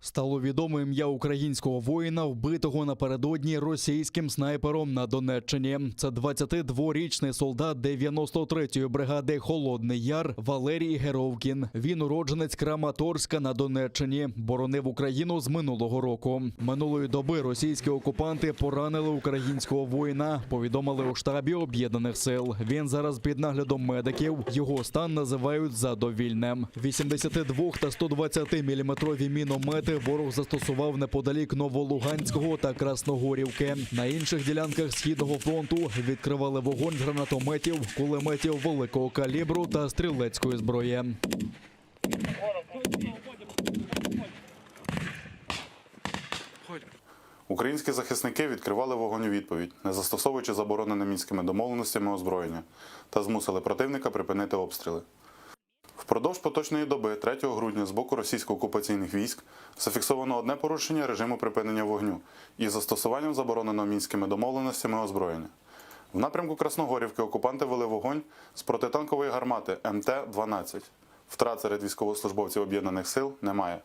Стало відомо ім'я українського воїна, вбитого напередодні російським снайпером на Донеччині. Це 22-річний солдат 93-ї бригади Холодний Яр Валерій Геровкін. Він уродженець Краматорська на Донеччині. Боронив Україну з минулого року. Минулої доби російські окупанти поранили українського воїна. Повідомили у штабі об'єднаних сил. Він зараз під наглядом медиків. Його стан називають задовільним. 82 та 120 міліметрові міномети ворог застосував неподалік Новолуганського та Красногорівки. На інших ділянках східного фронту відкривали вогонь з гранатометів, кулеметів великого калібру та стрілецької зброї. Українські захисники відкривали вогонь у відповідь, не застосовуючи заборонене мінськими домовленостями озброєння, та змусили противника припинити обстріли. Впродовж поточної доби 3 грудня з боку російсько-окупаційних військ зафіксовано одне порушення режиму припинення вогню із застосуванням забороненого мінськими домовленостями озброєння. В напрямку Красногорівки окупанти вели вогонь з протитанкової гармати МТ-12. Втрат серед військовослужбовців об'єднаних сил немає.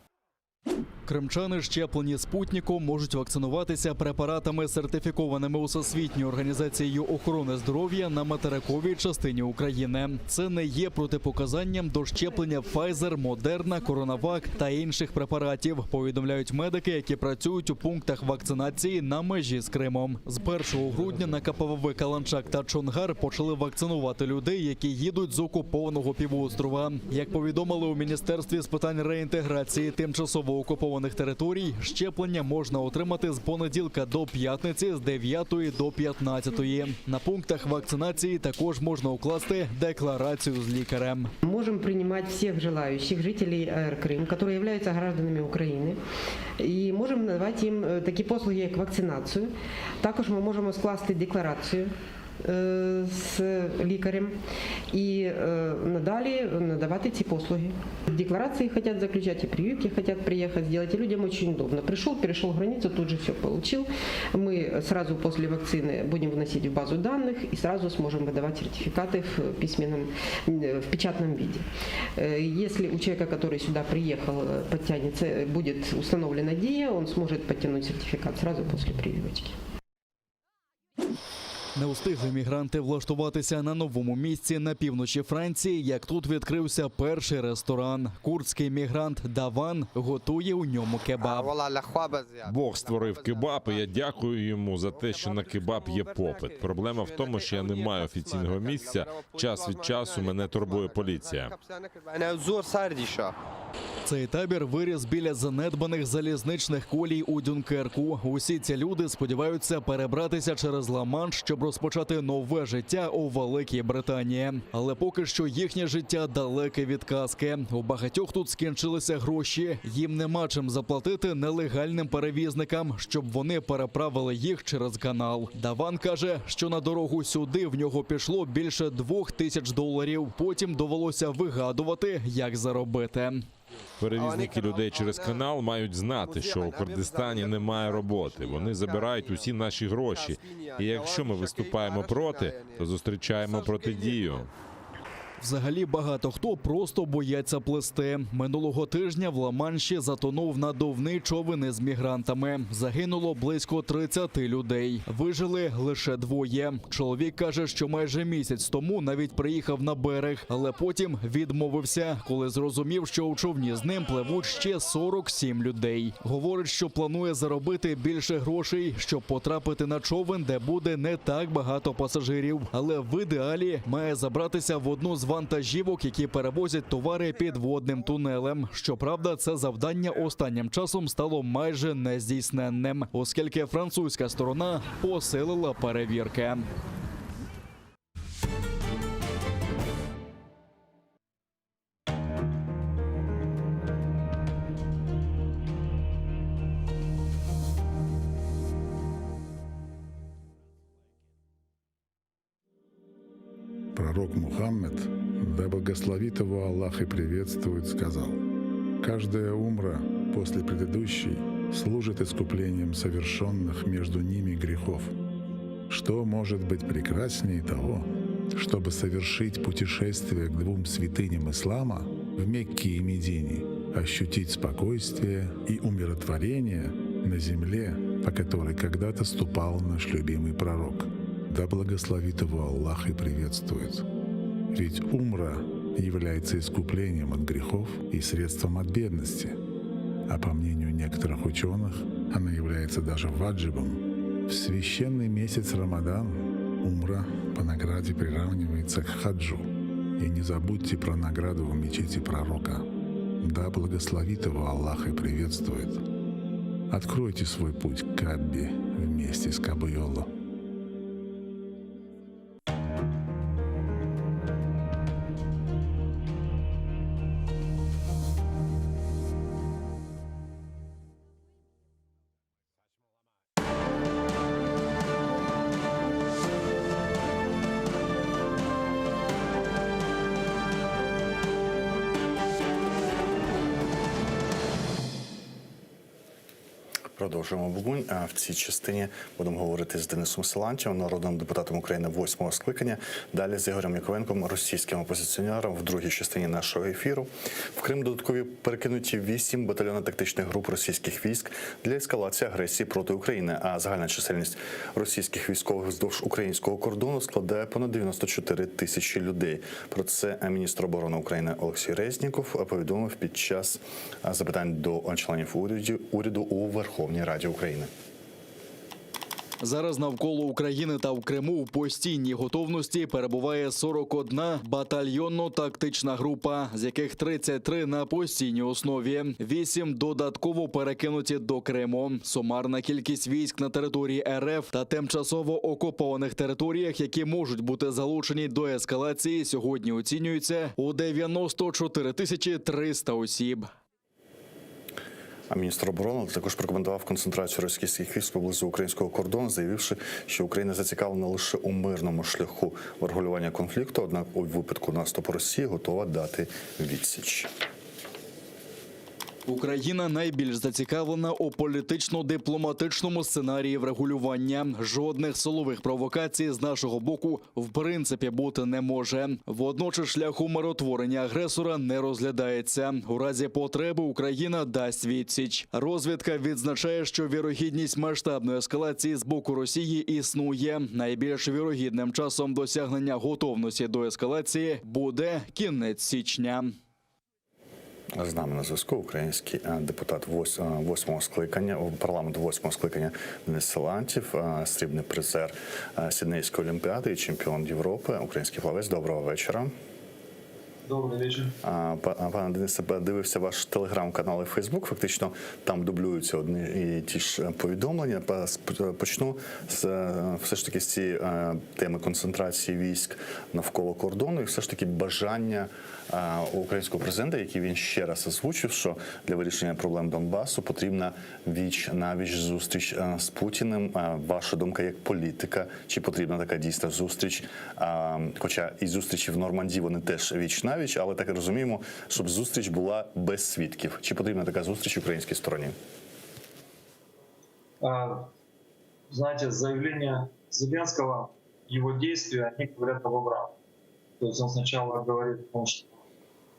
Кримчани, щеплені спутником, можуть вакцинуватися препаратами, сертифікованими Усесвітньою організацією охорони здоров'я на материковій частині України. Це не є протипоказанням до щеплення Pfizer, Moderna, CoronaVac та інших препаратів. Повідомляють медики, які працюють у пунктах вакцинації на межі з Кримом. З 1 грудня на КПВВ Каланчак та Чонгар почали вакцинувати людей, які їдуть з окупованого півострова. Як повідомили у міністерстві з питань реінтеграції тимчасово окупованих територій, щеплення можна отримати з понеділка до п'ятниці з 9 до 15. На пунктах вакцинації також можна укласти декларацію з лікарем. Можем принимать всех желающих жителей АР Крым, которые являются гражданами України, і можемо надавати їм е, такі послуги, як вакцинацію. Також ми можемо скласти декларацію е, з лікарем і е, надалі надавати ці послуги. Декларации хотят заключать, и прививки хотят приехать сделать, и людям очень удобно. Пришел, перешел границу, тут же все получил. Мы сразу после вакцины будем вносить в базу данных и сразу сможем выдавать сертификаты в письменном, э, в печатном виде. Э, Если у человека, который сюда приехал, э, подтянется, э, будет установлена ДИА, он сможет подтянуть сертификат сразу после прививочки. Не встигли мігранти влаштуватися на новому місці на півночі Франції, як тут відкрився перший ресторан. Курдський мігрант Даван готує у ньому кебаб. Бог створив кебаб, і я дякую йому за те, що на кебаб є попит. Проблема в тому, що я не маю офіційного місця. Час від часу мене турбує поліція. Цей табір виріс біля занедбаних залізничних колій у Дюнкерку. Усі ці люди сподіваються перебратися через Ла-Манш, щоб розпочати нове життя у Великій Британії. Але поки що їхнє життя далеке від казки. У багатьох тут скінчилися гроші. Їм нема чим заплатити нелегальним перевізникам, щоб вони переправили їх через канал. Даван каже, що на дорогу сюди в нього пішло більше 2000 доларів. Потім довелося вигадувати, як заробити. Перевізники людей через канал мають знати, що у Курдистані немає роботи. Вони забирають усі наші гроші. І якщо ми виступаємо проти, то зустрічаємо протидію. Взагалі багато хто просто бояться плисти. Минулого тижня в Ла-Манші затонув надувний човен із мігрантами. Загинуло близько 30 людей. Вижили лише двоє. Чоловік каже, що майже місяць тому навіть приїхав на берег, але потім відмовився, коли зрозумів, що у човні з ним пливуть ще 47 людей. Говорить, що планує заробити більше грошей, щоб потрапити на човен, де буде не так багато пасажирів. Але в ідеалі має забратися в одну з вантажівок, які перевозять товари підводним тунелем. Щоправда, це завдання останнім часом стало майже нездійсненним, оскільки французька сторона посилила перевірки. Пророк Мухаммед, да благословит его Аллах и приветствует, сказал, «Каждая умра после предыдущей служит искуплением совершенных между ними грехов. Что может быть прекраснее того, чтобы совершить путешествие к двум святыням ислама в Мекке и Медине, ощутить спокойствие и умиротворение на земле, по которой когда-то ступал наш любимый пророк. Да благословит его Аллах и приветствует. Ведь умра является искуплением от грехов и средством от бедности. А по мнению некоторых ученых, она является даже ваджибом. В священный месяц Рамадан умра по награде приравнивается к хаджу. И не забудьте про награду в мечети пророка. Да благословит его Аллах и приветствует. Откройте свой путь к Каббе вместе с Кабуйоло. Продовжуємо вогонь. А В цій частині будемо говорити з Денисом Силантьєвим, народним депутатом України восьмого скликання. Далі з Ігорем Яковенком, російським опозиціонером, в другій частині нашого ефіру. В Крим додаткові перекинуті вісім батальйонно-тактичних груп російських військ для ескалації агресії проти України. А загальна чисельність російських військових вздовж українського кордону складає понад 94 тисячі людей. Про це міністр оборони України Олексій Резніков повідомив під час запитань до членів уряду, уряду у Верховній Раді України. Зараз навколо України та в Криму в постійній готовності перебуває 41 батальйонно-тактична група, з яких 33 на постійній основі, 8 додатково перекинуті до Криму. Сумарна кількість військ на території РФ та тимчасово окупованих територіях, які можуть бути залучені до ескалації, сьогодні оцінюється у 94 тисячі 300 осіб. А міністр оборони також прокоментував концентрацію російських військ поблизу українського кордону, заявивши, що Україна зацікавлена лише у мирному шляху врегулювання конфлікту, однак у випадку наступу Росії готова дати відсіч. Україна найбільш зацікавлена у політично-дипломатичному сценарії врегулювання. Жодних силових провокацій з нашого боку в принципі бути не може. Водночас шлях умиротворення агресора не розглядається. У разі потреби Україна дасть відсіч. Розвідка відзначає, що вірогідність масштабної ескалації з боку Росії існує. Найбільш вірогідним часом досягнення готовності до ескалації буде кінець січня. З нами на зв'язку український е, депутат вось- е, восьмого скликання о, парламенту восьмого скликання Денис Силантьєв, е, срібний призер е, Сіднейської олімпіади і чемпіон Європи, український плавець. Доброго вечора. Добрый вечер. А, па- а, Пане Денисе, дивився ваш телеграм-канал і Фейсбук. Фактично там дублюються одні і ті ж е, повідомлення. Па- сп- Почну з е, все ж таки з цієї е, теми концентрації військ навколо кордону і все ж таки бажання е, українського президента, який він ще раз озвучив, що для вирішення проблем Донбасу потрібна віч навіч зустріч е, з Путіним. Е, Ваша думка як політика, чи потрібна така дійсна зустріч? Е, Хоча і зустрічі в Нормандії вони теж віч навіч, але так розуміємо, щоб зустріч була без свідків. Чи потрібна така зустріч українській стороні? А, Знаете, заявление Зеленского, его действия, они говорят об обратном. То есть он сначала говорит о том, что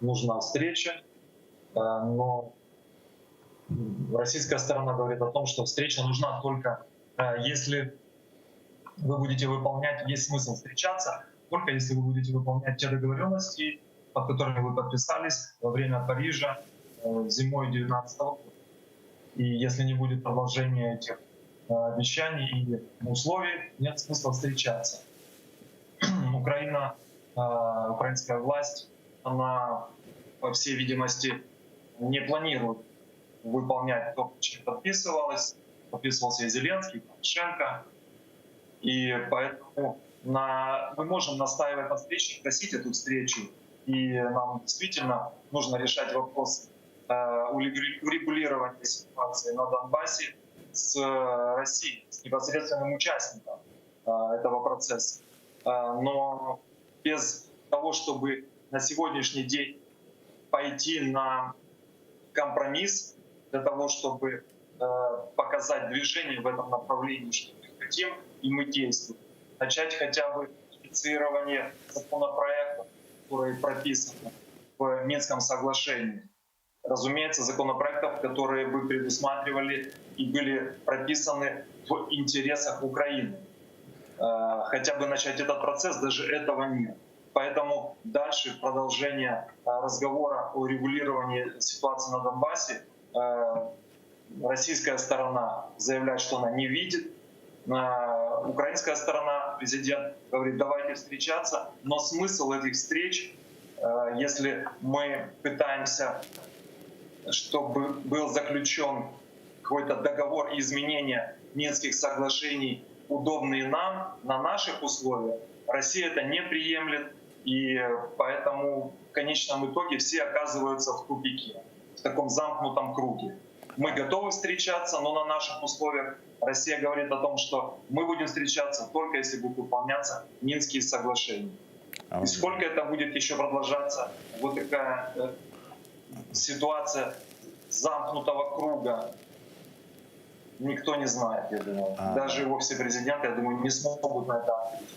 нужна встреча, э, но российская сторона говорит о том, что встреча нужна только э, если вы будете выполнять, есть смысл встречаться, только если вы будете выполнять те договоренности, под которыми вы подписались во время Парижа э, зимой 2019 года. И если не будет продолжения этих обещаний или условий, нет смысла встречаться. Украина, украинская власть, она, по всей видимости, не планирует выполнять то, чем подписывалось. Подписывался и Зеленский, и Порошенко. И поэтому на, мы можем настаивать на встрече, просить эту встречу. И нам действительно нужно решать вопрос э, урегулирования ситуации на Донбассе с Россией, с непосредственным участником э, этого процесса. Э, но без того, чтобы на сегодняшний день пойти на компромисс для того, чтобы э, показать движение в этом направлении, что мы хотим, и мы действуем. Начать хотя бы инициирование законопроектов, которые прописаны в Минском соглашении. Разумеется, законопроектов, которые бы предусматривали и были прописаны в интересах Украины. Э, хотя бы начать этот процесс, даже этого нет. Поэтому дальше продолжение э, разговора о регулировании ситуации на Донбассе э, российская сторона заявляет, что она не видит. Украинская сторона, президент говорит, давайте встречаться. Но смысл этих встреч, если мы пытаемся, чтобы был заключен какой-то договор изменения Минских соглашений, удобные нам, на наших условиях, Россия это не приемлет, и поэтому в конечном итоге все оказываются в тупике, в таком замкнутом круге. Мы готовы встречаться, но на наших условиях. Россия говорит о том, что мы будем встречаться только если будут выполняться Минские соглашения. И сколько это будет еще продолжаться, вот такая э, ситуация замкнутого круга, никто не знает, я думаю. Даже вовсе президенты, я думаю, не смогут на это ответить.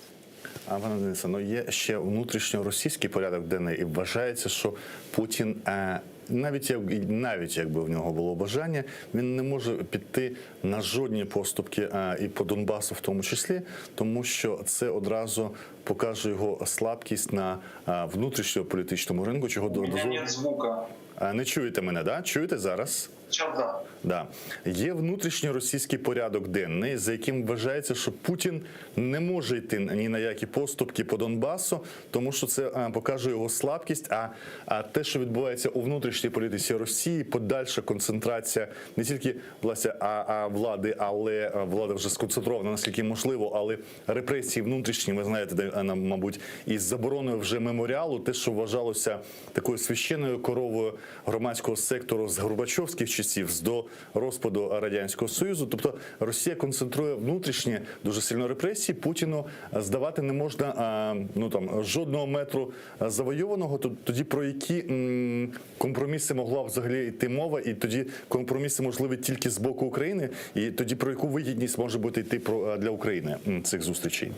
А пане Денисе, ну є ще внутрішньоросійський порядок денний, і вважається, що Путін, е, навіть як навіть якби в нього було бажання, він не може піти на жодні поступки е, і по Донбасу, в тому числі, тому що це одразу покаже його слабкість на е, внутрішньополітичному ринку, чого У меня дозволить. нет звука. Е, Не чуєте мене, да? Чуєте зараз? Сейчас да. Да. Є внутрішньоросійський порядок денний, за яким вважається, що Путін не може йти ні на які поступки по Донбасу, тому що це е, покаже його слабкість. А, а те, що відбувається у внутрішній політиці Росії, подальша концентрація не тільки власне, а, а влади, але е, влада вже сконцентрована наскільки можливо, але репресії внутрішні, ви знаєте, де, е, нам, мабуть, із забороною вже меморіалу, те, що вважалося такою священною коровою громадського сектору з Горбачовських часів, з до розпаду радянського союзу. Тобто Росія концентрує внутрішні дуже сильно репресії. Путіну здавати не можна а, ну там жодного метру завойованого. То- Тоді про які м, компроміси могла взагалі йти мова, і тоді компроміси можливі тільки з боку України, і тоді про яку вигідність може бути йти про для України м, цих зустрічей?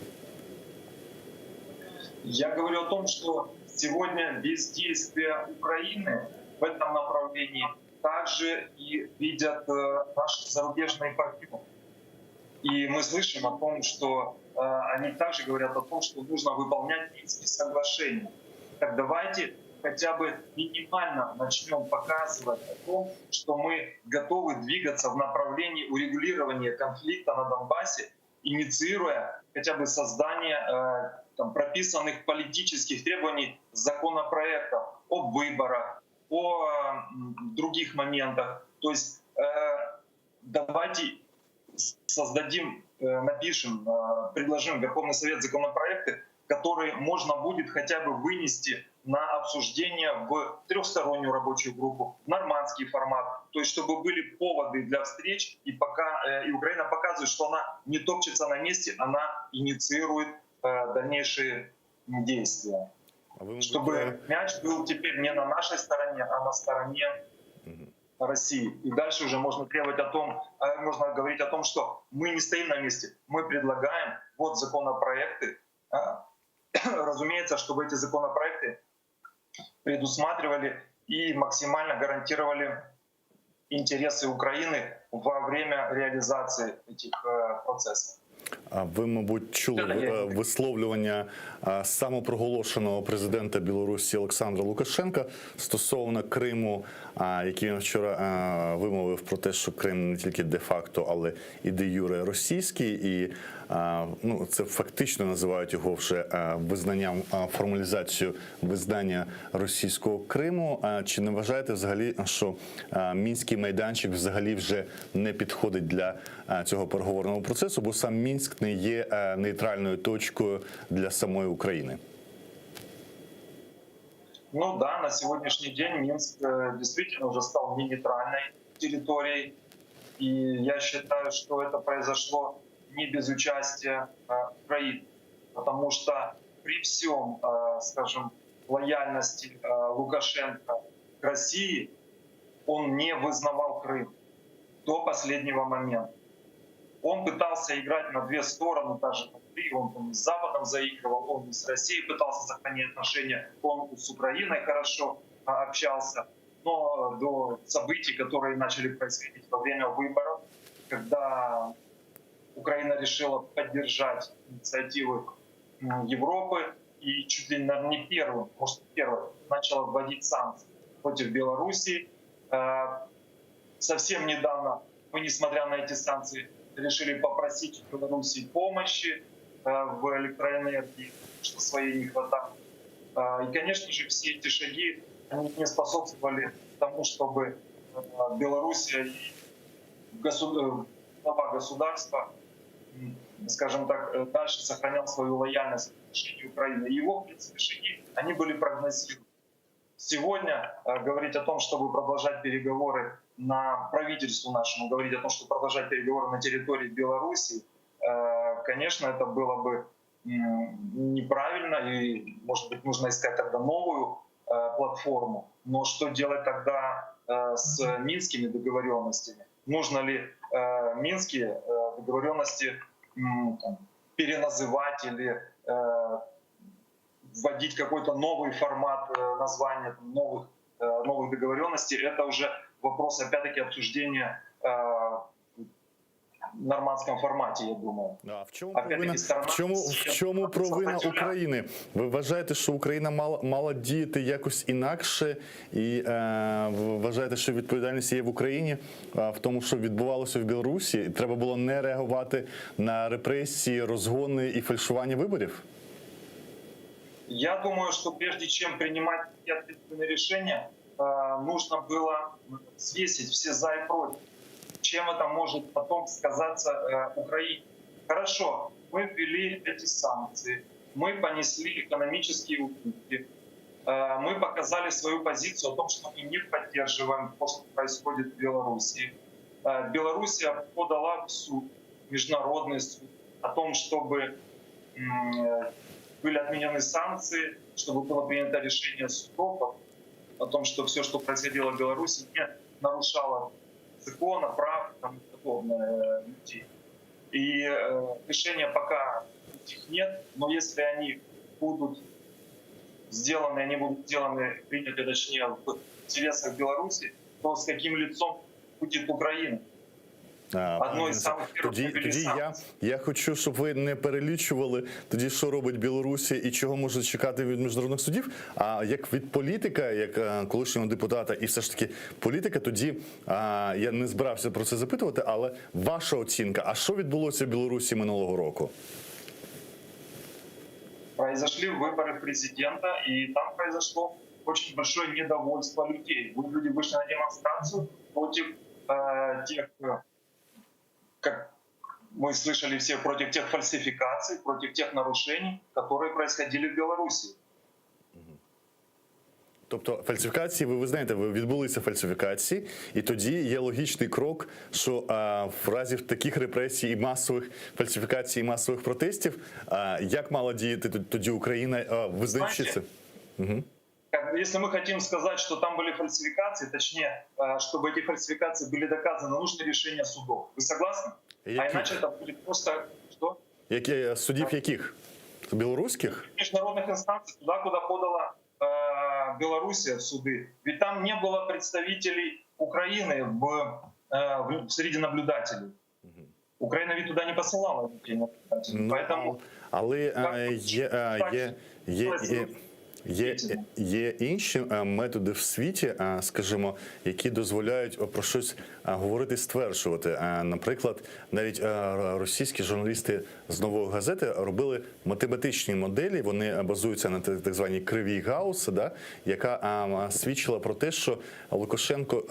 Я говорю о том, что сегодня бездействие Украины в этом направлении также и видят э, наши зарубежные партнеры. И мы слышим о том, что э, они также говорят о том, что нужно выполнять Минские соглашения. Так давайте хотя бы минимально начнем показывать о том, что мы готовы двигаться в направлении урегулирования конфликта на Донбассе, инициируя хотя бы создание э, там, прописанных политических требований законопроектов о выборах, о м, других моментах. То есть э, давайте создадим, э, напишем, э, предложим в Верховный Совет законопроекты, которые можно будет хотя бы вынести на обсуждение в трехстороннюю рабочую группу, в нормандский формат, то есть чтобы были поводы для встреч, и пока э, и Украина показывает, что она не топчется на месте, она инициирует э, дальнейшие действия. Чтобы мяч был теперь не на нашей стороне, а на стороне России. И дальше уже можно требовать о том, э, можно говорить о том, что мы не стоим на месте, мы предлагаем вот законопроекты, э, Разумеется, чтобы эти законопроекты предусматривали и максимально гарантировали интересы Украины во время реализации этих э, процессов. А ви, мабуть, чули е, висловлювання е, самопроголошеного президента Білорусі Олександра Лукашенка стосовно Криму, який він вчора е, вимовив про те, що Крим не тільки де-факто, але і де юре російський, і ну, це фактично називають його вже визнанням формалізацію визнання російського Криму. Чи не вважаєте взагалі, що мінський майданчик взагалі вже не підходить для цього переговорного процесу, бо сам Мінськ не є е, нейтральною точкою для самої України? Ну да, на сегодняшний день Минск э, действительно уже стал не нейтральной территорией. И я считаю, что это произошло не без участия э, Украины. Потому что при всем, э, скажем, лояльности э, Лукашенко к России, он не вызнавал Крым до последнего момента. Он пытался играть на две стороны, даже на три. Он там и с Западом заигрывал, он и с Россией пытался сохранять отношения, он с Украиной хорошо а, общался. Но до событий, которые начали происходить во время выборов, когда Украина решила поддержать инициативы м, Европы и чуть ли наверное, не первым, может первым, начала вводить санкции против Белоруссии. Э, Совсем недавно мы, несмотря на эти санкции, решили попросить у Белоруссии помощи э, в электроэнергии, что своей не хватает. Э, И, конечно же, все эти шаги они не способствовали тому, чтобы э, Белоруссия и госу- глава государства, скажем так, дальше сохранял свою лояльность в отношении Украины. И его, в принципе, шаги, они были прогнозируемы. Сегодня э, говорить о том, чтобы продолжать переговоры на правительству нашему, говорить о том, чтобы продолжать переговоры на территории Беларуси, э, конечно, это было бы неправильно, и, может быть, нужно искать тогда новую э, платформу. Но что делать тогда с минскими договоренностями? Нужно ли минские договоренности там, переназывать или вводить какой-то новый формат э, названия там, новых, э, новых договоренностей, это уже вопрос, опять-таки, обсуждения э, в нормандском формате, я думаю. А в чому провина, в чому, в чому провина України? Ви вважаєте, що Україна мала, мала діяти якось інакше, і е, ви вважаєте, що відповідальність є в Україні е, в тому, що відбувалося в Білорусі, і треба було не реагувати на репресії, розгони і фальшування виборів? Я думаю, что прежде чем принимать такие ответственные решения, э, нужно было взвесить все за и против. Чем это может потом сказаться э, Украине? Хорошо, мы ввели эти санкции, мы понесли экономические убытки, э, мы показали свою позицию о том, что мы не поддерживаем то, что происходит в Беларуси. Белоруссия подала в суд, международный суд, о том, чтобы были отменены санкции, чтобы было принято решение судов о том, что все, что происходило в Беларуси, не нарушало закона, прав и тому подобное людей. И э, решения пока этих нет, но если они будут сделаны, они будут сделаны, приняты, точнее, в интересах Беларуси, то с каким лицом будет Украина? А, Одной пане из самых Денисе, первых тоді, ввели тоді я, санкции. я хочу, щоб ви не перелічували тоді, що робить Білорусія і чого може чекати від міжнародних судів. А як від політика, як е, колишнього депутата, і все ж таки політика, тоді а, я не збирався про це запитувати, але ваша оцінка, а що відбулося в Білорусі минулого року? произошли выборы президента, и там произошло очень большое недовольство людей. Люди вышли на демонстрацию против э, тех, э, как мы слышали все, против тех фальсификаций, против тех нарушений, которые происходили в Беларуси. Тобто фальсифікації, ви визнаєте, ви відбулися фальсифікації, і тоді є логічний крок, що а, в разі таких репресій і масових фальсифікацій і масових протестів, а, як мала діяти тоді Україна, а, визнаючи це? Угу. Как бы, Если мы хотим сказать, что там были фальсификации, точнее, э, чтобы эти фальсификации были доказаны, нужно решение судов. Вы согласны? А Яких? иначе это будет просто что? Які судів яких? Белорусских? Международных инстанций, туда, куда подала э, Белоруссия в суды. Ведь там не было представителей Украины в, э, в, среди наблюдателей. Украина ведь туда не посылала людей наблюдателей. Ну, Поэтому але е, є, е, є, є, є, є, є інші е, методи в світі, е, скажімо, які дозволяють е, про щось е, говорити, стверджувати. Е, Наприклад, навіть е, російські журналісти з нової газети робили математичні моделі. Вони базуються на так званій кривій Гаусса, да, яка е, свідчила про те, що Лукашенко е,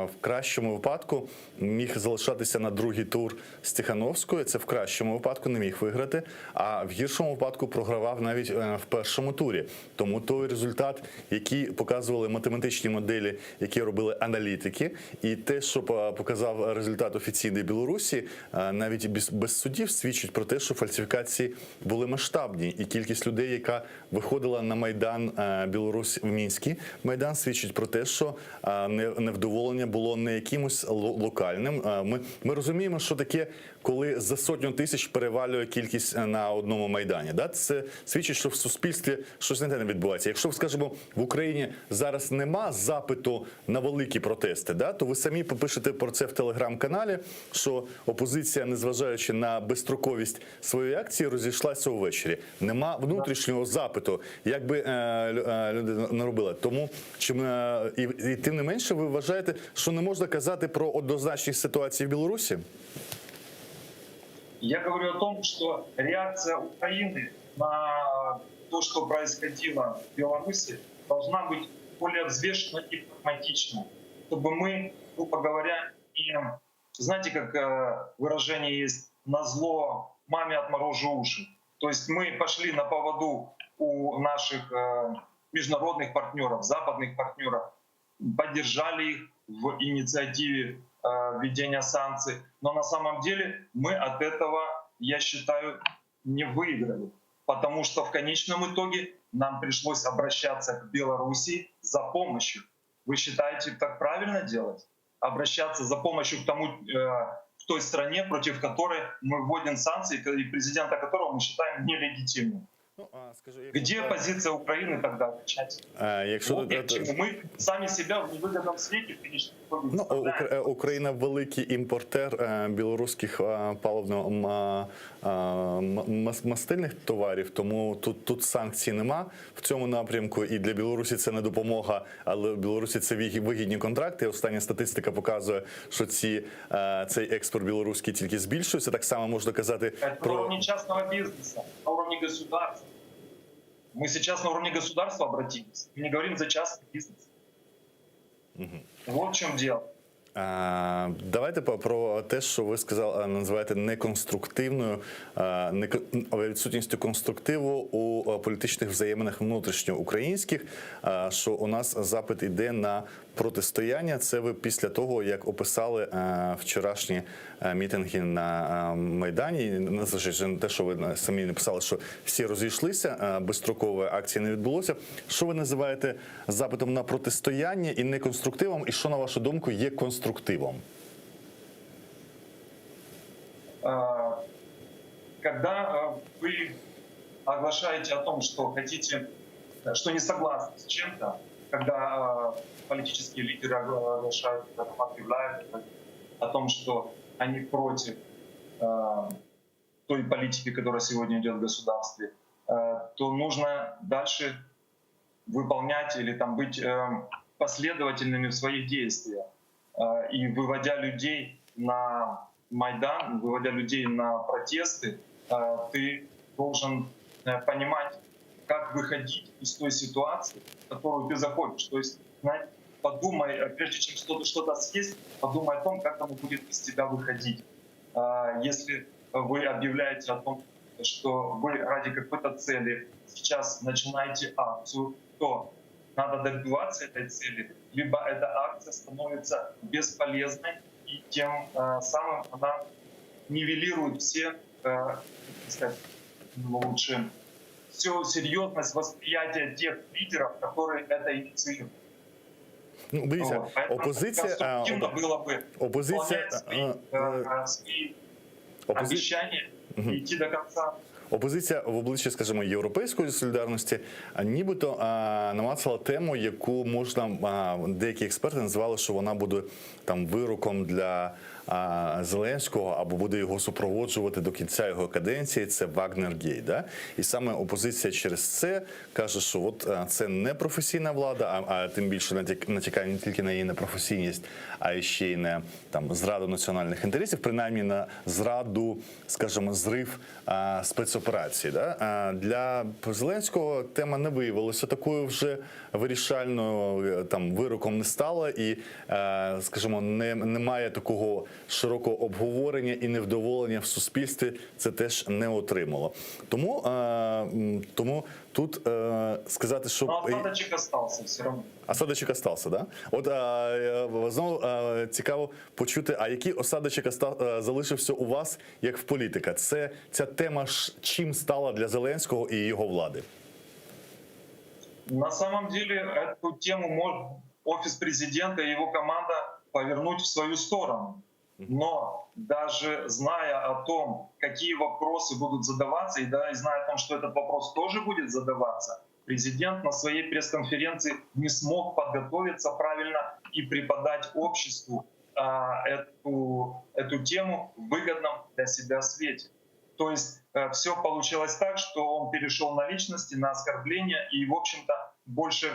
в кращому випадку міг залишатися на другий тур з Тихановською. Це в кращому випадку не міг виграти, а в гіршому випадку програвав навіть е, в першому турі. Тому той результат, який показували математичні моделі, які робили аналітики, і те, що по- показав результат офіційної Білорусі, е, навіть без, без судів свідчить про те, що фальсифікації були масштабні, і кількість людей, яка виходила на майдан е, Білорусь в Мінський майдан, свідчить про те, що е, не- невдоволення було не якимось ло- локальним. Е, Ми, ми розуміємо, що таке, коли за сотню тисяч перевалює кількість е, на одному майдані. Да? Це свідчить, що в суспільстві щось не те не відбувається. Якщо, скажімо, в Україні зараз нема запиту на великі протести, да, то ви самі попишете про це в телеграм-каналі, що опозиція, незважаючи на безстроковість своєї акції, розійшлася увечері. Нема внутрішнього запиту, як би е, лю- е, люди не робили. Тому чим е, і, і тим не менше, ви вважаєте, що не можна казати про однозначність ситуації в Білорусі? Я говорю о том, что реакция Украины на то, что происходило в Беларуси, должна быть более взвешенной и прагматичной, чтобы мы, грубо говоря, не... Знаете, как э, выражение есть «на зло маме отморожу уши». То есть мы пошли на поводу у наших э, международных партнеров, западных партнеров, поддержали их в инициативе э, введения санкций. Но на самом деле мы от этого, я считаю, не выиграли. Потому что в конечном итоге нам пришлось обращаться к Белоруссии за помощью. Вы считаете, так правильно делать? Обращаться за помощью к тому, э, к той стране, против которой мы вводим санкции, и президента которого мы считаем нелегитимным. Где позиция Украины тогда отвечать? Е, Якщо Вот додати- к чему. Мы сами себя в невыгодном свете в конечном итоге Ну, Укра- е, Україна великий імпортер е, білоруських е, паливно-мастильних товарів, тому тут, тут санкцій нема в цьому напрямку. І для Білорусі це не допомога, але в Білорусі це вигі- вигідні контракти. Остання статистика показує, що ці, е, цей експорт білоруський тільки збільшується. Так само можна казати Это на про уровне частного бизнеса, на уровне государства. Мы сейчас на уровне государства обратились. Мы не говорим за частный бизнес. Вот в чем дело. Е, Давайте по- про те, що ви сказали, е, називаєте неконструктивною, е, неко- відсутністю конструктиву у е, політичних взаєминах внутрішньоукраїнських, е, що у нас запит іде на протистояння. Це ви після того, як описали е, вчорашні е, мітинги на е, Майдані, І незважаючи на те, що ви самі написали, що всі розійшлися, е, безстрокової акції не відбулося. Що ви називаєте запитом на протистояння і неконструктивом, і що, на вашу думку, є конструктивом? Э, Когда э, вы оглашаете о том, что хотите, э, что не согласны с чем-то, когда э, политические лидеры огла- оглашают, когда там объявляют о том, что они против э, той политики, которая сегодня идет в государстве, э, то нужно дальше выполнять или там быть э, последовательными в своих действиях. Э, И выводя людей на Майдан, выводя людей на протесты, э, ты должен э, понимать, как выходить из той ситуации, в которую ты заходишь. То есть, знаете, подумай, э, прежде чем что-то что съесть, подумай о том, как оно будет из тебя выходить. Э, Если вы объявляете о том, что вы ради какой-то цели сейчас начинаете акцию, то надо добиваться этой цели, либо эта акция становится бесполезной, и тем э, самым она нивелирует все, э, как сказать, ну, лучше, всю серьезность восприятия тех лидеров, которые это инициируют. Ну, дивіться, Вот. Поэтому опозиція, е, конструктивно оп- было бы опозиція, выполнять свои, е, э, свои опози- обещания Мгм. и идти до конца. Опозиція в обличчі, скажімо, європейської солідарності нібито намацала тему, яку можна деякі експерти називали, що вона буде там вироком для Зеленського або буде його супроводжувати до кінця його каденції. Це Вагнер-гейт. Да? І саме опозиція через це каже, що от це не професійна влада, а, а тим більше натякає не тільки на її непрофесійність, а ще й на там зраду національних інтересів, принаймні на зраду, скажімо, зрив а, спецоперації. Да? А для Зеленського тема не виявилася такою вже вирішальною, там вироком не стала, і, е, скажімо, не, немає такого широкого обговорення і невдоволення в суспільстві. Це теж не отримало. Тому, е, тому тут е, сказати, що Но осадочек остался все равно. Осадочек остался, да? От е, знову е, цікаво почути, а який осадочек оста- е, залишився у вас як в політика? Це ця тема ж чим стала для Зеленського і його влади? На самом деле эту тему может офис президента и его команда повернуть в свою сторону. Но даже зная о том, какие вопросы будут задаваться, и, да, и зная о том, что этот вопрос тоже будет задаваться, президент на своей пресс-конференции не смог подготовиться правильно и преподать обществу а, эту, эту тему в выгодном для себя свете. То есть все получилось так, что он перешел на личности, на оскорбления и, в общем-то, больше,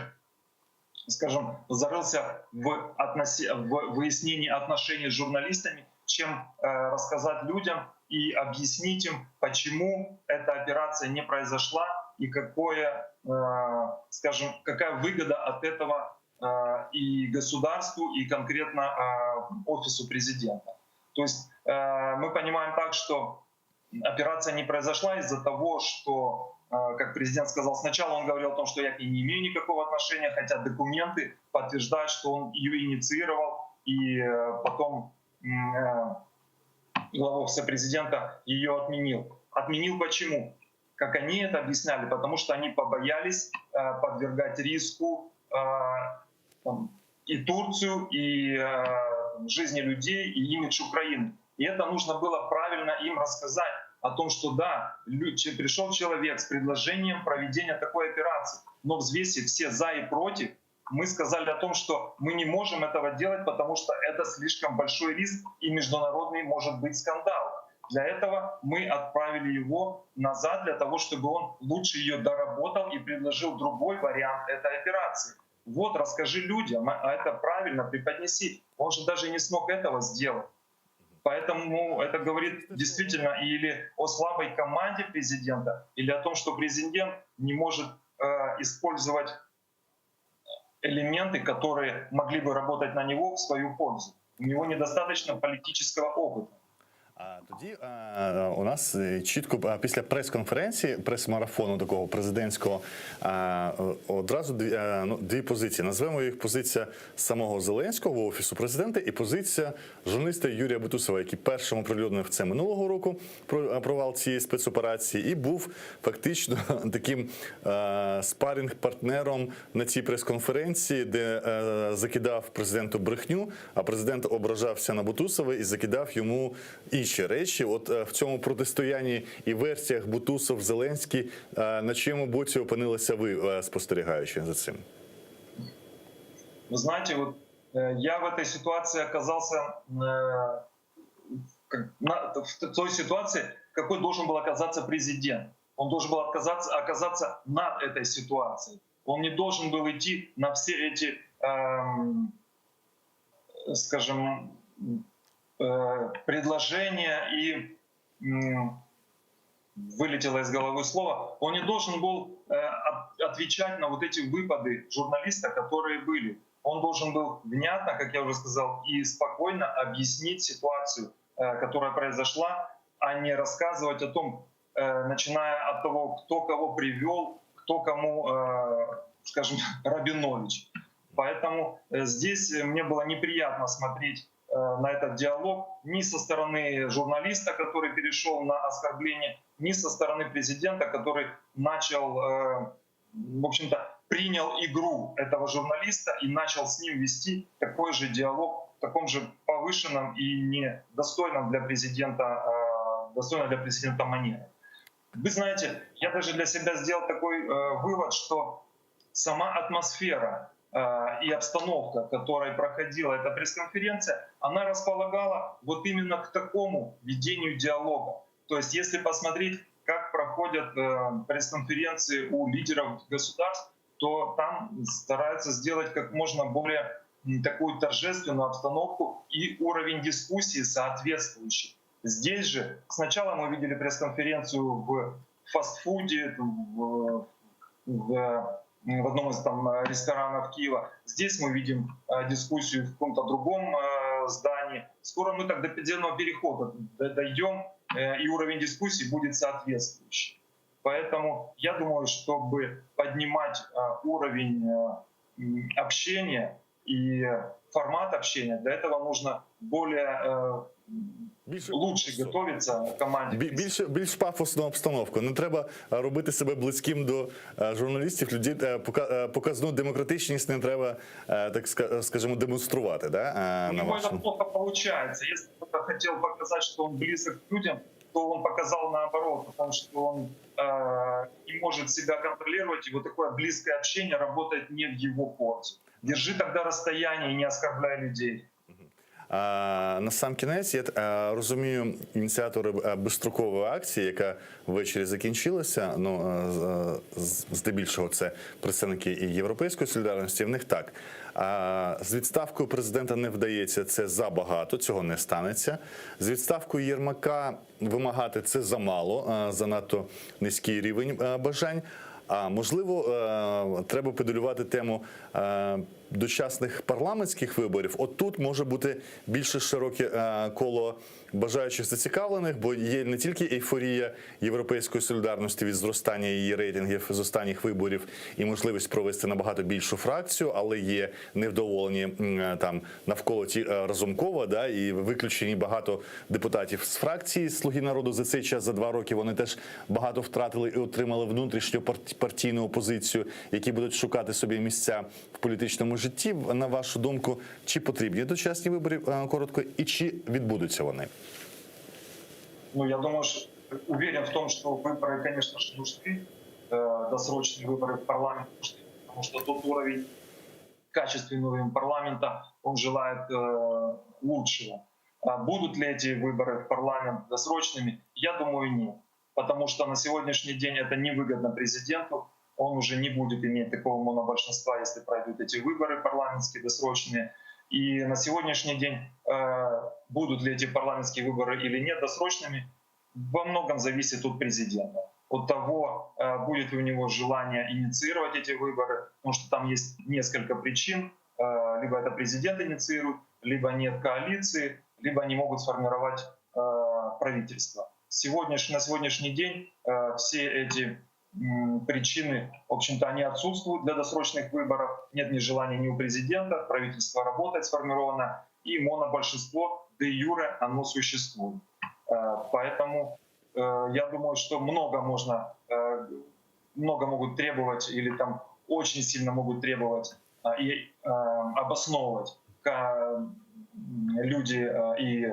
скажем, зарылся в, относи- в выяснении отношений с журналистами, чем э, рассказать людям и объяснить им, почему эта операция не произошла и какое, э, скажем, какая выгода от этого э, и государству, и конкретно э, офису президента. То есть э, мы понимаем так, что операция не произошла из-за того, что, э, как президент сказал, сначала он говорил о том, что я к ней не имею никакого отношения, хотя документы подтверждают, что он ее инициировал, и э, потом э, глава офиса президента ее отменил. Отменил почему? Как они это объясняли? Потому что они побоялись подвергать риску там, и Турцию, и жизни людей, и имидж Украины. И это нужно было правильно им рассказать о том, что да, пришел человек с предложением проведения такой операции, но взвесив все за и против, мы сказали о том, что мы не можем этого делать, потому что это слишком большой риск и международный может быть скандал. Для этого мы отправили его назад для того, чтобы он лучше ее доработал и предложил другой вариант этой операции. Вот, расскажи людям, а это правильно преподнеси. Он же даже не смог этого сделать. Поэтому это говорит действительно или о слабой команде президента, или о том, что президент не может э, использовать элементы, которые могли бы работать на него в свою пользу. У него недостаточно политического опыта. А тоді е, у нас е, чітко е, після прес-конференції, прес-марафону такого президентського, е, одразу дві, е, ну, дві позиції. Назвемо їх позиція самого Зеленського офісу президента і позиція журналіста Юрія Бутусова, який першим оприлюднив це минулого року про провал цієї спецоперації, і був фактично таким е, спаринг-партнером на цій прес-конференції, де е, закидав президенту брехню, а президент ображався на Бутусова і закидав йому інші речі. От е, в цьому протистоянні і версіях Бутусов Зеленський, е, на чиєму боці опинилися ви, е, спостерігаючи за цим? Вы знаете, вот э, я в этой ситуации оказался э, как- на- в той ситуации, какой должен был оказаться президент. Он должен был отказаться, оказаться над этой ситуацией. Он не должен был идти на все эти, эм, скажем, э, предложения и м, вылетело из головы слово, он не должен был э, от- отвечать на вот эти выпады журналиста, которые были. Он должен был внятно, как я уже сказал, и спокойно объяснить ситуацию, э, которая произошла, а не рассказывать о том, э, начиная от того, кто кого привел, кто кому, э, скажем, Рабинович. Поэтому э, здесь мне было неприятно смотреть э, на этот диалог ни со стороны журналиста, который перешел на оскорбление, ни со стороны президента, который начал, э, в общем-то, принял игру этого журналиста и начал с ним вести такой же диалог в таком же повышенном и недостойном для президента, э, достойном для президента манере. Вы знаете, я даже для себя сделал такой э, вывод, что сама атмосфера э, и обстановка, в которой проходила эта пресс-конференция, она располагала вот именно к такому ведению диалога. То есть если посмотреть, как проходят э, пресс-конференции у лидеров государств, то там стараются сделать как можно более такую торжественную обстановку и уровень дискуссии соответствующий. Здесь же сначала мы видели пресс-конференцию в фастфуде, в, в, в одном из там ресторанов Киева. Здесь мы видим э, дискуссию в каком-то другом э, здании. Скоро мы так до подземного перехода дойдем, э, и уровень дискуссии будет соответствующий. Поэтому я думаю, чтобы поднимать уровень общения и формат общения, для этого нужно более лучше готовиться команде. Більш, більш пафосну обстановку. Не треба робити себе близьким до журналістів, людей показну демократичність не треба, так скажімо, демонструвати. Да? У На него это вашому. плохо получается. Если кто-то хотел показать, что он близок к людям, то он показал наоборот, потому что он э, не может себя контролировать, и вот такое близкое общение работает не в его пользу. Держи тогда расстояние и не оскорбляй людей. А, на сам кінець, я е, розумію, ініціатори е, безстрокової акції, яка ввечері закінчилася. Ну е, з- здебільшого це представники і європейської солідарності. В них так. А з відставкою президента не вдається, це забагато, цього не станеться. З відставкою Єрмака вимагати це замало, занадто низький рівень бажань. А можливо, е, треба педалювати тему е, дочасних парламентських виборів. От тут може бути більше широке е, коло бажаючих зацікавлених, бо є не тільки ейфорія європейської солідарності від зростання її рейтингів з останніх виборів і можливість провести набагато більшу фракцію, але є невдоволені там навколо ті Разумкова, да, і виключені багато депутатів з фракції Слуги народу за цей час за два роки. Вони теж багато втратили і отримали внутрішню партійну опозицію, які будуть шукати собі місця в політичному житті. На вашу думку, чи потрібні дочасні вибори е, коротко, і чи відбудуться вони? Ну, я думаю, что уверен в том, что выборы, конечно же, нужны, э, досрочные выборы в парламент нужны, потому что тот уровень, качественный уровень парламента, он желает э, лучшего. А будут ли эти выборы в парламент досрочными? Я думаю, нет. Потому что на сегодняшний день это невыгодно президенту. Он уже не будет иметь такого монобольшинства, если пройдут эти выборы парламентские досрочные. И на сегодняшний день, э, будут ли эти парламентские выборы или нет досрочными, во многом зависит от президента. От того, э, будет ли у него желание инициировать эти выборы, потому что там есть несколько причин. Э, Либо это президент инициирует, либо нет коалиции, либо они могут сформировать правительство. Сегодняш- на сегодняшний день э, все эти причины, в общем-то, они отсутствуют для досрочных выборов. Нет ни желания ни у президента, правительство работает сформировано, и монобольшинство де юре оно существует. Э, Поэтому э, я думаю, что много можно, много могут требовать или там очень сильно могут требовать и обосновывать люди и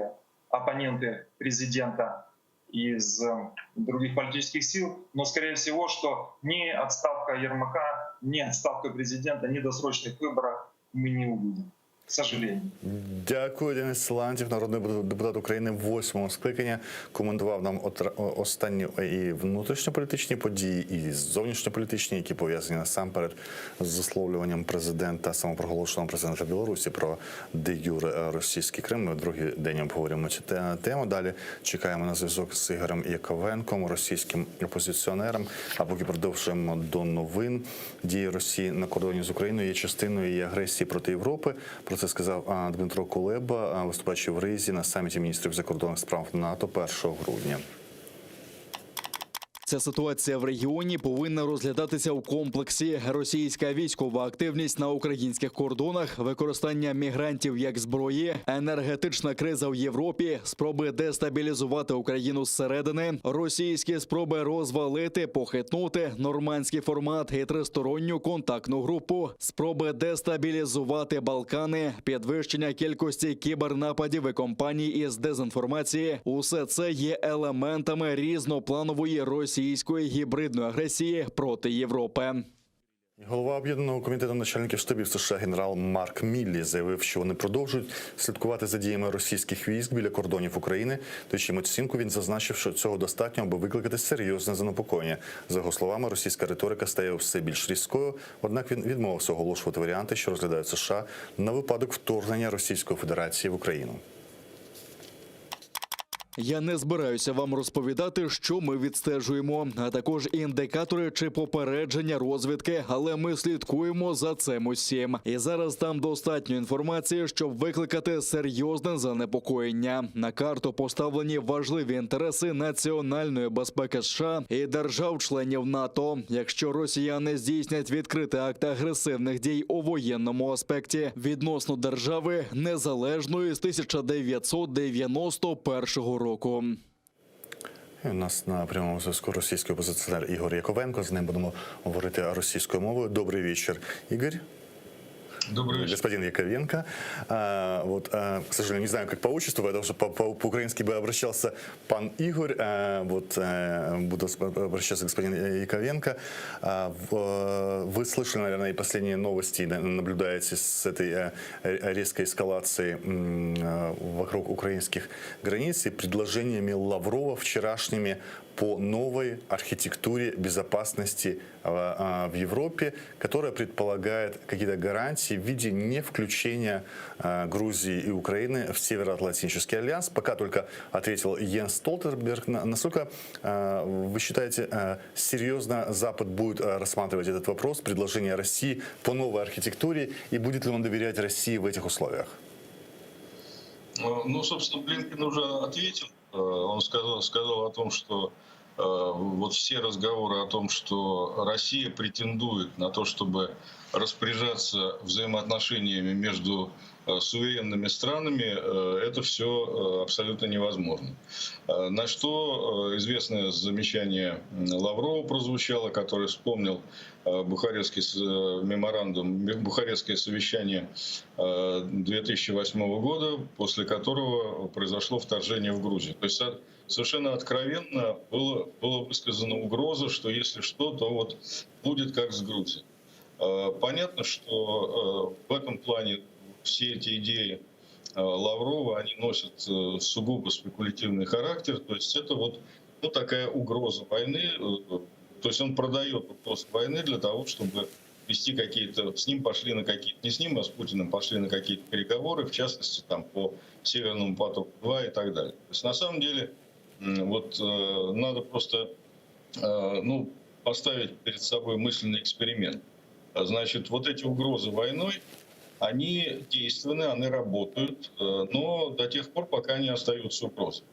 оппоненты президента из э, других политических сил, но скорее всего, что ни отставка Ермака, ни отставка президента, ни досрочных выборов мы не увидим, к сожалению. Дякую, Денис Силантьєв, народний депутат України восьмого скликання, коментував нам останні і внутрішньополітичні події, і зовнішньополітичні, які пов'язані насамперед з висловлюванням президента, самопроголошеного президента Білорусі про де юре російський Крим. Ми другий день обговорюємо цю тему. Далі чекаємо на зв'язок з Ігорем Яковенком, російським опозиціонером. А поки продовжуємо до новин. Дії Росії на кордоні з Україною є частиною її агресії проти Європи. Про це сказав Дмитро Кулеба, виступаючи в Ризі на саміті міністрів закордонних справ НАТО 1 грудня. Ця ситуація в регіоні повинна розглядатися у комплексі. Російська військова активність на українських кордонах, використання мігрантів як зброї, енергетична криза в Європі, спроби дестабілізувати Україну зсередини, російські спроби розвалити, похитнути нормандський формат і тристоронню контактну групу, спроби дестабілізувати Балкани, підвищення кількості кібернападів і компаній із дезінформації. Усе це є елементами різнопланової російської. російської гібридної агресії проти Європи. Голова об'єднаного комітету начальників штабів США генерал Марк Міллі заявив, що вони продовжують слідкувати за діями російських військ біля кордонів України. Даючи оцінку, він зазначив, що цього достатньо, аби викликати серйозне занепокоєння. За його словами, російська риторика стає все більш різкою. Однак він відмовився оголошувати варіанти, що розглядають США на випадок вторгнення Російської Федерації в Україну. Я не збираюся вам розповідати, що ми відстежуємо, а також індикатори чи попередження розвідки, але ми слідкуємо за цим усім. І зараз там достатньо інформації, щоб викликати серйозне занепокоєння. На карту поставлені важливі інтереси національної безпеки США і держав-членів НАТО. Якщо росіяни здійснять відкритий акт агресивних дій у воєнному аспекті відносно держави незалежної з 1991 року. І у нас на прямому зв'язку російський опозиціонер Ігор Яковенко. З ним будемо говорити російською мовою. Добрый вечер, Игорь. Добрый вечер. Господин Яковенко. А, вот, а, к сожалению, не знаю, как по отчеству, потому что по- по- по-украински бы обращался пан Игорь. А, вот, э, буду с- обращаться господин Яковенко. А, в- э, Вы слышали, наверное, и последние новости, да, наблюдаете с этой э, резкой эскалацией м, э, вокруг украинских границ и предложениями Лаврова вчерашними по новой архитектуре безопасности э, э, в Европе, которая предполагает какие-то гарантии в виде не включения э, Грузии и Украины в Североатлантический альянс. Пока только ответил Йенс Столтенберг. На- Насколько э, вы считаете, э, серьезно Запад будет э, рассматривать этот вопрос, предложение России по новой архитектуре, и будет ли он доверять России в этих условиях? Э, Ну, собственно, Блинкен уже ответил. Э, Он сказал, сказал о том, что э, вот все разговоры о том, что Россия претендует на то, чтобы распоряжаться взаимоотношениями между э, суверенными странами, э, это все абсолютно невозможно. Э, На что э, известное замечание м, Лаврова прозвучало, который вспомнил э, Бухарестский с- э, меморандум, Бухарестское совещание э, 2008 года, после которого произошло вторжение в Грузию. То есть со- совершенно откровенно было, было высказана угроза, что если что, то вот будет как с Грузией. Э, Понятно, что э, в этом плане все эти идеи э, Лаврова, они носят э, сугубо спекулятивный характер. То есть это вот ну, такая угроза войны. э, То есть он продает угрозу войны для того, чтобы вести какие-то... С ним пошли на какие-то... Не с ним, а с Путиным пошли на какие-то переговоры, в частности, там, по Северному потоку-2 и так далее. То есть на самом деле м, вот э, надо просто э, ну, поставить перед собой мысленный эксперимент. А, Значит, вот эти угрозы войной, они действенны, они работают, э, но до тех пор, пока они остаются угрозой.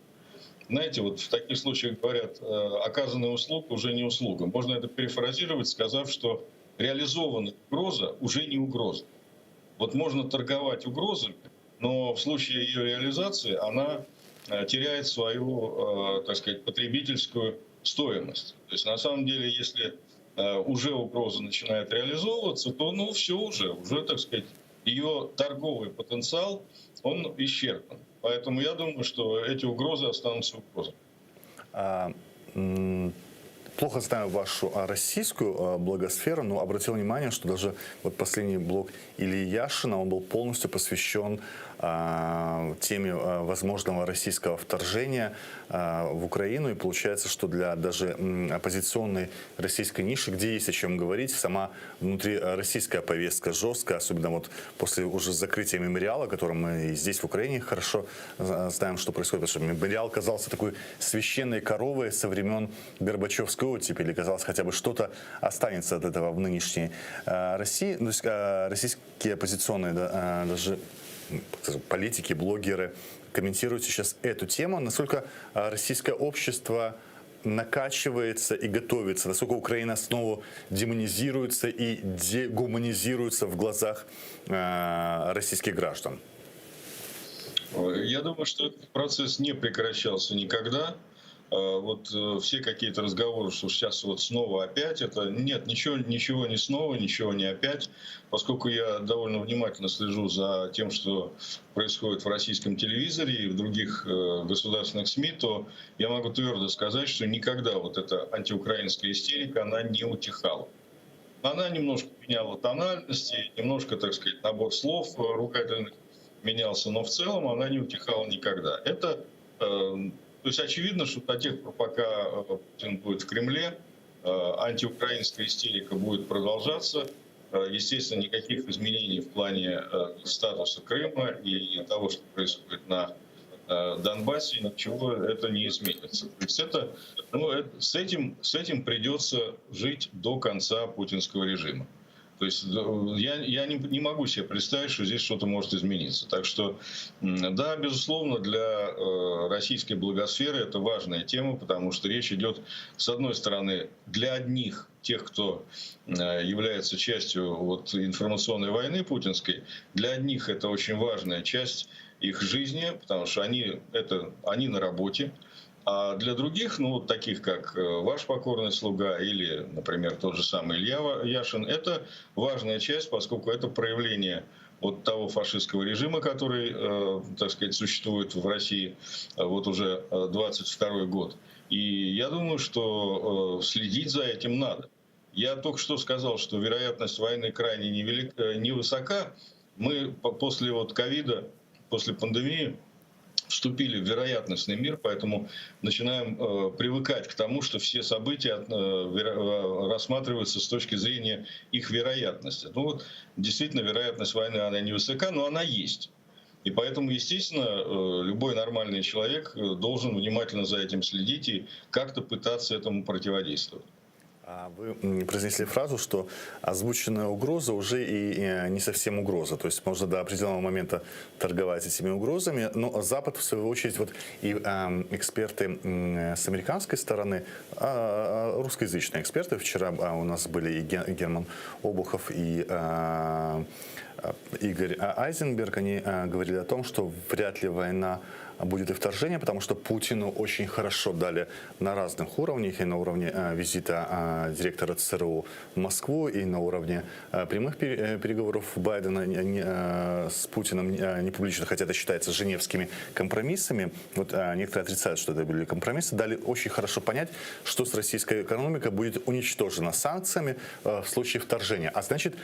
Знаете, вот в таких случаях говорят, э, оказанная услуга уже не услуга. Можно это перефразировать, сказав, что реализованная угроза уже не угроза. Вот можно торговать угрозами, но в случае ее реализации она э, теряет свою, э, так сказать, потребительскую стоимость. То есть на самом деле, если э, уже угроза начинает реализовываться, то ну все уже, уже, так сказать, ее торговый потенциал, он исчерпан. Поэтому я думаю, что эти угрозы останутся угрозами. А, м, Плохо знаю вашу а, российскую а, блогосферу, но обратил внимание, что даже вот последний блог Ильи Яшина, он был полностью посвящен а, теме а, возможного российского вторжения а, в Украину. И получается, что для даже м, оппозиционной российской ниши, где есть о чем говорить, сама внутри а, российская повестка жесткая, особенно вот после уже закрытия мемориала, о котором мы и здесь в Украине хорошо а, знаем, что происходит, потому что мемориал казался такой священной коровой со времен Горбачевской оттепели. Казалось, хотя бы что-то останется от этого в нынешней э, России. Ну, то есть, э, российские оппозиционные да, э, даже м, скажем, политики, блогеры комментируют сейчас эту тему, насколько э, российское общество накачивается и готовится, насколько Украина снова демонизируется и дегуманизируется в глазах э, российских граждан. Я думаю, что этот процесс не прекращался никогда. Вот все какие-то разговоры, что сейчас вот снова опять это... Нет, ничего, ничего не снова, ничего не опять. Поскольку я довольно внимательно слежу за тем, что происходит в российском телевизоре и в других государственных СМИ, то я могу твердо сказать, что никогда вот эта антиукраинская истерика, она не утихала. Она немножко меняла тональности, немножко, так сказать, набор слов ругательных менялся, но в целом она не утихала никогда. Это, то есть очевидно, что до тех пор, пока Путин будет в Кремле, антиукраинская истерика будет продолжаться. Естественно, никаких изменений в плане статуса Крыма и того, что происходит на Донбассе, ничего это не изменится. То есть это, ну, это, с этим, с этим придется жить до конца путинского режима. То есть я, я не, не могу себе представить, что здесь что-то может измениться. Так что, да, безусловно, для российской блогосферы это важная тема, потому что речь идет, с одной стороны, для одних, тех, кто является частью вот, информационной войны путинской, для одних это очень важная часть их жизни, потому что они, это, они на работе. А для других, ну, вот таких, как ваш покорный слуга или, например, тот же самый Илья Яшин, это важная часть, поскольку это проявление вот того фашистского режима, который, так сказать, существует в России вот уже 22 год. И я думаю, что следить за этим надо. Я только что сказал, что вероятность войны крайне невелика, невысока. Мы после вот ковида, после пандемии вступили в вероятностный мир, поэтому начинаем э, привыкать к тому, что все события э, рассматриваются с точки зрения их вероятности. Ну вот, действительно, вероятность войны, она невысока, но она есть. И поэтому, естественно, э, любой нормальный человек должен внимательно за этим следить и как-то пытаться этому противодействовать. А вы произнесли фразу, что озвученная угроза уже и не совсем угроза. То есть можно до определенного момента торговать этими угрозами, но Запад, в свою очередь, вот и э, эксперты с американской стороны, э, русскоязычные эксперты, вчера у нас были и Герман Обухов, и э, Игорь Айзенберг, они говорили о том, что вряд ли война будет и вторжение, потому что Путину очень хорошо дали на разных уровнях, и на уровне э, визита э, директора ЦРУ в Москву, и на уровне э, прямых переговоров Байдена с Путиным не публично, хотя это считается женевскими компромиссами. Вот некоторые отрицают, что это были компромиссы, дали очень хорошо понять, что с российской экономикой будет уничтожена санкциями в случае вторжения. А значит,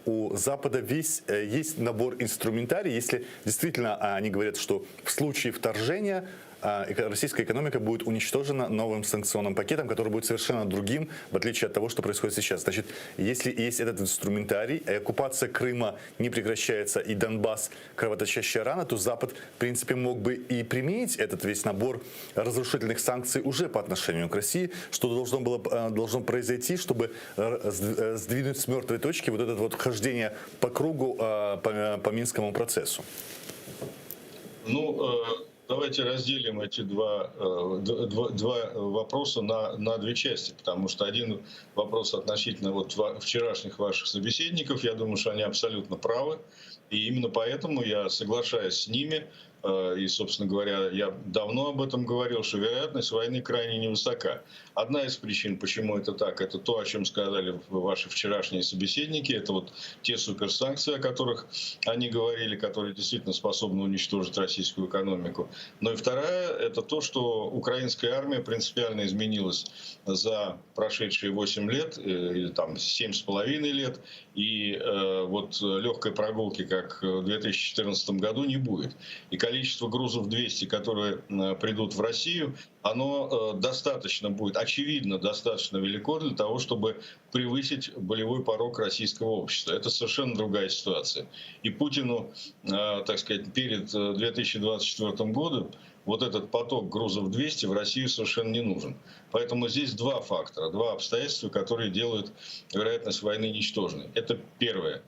у Запада весь есть набор инструментарий, если действительно они говорят, что в случае вторжения российская экономика будет уничтожена новым санкционным пакетом, который будет совершенно другим, в отличие от того, что происходит сейчас. Значит, если есть этот инструментарий, и оккупация Крыма не прекращается, и Донбасс кровоточащая рана, то Запад, в принципе, мог бы и применить этот весь набор разрушительных санкций уже по отношению к России, что должно было должно произойти, чтобы сдвинуть с мертвой точки вот это вот хождение по кругу по, по Минскому процессу. Ну, давайте разделим эти два, два, два вопроса на, на две части, потому что один вопрос относительно вот вчерашних ваших собеседников, я думаю, что они абсолютно правы, и именно поэтому я соглашаюсь с ними, и, собственно говоря, я давно об этом говорил, что вероятность войны крайне невысока. Одна из причин, почему это так, это то, о чем сказали ваши вчерашние собеседники, это вот те суперсанкции, о которых они говорили, которые действительно способны уничтожить российскую экономику. Но и вторая, это то, что украинская армия принципиально изменилась за прошедшие 8 лет, или там 7,5 лет, и э, вот легкой прогулки, как в 2014 году, не будет. И количество грузов 200, которые придут в Россию, оно достаточно будет, очевидно, достаточно велико для того, чтобы превысить болевой порог российского общества. Это совершенно другая ситуация. И Путину, так сказать, перед 2024 годом вот этот поток грузов 200 в Россию совершенно не нужен. Поэтому здесь два фактора, два обстоятельства, которые делают вероятность войны ничтожной. Это первое.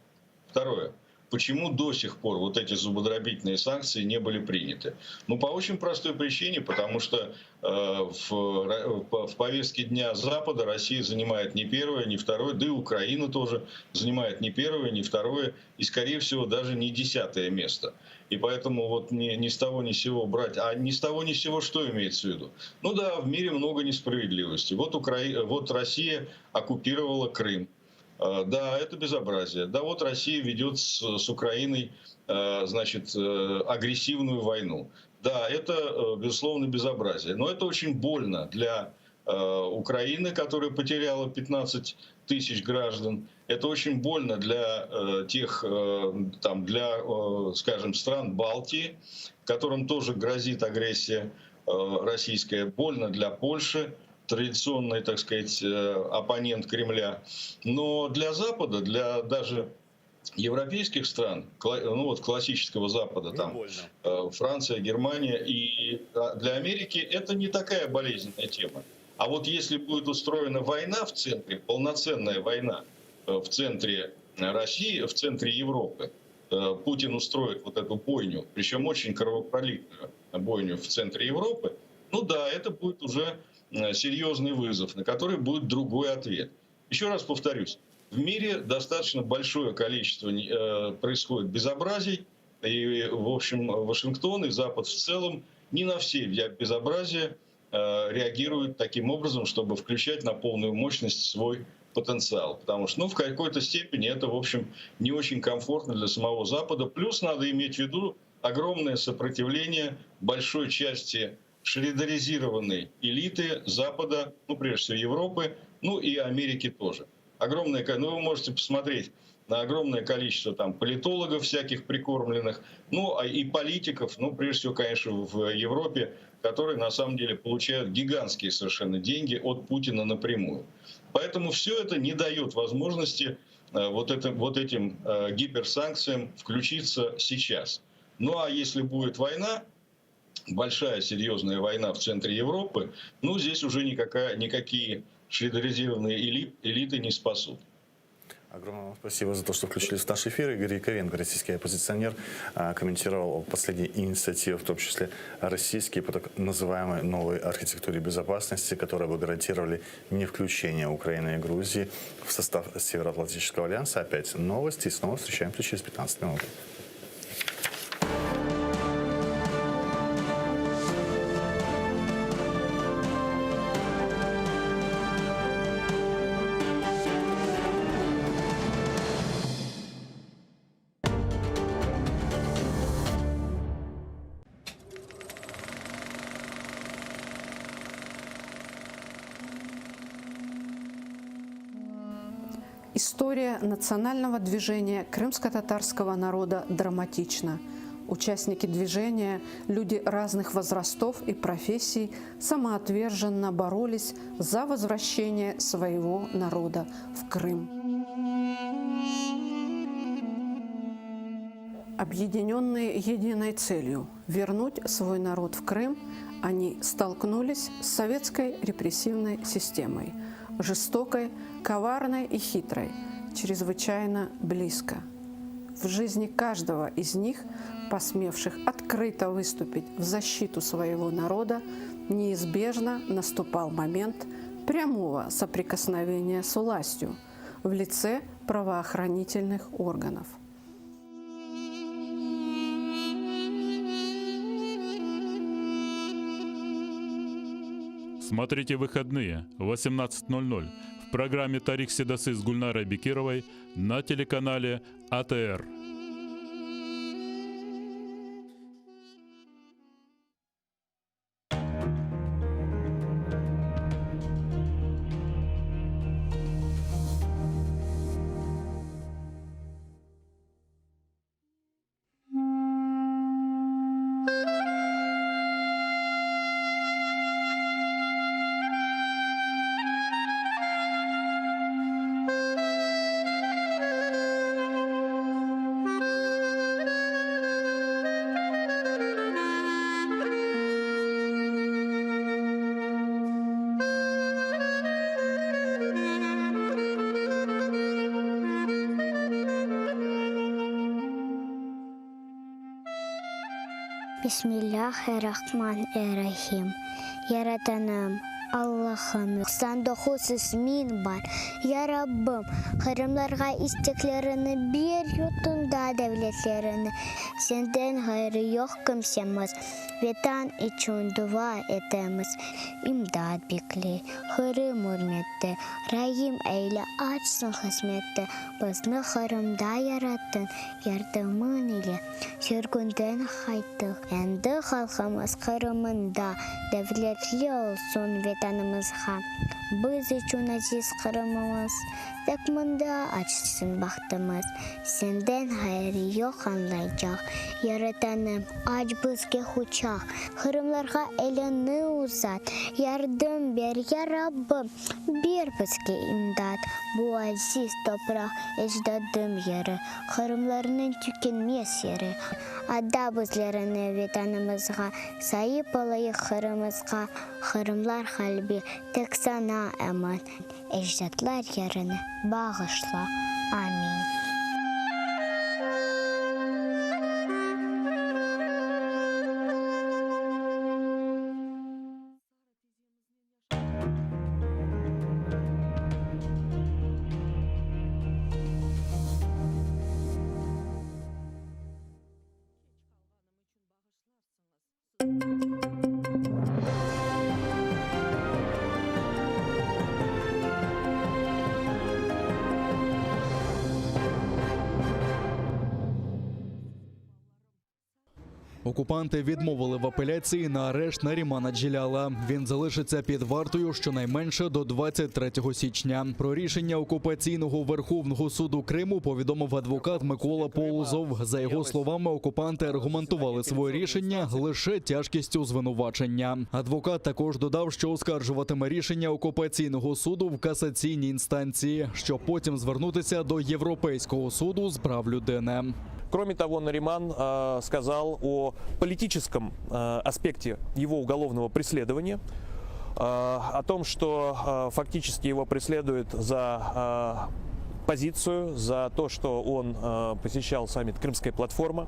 Второе. Почему до сих пор вот эти зубодробительные санкции не были приняты? Ну, по очень простой причине, потому что э, в, в повестке дня Запада Россия занимает не первое, не второе, да и Украина тоже занимает не первое, не второе, и, скорее всего, даже не десятое место. И поэтому вот ни, ни с того ни с сего брать, а ни с того ни с сего что имеется в виду? Ну да, в мире много несправедливости. Вот, Укра... вот Россия оккупировала Крым. Э, да, это безобразие. Да, вот Россия ведет с, с Украиной э, значит, э, агрессивную войну. Да, это, безусловно, безобразие. Но это очень больно для Украины, которая потеряла 15 тысяч граждан. Это очень больно для тех, там, для, скажем, стран Балтии, которым тоже грозит агрессия российская. Больно для Польши, традиционный, так сказать, э, оппонент Кремля. Но для Запада, для даже европейских стран, ну вот классического Запада, там э, Франция, Германия и а, для Америки это не такая болезненная тема. А вот если будет устроена война в центре, полноценная война э, в центре России, в центре Европы, Путин устроит вот эту бойню, причем очень кровопролитную бойню в центре Европы, ну да, это будет уже серьезный вызов, на который будет другой ответ. Еще раз повторюсь, в мире достаточно большое количество э, происходит безобразий, и, в общем, Вашингтон и Запад в целом не на все безобразия э, реагируют таким образом, чтобы включать на полную мощность свой потенциал. Потому что, ну, в какой-то степени это, в общем, не очень комфортно для самого Запада. Плюс надо иметь в виду огромное сопротивление большой части шредеризированной элиты Запада, ну, прежде всего Европы, ну и Америки тоже. Огромное, ну, вы можете посмотреть на огромное количество там политологов всяких прикормленных, ну, а и политиков, ну, прежде всего, конечно, в Европе, которые на самом деле получают гигантские совершенно деньги от Путина напрямую. Поэтому все это не дает возможности э, вот, это, вот этим э, гиперсанкциям включиться сейчас. Ну а если будет война, большая серьезная война в центре Европы, ну здесь уже никакая, никакие шредеризированные элит, элиты не спасут. Огромное вам спасибо за то, что включились в наш эфир. Игорь Яковенко, российский оппозиционер, а, комментировал последние инициативы, в том числе российские, по так называемой новой архитектуре безопасности, которые бы гарантировали не включение Украины и Грузии в состав Североатлантического альянса. Опять новости. И снова встречаемся через 15 минут. История национального движения крымско-татарского народа драматична. Участники движения, люди разных возрастов и профессий, самоотверженно боролись за возвращение своего народа в Крым. Объединенные единой целью – вернуть свой народ в Крым, они столкнулись с советской репрессивной системой, жестокой, коварной и хитрой, чрезвычайно близко. В жизни каждого из них, посмевших открыто выступить в защиту своего народа, неизбежно наступал момент прямого соприкосновения с властью в лице правоохранительных органов. Смотрите выходные 18.00 в программе «Тарих Седасы» с Гульнарой Бекировой на телеканале АТР. Bismillâh-er-Rahman-er-Rahim. Yaratanım, Allahım, 99 ismiñ bar. Ya Rabbim, qırımlarğa isteklerini ber, yurtunda devletlerini. Senden ğayrı yoq kimsemiz, Vetan içün dua etemiz. İmdat bekley Qırım ürmette, Raim eyle, açsın qısmette. Bizni Qırımda yarattıñ, yardımıñ ile sürgünden qayttıq. Endi halqımız Qırımında devletli olsun Vetanımızğa. Biz içün aziz Qırımımız, tek mında açsın bahtımız. Senden ğayrı yoq añlaycaq, Yaratanım, aç bizge quçaq. Qırımlarğa eliñni uzat, yardım ber, ya Rabbim! Ber bizge imdat, bu aziz topraq, ecdadım yeri, Qırımlarnıñ tükenmez yeri. Ada bizlerni Vetanımızğa, saip olayıq Qırımızğa, Qırımlar qalbi tek saña emin, ecdatlar yerini bağışla. Amin. Окупанти відмовили в апеляції на арешт Нарімана Джеляла. Він залишиться під вартою щонайменше до 23 січня. Про рішення окупаційного Верховного суду Криму повідомив адвокат Микола Полозов. За його словами, окупанти аргументували своє рішення лише тяжкістю звинувачення. Адвокат також додав, що оскаржуватиме рішення окупаційного суду в касаційній інстанції, щоб потім звернутися до Європейського суду з прав людини. Кроме того, Нариман э, сказал о политическом э, аспекте его уголовного преследования, э, о том, что э, фактически его преследуют за э, позицию, за то, что он э, посещал саммит «Крымская платформа».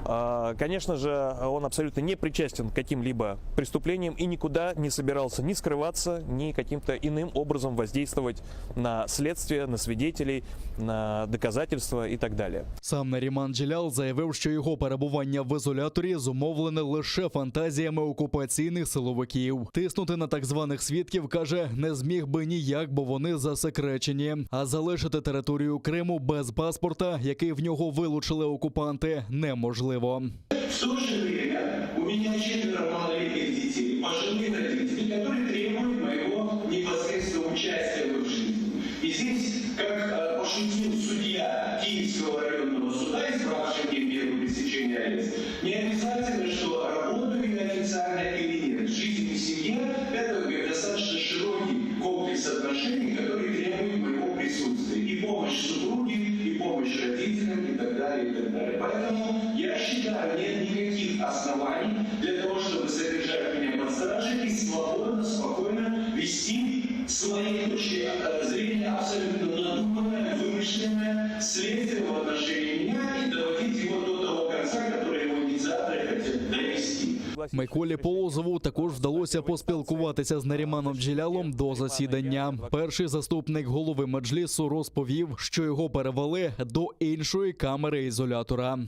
Э, Конечно же, он абсолютно не причастен к каким-либо преступлениям и никуда не собирался ни скрываться, ни каким-то иным образом воздействовать на следствие, на свидетелей, на доказательства и так далее. Сам Наріман Джелял заявив, що його перебування в ізоляторі зумовлене лише фантазіями окупаційних силовиків. Тиснути на так званих свідків каже, не зміг би ніяк, бо вони засекречені. А залишити територію Криму без паспорта, який в нього вилучили окупанти, неможливо. В то же время у меня четверо малолетних детей, пожилые родители, которые требуют моего непосредственного участия в их жизни. И здесь, как э, пошутил судья Киевского районного суда, избравший мне меру пресечения арест, не обязательно, что работаю я официально или нет. Жизнь в семье – это говорит, достаточно широкий комплекс отношений, который требует моего присутствия. И помощь супруге, и помощь родителям, и так далее, и так далее. Поэтому я считаю, нет никаких оснований для того, чтобы содержать меня под стражей и свободно, спокойно вести с моей точки э, зрения абсолютно надуманное, вымышленное следствие в отношении меня и доводить его до того конца, который его инициаторы хотят довести. Миколі Полозову також вдалося поспілкуватися з Наріманом Джелялом до засідання. Перший заступник голови меджлісу розповів, що його перевели до іншої камери ізолятора.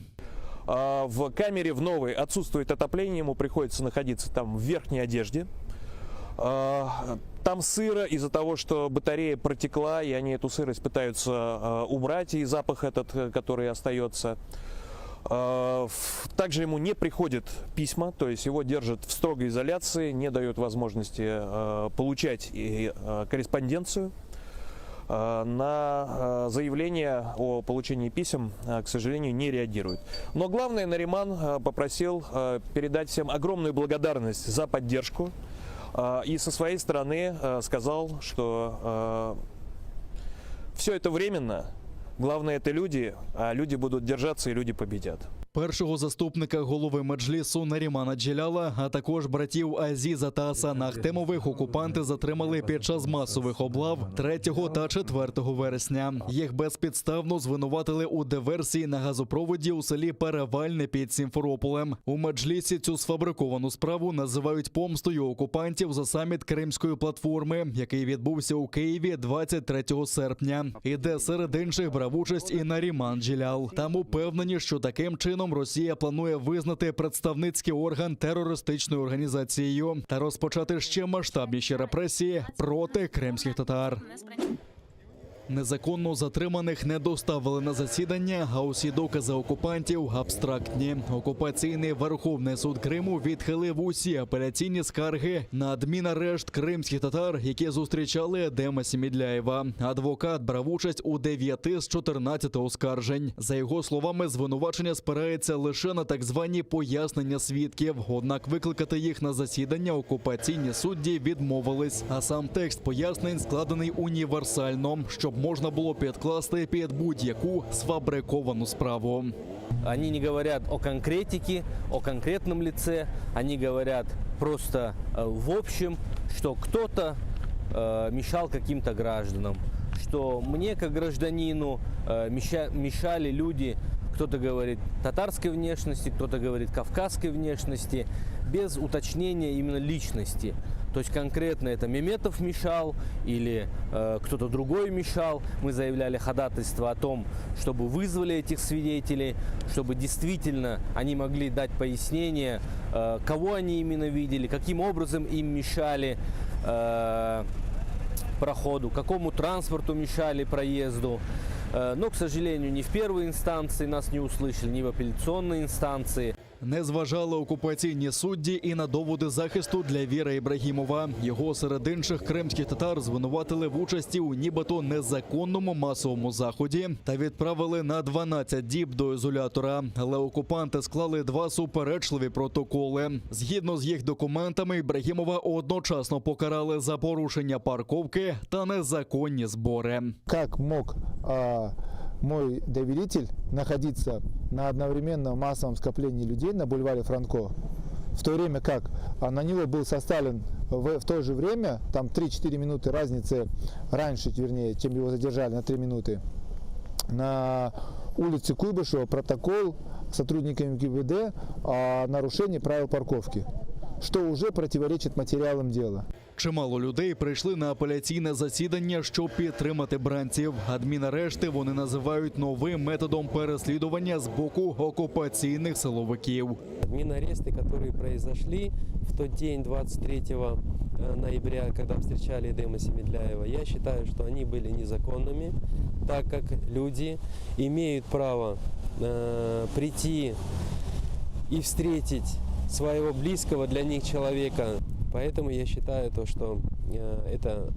А, В камере в новой отсутствует отопление, ему приходится находиться там в верхней одежде. А, Там сыро из-за того, что батарея протекла, и они эту сырость пытаются а, убрать, и запах этот, э, который остается. А, в- Также ему не приходят письма, то есть его держат в строгой изоляции, не дают возможности э, получать и, э, корреспонденцию. Э, На э, заявление о получении писем, э, к сожалению, не реагируют. Но главное, Нариман э, попросил э, передать всем огромную благодарность за поддержку. Э, И со своей стороны э, сказал, что все это временно. Главное это люди, а люди будут держаться и люди победят. Першого заступника голови Меджлісу Нарімана Джеляла, а також братів Азіза та Асана Ахтемових окупанти затримали під час масових облав 3 та 4 вересня. Їх безпідставно звинуватили у диверсії на газопроводі у селі Перевальне під Сімферополем. У Меджлісі цю сфабриковану справу називають помстою окупантів за саміт Кримської платформи, який відбувся у Києві 23 серпня, і де серед інших брав участь і Наріман Джелял. Там упевнені, що таким чином Росія планує визнати представницький орган терористичною організацією та розпочати ще масштабніші репресії проти кримських татар. Незаконно затриманих не доставили на засідання, а усі докази окупантів абстрактні. Окупаційний Верховний суд Криму відхилив усі апеляційні скарги на адмінарешт кримських татар, які зустрічали Едема Сімідляєва. Адвокат брав участь у 9 з 14 оскаржень. За його словами, звинувачення спирається лише на так звані пояснення свідків. Однак викликати їх на засідання окупаційні судді відмовились. А сам текст пояснень складений універсально, щоб можна було підкласти під будь-яку сфабриковану справу. Они не говорят о конкретике, о конкретном лице, они говорят просто э, в общем, что кто-то э, мешал каким-то гражданам, что мне как гражданину э, меша- мешали люди, кто-то говорит татарской внешности, кто-то говорит кавказской внешности, без уточнения именно личности. То есть конкретно это Меметов мешал или э, кто-то другой мешал. Мы заявляли ходатайство о том, чтобы вызвали этих свидетелей, чтобы действительно они могли дать пояснение, э, кого они именно видели, каким образом им мешали э, проходу, какому транспорту мешали проезду. Э, Но, к сожалению, ни в первой инстанции нас не услышали, ни в апелляционной инстанции. Не зважали окупаційні судді і на доводи захисту для Віра Ібрагімова. Його серед інших кримських татар звинуватили в участі у нібито незаконному масовому заході та відправили на 12 діб до ізолятора. Але окупанти склали два суперечливі протоколи. Згідно з їх документами, Ібрагімова одночасно покарали за порушення парковки та незаконні збори. Как мог а, мой доверитель находиться на одновременном массовом скоплении людей на бульваре Франко, в то время как а, на него был составлен в, в то же время, там 3-4 минуты разницы, раньше, вернее, чем его задержали на 3 минуты, на улице Куйбышева протокол сотрудниками ГИБД о нарушении правил парковки, что уже противоречит материалам дела. Чимало людей прийшли на апеляційне засідання, щоб підтримати бранців. Адмінарешти вони називають новим методом переслідування з боку окупаційних силовиків. Админаресты, которые произошли в тот день, 23 э, ноября, когда встречали Эдема Семедляева, я считаю, что они были незаконными, так как люди имеют право э, прийти и встретить своего близкого для них человека. Поэтому я считаю то, что э, это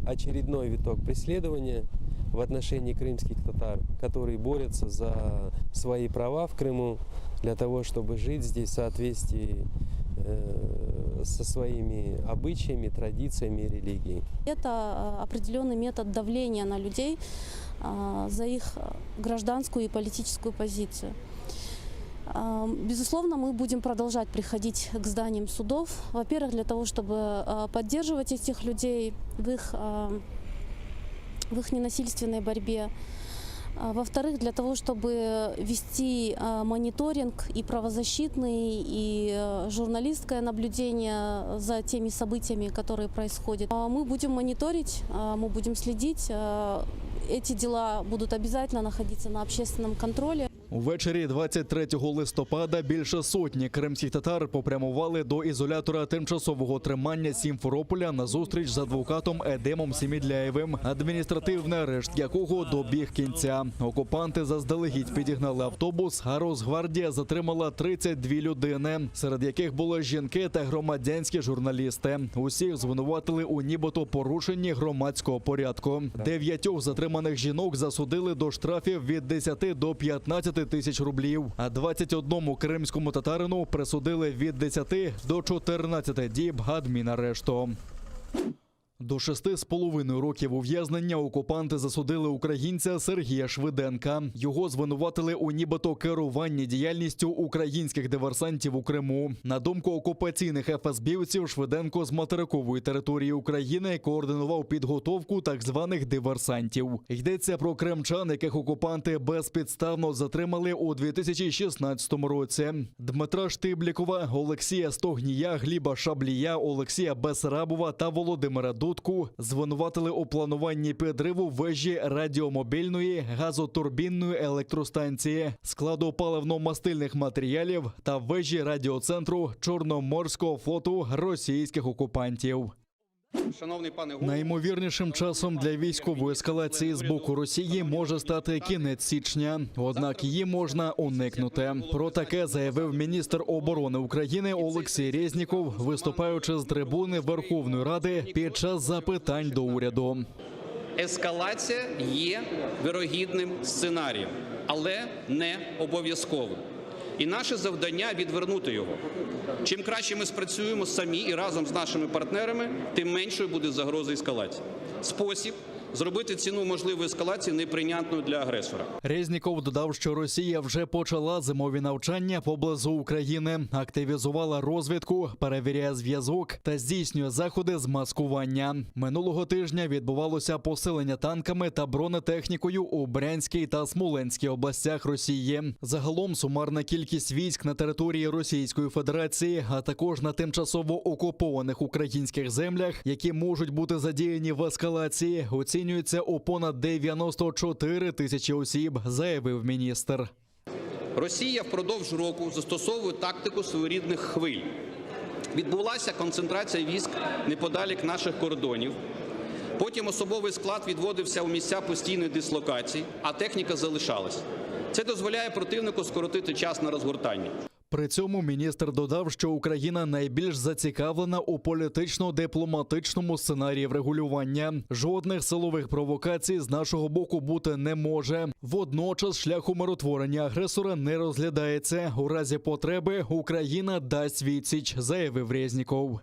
очередной виток преследования в отношении крымских татар, которые борются за свои права в Крыму, для того, чтобы жить здесь в соответствии э, со своими обычаями, традициями и религией. Это э, определенный метод давления на людей э, за их гражданскую и политическую позицию. Э, Безусловно, мы будем продолжать приходить к зданиям судов. Во-первых, для того, чтобы э, поддерживать этих людей в их, э, в их ненасильственной борьбе. А, Во-вторых, для того, чтобы вести э, мониторинг и правозащитный, и э, журналистское наблюдение за теми событиями, которые происходят. А Мы будем мониторить, э, мы будем следить. э, Эти дела будут обязательно находиться на общественном контроле. Увечері 23 листопада більше сотні кримських татар попрямували до ізолятора тимчасового тримання Сімферополя на зустріч з адвокатом Едемом Сімідляєвим, адміністративний арешт якого добіг кінця. Окупанти заздалегідь підігнали автобус, а Росгвардія затримала 32 людини, серед яких були жінки та громадянські журналісти. Усіх звинуватили у нібито порушенні громадського порядку. Дев'ятьох затриманих жінок засудили до штрафів від 10 до 15 тисяч рублів. А 21 кримському татарину присудили від 10 до 14 діб адмінарешту. До шести з половиною років ув'язнення окупанти засудили українця Сергія Швиденка. Його звинуватили у нібито керуванні діяльністю українських диверсантів у Криму. На думку окупаційних ФСБівців, Швиденко з материкової території України координував підготовку так званих диверсантів. Йдеться про кримчан, яких окупанти безпідставно затримали у 2016 році. Дмитра Штиблікова, Олексія Стогнія, Гліба Шаблія, Олексія Бесарабова та Володимира Дудку звинуватили у плануванні підриву вежі радіомобільної газотурбінної електростанції, складу паливно-мастильних матеріалів та вежі радіоцентру Чорноморського флоту російських окупантів. Шановний пане голово, Найімовірнішим часом для військової ескалації з боку Росії може стати кінець січня, однак її можна уникнути. Про таке заявив міністр оборони України Олексій Резніков, виступаючи з трибуни Верховної Ради під час запитань до уряду. ескалація є вірогідним сценарієм, але не обов'язковим. І наше завдання відвернути його. Чим краще ми спрацюємо самі і разом з нашими партнерами, тим меншою буде загроза ескалації. Спосіб зробити ціну можливої ескалації неприйнятною для агресора. Резніков додав, що Росія вже почала зимові навчання поблизу України, активізувала розвідку, перевіряє зв'язок та здійснює заходи з маскування. Минулого тижня відбувалося посилення танками та бронетехнікою у Брянській та Смоленській областях Росії. Загалом сумарна кількість військ на території Російської Федерації, а також на тимчасово окупованих українських землях, які можуть бути задіяні в ескалації, оцінюється у понад 94 тисячі осіб, заявив міністр. Росія впродовж року застосовує тактику своєрідних хвиль. Відбулася концентрація військ неподалік наших кордонів. Потім особовий склад відводився у місця постійної дислокації, а техніка залишалась. Це дозволяє противнику скоротити час на розгортання. При цьому міністр додав, що Україна найбільш зацікавлена у політично-дипломатичному сценарії врегулювання. Жодних силових провокацій з нашого боку бути не може. Водночас шлях умиротворення агресора не розглядається. У разі потреби Україна дасть відсіч, заявив Резніков.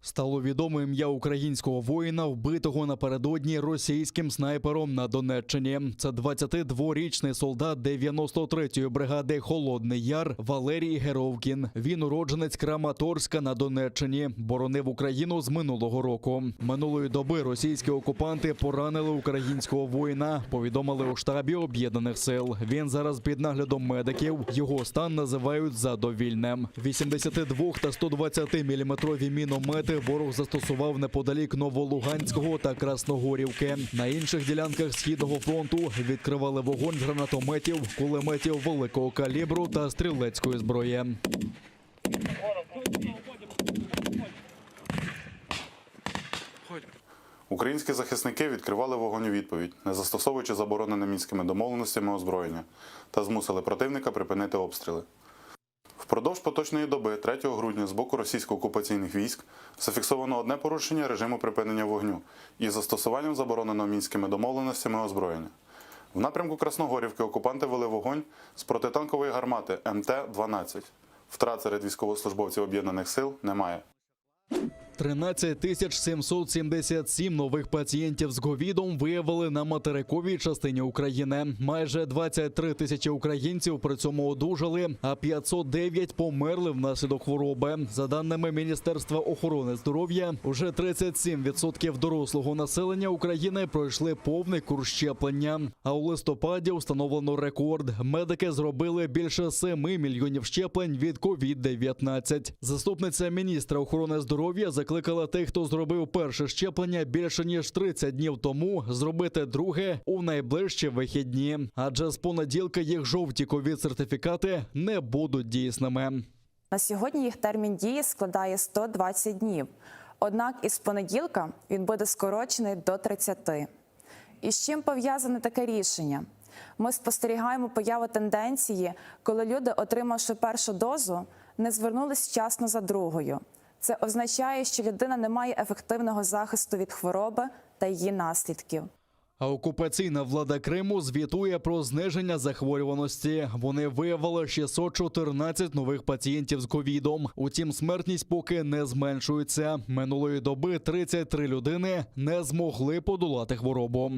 Стало відомо ім'я українського воїна, вбитого напередодні російським снайпером на Донеччині. Це 22-річний солдат 93-ї бригади Холодний Яр Валерій Геровкін. Він уродженець Краматорська на Донеччині. Боронив Україну з минулого року. Минулої доби російські окупанти поранили українського воїна. Повідомили у штабі об'єднаних сил. Він зараз під наглядом медиків. Його стан називають задовільним. 82 та 120 міліметрові міномети ворог застосував неподалік Новолуганського та Красногорівки. На інших ділянках східного фронту відкривали вогонь з гранатометів, кулеметів великого калібру та стрілецької зброї. Українські захисники відкривали вогонь у відповідь, не застосовуючи заборонене мінськими домовленостями озброєння, та змусили противника припинити обстріли. Впродовж поточної доби 3 грудня з боку російсько-окупаційних військ зафіксовано одне порушення режиму припинення вогню із застосуванням забороненого мінськими домовленостями озброєння. В напрямку Красногорівки окупанти вели вогонь з протитанкової гармати МТ-12. Втрат серед військовослужбовців об'єднаних сил немає. 13 тисяч 777 нових пацієнтів з ковідом виявили на материковій частині України. Майже 23 тисячі українців при цьому одужали, а 509 померли внаслідок хвороби. За даними Міністерства охорони здоров'я, уже 37% дорослого населення України пройшли повний курс щеплення. А у листопаді встановлено рекорд. Медики зробили більше 7 мільйонів щеплень від COVID-19. Заступниця міністра охорони здоров'я закликала тих, хто зробив перше щеплення більше ніж 30 днів тому, зробити друге у найближчі вихідні. Адже з понеділка їх жовті ковід-сертифікати не будуть дійсними. На сьогодні їх термін дії складає 120 днів. Однак із понеділка він буде скорочений до 30. І з чим пов'язане таке рішення? Ми спостерігаємо появу тенденції, коли люди, отримавши першу дозу, не звернулись вчасно за другою. Це означає, що людина не має ефективного захисту від хвороби та її наслідків. А окупаційна влада Криму звітує про зниження захворюваності. Вони виявили 614 нових пацієнтів з ковідом. Утім, смертність поки не зменшується. Минулої доби 33 людини не змогли подолати хворобу.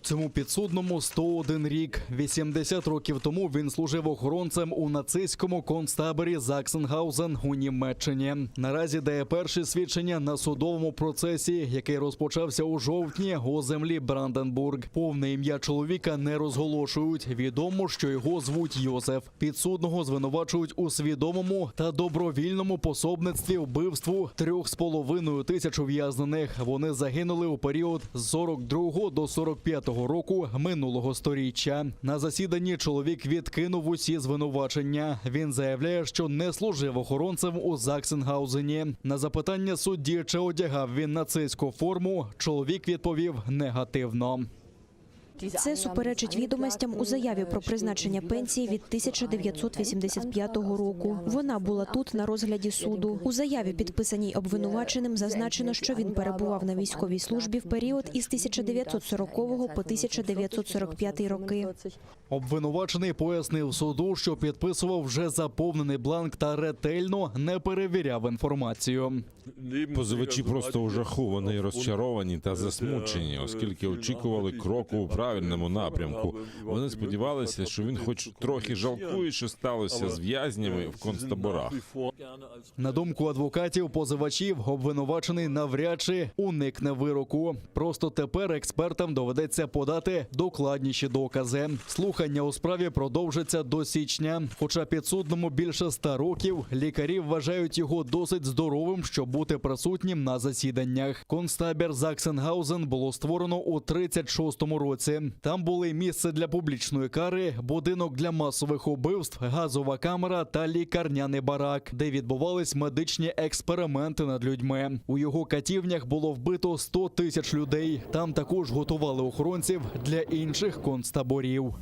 Цьому підсудному 101 рік. 80 років тому він служив охоронцем у нацистському концтаборі Заксенгаузен у Німеччині. Наразі дає перші свідчення на судовому процесі, який розпочався у жовтні у землі Бранденбург. Повне ім'я чоловіка не розголошують. Відомо, що його звуть Йозеф. Підсудного звинувачують у свідомому та добровільному пособництві вбивству 3,5 тисяч ув'язнених. Вони загинули у період з 42 до 45 року минулого сторіччя. На засіданні чоловік відкинув усі звинувачення. Він заявляє, що не служив охоронцем у Заксенгаузені. На запитання судді, чи одягав він нацистську форму, чоловік відповів негативно. Це суперечить відомостям у заяві про призначення пенсії від 1985 року. Вона була тут на розгляді суду. У заяві, підписаній обвинуваченим, зазначено, що він перебував на військовій службі в період із 1940 по 1945 роки. Обвинувачений пояснив суду, що підписував вже заповнений бланк та ретельно не перевіряв інформацію. Позивачі просто у жаху. Вони розчаровані та засмучені, оскільки очікували кроку у правильному напрямку. Вони сподівалися, що він хоч трохи жалкує, що сталося з в'язнями в концтаборах. На думку адвокатів, позивачів, обвинувачений навряд чи уникне вироку. Просто тепер експертам доведеться подати докладніші докази. Слухання у справі продовжиться до січня. Хоча підсудному більше 100 років, лікарі вважають його досить здоровим, щоб бути присутнім на засіданнях. Концтабір Заксенгаузен було створено у 36-му році. Там були місце для публічної кари, будинок для масових убивств, газова камера та лікарняний барак, де відбувались медичні експерименти над людьми. У його катівнях було вбито 100 тисяч людей. Там також готували охоронців для інших концтаборів.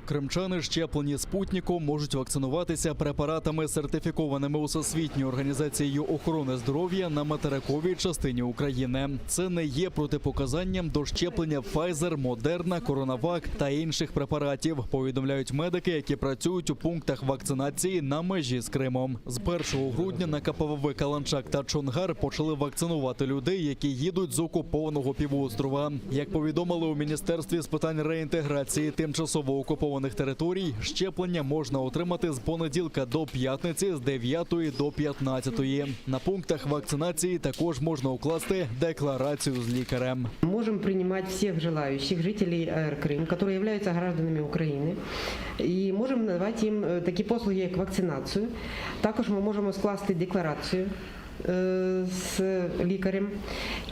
Кримчани, щеплені спутником, можуть вакцинуватися препаратами, сертифікованими Усесвітньою організацією охорони здоров'я на материковій частині України. Це не є протипоказанням до щеплення Pfizer, Moderna, CoronaVac та інших препаратів. Повідомляють медики, які працюють у пунктах вакцинації на межі з Кримом. З 1 грудня на КПВВ Каланчак та Чонгар почали вакцинувати людей, які їдуть з окупованого півострова. Як повідомили у міністерстві з питань реінтеграції тимчасово окупованих територій, щеплення можна отримати з понеділка до п'ятниці з 9 до 15. На пунктах вакцинації також можна укласти декларацію з лікарем. Можем принимать всех желающих жителей АР Крым, которые являются гражданами України, і можемо надавати їм е, такі послуги, як вакцинацію. Також ми можемо скласти декларацію е, з лікарем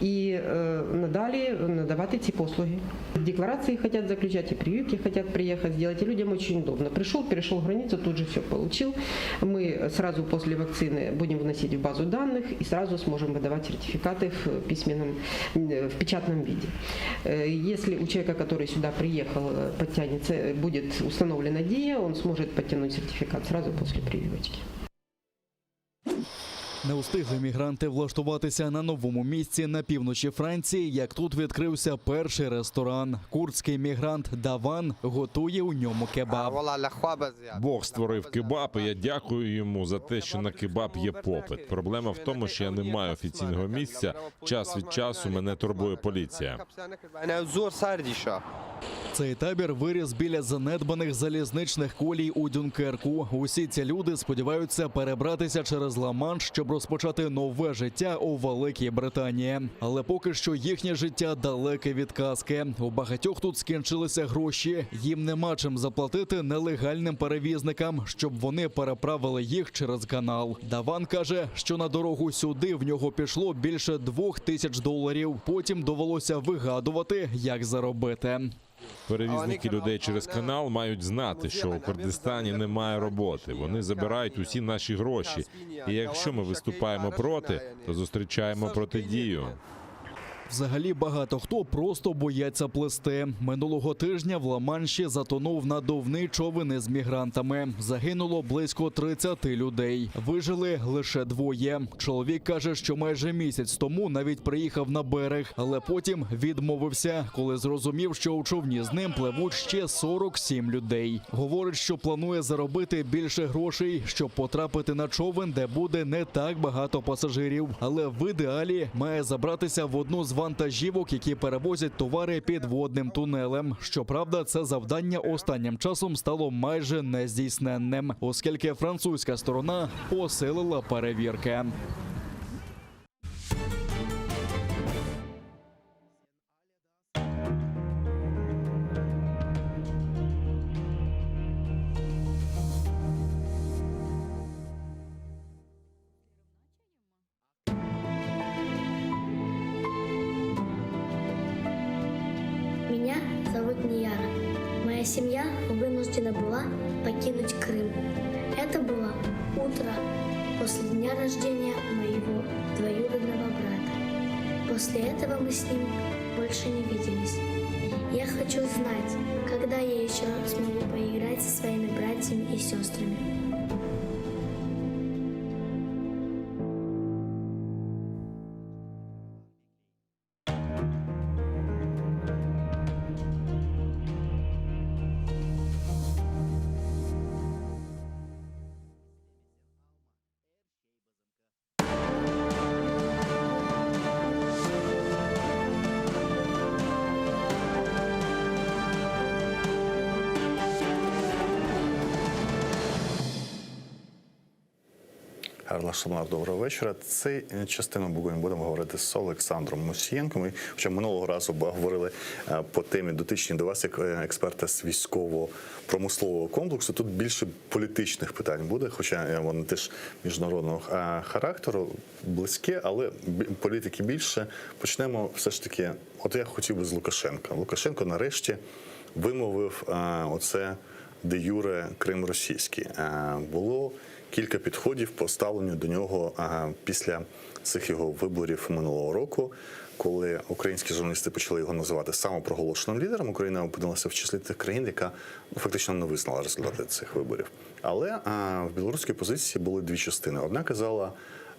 і е, надалі надавати ці послуги. Декларации хотят заключать, и прививки хотят приехать сделать, и людям очень удобно. Пришел, перешел границу, тут же все получил. Мы сразу после вакцины будем вносить в базу данных и сразу сможем выдавать сертификаты в письменном, э, в печатном виде. Э, Если у человека, который сюда приехал, э, подтянется, э, будет установлена ДИА, он сможет подтянуть сертификат сразу после прививочки. Не устигли мігранти влаштуватися на новому місці на півночі Франції, як тут відкрився перший ресторан. Курдський мігрант Даван готує у ньому кебаб. Бог створив кебаб, і я дякую йому за те, що на кебаб є попит. Проблема в тому, що я не маю офіційного місця. Час від часу мене турбує поліція. Цей табір виріс біля занедбаних залізничних колій у Дюнкерку. Усі ці люди сподіваються перебратися через Ла-Манш, щоб розпочати нове життя у Великій Британії. Але поки що їхнє життя далеке від казки. У багатьох тут скінчилися гроші. Їм нема чим заплатити нелегальним перевізникам, щоб вони переправили їх через канал. Даван каже, що на дорогу сюди в нього пішло більше 2000 доларів. Потім довелося вигадувати, як заробити. Перевізники людей через канал мають знати, що у Курдистані немає роботи. Вони забирають усі наші гроші. І якщо ми виступаємо проти, то зустрічаємо протидію. Взагалі багато хто просто бояться плисти. Минулого тижня в Ла-Манші затонув надувний човен із мігрантами. Загинуло близько 30 людей. Вижили лише двоє. Чоловік каже, що майже місяць тому навіть приїхав на берег, але потім відмовився, коли зрозумів, що у човні з ним пливуть ще 47 людей. Говорить, що планує заробити більше грошей, щоб потрапити на човен, де буде не так багато пасажирів. Але в ідеалі має забратися в одну з вантажівок, які перевозять товари підводним тунелем. Щоправда, це завдання останнім часом стало майже нездійсненним, оскільки французька сторона посилила перевірки. Меня зовут Нияра. Моя семья вынуждена была покинуть Крым. Это было утро после дня рождения моего двоюродного брата. После этого мы с ним больше не виделись. Я хочу знать, когда я еще смогу поиграть со своими братьями и сестрами. Гарна шановна, доброго вечора. Це частину бугунь будемо говорити з Олександром Мусієнком. І, Хоча минулого разу б- говорили е, по темі дотичній до вас як е, експерта з військово-промислового комплексу. Тут більше політичних питань буде, хоча е, вони теж міжнародного е, характеру, близьке, але бі- політики більше. Почнемо все ж таки. От я хотів би з Лукашенка. Лукашенко нарешті вимовив е, оце де юре Крим російський. Е, Було кілька підходів по ставленню до нього е, після цих його виборів минулого року, коли українські журналісти почали його називати самопроголошеним лідером. Україна опинилася в числі тих країн, яка ну, фактично не визнала результати цих виборів. Але е, в білоруській позиції були дві частини. Одна казала.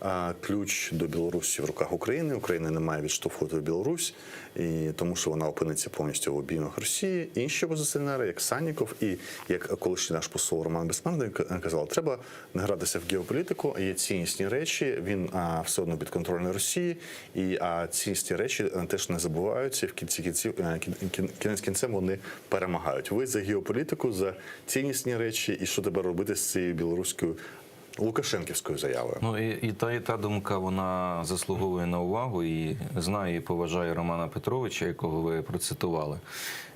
е, Ключ до Білорусі в руках України. Україна не має відштовхувати Білорусь, і тому що вона опиниться повністю в обіймах Росії. Інші опозиціонери, як Санніков і як колишній наш посол Роман Безсмертний, казали, треба не гратися в геополітику. Є ціннісні речі. Він а, все одно підконтрольний Росії, і а, ціннісні речі е, теж не забуваються. І в кінці кінців е, кін- кін- кінець кінцем вони перемагають. Ви за геополітику, за ціннісні речі, і що тепер робити з цією білоруською лукашенківською заявою? Ну і, і та, і та думка вона заслуговує на увагу і знаю і поважаю Романа Петровича, якого ви процитували.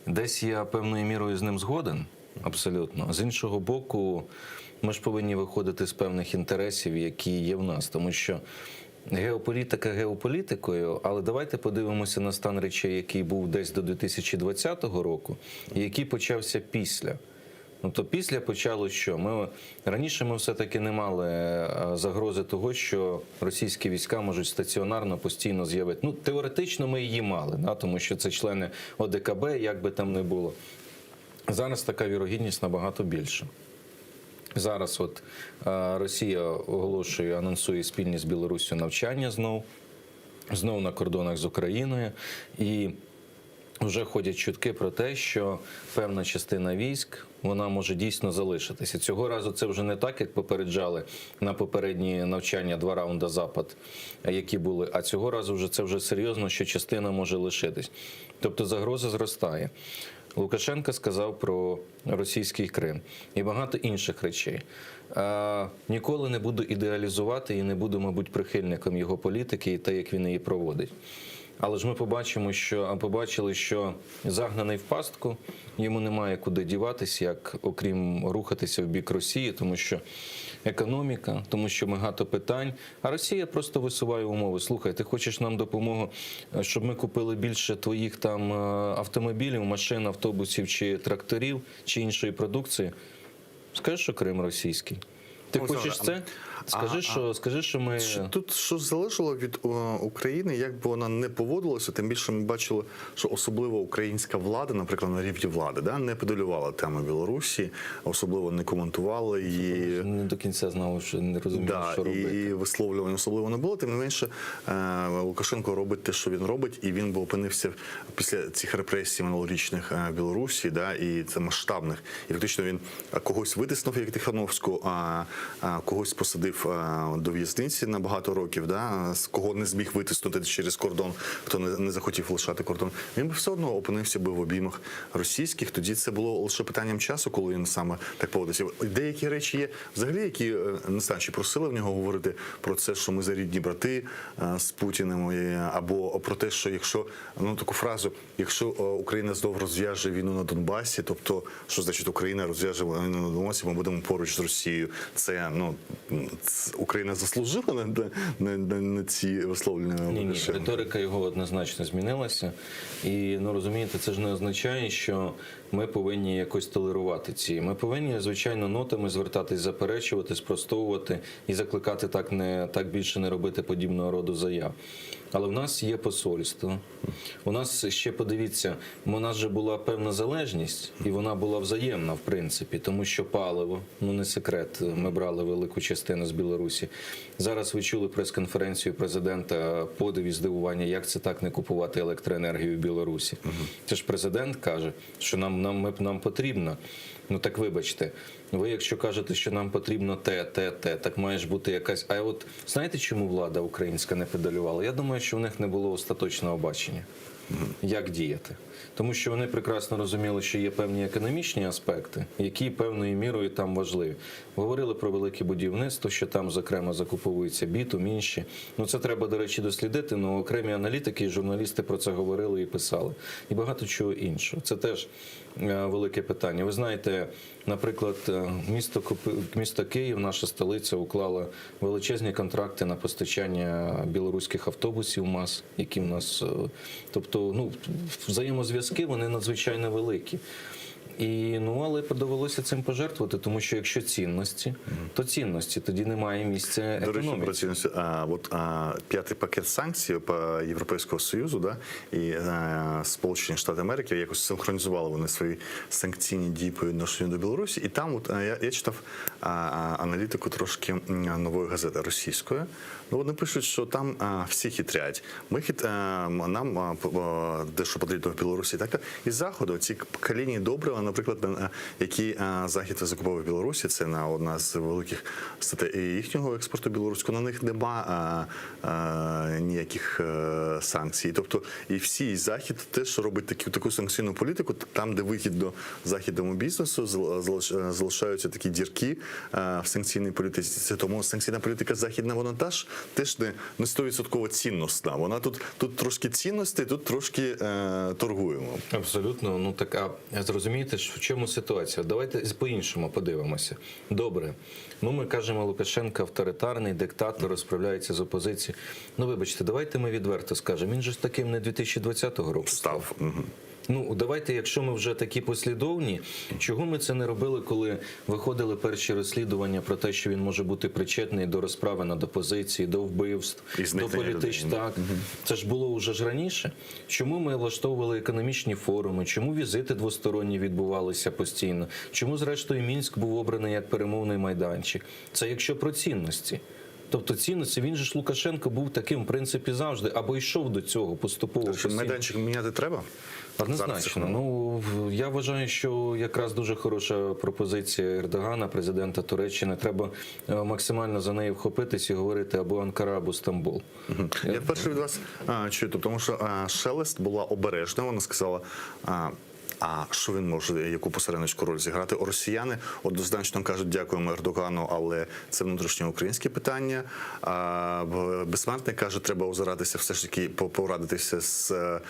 Десь я певною мірою з ним згоден, абсолютно. З іншого боку, ми ж повинні виходити з певних інтересів, які є в нас, тому що. Геополітика геополітикою, але давайте подивимося на стан речей, який був десь до 2020 року, і який почався після. Ну то після почало що? Ми раніше ми все-таки не мали е, загрози того, що російські війська можуть стаціонарно постійно з'явити. Ну теоретично ми її мали, да, тому що це члени ОДКБ, як би там не було. Зараз така вірогідність набагато більша. Зараз от е, Росія оголошує, анонсує спільні з Білоруссю навчання знов, знов на кордонах з Україною. І вже ходять чутки про те, що певна частина військ вона може дійсно залишитися. Цього разу це вже не так, як попереджали на попередні навчання два раунди запад, які були. А цього разу вже це вже серйозно, що частина може лишитись. Тобто загроза зростає. Лукашенко сказав про російський Крим і багато інших речей. Е, ніколи не буду ідеалізувати і не буду, мабуть, прихильником його політики і те, як він її проводить. Але ж ми побачимо, що побачили, що загнаний в пастку, йому немає куди діватись, як окрім рухатися в бік Росії, тому що економіка, тому що багато питань. А Росія просто висуває умови. Слухай, ти хочеш нам допомогу, е, щоб ми купили більше твоїх там е, автомобілів, машин, автобусів чи тракторів, чи іншої продукції. Скажи, що Крим російський. Ти Олександре, хочеш це? Скажи, що, скажи, що ми. Що тут що залежало від е, України, як би вона не поводилася, тим більше ми бачили, що особливо українська влада, наприклад, на рівні влади, да, не педалювала тему Білорусі, особливо не коментувала її. Не до кінця знали, що не розуміли, Да, що робити. і висловлювань особливо не було. Тим не менше, е, Лукашенко робить те, що він робить, і він би опинився після цих репресій минулорічних е, в Білорусі, да, і це масштабних. І фактично він когось витиснув, як Тихановську, а, а когось посадив е, до в'язниці на багато років, да, з кого не зміг витиснути через кордон, хто не, не захотів лишати кордон. Він би все одно опинився би в обіймах російських. Тоді це було лише питанням часу, коли він саме так поводився. Деякі речі є взагалі, які е, не знаю, чи просили в нього говорити про це, що ми за рідні брати е, з Путіним, е, або про те, що якщо ну таку фразу, якщо е, Україна знов розв'яже війну на Донбасі, тобто що значить Україна розв'яже війну на Донбасі, ми будемо поруч з Росією. Це ну це Україна заслужила на, на, на, на ці висловлення Ні, ні, Лукашенка? риторика його однозначно змінилася. І ну розумієте, це ж не означає, що ми повинні якось толерувати ці. Ми повинні, звичайно, нотами звертатись, заперечувати, спростовувати і закликати так не так більше не робити подібного роду заяв. Але в нас є посольство. У нас ще подивіться, у нас же була певна залежність, і вона була взаємна, в принципі, тому що паливо, ну не секрет, ми брали велику частину з Білорусі. Зараз ви чули прес-конференцію президента подив і здивування, як це так не купувати електроенергію в Білорусі. Це ж президент каже, що нам, нам, ми, нам потрібно. Ну так вибачте, ви якщо кажете, що нам потрібно те, те, те, так має ж бути якась. А от знаєте, чому влада українська не педалювала? Я думаю, що в них не було остаточного бачення, як діяти. Тому що вони прекрасно розуміли, що є певні економічні аспекти, які певною мірою там важливі. Говорили про велике будівництво, що там, зокрема, закуповується бітум, інші. Ну це треба, до речі, дослідити. але окремі аналітики і журналісти про це говорили і писали. І багато чого іншого. Це теж е, велике питання. Ви знаєте, наприклад, е, місто Копи- місто Київ, наша столиця, уклала величезні контракти на постачання білоруських автобусів МАЗ, які в нас, е, тобто, ну взаємозв'язки вони надзвичайно великі. І ну, але довелося цим пожертвувати, тому що якщо цінності, то цінності тоді немає місця До речі, про економіці. цінності. А, от, а, п'ятий пакет санкцій по Європейського Союзу да, і е, Сполучені Штати Америки якось синхронізували вони свої санкційні дії по відношенню до Білорусі. І там от, е, я, я читав а, а, аналітику трошки м, нової газети російської. Ну, вони пишуть, що там а, всі хитрять. Ми хит, е, м, нам а, п- а, дещо потрібно в Білорусі. Так і з заходу ці калійні добрива, наприклад, на- які а, захід закуповує в Білорусі, це на одна з великих статей їхнього експорту білоруського. На них нема а, а, ніяких е, санкцій. Тобто, і всі і захід теж робить таку таку санкційну політику, там, де вигідно західному бізнесу, зал- залиш- е, залишаються такі дірки е, в санкційній політиці. Це тому санкційна політика західна, вона теж теж не, не 100% цінностна. Вона тут, тут трошки цінності, тут трошки е, торгуємо. Абсолютно, ну так а зрозумієте, ж, в чому ситуація? Давайте по-іншому подивимося. Добре, ну ми кажемо, Лукашенко авторитарний диктатор, розправляється з опозицією. Ну вибачте, давайте ми відверто скажемо. Він же ж таким не 2020 року став. Ну давайте, якщо ми вже такі послідовні, чого ми це не робили, коли виходили перші розслідування про те, що він може бути причетний до розправи над опозицією, до вбивств, І до зникнення політичних людей. так. Це ж було вже ж раніше. Чому ми влаштовували економічні форуми? Чому візити двосторонні відбувалися постійно? Чому, зрештою, Мінськ був обраний як перемовний майданчик? Це якщо про цінності. Тобто цінності, він же ж Лукашенко був таким, в принципі, завжди, або йшов до цього поступово. Що постійно. майданчик міняти треба? Зараз Однозначно. Ну в- я вважаю, що якраз дуже хороша пропозиція Ердогана, президента Туреччини. Треба е, максимально за неї вхопитись і говорити або Анкара, або Стамбул. Я вперше від вас а, чую, тобто, тому що а, Шелест була обережна, вона сказала. А, а що він може, яку посередницьку роль зіграти? Росіяни однозначно кажуть, дякуємо Ердогану, але це внутрішньоукраїнське питання. А Б- Безсмертний каже, треба озиратися все ж таки, по- порадитися з е,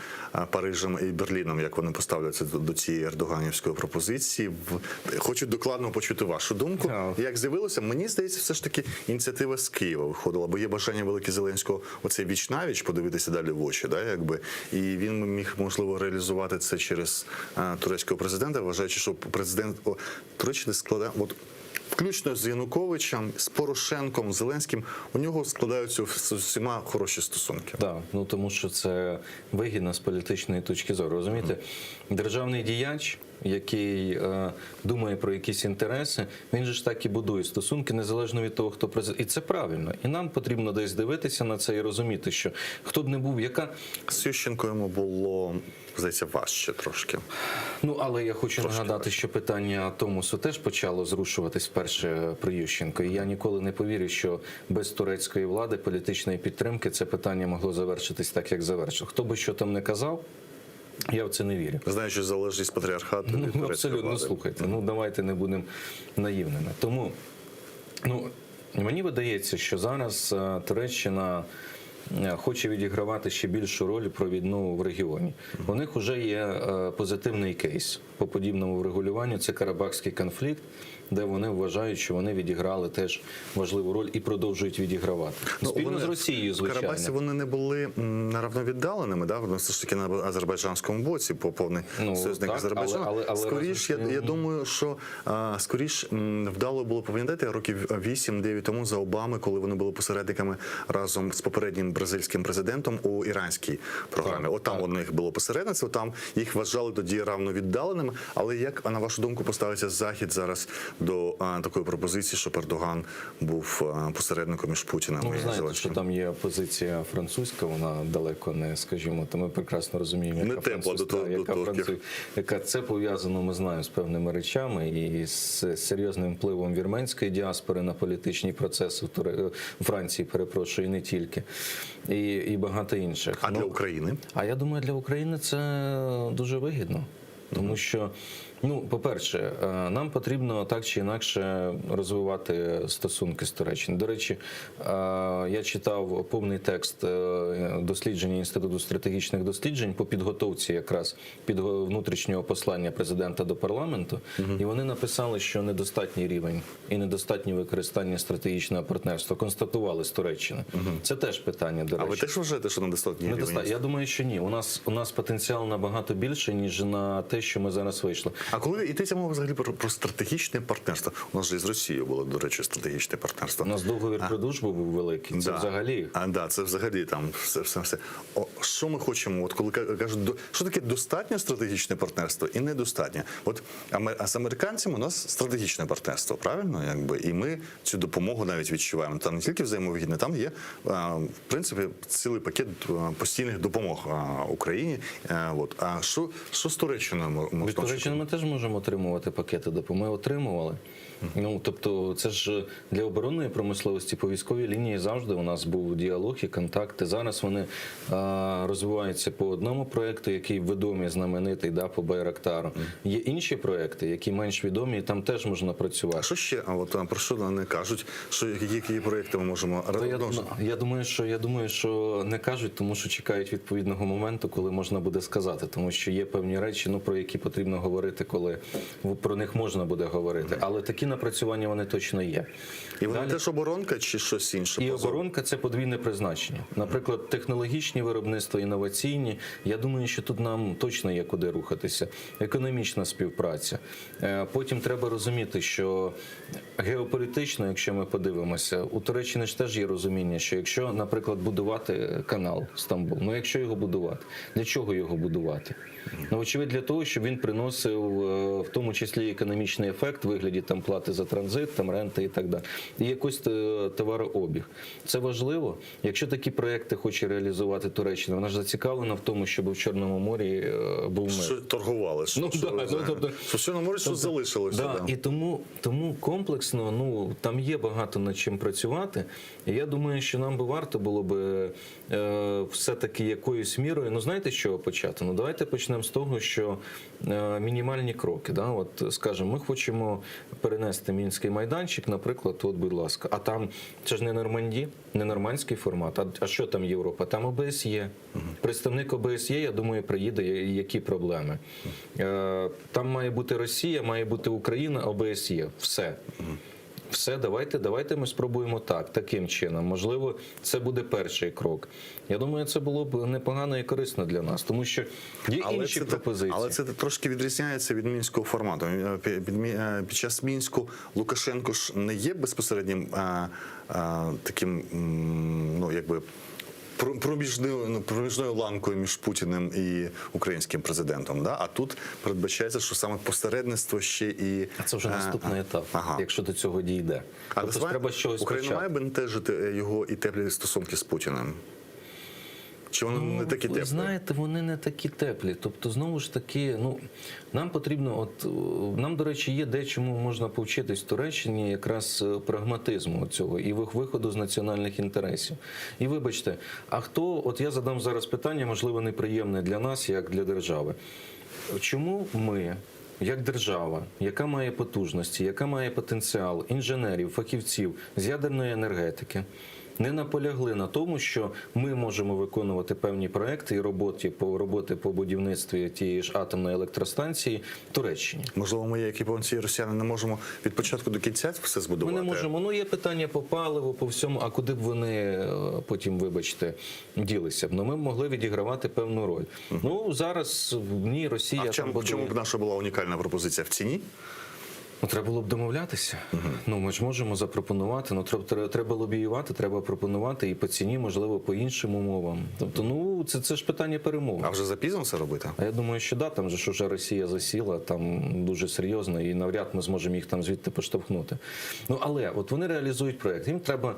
Парижем і Берліном, як вони поставляться до, до цієї ердоганівської пропозиції. В- Хочу докладно почути вашу думку. Як з'явилося, мені здається, все ж таки ініціатива з Києва виходила, бо є бажання велике Зеленського оцей віч навіч подивитися далі в очі, да, якби. І він міг можливо реалізувати це через е, турецького президента, вважаючи, що президент о, Туреччини складає от. Включно з Януковичем, з Порошенком, з Зеленським, у нього складаються з усіма хороші стосунки. Так, ну тому що це вигідно з політичної точки зору. Розумієте, державний діяч, який е, думає про якісь інтереси, він же ж так і будує стосунки, незалежно від того, хто президент. І це правильно. І нам потрібно десь дивитися на це і розуміти, що хто б не був, яка З Ющенко йому було, здається, важче трошки. Ну, але я хочу нагадати, що питання Томосу теж почало зрушуватись вперше при Ющенко. І я ніколи не повірю, що без турецької влади, політичної підтримки, це питання могло завершитись так, як завершило. Хто би що там не казав, я в це не вірю. Знаючи залежність патріархату від Ну, турецької абсолютно, влади. слухайте. Ну давайте не будемо наївними. Тому ну, мені видається, що зараз е, Туреччина е, хоче відігравати ще більшу роль провідну в регіоні. У них вже є е, позитивний кейс по подібному врегулюванню. Це Карабахський конфлікт, де вони вважають, що вони відіграли теж важливу роль і продовжують відігравати. Спільно Ну, вони- з Росією, В звичайно. Карабасі вони не були м, наравновіддаленими, да? Вони все ж таки на азербайджанському боці, по повний Ну, союзник так, Азербайджану. але- але- але скоріш, я, разом з я тим- думаю, що а, скоріш м, вдало було, пам'ятаєте, років 8-9 тому за Обами, коли вони були посередниками разом з попереднім бразильським президентом у іранській програмі. От там у них було посередництво, там їх вважали тоді равновіддаленими. Але як, на вашу думку, поставиться Захід зараз до а, такої пропозиції, щоб Ердоган був а, посередником між Путіним Ну, ви і знаєте, що Зеленським? там є позиція французька, вона далеко не, скажімо, то ми прекрасно розуміємо, яка Не тепла до французька, ту- до яка, турків. француз- яка це пов'язано, ми знаємо, з певними речами і з серйозним впливом вірменської діаспори на політичні процеси в Туре- у Франції, перепрошую, і не тільки, і, і багато інших. А для України? А я думаю, для України це дуже вигідно. Тому що, ну, по-перше, е, нам потрібно так чи інакше розвивати стосунки з Туреччиною. До речі, е, я читав повний текст е, дослідження Інституту стратегічних досліджень по підготовці якраз підго- внутрішнього послання президента до парламенту, і вони написали, що недостатній рівень і недостатнє використання стратегічного партнерства констатували з Туреччини. Це теж питання, до А речі. ви теж вважаєте, що недостатній рівень? Недоста- Я думаю, що ні. У нас у нас потенціал набагато більше, ніж на те, що ми зараз вийшли. А коли йдеться мова взагалі про, про стратегічне партнерство? У нас же і з Росією було, до речі, стратегічне партнерство. У нас договір про дружбу був великий. Це Да. взагалі. А, да, це взагалі там все, все, все. О, що ми хочемо? От коли ка- кажуть, до- що таке достатньо стратегічне партнерство і недостатньо? От аме- а з американцями у нас стратегічне партнерство, правильно? Якби і ми цю допомогу навіть відчуваємо. Там не тільки взаємовигідне, там є а, в принципі цілий пакет а, постійних допомог а, Україні. А, от. А що, що з Туреччиною мо- Від можна Туреччини ми теж можемо отримувати пакети допомоги. Ми отримували. Ну тобто, це ж для оборонної промисловості по військовій лінії завжди у нас був діалог і контакти. Зараз вони а, розвиваються по одному проекту, який відомий, знаменитий, да, по Байрактару. Є інші проекти, які менш відомі, і там теж можна працювати. А що ще? А от а, про що не кажуть? Що які, які проекти ми можемо Та я, Ну, ну, я думаю, що я думаю, що не кажуть, тому що чекають відповідного моменту, коли можна буде сказати, тому що є певні речі, ну про які потрібно говорити, коли в- про них можна буде говорити. Але такі напрацювання вони точно є. І вони теж оборонка чи щось інше? І оборонка це подвійне призначення. Наприклад, технологічні виробництва, інноваційні. Я думаю, що тут нам точно є куди рухатися. Економічна співпраця. Е, Потім треба розуміти, що геополітично, якщо ми подивимося, у Туреччини ж теж є розуміння, що якщо, наприклад, будувати канал Стамбул, ну якщо його будувати, для чого його будувати? Ну, очевидь, для того, щоб він приносив е, в тому числі економічний ефект в вигляді там плати за транзит, там ренти і так далі. І якийсь е, товарообіг. Це важливо. Якщо такі проекти хоче реалізувати Туреччина, вона ж зацікавлена в тому, щоб в Чорному морі е, був мир. Що торгували? Що, Ну, що, да, ну, тобто, що в Чорному морі щось залишилося. Да, Да. І тому, тому комплексно ну, там є багато над чим працювати. І я думаю, що нам би варто було би е, все-таки якоюсь мірою. Ну, знаєте, з чого почати? Ну, давайте почнемо з того, що е, мінімальні кроки. Да? От, скажімо, ми хочемо перенести мінський майданчик, наприклад, от, будь ласка. А там це ж не Норманді, не нормандський формат. А, а що там Європа? Там ОБСЄ. Представник ОБСЄ, я думаю, приїде, я- які проблеми. Е, Там має бути Росія, має бути Україна, ОБСЄ. Все. Все, давайте, давайте ми спробуємо так, таким чином. Можливо, це буде перший крок. Я думаю, це було б непогано і корисно для нас, тому що є інші це, пропозиції. Але це трошки відрізняється від мінського формату. Е, Під, під, е, під час мінську Лукашенко ж не є безпосереднім е, е, таким, м, ну якби. про- Проміжною, ну, проміжною ланкою між Путіним і українським президентом, да? а тут передбачається, що саме посередництво ще і А це вже е, наступний етап, якщо до цього дійде. А Тобто ж має- треба з чогось Україна почати. має бентежити е, його і теплі стосунки з Путіним? Чи вони не такі Ну, Ви теплі? знаєте, вони не такі теплі. Тобто, знову ж таки, ну нам потрібно, от е, нам, до речі, є дечому можна повчитись в Туреччині якраз е, прагматизму цього і вих- виходу з національних інтересів. І вибачте, а хто, от я задам зараз питання, можливо, неприємне для нас, як для держави. Чому ми? Як держава, яка має потужності, яка має потенціал інженерів, фахівців з ядерної енергетики, не наполягли на тому, що ми можемо виконувати певні проекти і роботи по роботи по будівництві тієї ж атомної електростанції в Туреччині. Можливо, ми, як японці і росіяни, не можемо від початку до кінця все Ми збудувати? не можемо. Ну є питання по паливу, по всьому. А куди б вони е, потім, вибачте, ділися б? Ну ми б могли відігравати певну роль. Ну зараз ні, Росія А в чому, там в чому будує. б наша була унікальна пропозиція? В ціні? Ну, треба було б домовлятися. Ну, ми ж можемо запропонувати. Ну, треба, треба, треба лобіювати, треба пропонувати і по ціні, можливо, по іншим умовам. Тобто, ну це, це ж питання перемови. А вже запізно це робити? А я думаю, що да, там же ж уже Росія засіла, там дуже серйозно, і навряд ми зможемо їх там звідти поштовхнути. Ну але от вони реалізують проект. Їм треба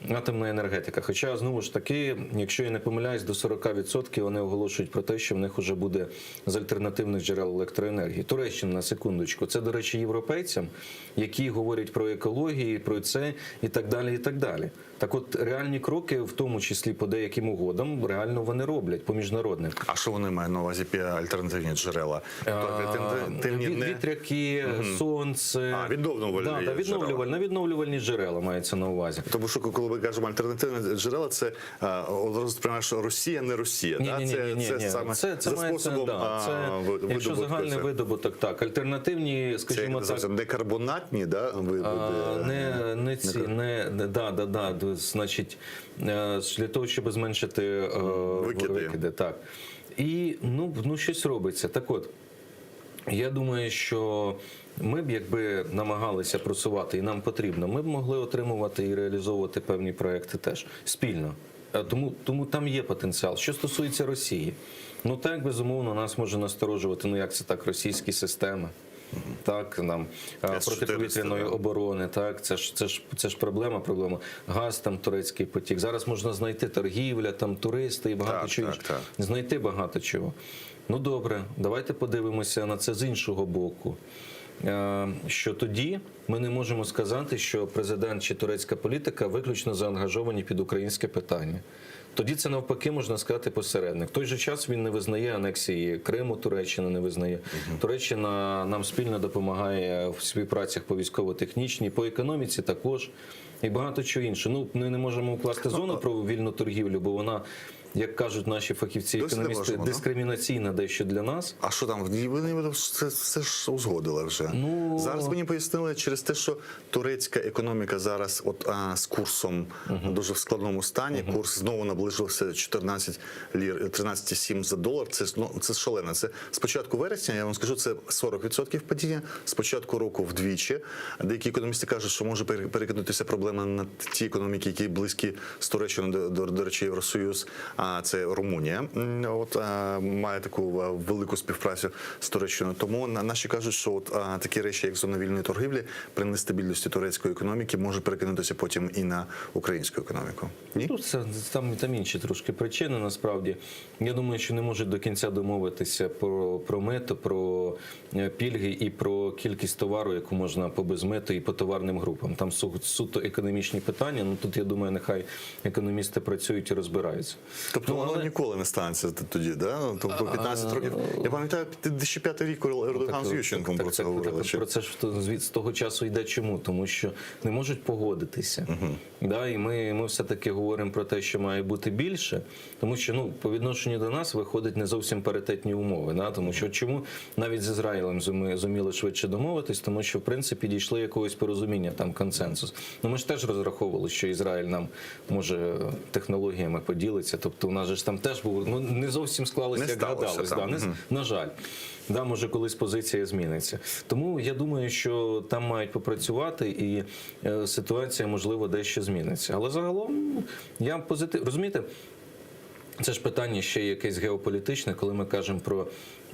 атомна енергетика. Хоча знову ж таки, якщо я не помиляюсь, до 40% вони оголошують про те, що в них вже буде з альтернативних джерел електроенергії. Туреччина на секундочку, це до речі, європейцям, які говорять про екологію, про це і так далі. І так далі. Так, от реальні кроки, в тому числі по деяким угодам, реально вони роблять по міжнародним. А що вони мають на увазі пі- альтернативні джерела? Тобто альтернативні Ві- не... Вітряки, сонце. А, відновлювальні Да, да, джерела. відновлювальні, відновлювальні джерела мається на увазі. Тому що коли ми кажемо альтернативні джерела, це е, одразу сприймаєш, що Росія не Росія. Ні, да? ні, ні, це, ні, ні, це ні. саме це, це за мається, способом да, а, це, ви- якщо видобутку загальний це. видобуток, так. Альтернативні, Це, як скажімо так, називається, декарбонатні, да? ви- А, види? не, не ці, не, не- да, да, да, д- значить, е, для того, щоб зменшити е, Викиди. викиди так. І ну, ну, щось робиться. Так от, я думаю, що ми б, якби намагалися просувати, і нам потрібно, ми б могли отримувати і реалізовувати певні проекти теж спільно. Е, Тому, тому там є потенціал. Що стосується Росії, ну так, безумовно, нас може насторожувати, ну як це так, російські системи. Так, нам е, С-400, протиповітряної да. оборони, так це ж це ж це ж проблема. Проблема газ там турецький потік. Зараз можна знайти торгівля, там туристи і багато Так, чого. так, так. Знайти багато чого. Ну добре, давайте подивимося на це з іншого боку. Е, Що тоді ми не можемо сказати, що президент чи турецька політика виключно заангажовані під українське питання. Тоді це навпаки можна сказати посередник. В той же час він не визнає анексії Криму, Туреччина не визнає. Туреччина нам спільно допомагає в співпрацях по військово-технічній, по економіці також і багато чого іншого. Ну ми не можемо укласти зону про вільну торгівлю, бо вона, як кажуть наші фахівці, Досі не економісти, можемо, да? дискримінаційна дещо для нас. А що там? Вони все, все ж узгодили вже. Ну... Зараз мені пояснили через те, що турецька економіка зараз от, а, з курсом дуже в складному стані. Курс знову наближився 14 лір, 13,7 за долар. Це, ну, це шалено. Це з початку вересня, я вам скажу, це 40% падіння, з початку року вдвічі. Деякі економісти кажуть, що може пере- перекинутися проблема на ті економіки, які близькі з Туреччиною, до, до, до речі, Євросоюз, а це Румунія. М, От а, має таку а, велику співпрацю з Туреччиною. Тому на- наші кажуть, що от а, такі речі, як зона вільної торгівлі, при нестабільності турецької економіки, може перекинутися потім і на українську економіку. Ні? Ну, це там, там інші трошки причини. Насправді я думаю, що не можуть до кінця домовитися про, про мито, про е, пільги і про кількість товару, яку можна по безмиту і по товарним групам. Там су- суто економічні питання. Ну тут я думаю, нехай економісти працюють і розбираються. Тобто Ну, воно але- ніколи не станеться тоді, да? Ну, Тобто 15 років. Я пам'ятаю, 2005 рік, коли Ердоган з Ющенком про це так, говорили. так, Чи- про це ж то- звід- з того часу йде чому? Тому що не можуть погодитися. Да, і ми, ми все-таки говоримо про те, що має бути більше, тому що ну, по відношенню до нас виходить не зовсім паритетні умови. Да? Тому що чому навіть з Ізраїлем зуми- зуміли швидше домовитись, тому що в принципі дійшли якогось порозуміння, там консенсус. Ну ми ж теж розраховували, що Ізраїль нам може технологіями поділиться. Тобто у нас же ж там теж був ну не зовсім склалося, Не як сталося гадалось. там. Да, не, з- Мгм. на жаль, да, може колись позиція зміниться. Тому я думаю, що там мають попрацювати, і е, ситуація, можливо, дещо зміниться. Але загалом я позитив. Розумієте, це ж питання ще якесь геополітичне, коли ми кажемо про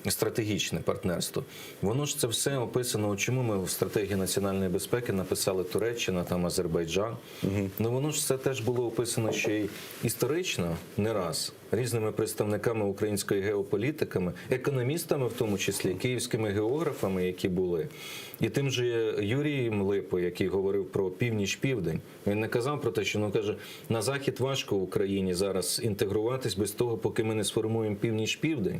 стратегічне партнерство. Воно ж це все описано. Чому ми в стратегії національної безпеки написали Туреччина, там Азербайджан. Ну воно ж це теж було описано ще й історично не раз різними представниками української геополітиками, економістами, в тому числі київськими географами, які були, і тим же Юрієм Липо, який говорив про північ-південь. Він не казав про те, що ну каже, на захід важко Україні зараз інтегруватись без того, поки ми не сформуємо північ-південь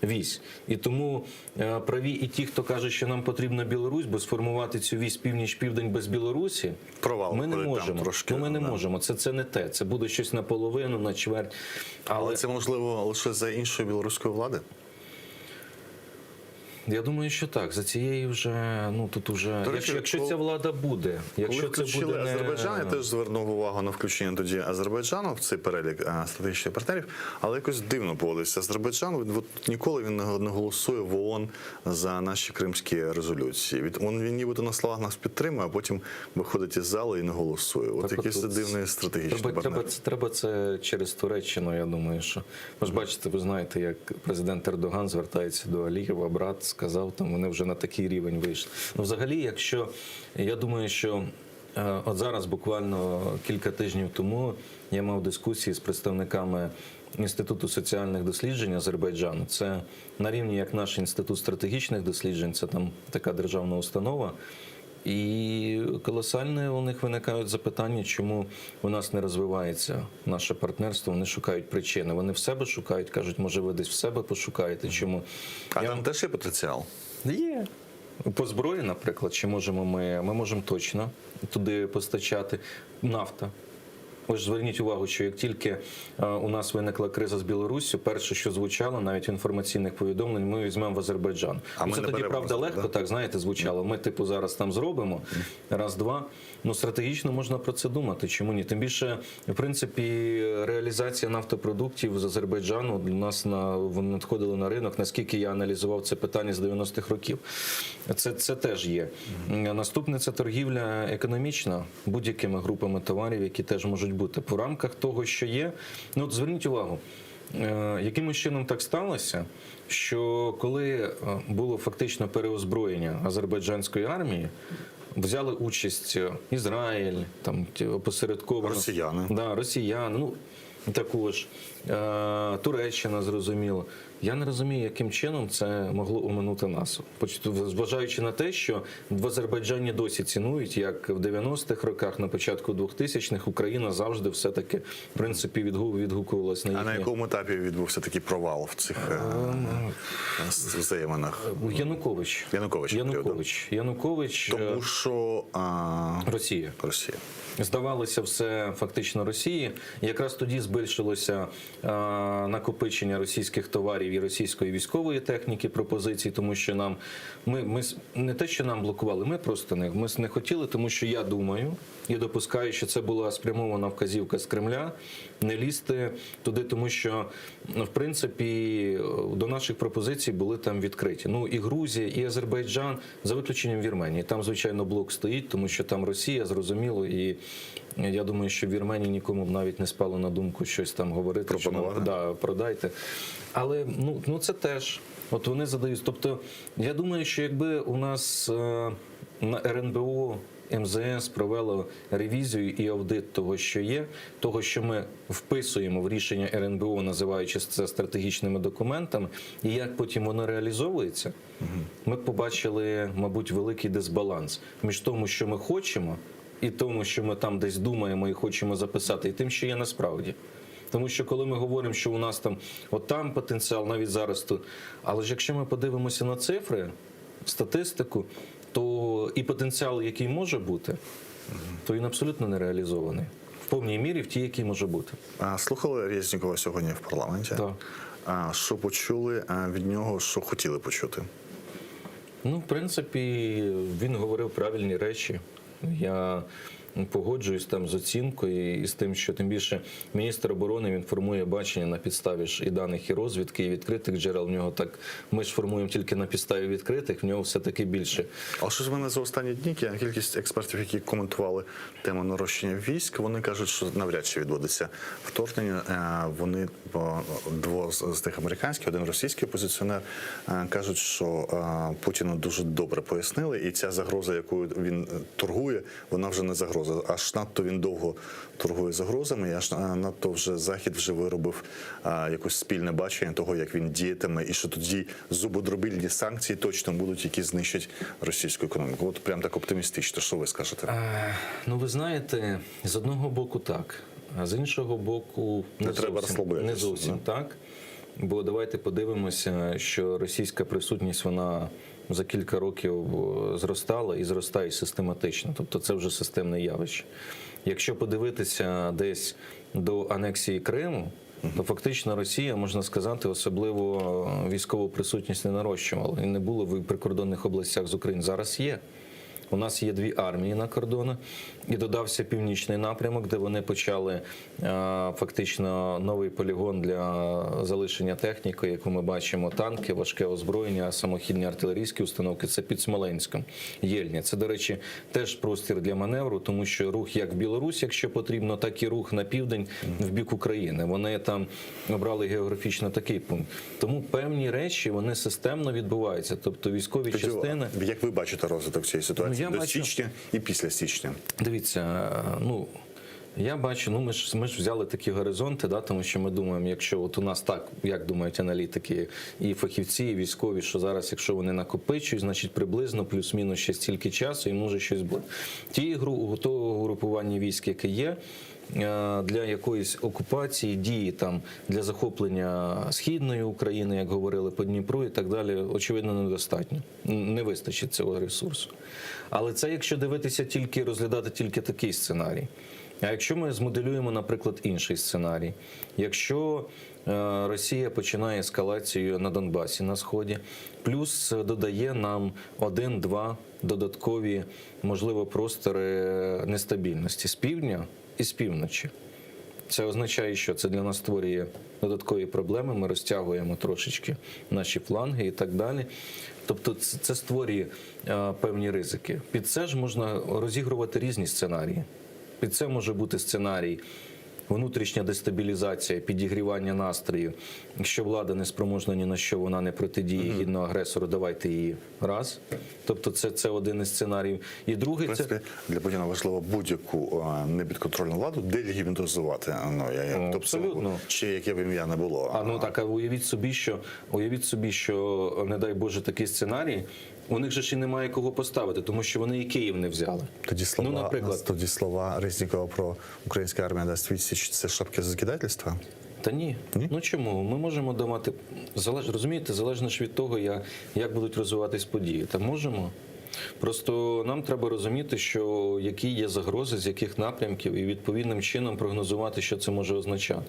вісь. І тому е, праві і ті, хто каже, що нам потрібна Білорусь, бо сформувати цю вісь північ-південь без Білорусі, Провал ми не виходить там можемо. трошки, ну, ми не да. можемо. Це, це не те. Це буде щось наполовину, на чверть. Але це можливо лише за іншої білоруської влади. Я думаю, що так. За цією вже ну тут уже До речі, якщо, якщо коли- ця влада буде, якщо Коли це включили буде не... Азербайджан, я теж звернув увагу на включення тоді Азербайджану в цей перелік е, стратегічних партнерів, але якось дивно поводився Азербайджан. Він от ніколи він не не голосує в ООН за наші кримські резолюції. Від он він нібито на словах нас підтримує, а потім виходить із зали і не голосує. От Так, якийсь от це дивний стратегічний Треба, партнер. треба, це, треба це через Туреччину, я думаю, що ви ж бачите, ви знаєте, як президент Ердоган звертається до Алієва, брат сказав, там вони вже на такий рівень вийшли. Ну, взагалі, якщо я думаю, що е, от зараз буквально кілька тижнів тому я мав дискусії з представниками. Інституту соціальних досліджень Азербайджану це на рівні як наш інститут стратегічних досліджень, це там така державна установа. І колосальне у них виникають запитання, чому у нас не розвивається наше партнерство. Вони шукають причини. Вони в себе шукають, кажуть, може, ви десь в себе пошукаєте. Чому А там теж є потенціал? Є. По зброї, наприклад, чи можемо ми? Ми можемо точно туди постачати нафта. Ви ж зверніть увагу, що як тільки е, у нас виникла криза з Білоруссю, перше, що звучало, навіть в інформаційних повідомлень, ми візьмемо в Азербайджан. А Ну, ми це не тоді беремо правда просто, легко, да? так знаєте, звучало. Ми, типу, зараз там зробимо раз, два. Ну стратегічно можна про це думати. Чому ні? Тим більше, в принципі, реалізація нафтопродуктів з Азербайджану для нас на вони надходили на ринок. Наскільки я аналізував це питання з 90-х років, це, це теж є. Наступне це торгівля економічна будь-якими групами товарів, які теж можуть бути по рамках того, що є. Ну от зверніть увагу. Е, Якимось чином так сталося, що коли е, було фактично переозброєння азербайджанської армії, взяли участь е, Ізраїль, там ті, опосередковано Росіяни. Да, росіяни, ну також е, Туреччина, зрозуміло. Я не розумію, яким чином це могло оминути нас. Поч- Зважаючи на те, що в Азербайджані досі цінують, як в 90-х роках, на початку 2000-х, Україна завжди все-таки в принципі відгу- відгукувалась на А їхні... на якому етапі відбувся такий провал в цих е, с- взаєминах? Янукович. Янукович. Янукович. Янукович. Тому що а... Росія. Росія. Здавалося все фактично Росії. Якраз тоді збільшилося е, накопичення російських товарів і російської військової техніки пропозицій, тому що нам ми, ми с- не те, що нам блокували, ми просто не ми с- не хотіли, тому що я думаю і допускаю, що це була спрямована вказівка з Кремля не лізти туди, тому що ну, в принципі до наших пропозицій були там відкриті. Ну і Грузія, і Азербайджан, за виключенням Вірменії. Там, звичайно, блок стоїть, тому що там Росія, зрозуміло, і я думаю, що в Вірменії нікому б навіть не спало на думку щось там говорити, що нам, да, продайте. Але ну, ну це теж. От вони задають. Тобто, я думаю, що якби у нас е, на РНБО МЗС провело ревізію і аудит того, що є, того, що ми вписуємо в рішення РНБО, називаючи це стратегічними документами, і як потім воно реалізовується, ми б побачили, мабуть, великий дисбаланс між тому, що ми хочемо, і тому, що ми там десь думаємо і хочемо записати, і тим, що є насправді. Тому що коли ми говоримо, що у нас там от там потенціал, навіть зараз тут. Але ж якщо ми подивимося на цифри, статистику, то і потенціал, який може бути, то він абсолютно не реалізований. В повній мірі в тій, який може бути. А, Слухали Резнікова сьогодні в парламенті? Так. А, Що почули а, від нього, що хотіли почути? Ну, в принципі, він говорив правильні речі. Я погоджуюсь там з оцінкою і з тим, що тим більше міністр оборони він формує бачення на підставі ж і даних, і розвідки, і відкритих джерел. В нього так ми ж формуємо тільки на підставі відкритих, в нього все таки більше. Але що ж мене за останні дні кількість експертів, які коментували тему нарощення військ, вони кажуть, що навряд чи відбудеться вторгнення. Е, Вони бо, двоє з з тих американських, один російський опозиціонер, е, кажуть, що е, Путіну дуже добре пояснили, і ця загроза, якою він е, торгує, вона вже не загроза. Аж надто він довго торгує загрозами, і аж е, надто вже захід вже виробив е, якось спільне бачення того, як він діятиме, і що тоді зубодробильні санкції точно будуть, які знищать російську економіку. От прям так оптимістично. Що ви скажете? Е, Ну, ви знаєте, з одного боку так, а з іншого боку, не, Не треба зовсім, розслаблятися, не зовсім так. Бо давайте подивимося, що російська присутність вона за кілька років е, зростала і зростає систематично. Тобто це вже системне явище. Якщо подивитися десь до анексії Криму, то фактично Росія, можна сказати, особливо військову присутність не нарощувала і не було в прикордонних областях з України. Зараз є. У нас є дві армії на кордонах, і додався північний напрямок, де вони почали е, фактично новий полігон для залишення техніки, яку ми бачимо: танки, важке озброєння, самохідні артилерійські установки. Це під Смоленськом, Єльня. Це, до речі, теж простір для маневру, тому що рух як в Білорусь, якщо потрібно, так і рух на південь в бік України. Вони там обрали географічно такий пункт. Тому певні речі вони системно відбуваються. Тобто військові Тоді, частини. Як ви бачите розвиток цієї ситуації Ну, я до бачу- січня і після січня? Дивіться, е, ну я бачу, ну ми ж ми ж взяли такі горизонти, да, тому що ми думаємо, якщо от у нас так, як думають аналітики і фахівці, і військові, що зараз, якщо вони накопичують, значить приблизно плюс-мінус ще стільки часу і може щось бути. Ті гру того групування військ, яке є. е, Для якоїсь окупації дії там для захоплення східної України, як говорили по Дніпру, і так далі, очевидно, недостатньо. Не вистачить цього ресурсу. Але це якщо дивитися тільки розглядати тільки такий сценарій. А якщо ми змоделюємо, наприклад, інший сценарій, якщо е, Росія починає ескалацію на Донбасі на сході, плюс додає нам один-два додаткові, можливо, простори нестабільності з півдня і з півночі. Це означає, що це для нас створює додаткові проблеми. Ми розтягуємо трошечки наші фланги і так далі. Тобто, це це створює е, певні ризики. Під це ж можна розігрувати різні сценарії. Під це може бути сценарій. Внутрішня дестабілізація, підігрівання настрою. Якщо влада не спроможна ні на що, вона не протидіє гідно агресору, давайте її раз. Тобто, це, це один із сценаріїв. І другий В це принципі, для Путіна важливо будь-яку е, непідконтрольну владу делегімітизувати. Ну, я, я, тобто, Абсолютно. чи яке б ім'я не було. А ну так, а уявіть собі, що уявіть собі, що не дай Боже такий сценарій. У них же ж і немає кого поставити, тому що вони і Київ не взяли. Тоді слова, ну, наприклад, тоді слова Резнікова про українська армія дасть відсіч це шапки закидательства? Та ні. Ну чому? Ми можемо давати залеж, розумієте, залежно ж від того, як, як будуть розвиватись події. Та можемо. Просто нам треба розуміти, що які є загрози, з яких напрямків, і відповідним чином прогнозувати, що це може означати.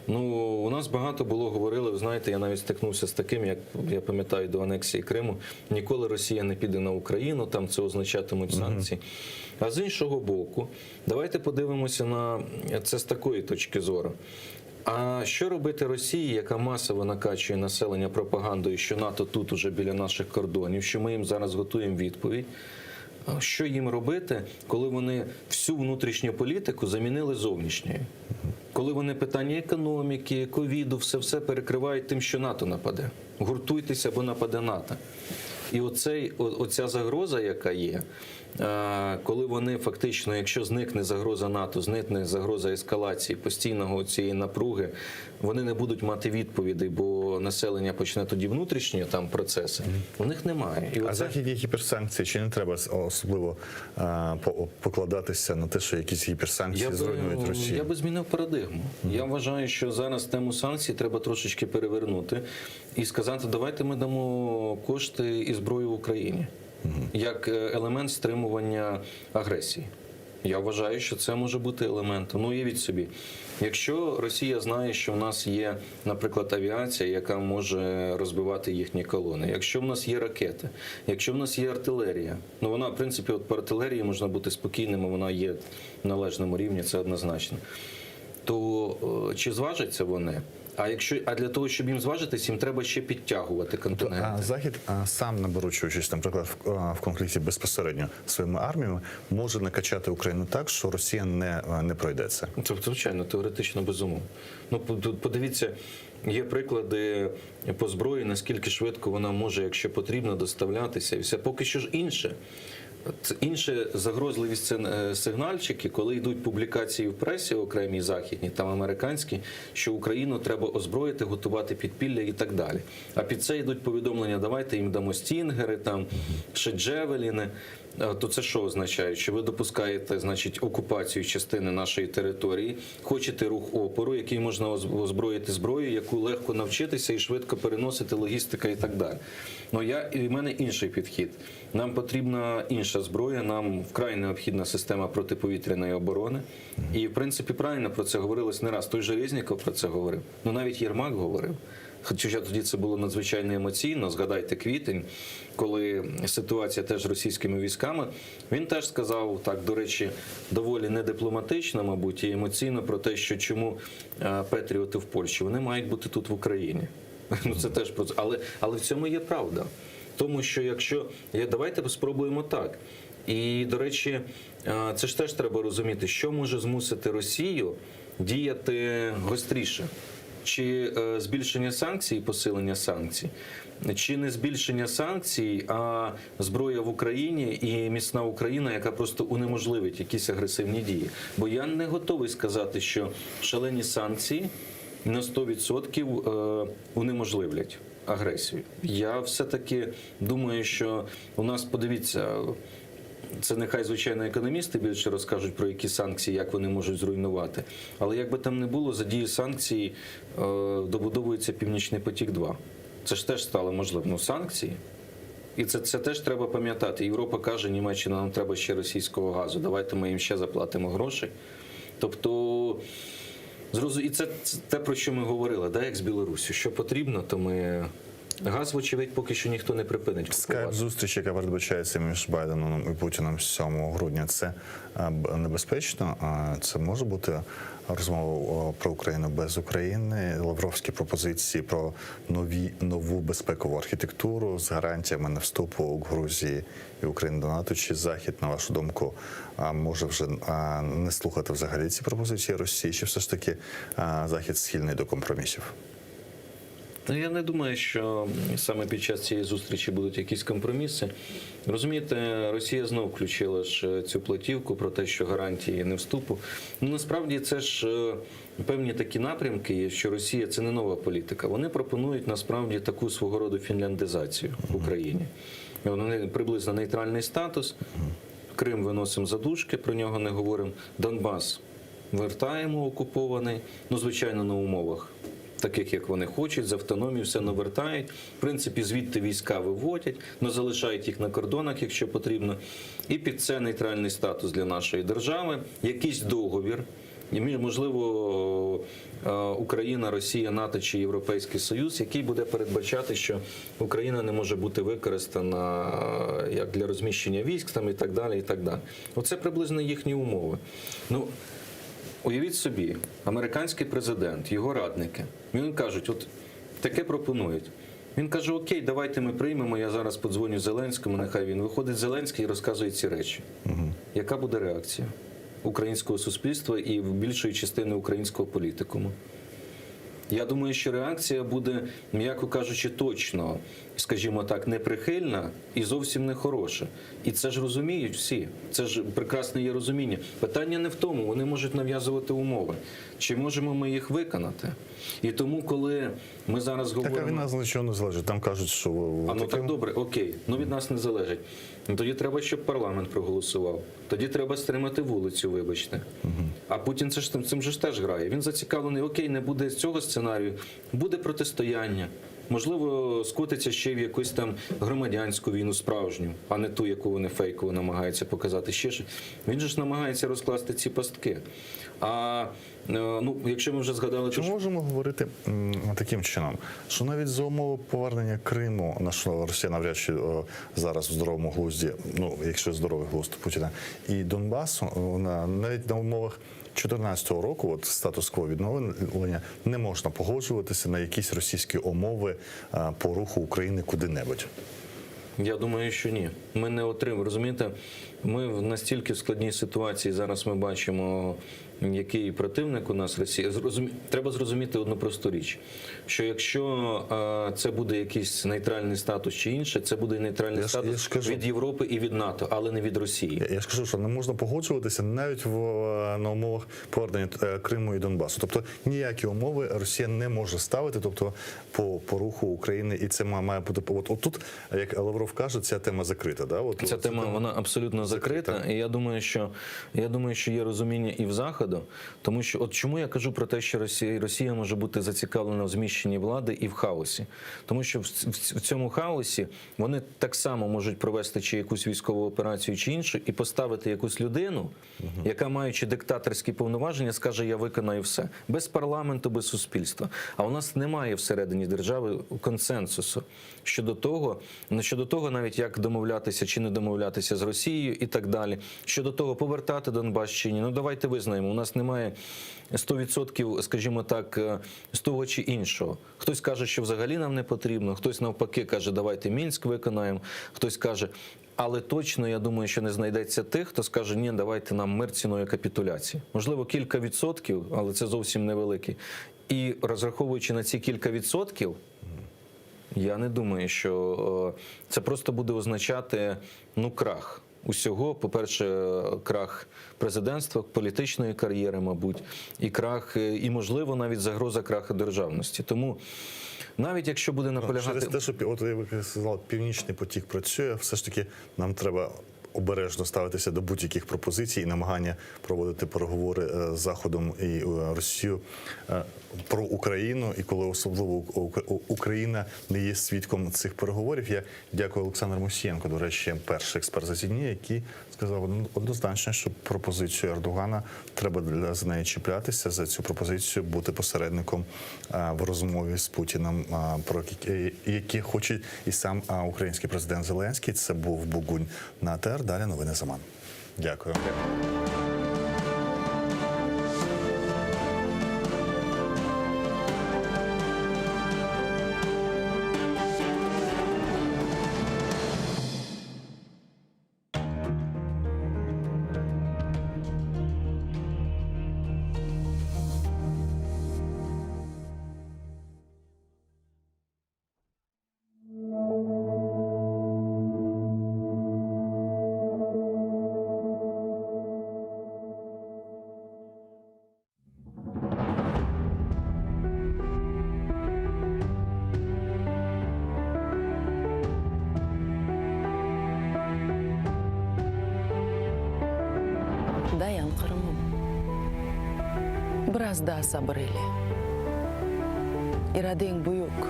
Ну, у нас багато було говорили, ви знаєте, я навіть стикнувся з таким, як я пам'ятаю до анексії Криму, ніколи Росія не піде на Україну, там це означатимуть санкції. А з іншого боку, давайте подивимося на це з такої точки зору. А що робити Росії, яка масово накачує населення пропагандою, що НАТО тут уже біля наших кордонів, що ми їм зараз готуємо відповідь? А Що їм робити, коли вони всю внутрішню політику замінили зовнішньою? Коли вони питання економіки, ковіду, все все перекривають тим, що НАТО нападе. Гуртуйтеся, бо нападе НАТО. І оцей, о- оця загроза, яка є, Е, Коли вони фактично, якщо зникне загроза НАТО, зникне загроза ескалації постійного цієї напруги, вони не будуть мати відповідей, бо населення почне тоді внутрішні там процеси. У них немає. І А оце- західні гіперсанкції чи не треба особливо е, по- покладатися на те, що якісь гіперсанкції Я зруйнують би, Росію? я би змінив парадигму. Я вважаю, що зараз тему санкцій треба трошечки перевернути і сказати, давайте ми дамо кошти і зброю Україні як е, елемент стримування агресії. Я вважаю, що це може бути елементом. Ну, уявіть собі, якщо Росія знає, що в нас є, наприклад, авіація, яка може розбивати їхні колони, якщо в нас є ракети, якщо в нас є артилерія, ну вона, в принципі, от по артилерії можна бути спокійними, вона є в належному рівні, це однозначно. То е, чи зважаться вони? А якщо а для того, щоб їм зважитись, їм треба ще підтягувати контингент. А Захід а, сам не беручи участь, наприклад, в, а, в конфлікті безпосередньо своїми арміями, може накачати Україну так, що Росія не, а, не пройде це. Це звичайно, теоретично безумовно. Ну по- подивіться, є приклади по зброї, наскільки швидко вона може, якщо потрібно, доставлятися, і все поки що ж інше. Це інше загрозливість це е, сигнальчики, коли йдуть публікації в пресі окремі західні, там американські, що Україну треба озброїти, готувати підпілля і так далі. А під це йдуть повідомлення: давайте їм дамо стінгери, там ще джевеліни. Е, То це що означає? Що ви допускаєте, значить, окупацію частини нашої території, хочете рух опору, який можна оз- озброїти зброєю, яку легко навчитися і швидко переносити, логістика і так далі. Ну я і в мене інший підхід. Нам потрібна інша зброя, нам вкрай необхідна система протиповітряної оборони. І в принципі правильно про це говорилось не раз. Той же Резніков про це говорив. Ну навіть Єрмак говорив. Хоча тоді це було надзвичайно емоційно, згадайте квітень, коли ситуація теж з російськими військами, він теж сказав так, до речі, доволі недипломатично, мабуть, і емоційно про те, що чому е, Петріоти в Польщі, вони мають бути тут в Україні. Ну це теж про це. Але, але в цьому є правда. Тому що якщо я давайте спробуємо так. І до речі, е, це ж теж треба розуміти, що може змусити Росію діяти гостріше. Чи е, збільшення санкцій, посилення санкцій, чи не збільшення санкцій, а зброя в Україні і міцна Україна, яка просто унеможливить якісь агресивні дії. Бо я не готовий сказати, що шалені санкції на 100% е, унеможливлять агресію. Я все-таки думаю, що у нас, подивіться, це нехай, звичайно, економісти більше розкажуть про які санкції, як вони можуть зруйнувати. Але як би там не було, за дії санкцій е, добудовується Північний потік 2. Це ж теж стало можливо. Ну, санкції. І це, це теж треба пам'ятати. Європа каже, Німеччина, нам треба ще російського газу, давайте ми їм ще заплатимо грошей. Тобто, зрозу- і це, це те, про що ми говорили, да, як з Білоруссю. Що потрібно, то ми. Газ, вочевидь, поки що ніхто не припинить. Скайп зустріч, яка передбачається між Байденом і Путіном 7 грудня, це е, б- небезпечно. Е, Це може бути розмова е, про Україну без України. Лавровські пропозиції про нові нову безпекову архітектуру з гарантіями на вступу Грузії і України до НАТО. Чи Захід, на вашу думку, е, може вже е, не слухати взагалі ці пропозиції Росії? Чи все ж таки е, Захід схильний до компромісів? Ну, я не думаю, що саме під час цієї зустрічі будуть якісь компроміси. Розумієте, Росія знов включила ж цю платівку про те, що гарантії не вступу. Ну насправді це ж е, певні такі напрямки, є, що Росія це не нова політика. Вони пропонують насправді таку свого роду фінляндизацію в Україні. Вони приблизно нейтральний статус. Крим виносимо за дужки, про нього не говоримо. Донбас вертаємо окупований, ну звичайно, на умовах таких, як вони хочуть, з автономію все навертають. В принципі, звідти війська виводять, але залишають їх на кордонах, якщо потрібно. І під це нейтральний статус для нашої держави, якийсь договір. І, мі- можливо, е, Україна, Росія, НАТО чи Європейський Союз, який буде передбачати, що Україна не може бути використана е, як для розміщення військ там і так далі. І так далі. Оце приблизно їхні умови. Ну, Уявіть собі, американський президент, його радники, він кажуть, от таке пропонують. Він каже: Окей, давайте ми приймемо. Я зараз подзвоню Зеленському, нехай він виходить Зеленський і розказує ці речі. Яка буде реакція українського суспільства і більшої частини українського політикуму? Я думаю, що реакція буде, м'яко кажучи, точно, скажімо так, неприхильна і зовсім не хороша. І це ж розуміють всі. Це ж прекрасне є розуміння. Питання не в тому, вони можуть нав'язувати умови. Чи можемо ми їх виконати? І тому, коли ми зараз Так, а говоримо. від нас нічого не залежить. Там кажуть, що А ну так добре, окей. Ну від нас не залежить. Ну тоді треба, щоб парламент проголосував. Тоді треба стримати вулицю, вибачте. А Путін це ж цим же ж теж грає. Він зацікавлений, окей, не буде цього сценарію, буде протистояння. Можливо, скотиться ще в якусь там громадянську війну справжню, а не ту, яку вони фейково намагаються показати. Ще ж він же ж намагається розкласти ці пастки. А е, ну, якщо ми вже згадали, Чи можемо говорити м, таким чином, що навіть за умови повернення Криму, на що Росія навряд чи о, зараз в здоровому глузді, ну якщо здоровий глузд Путіна, і Донбасу, вона навіть на умовах 2014 року, от статус-кво відновлення, не можна погоджуватися на якісь російські умови е, по руху України куди-небудь. Я думаю, що ні. Ми не отримаємо. Розумієте, ми в настільки складній ситуації зараз ми бачимо, який противник у нас Росія. Зрозумі... Треба зрозуміти одну просту річ: що якщо е, це буде якийсь нейтральний статус чи інше, це буде нейтральний статус від Європи і від НАТО, але не від Росії. Я, я ж кажу, що не можна погоджуватися навіть в, е, на умовах повернення е, Криму і Донбасу. Тобто ніякі умови Росія не може ставити, тобто по, по руху України, і це має, має бути от, от тут, як Лавров каже, ця тема закрита. Да? От, Ця тема вона абсолютно закрита, і я думаю, що я думаю, що є розуміння і в заходу, тому що от чому я кажу про те, що Росія Росія може бути зацікавлена в зміщенні влади і в хаосі, тому що в, в, в цьому хаосі вони так само можуть провести чи якусь військову операцію, чи іншу, і поставити якусь людину, яка маючи диктаторські повноваження, скаже: Я виконаю все без парламенту, без суспільства. А у нас немає всередині держави консенсусу щодо того, ну, щодо того, навіть як домовлятися чи не домовлятися з Росією і так далі. Щодо того, повертати Донбас чи ні. Ну давайте визнаємо, у нас немає 100%, скажімо так, е, з того чи іншого. Хтось каже, що взагалі нам не потрібно, хтось навпаки каже, давайте Мінськ виконаємо, хтось каже. Але точно я думаю, що не знайдеться тих, хто скаже, ні, давайте нам мир ціною капітуляції. Можливо, кілька відсотків, але це зовсім невеликий. І розраховуючи на ці кілька відсотків, я не думаю, що е, це просто буде означати ну крах усього. По-перше, крах президентства, політичної кар'єри, мабуть, і крах, е, і можливо навіть загроза краху державності. Тому навіть якщо буде наполягати Через те, що пі- от ви сказали, північний потік працює, все ж таки нам треба обережно ставитися до будь-яких пропозицій і намагання проводити переговори е, з Заходом і е, Росією е, про Україну, і коли особливо Ук- Україна не є свідком цих переговорів. Я дякую Олександру Мусієнку, до речі, перший експерт за ці дні, який сказав одно- однозначно, що пропозицію Ердогана треба для за неї чіплятися, за цю пропозицію бути посередником е, в розмові з Путіним, е, про які, які хоче і сам е, український президент Зеленський. Це був Бугунь на АТР. Далі новини Заман. Дякую. Dayan, Qırımım, biraz daa sabır ile. İradeñ büyük,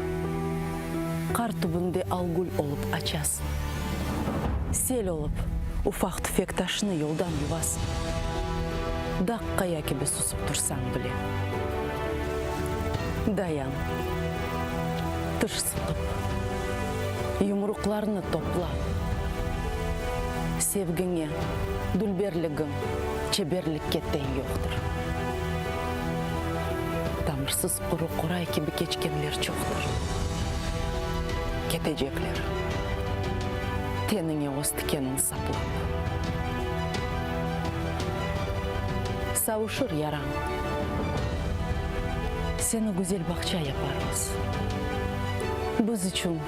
qar tübünde algül olıp açasıñ. Sel olıp, ufaq-tüfek taşnı yoldan yuvasıñ. Dağ qaya kibi susıp tursañ bile. Dayan, tiş sıqıp, yumruqlarnı toplap, sevgiñe, dülberligiñ çeberlikke teñ yoqtır. Tamırsız quru qoray kibi keçkenler çoqtır. Ketecekler, teniñe öz tikenin saplap. Savuşır yarañ. Seni güzel bağça yaparmız. Biz içün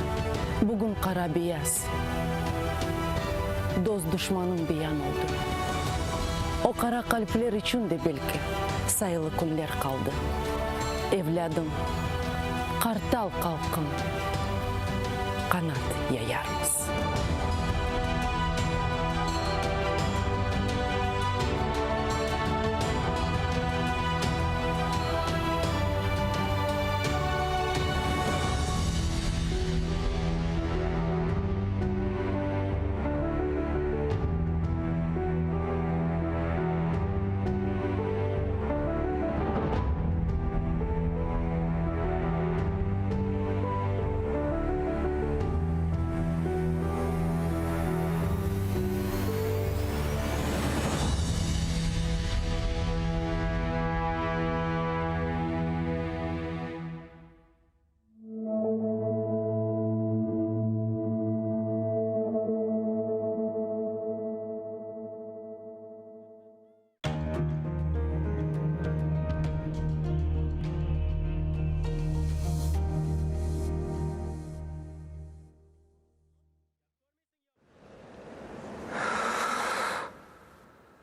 bugün qara-beyaz, Dost-duşmanıñ beyan oldı. O qara qalpler içün de belki Sayılı künler qaldı. Evlâdım, qartal qalqın, Qanat yayarmız.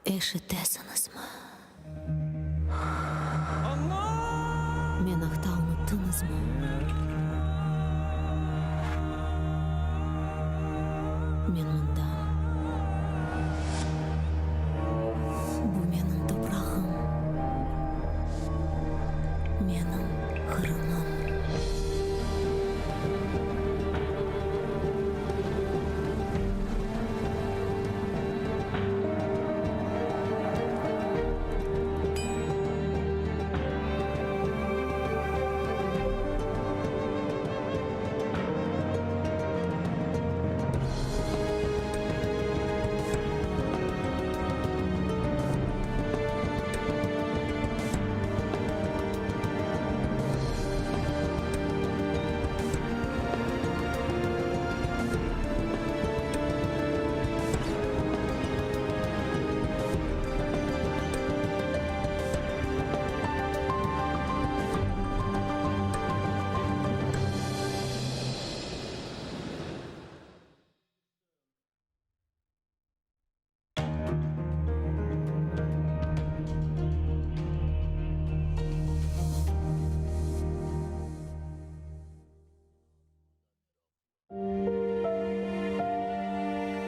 Eşitesiñizmi? Men aqta unuttıñızmı? Men mındam. Bu menim toprağım, menim Qırımım.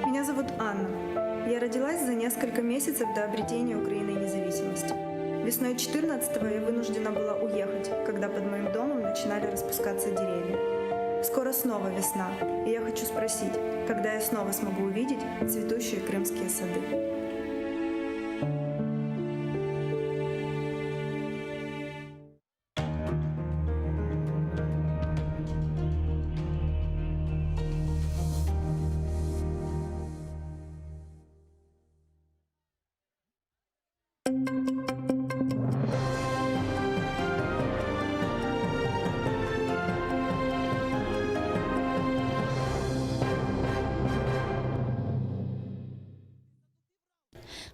Меня зовут Анна. Я родилась за несколько месяцев до обретения Украиной независимости. Весной 14-го я вынуждена была уехать, когда под моим домом начинали распускаться деревья. Скоро снова весна, и я хочу спросить, когда я снова смогу увидеть цветущие крымские сады.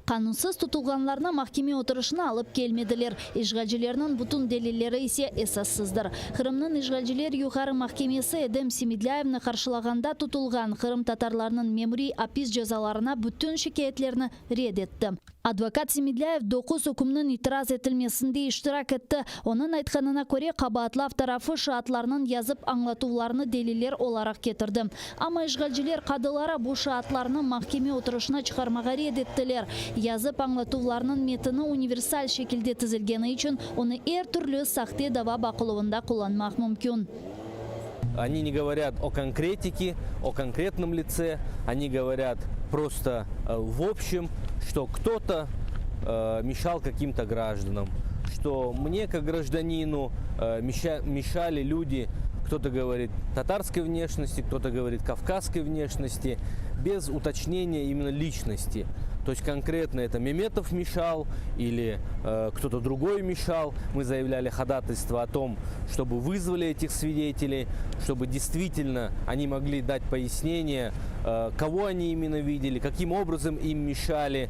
Qanunsız tutulğanlarnı mahkeme oturışına alıp kelmediler, işğalcilerniñ bütün delilleri ise esassızdır. Qırımnıñ işğalciler Yuqarı mahkemesi Edem Semedlâyevni qarşılağanda tutulğan qırımtatarlarnıñ memuriy apis cezalarına bütün şikâyetlerni red etti. Advokat Semedlâyev doquz ükümniñ itiraz etilmesinde iştirak etti. Onıñ aytqanına köre, qabaatlav tarafı şaatlarnıñ yazıp añlatuvlarını deliller olaraq ketirdi. Amma işğalciler qadılara bu şaatlarnı mahkeme oturışına çıqarmağa red ettiler. Yazıp añlatuvlarnıñ metini universal şekilde tizilgeni içün onı er türlü sahte dava baqıluvında qullanmaq mümkün. Oni ne govorât o konkretike, o konkretnom litse, oni govorât prosto v obşem, çto kto-to meşal kakim-to grajdanam, çto mne kak grajdaninu meşali lüdi, kto-to govorit tatarskoy vneşnosti, kto-to govorit kavkazskoy vneşnosti, bez utoçneniya imенно liçnosti, to est konkretno eto Memetov meşal ili kto-to drugoy meşal, mı zayavlyali hodataystvo o tom, çtoby vızvali etih svideteley, çtoby deystvitelno oni mogli dat poyasneniye, kogo oni imенно videli, kakim obrazom im meşali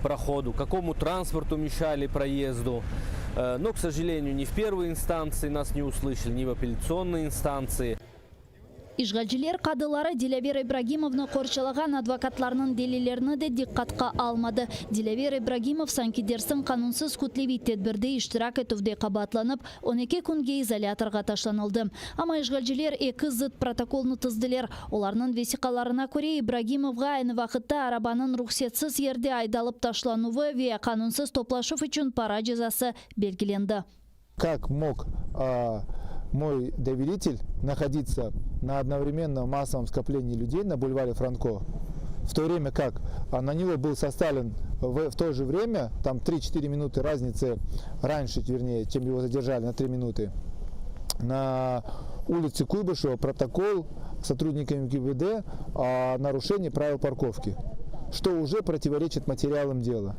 prohodu, kakomu transportu meşali proezdu. Но, к сожалению, ни в первой инстанции нас не услышали, ни в апелляционной инстанции. İşğalciler qadıları Dilâver İbragimovnı qorçalağan advokatlarnıñ delillerini de diqqatqa almadı. Dilâver İbragimov sanki dersiñ qanunsız kütleviy tedbirde iştirak etüvde qabaatlanıp, 12 künge izolâtorğa taşlanıldı. Amma işğalciler eki zıt protokolnı tizdiler. Olarnıñ vesiqalarına köre, İbragimovğa aynı vaqıtta arabanıñ ruhsetsiz yerde aydalıp taşlanuvı ve qanunsız toplaşuv içün para cezası belgilendi. Как мог мой доверитель находиться на одновременном массовом скоплении людей на бульваре Франко, в то время как на него был составлен в, в то же время, там 3-4 минуты разницы, раньше, вернее, чем его задержали на 3 минуты, на улице Куйбышева протокол сотрудниками ГИБД о нарушении правил парковки, что уже противоречит материалам дела.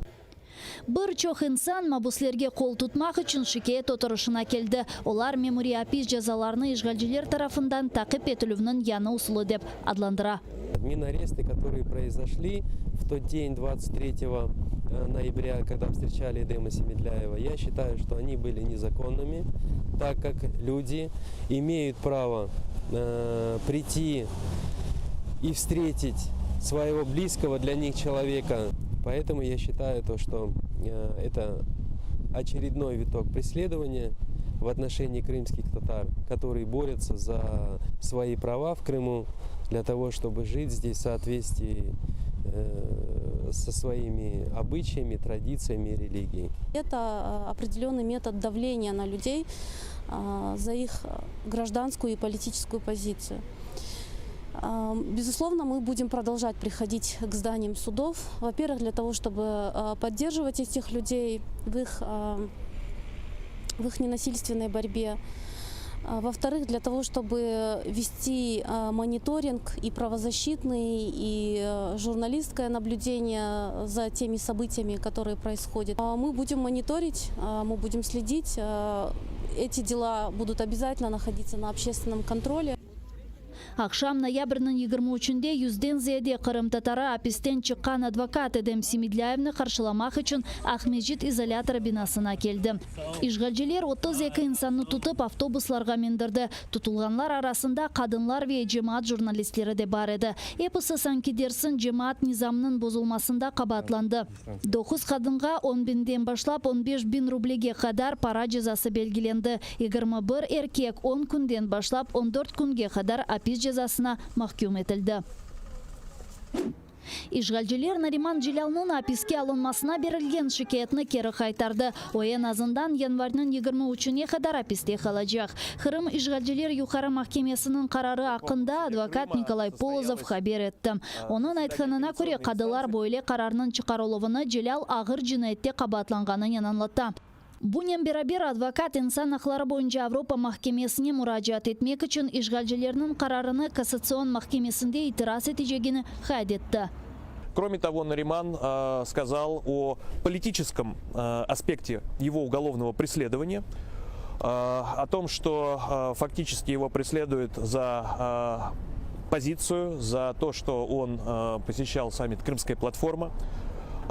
Bir çoq insan mabuslerge qol tutmaq içün şikâyet oturışına keldi. Olar memuriy apis cezalarını işğalciler tarafından taqip etilüvniñ yañı usulı dep adlandıra. Админаресты, которые произошли в тот день, 23 ноября, когда встречали Эдема Семедляева, я считаю, что они были незаконными, так как люди имеют право прийти и встретить своего близкого для них человека. Поэтому я считаю то, что это очередной виток преследования в отношении крымских татар, которые борются за свои права в Крыму, для того, чтобы жить здесь в соответствии со своими обычаями, традициями и религией. Это определенный метод давления на людей за их гражданскую и политическую позицию. Безусловно, мы будем продолжать приходить к зданиям судов. Во-первых, для того, чтобы поддерживать этих людей в их ненасильственной борьбе. Во-вторых, для того, чтобы вести мониторинг и правозащитный, и журналистское наблюдение за теми событиями, которые происходят. Мы будем мониторить, мы будем следить. Эти дела будут обязательно находиться на общественном контроле. Aqşam noyabrniñ 23-nde yüzden ziyade qırımtatarı apisten çıqqan advokat Edem Semedlâyevni qarşılamaq içün Aqmescit izolâtorı binasına keldi. İşğalciler 32 insannı tutıp avtobuslarğa mindirdi. Tutulğanlar arasında qadınlar ve cemaat jurnalistleri de bar edi. Episi sanki dersiñ cemaat nizamınıñ bozulmasında qabaatlandı. Doquz qadınğa 10 biñden başlap 15 biñ rublege qadar para cezası belgilendi. 21 erkek 10 künden başlap 14 künge qadar apis cezasına mahküm etildi. İşğalciler Nariman Celâlnıñ apiske alınmasına berilgen şikâyetni keri qaytardı. O eñ azından yanvarniñ 23-üne qadar apiste qalacaq. Qırım işğalciler Yuqarı mahkemesiniñ qararı aqqında advokat Nikolay Polozov haber etti. Onıñ aytqanına köre, qadılar böyle qararnıñ çıqarıluvını Celâl ağır cinayette qabaatlanğanınen añlata. Bunen beraber advokat İnsan aqları boyunca Avropa mahkemesine muracaat etmek içün işğalcilerniñ qararını Kassatsion mahkemesinde itiraz etecegini qayd etti. Кроме того, Нариман э, сказал о политическом э, аспекте его уголовного преследования, э, о том, что э, фактически его преследуют за э, позицию, за то, что он э, посещал саммит Крымская платформа.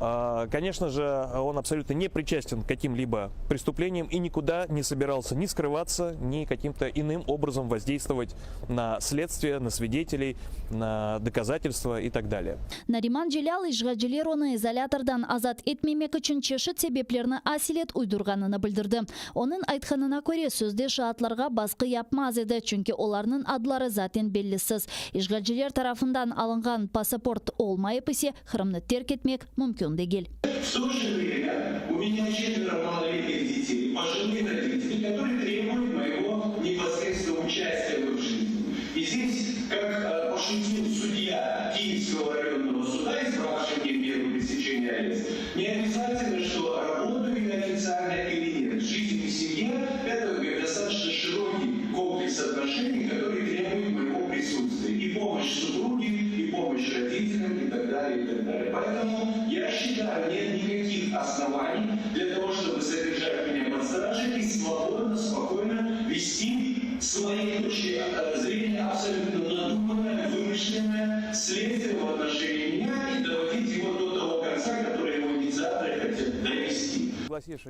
Э, Конечно же, он абсолютно не причастен к каким-либо преступлениям и никуда не собирался ни скрываться, ни каким-то иным образом воздействовать на следствие, на свидетелей, на доказательства и так далее. Nariman Celâl işğalciler onı izolâtordan azat etmemek içün çeşit sebeplerni aselet uydurğanını bildirdi. Onıñ aytqanına köre, sözde şaatlarğa basqı yapmaz edi, çünki olarnıñ adları zaten bellisiz. İşğalciler tarafından alınğan pasaport olmayıp ise Qırımnı terk etmek mümkün degil. В то же время у меня четверо малолетних детей, пожилые родители, которые требуют моего непосредственного участия в их жизни. И здесь, как пошутил судья Киевского районного суда, избравший мне меру пресечения арест, не обязательно, что работаю я официально или нет. Жизнь в семье – это говорит, достаточно широкий комплекс отношений, который требует моего присутствия. И помощь супруге, и помощь родителям, и так далее, и так далее. Поэтому я считаю, нет никаких оснований для того, чтобы содержать меня под стражей и свободно, спокойно вести, с моей точки зрения, абсолютно надуманное, вымышленное следствие в отношении меня и доводить его до того конца, который его инициаторы хотят довести.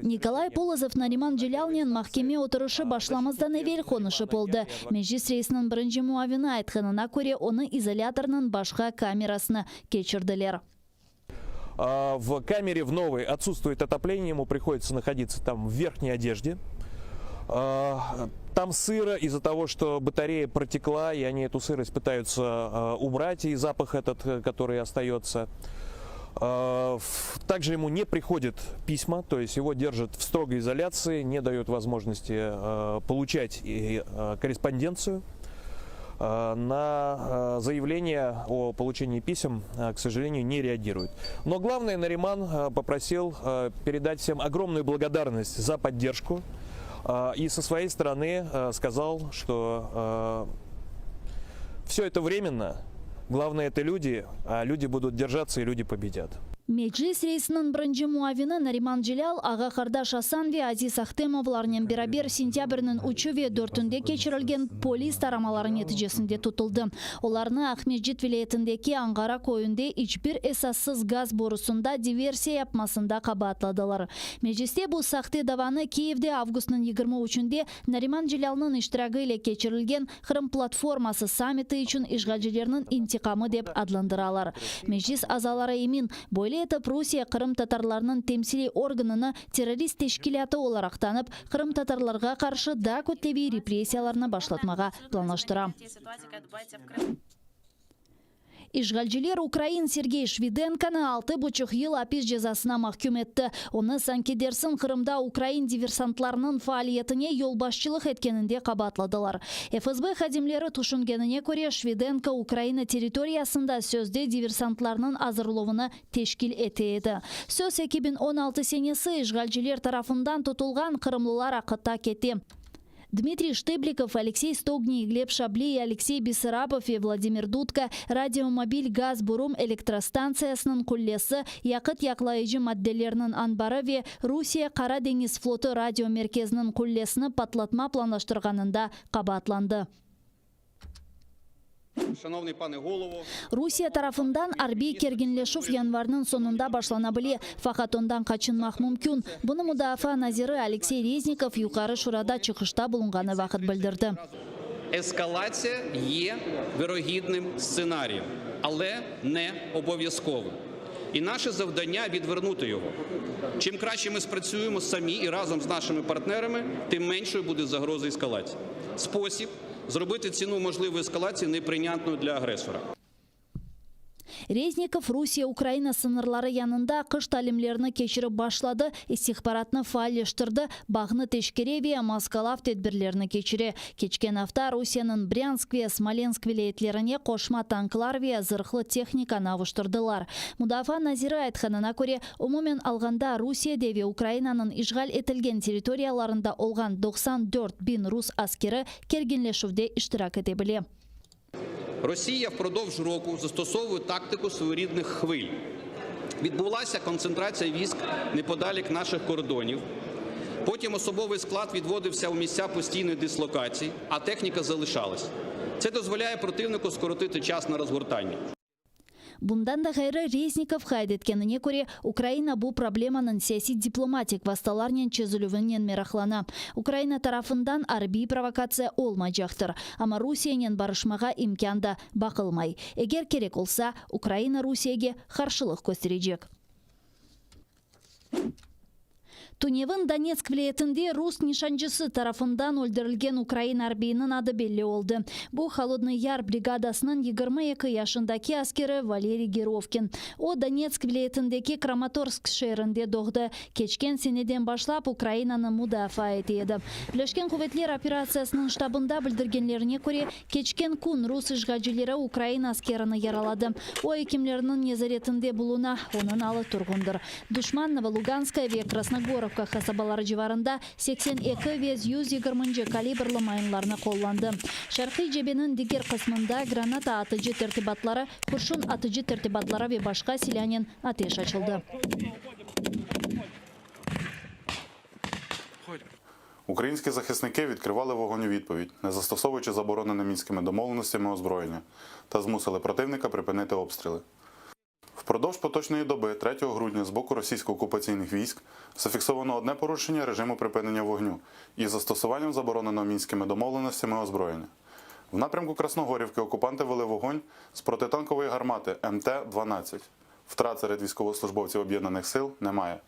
Nikolay Polozov Nariman Celâlnen mahkeme oturışı başlamazdan evel qonuşıp oldı. Meclis reisiniñ birinci muavini aytqanına köre, onı izolâtornıñ başqa kamerasına keçirdiler. В камере в новой отсутствует отопление, ему приходится находиться там в верхней одежде. Там сыро из-за того, что батарея протекла, и они эту сырость пытаются убрать, и запах этот, который остается. Также ему не приходят письма, то есть его держат в строгой изоляции, не дают возможности получать корреспонденцию. На заявление о получении писем, к сожалению, не реагируют. Но главное, Нариман попросил передать всем огромную благодарность за поддержку. И со своей стороны сказал, что все это временно. Главное это люди, а люди будут держаться и люди победят. Meclis reisiniñ birinci muavini Nariman Celâl, ağa-qardaş Asan ve Aziz Ahtemovlarnen beraber sentâbrniñ üçü ve dörtünde keçirilgen polis taramaları neticesinde tutuldı. Olarnı Aqmescit vilâyetindeki Anğara köyünde iç bir esassız gaz borusında diversiya yapmasında qabaatladılar. Mecliste bu sahte davanı Kiyevde avgustnıñ 23-nde Nariman Celâlnıñ iştiragi ile keçirilgen Qırım platforması sammiti içün işğalcilerniñ intiqamı dep adlandıralar. Meclis azaları emin, böyle etip Rusiye qırımtatarlarnıñ temsiliy organını terrorist teşkilâtı olaraq tanıp, qırımtatarlarğa qarşı daa kütleviy repressiyalarnı başlatmağa planlaştıra. İşğalciler ukrain Sergey Şvidenkonı altı buçuq yıl apis cezasına mahküm etti. Onı, sanki dersiñ, Qırımda ukrain diversantlarınıñ faaliyetine yolbaşçılıq etkeninde qabaatladılar. FSB hadimleri tüşüngenine köre, Şvidenko Ukraina territoriyasında sözde diversantlarnıñ azırluvını teşkil ete edi. Söz 2016 senesi işğalciler tarafından tutulğan qırımlılar aqta kete. Dmitriy Ştıblikov, Aleksey Stogniy, Gleb Şabliy, Aleksey Bessarabov ve Vladimir Dudka radiomobil gaz burum elektrostantsiyasınıñ qullesi, yaqıt yaqlayıcı maddelerniñ anbarı ve Rusiye Qara deñiz flotu radio merkeziniñ qullesini patlatma planlaştırğanında qabaatlandı. Şanovnıy pane golovo. Rusiye tarafından arbiy kerginleşüv yanvarniñ soñunda başlana bile, faqat ondan qaçınmaq mümkün. Bunı mudafaa naziri Aleksey Reznikov Yuqarı Şurada çıqışta bulunğanı vaqıt bildirdi. Eskalatsiya ye virogidnım stsenariyem, ale ne obovyazkovım. İ naşe zavdання vidvernути yogo. Çim kraще mi spratsüyemo samі i razom z našimi partnerami, тим меншою буде загроза ескалації. Спосіб зробити ціну можливої ескалації неприйнятною для агресора. Reznikov Rusiye-Ukraina sıñırları yanında qış talimlerini keçirip başladı, istihbaratnı faalleştirdi, bağnı teşkere ve maskalav tedbirlerini keçire. Keçken afta Rusiyeniñ Brânsk ve Smolensk vilâyetlerine qoşma tanklar ve zırhlı tehnikanı avuştırdılar. Mudafaa naziri aytqanına köre, umumen alğanda Rusiyede ve Ukrainanıñ işğal etilgen territoriyalarında olğan 94 biñ rus askeri kerginleşüvde iştirak ete bile. Росія впродовж року застосовує тактику своєрідних хвиль. Відбулася концентрація військ неподалік наших кордонів. Потім особовий склад відводився у місця постійної дислокації, а техніка залишалась. Це дозволяє противнику скоротити час на розгортання. Bundan da ğayrı, Reznikov qayd etkenine köre, Ukraina bu problemanıñ siyasiy-diplomatik vastalarnen çezilüvinen meraqlana. Ukraina tarafından arbiy provokatsiya olmaycaqtır. Amma Rusiyenen barışmağa imkân da baqılmay. Eger kerek olsa, Ukraina Rusiyege qarşılıq kösterecek. Tünevin Donetsk vilâyetinde rus nişancısı tarafından öldürilgen ukrain arbiyiniñ adı belli oldı. Bu Holodnıy Yar brigadasınıñ 22 yaşındaki askeri Valeriy Gerovkin. O, Donetsk vilâyetindeki Kramatorsk şeerinde doğdı. Keçken seneden başlap Ukrainanı mudafaa ete edi. Birleşken quvetler operatsiyasınıñ ştabında bildirgenlerine köre, keçken kün rus işğalcileri ukrain askerini yaraladı. O, ekimlerniñ nezaretinde buluna, onıñ alı turğundır. Duşman Novoluganskaya ve Krasnogorovka qasabaları civarında 82 ve 120 kalibrli mayınlarnı qullandı. Şarqiy cebeniñ diger qısmında granata atıcı tertibatları, qurşun atıcı tertibatları ve başqa silânen ateş açıldı. Українські захисники відкривали вогонь у відповідь, не застосовуючи заборонене мінськими домовленостями озброєння, та змусили противника припинити обстріли. Впродовж поточної доби 3 грудня з боку російсько-окупаційних військ зафіксовано одне порушення режиму припинення вогню із застосуванням забороненого мінськими домовленостями озброєння. В напрямку Красногорівки окупанти вели вогонь з протитанкової гармати МТ-12. Втрат серед військовослужбовців об'єднаних сил немає.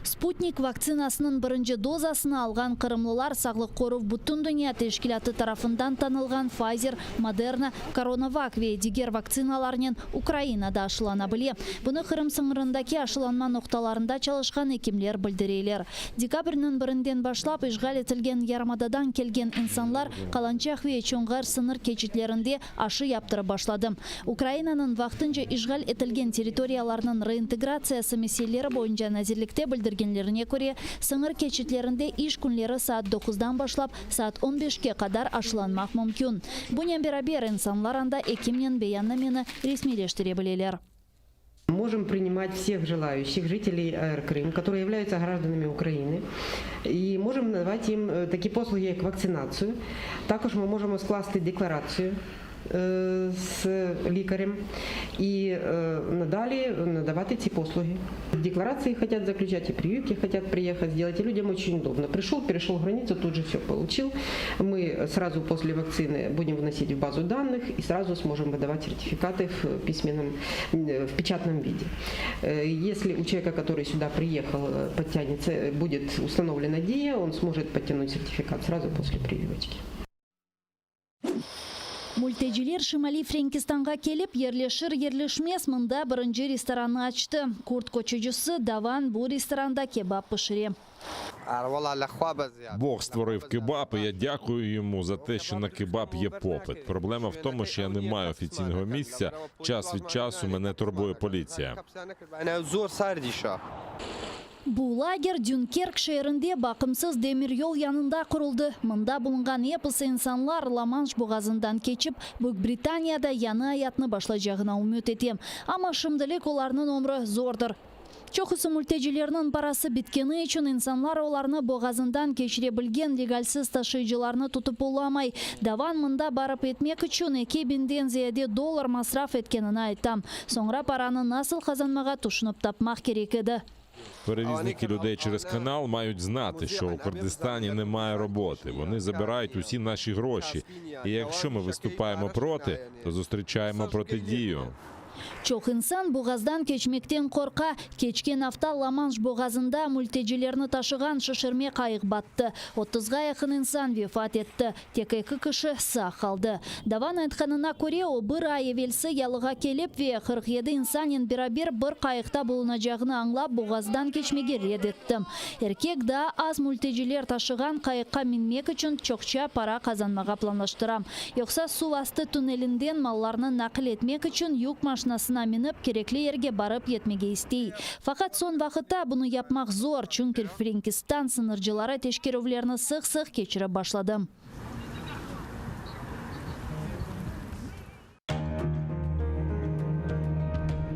Sputnik vaktsinasınıñ birinci dozasını alğan qırımlılar Sağlıqqoruv bütündünya teşkilâtı tarafından tanılğan Pfizer, Moderna, CoronaVac ve diger vaktsinalarnen Ukrainada aşılana bile. Bunı Qırım sıñırındaki aşılanma noqtalarında çalışqan ekimler bildireler. Dekabrniñ birinden başlap işğal etilgen yarımadadan kelgen insanlar Kalançak ve Çonğar sıñır keçitlerinde aşı yaptırıp başladı. Ukrainanıñ vaqtınca işğal etilgen territoriyalarnıñ reintegratsiyası meseleleri boyunca nazirlikte bildirgenlerine köre, sıñır keçitlerinde iş künleri saat doquzdan başlap saat on beşke qadar aşılanmaq mümkün. Bunen beraber, insanlar anda ekimnen beyannameni resmiyleştire bileler. Можем принимать всех желающих жителей АР Крым, которые являются гражданами Украины, и можем надавати їм е, такі послуги, як вакцинацію. Також ми можемо скласти декларацію е, з лікарем і е, надалі надавати ці послуги. Декларации хотят заключать, и прививки хотят приехать сделать, и людям очень удобно. Пришел, перешел границу, тут же все получил. Мы сразу после вакцины будем вносить в базу данных и сразу сможем выдавать сертификаты в письменном, э, в печатном виде. Э, Если у человека, который сюда приехал, э, подтянется, э, будет установлена ДИА, он сможет подтянуть сертификат сразу после прививочки. Mülteciler Şimaliy Frenkistanğa kelip yerleşir yerleşmez mında birinci restorannı açtı. Kurd köçücisi Davan bu restoranda kebap pişire. Бог створив кебаб, і я дякую йому за те, що на кебаб є попит. Проблема в тому, що я не маю офіційного місця. Час від часу мене турбує поліція. Bu lager Dünkerk şeerinde baqımsız demiryol yanında quruldı. Mında bulunğan episi insanlar La-Manş boğazından keçip, Büyük Britaniyada yañı ayatnı başlaycağına ümüt ete. Amma şimdilik olarnıñ ömrü zordır. Çoqusı mültecilerniñ parası bitkeni içün insanlar olarnı boğazından keçire bilgen legalsiz taşıyıcılarnı tutıp olamay. Davan mında barıp etmek içün eki biñden ziyade dollar masraf etkenini ayta. Soñra paranı nasıl qazanmağa tüşünip tapmaq kerek edi. Перевізники людей через канал мають знати, що у Курдистані немає роботи. Вони забирають усі наші гроші. І якщо ми виступаємо проти, то зустрічаємо протидію. Çoq insan boğazdan keçmekten qorqa. Keçken afta La-Manş boğazında mültecilerni taşığan şişirme qayıq battı. Otuzğa yaqın insan vefat etti, tek eki kişi sağ qaldı. Davan aytqanına köre, o, bir ay evelsi yalığa kelip ve 47 insannen beraber bir qayıqta bulunacağını añlap, boğazdan keçmege red etti. Erkek daa az mülteciler taşığan qayıqqa minmek içün çoqça para qazanmağa planlaştıra. Yoqsa suv astı tünelinden mallarnı naqil etmek içün yük maşinasına minip, kerekli yerge barıp yetmege istey. Faqat soñ vaqıtta bunı yapmaq zor, çünki Frenkistan sıñırcıları teşkerüvlerni sıq-sıq keçirip başladı.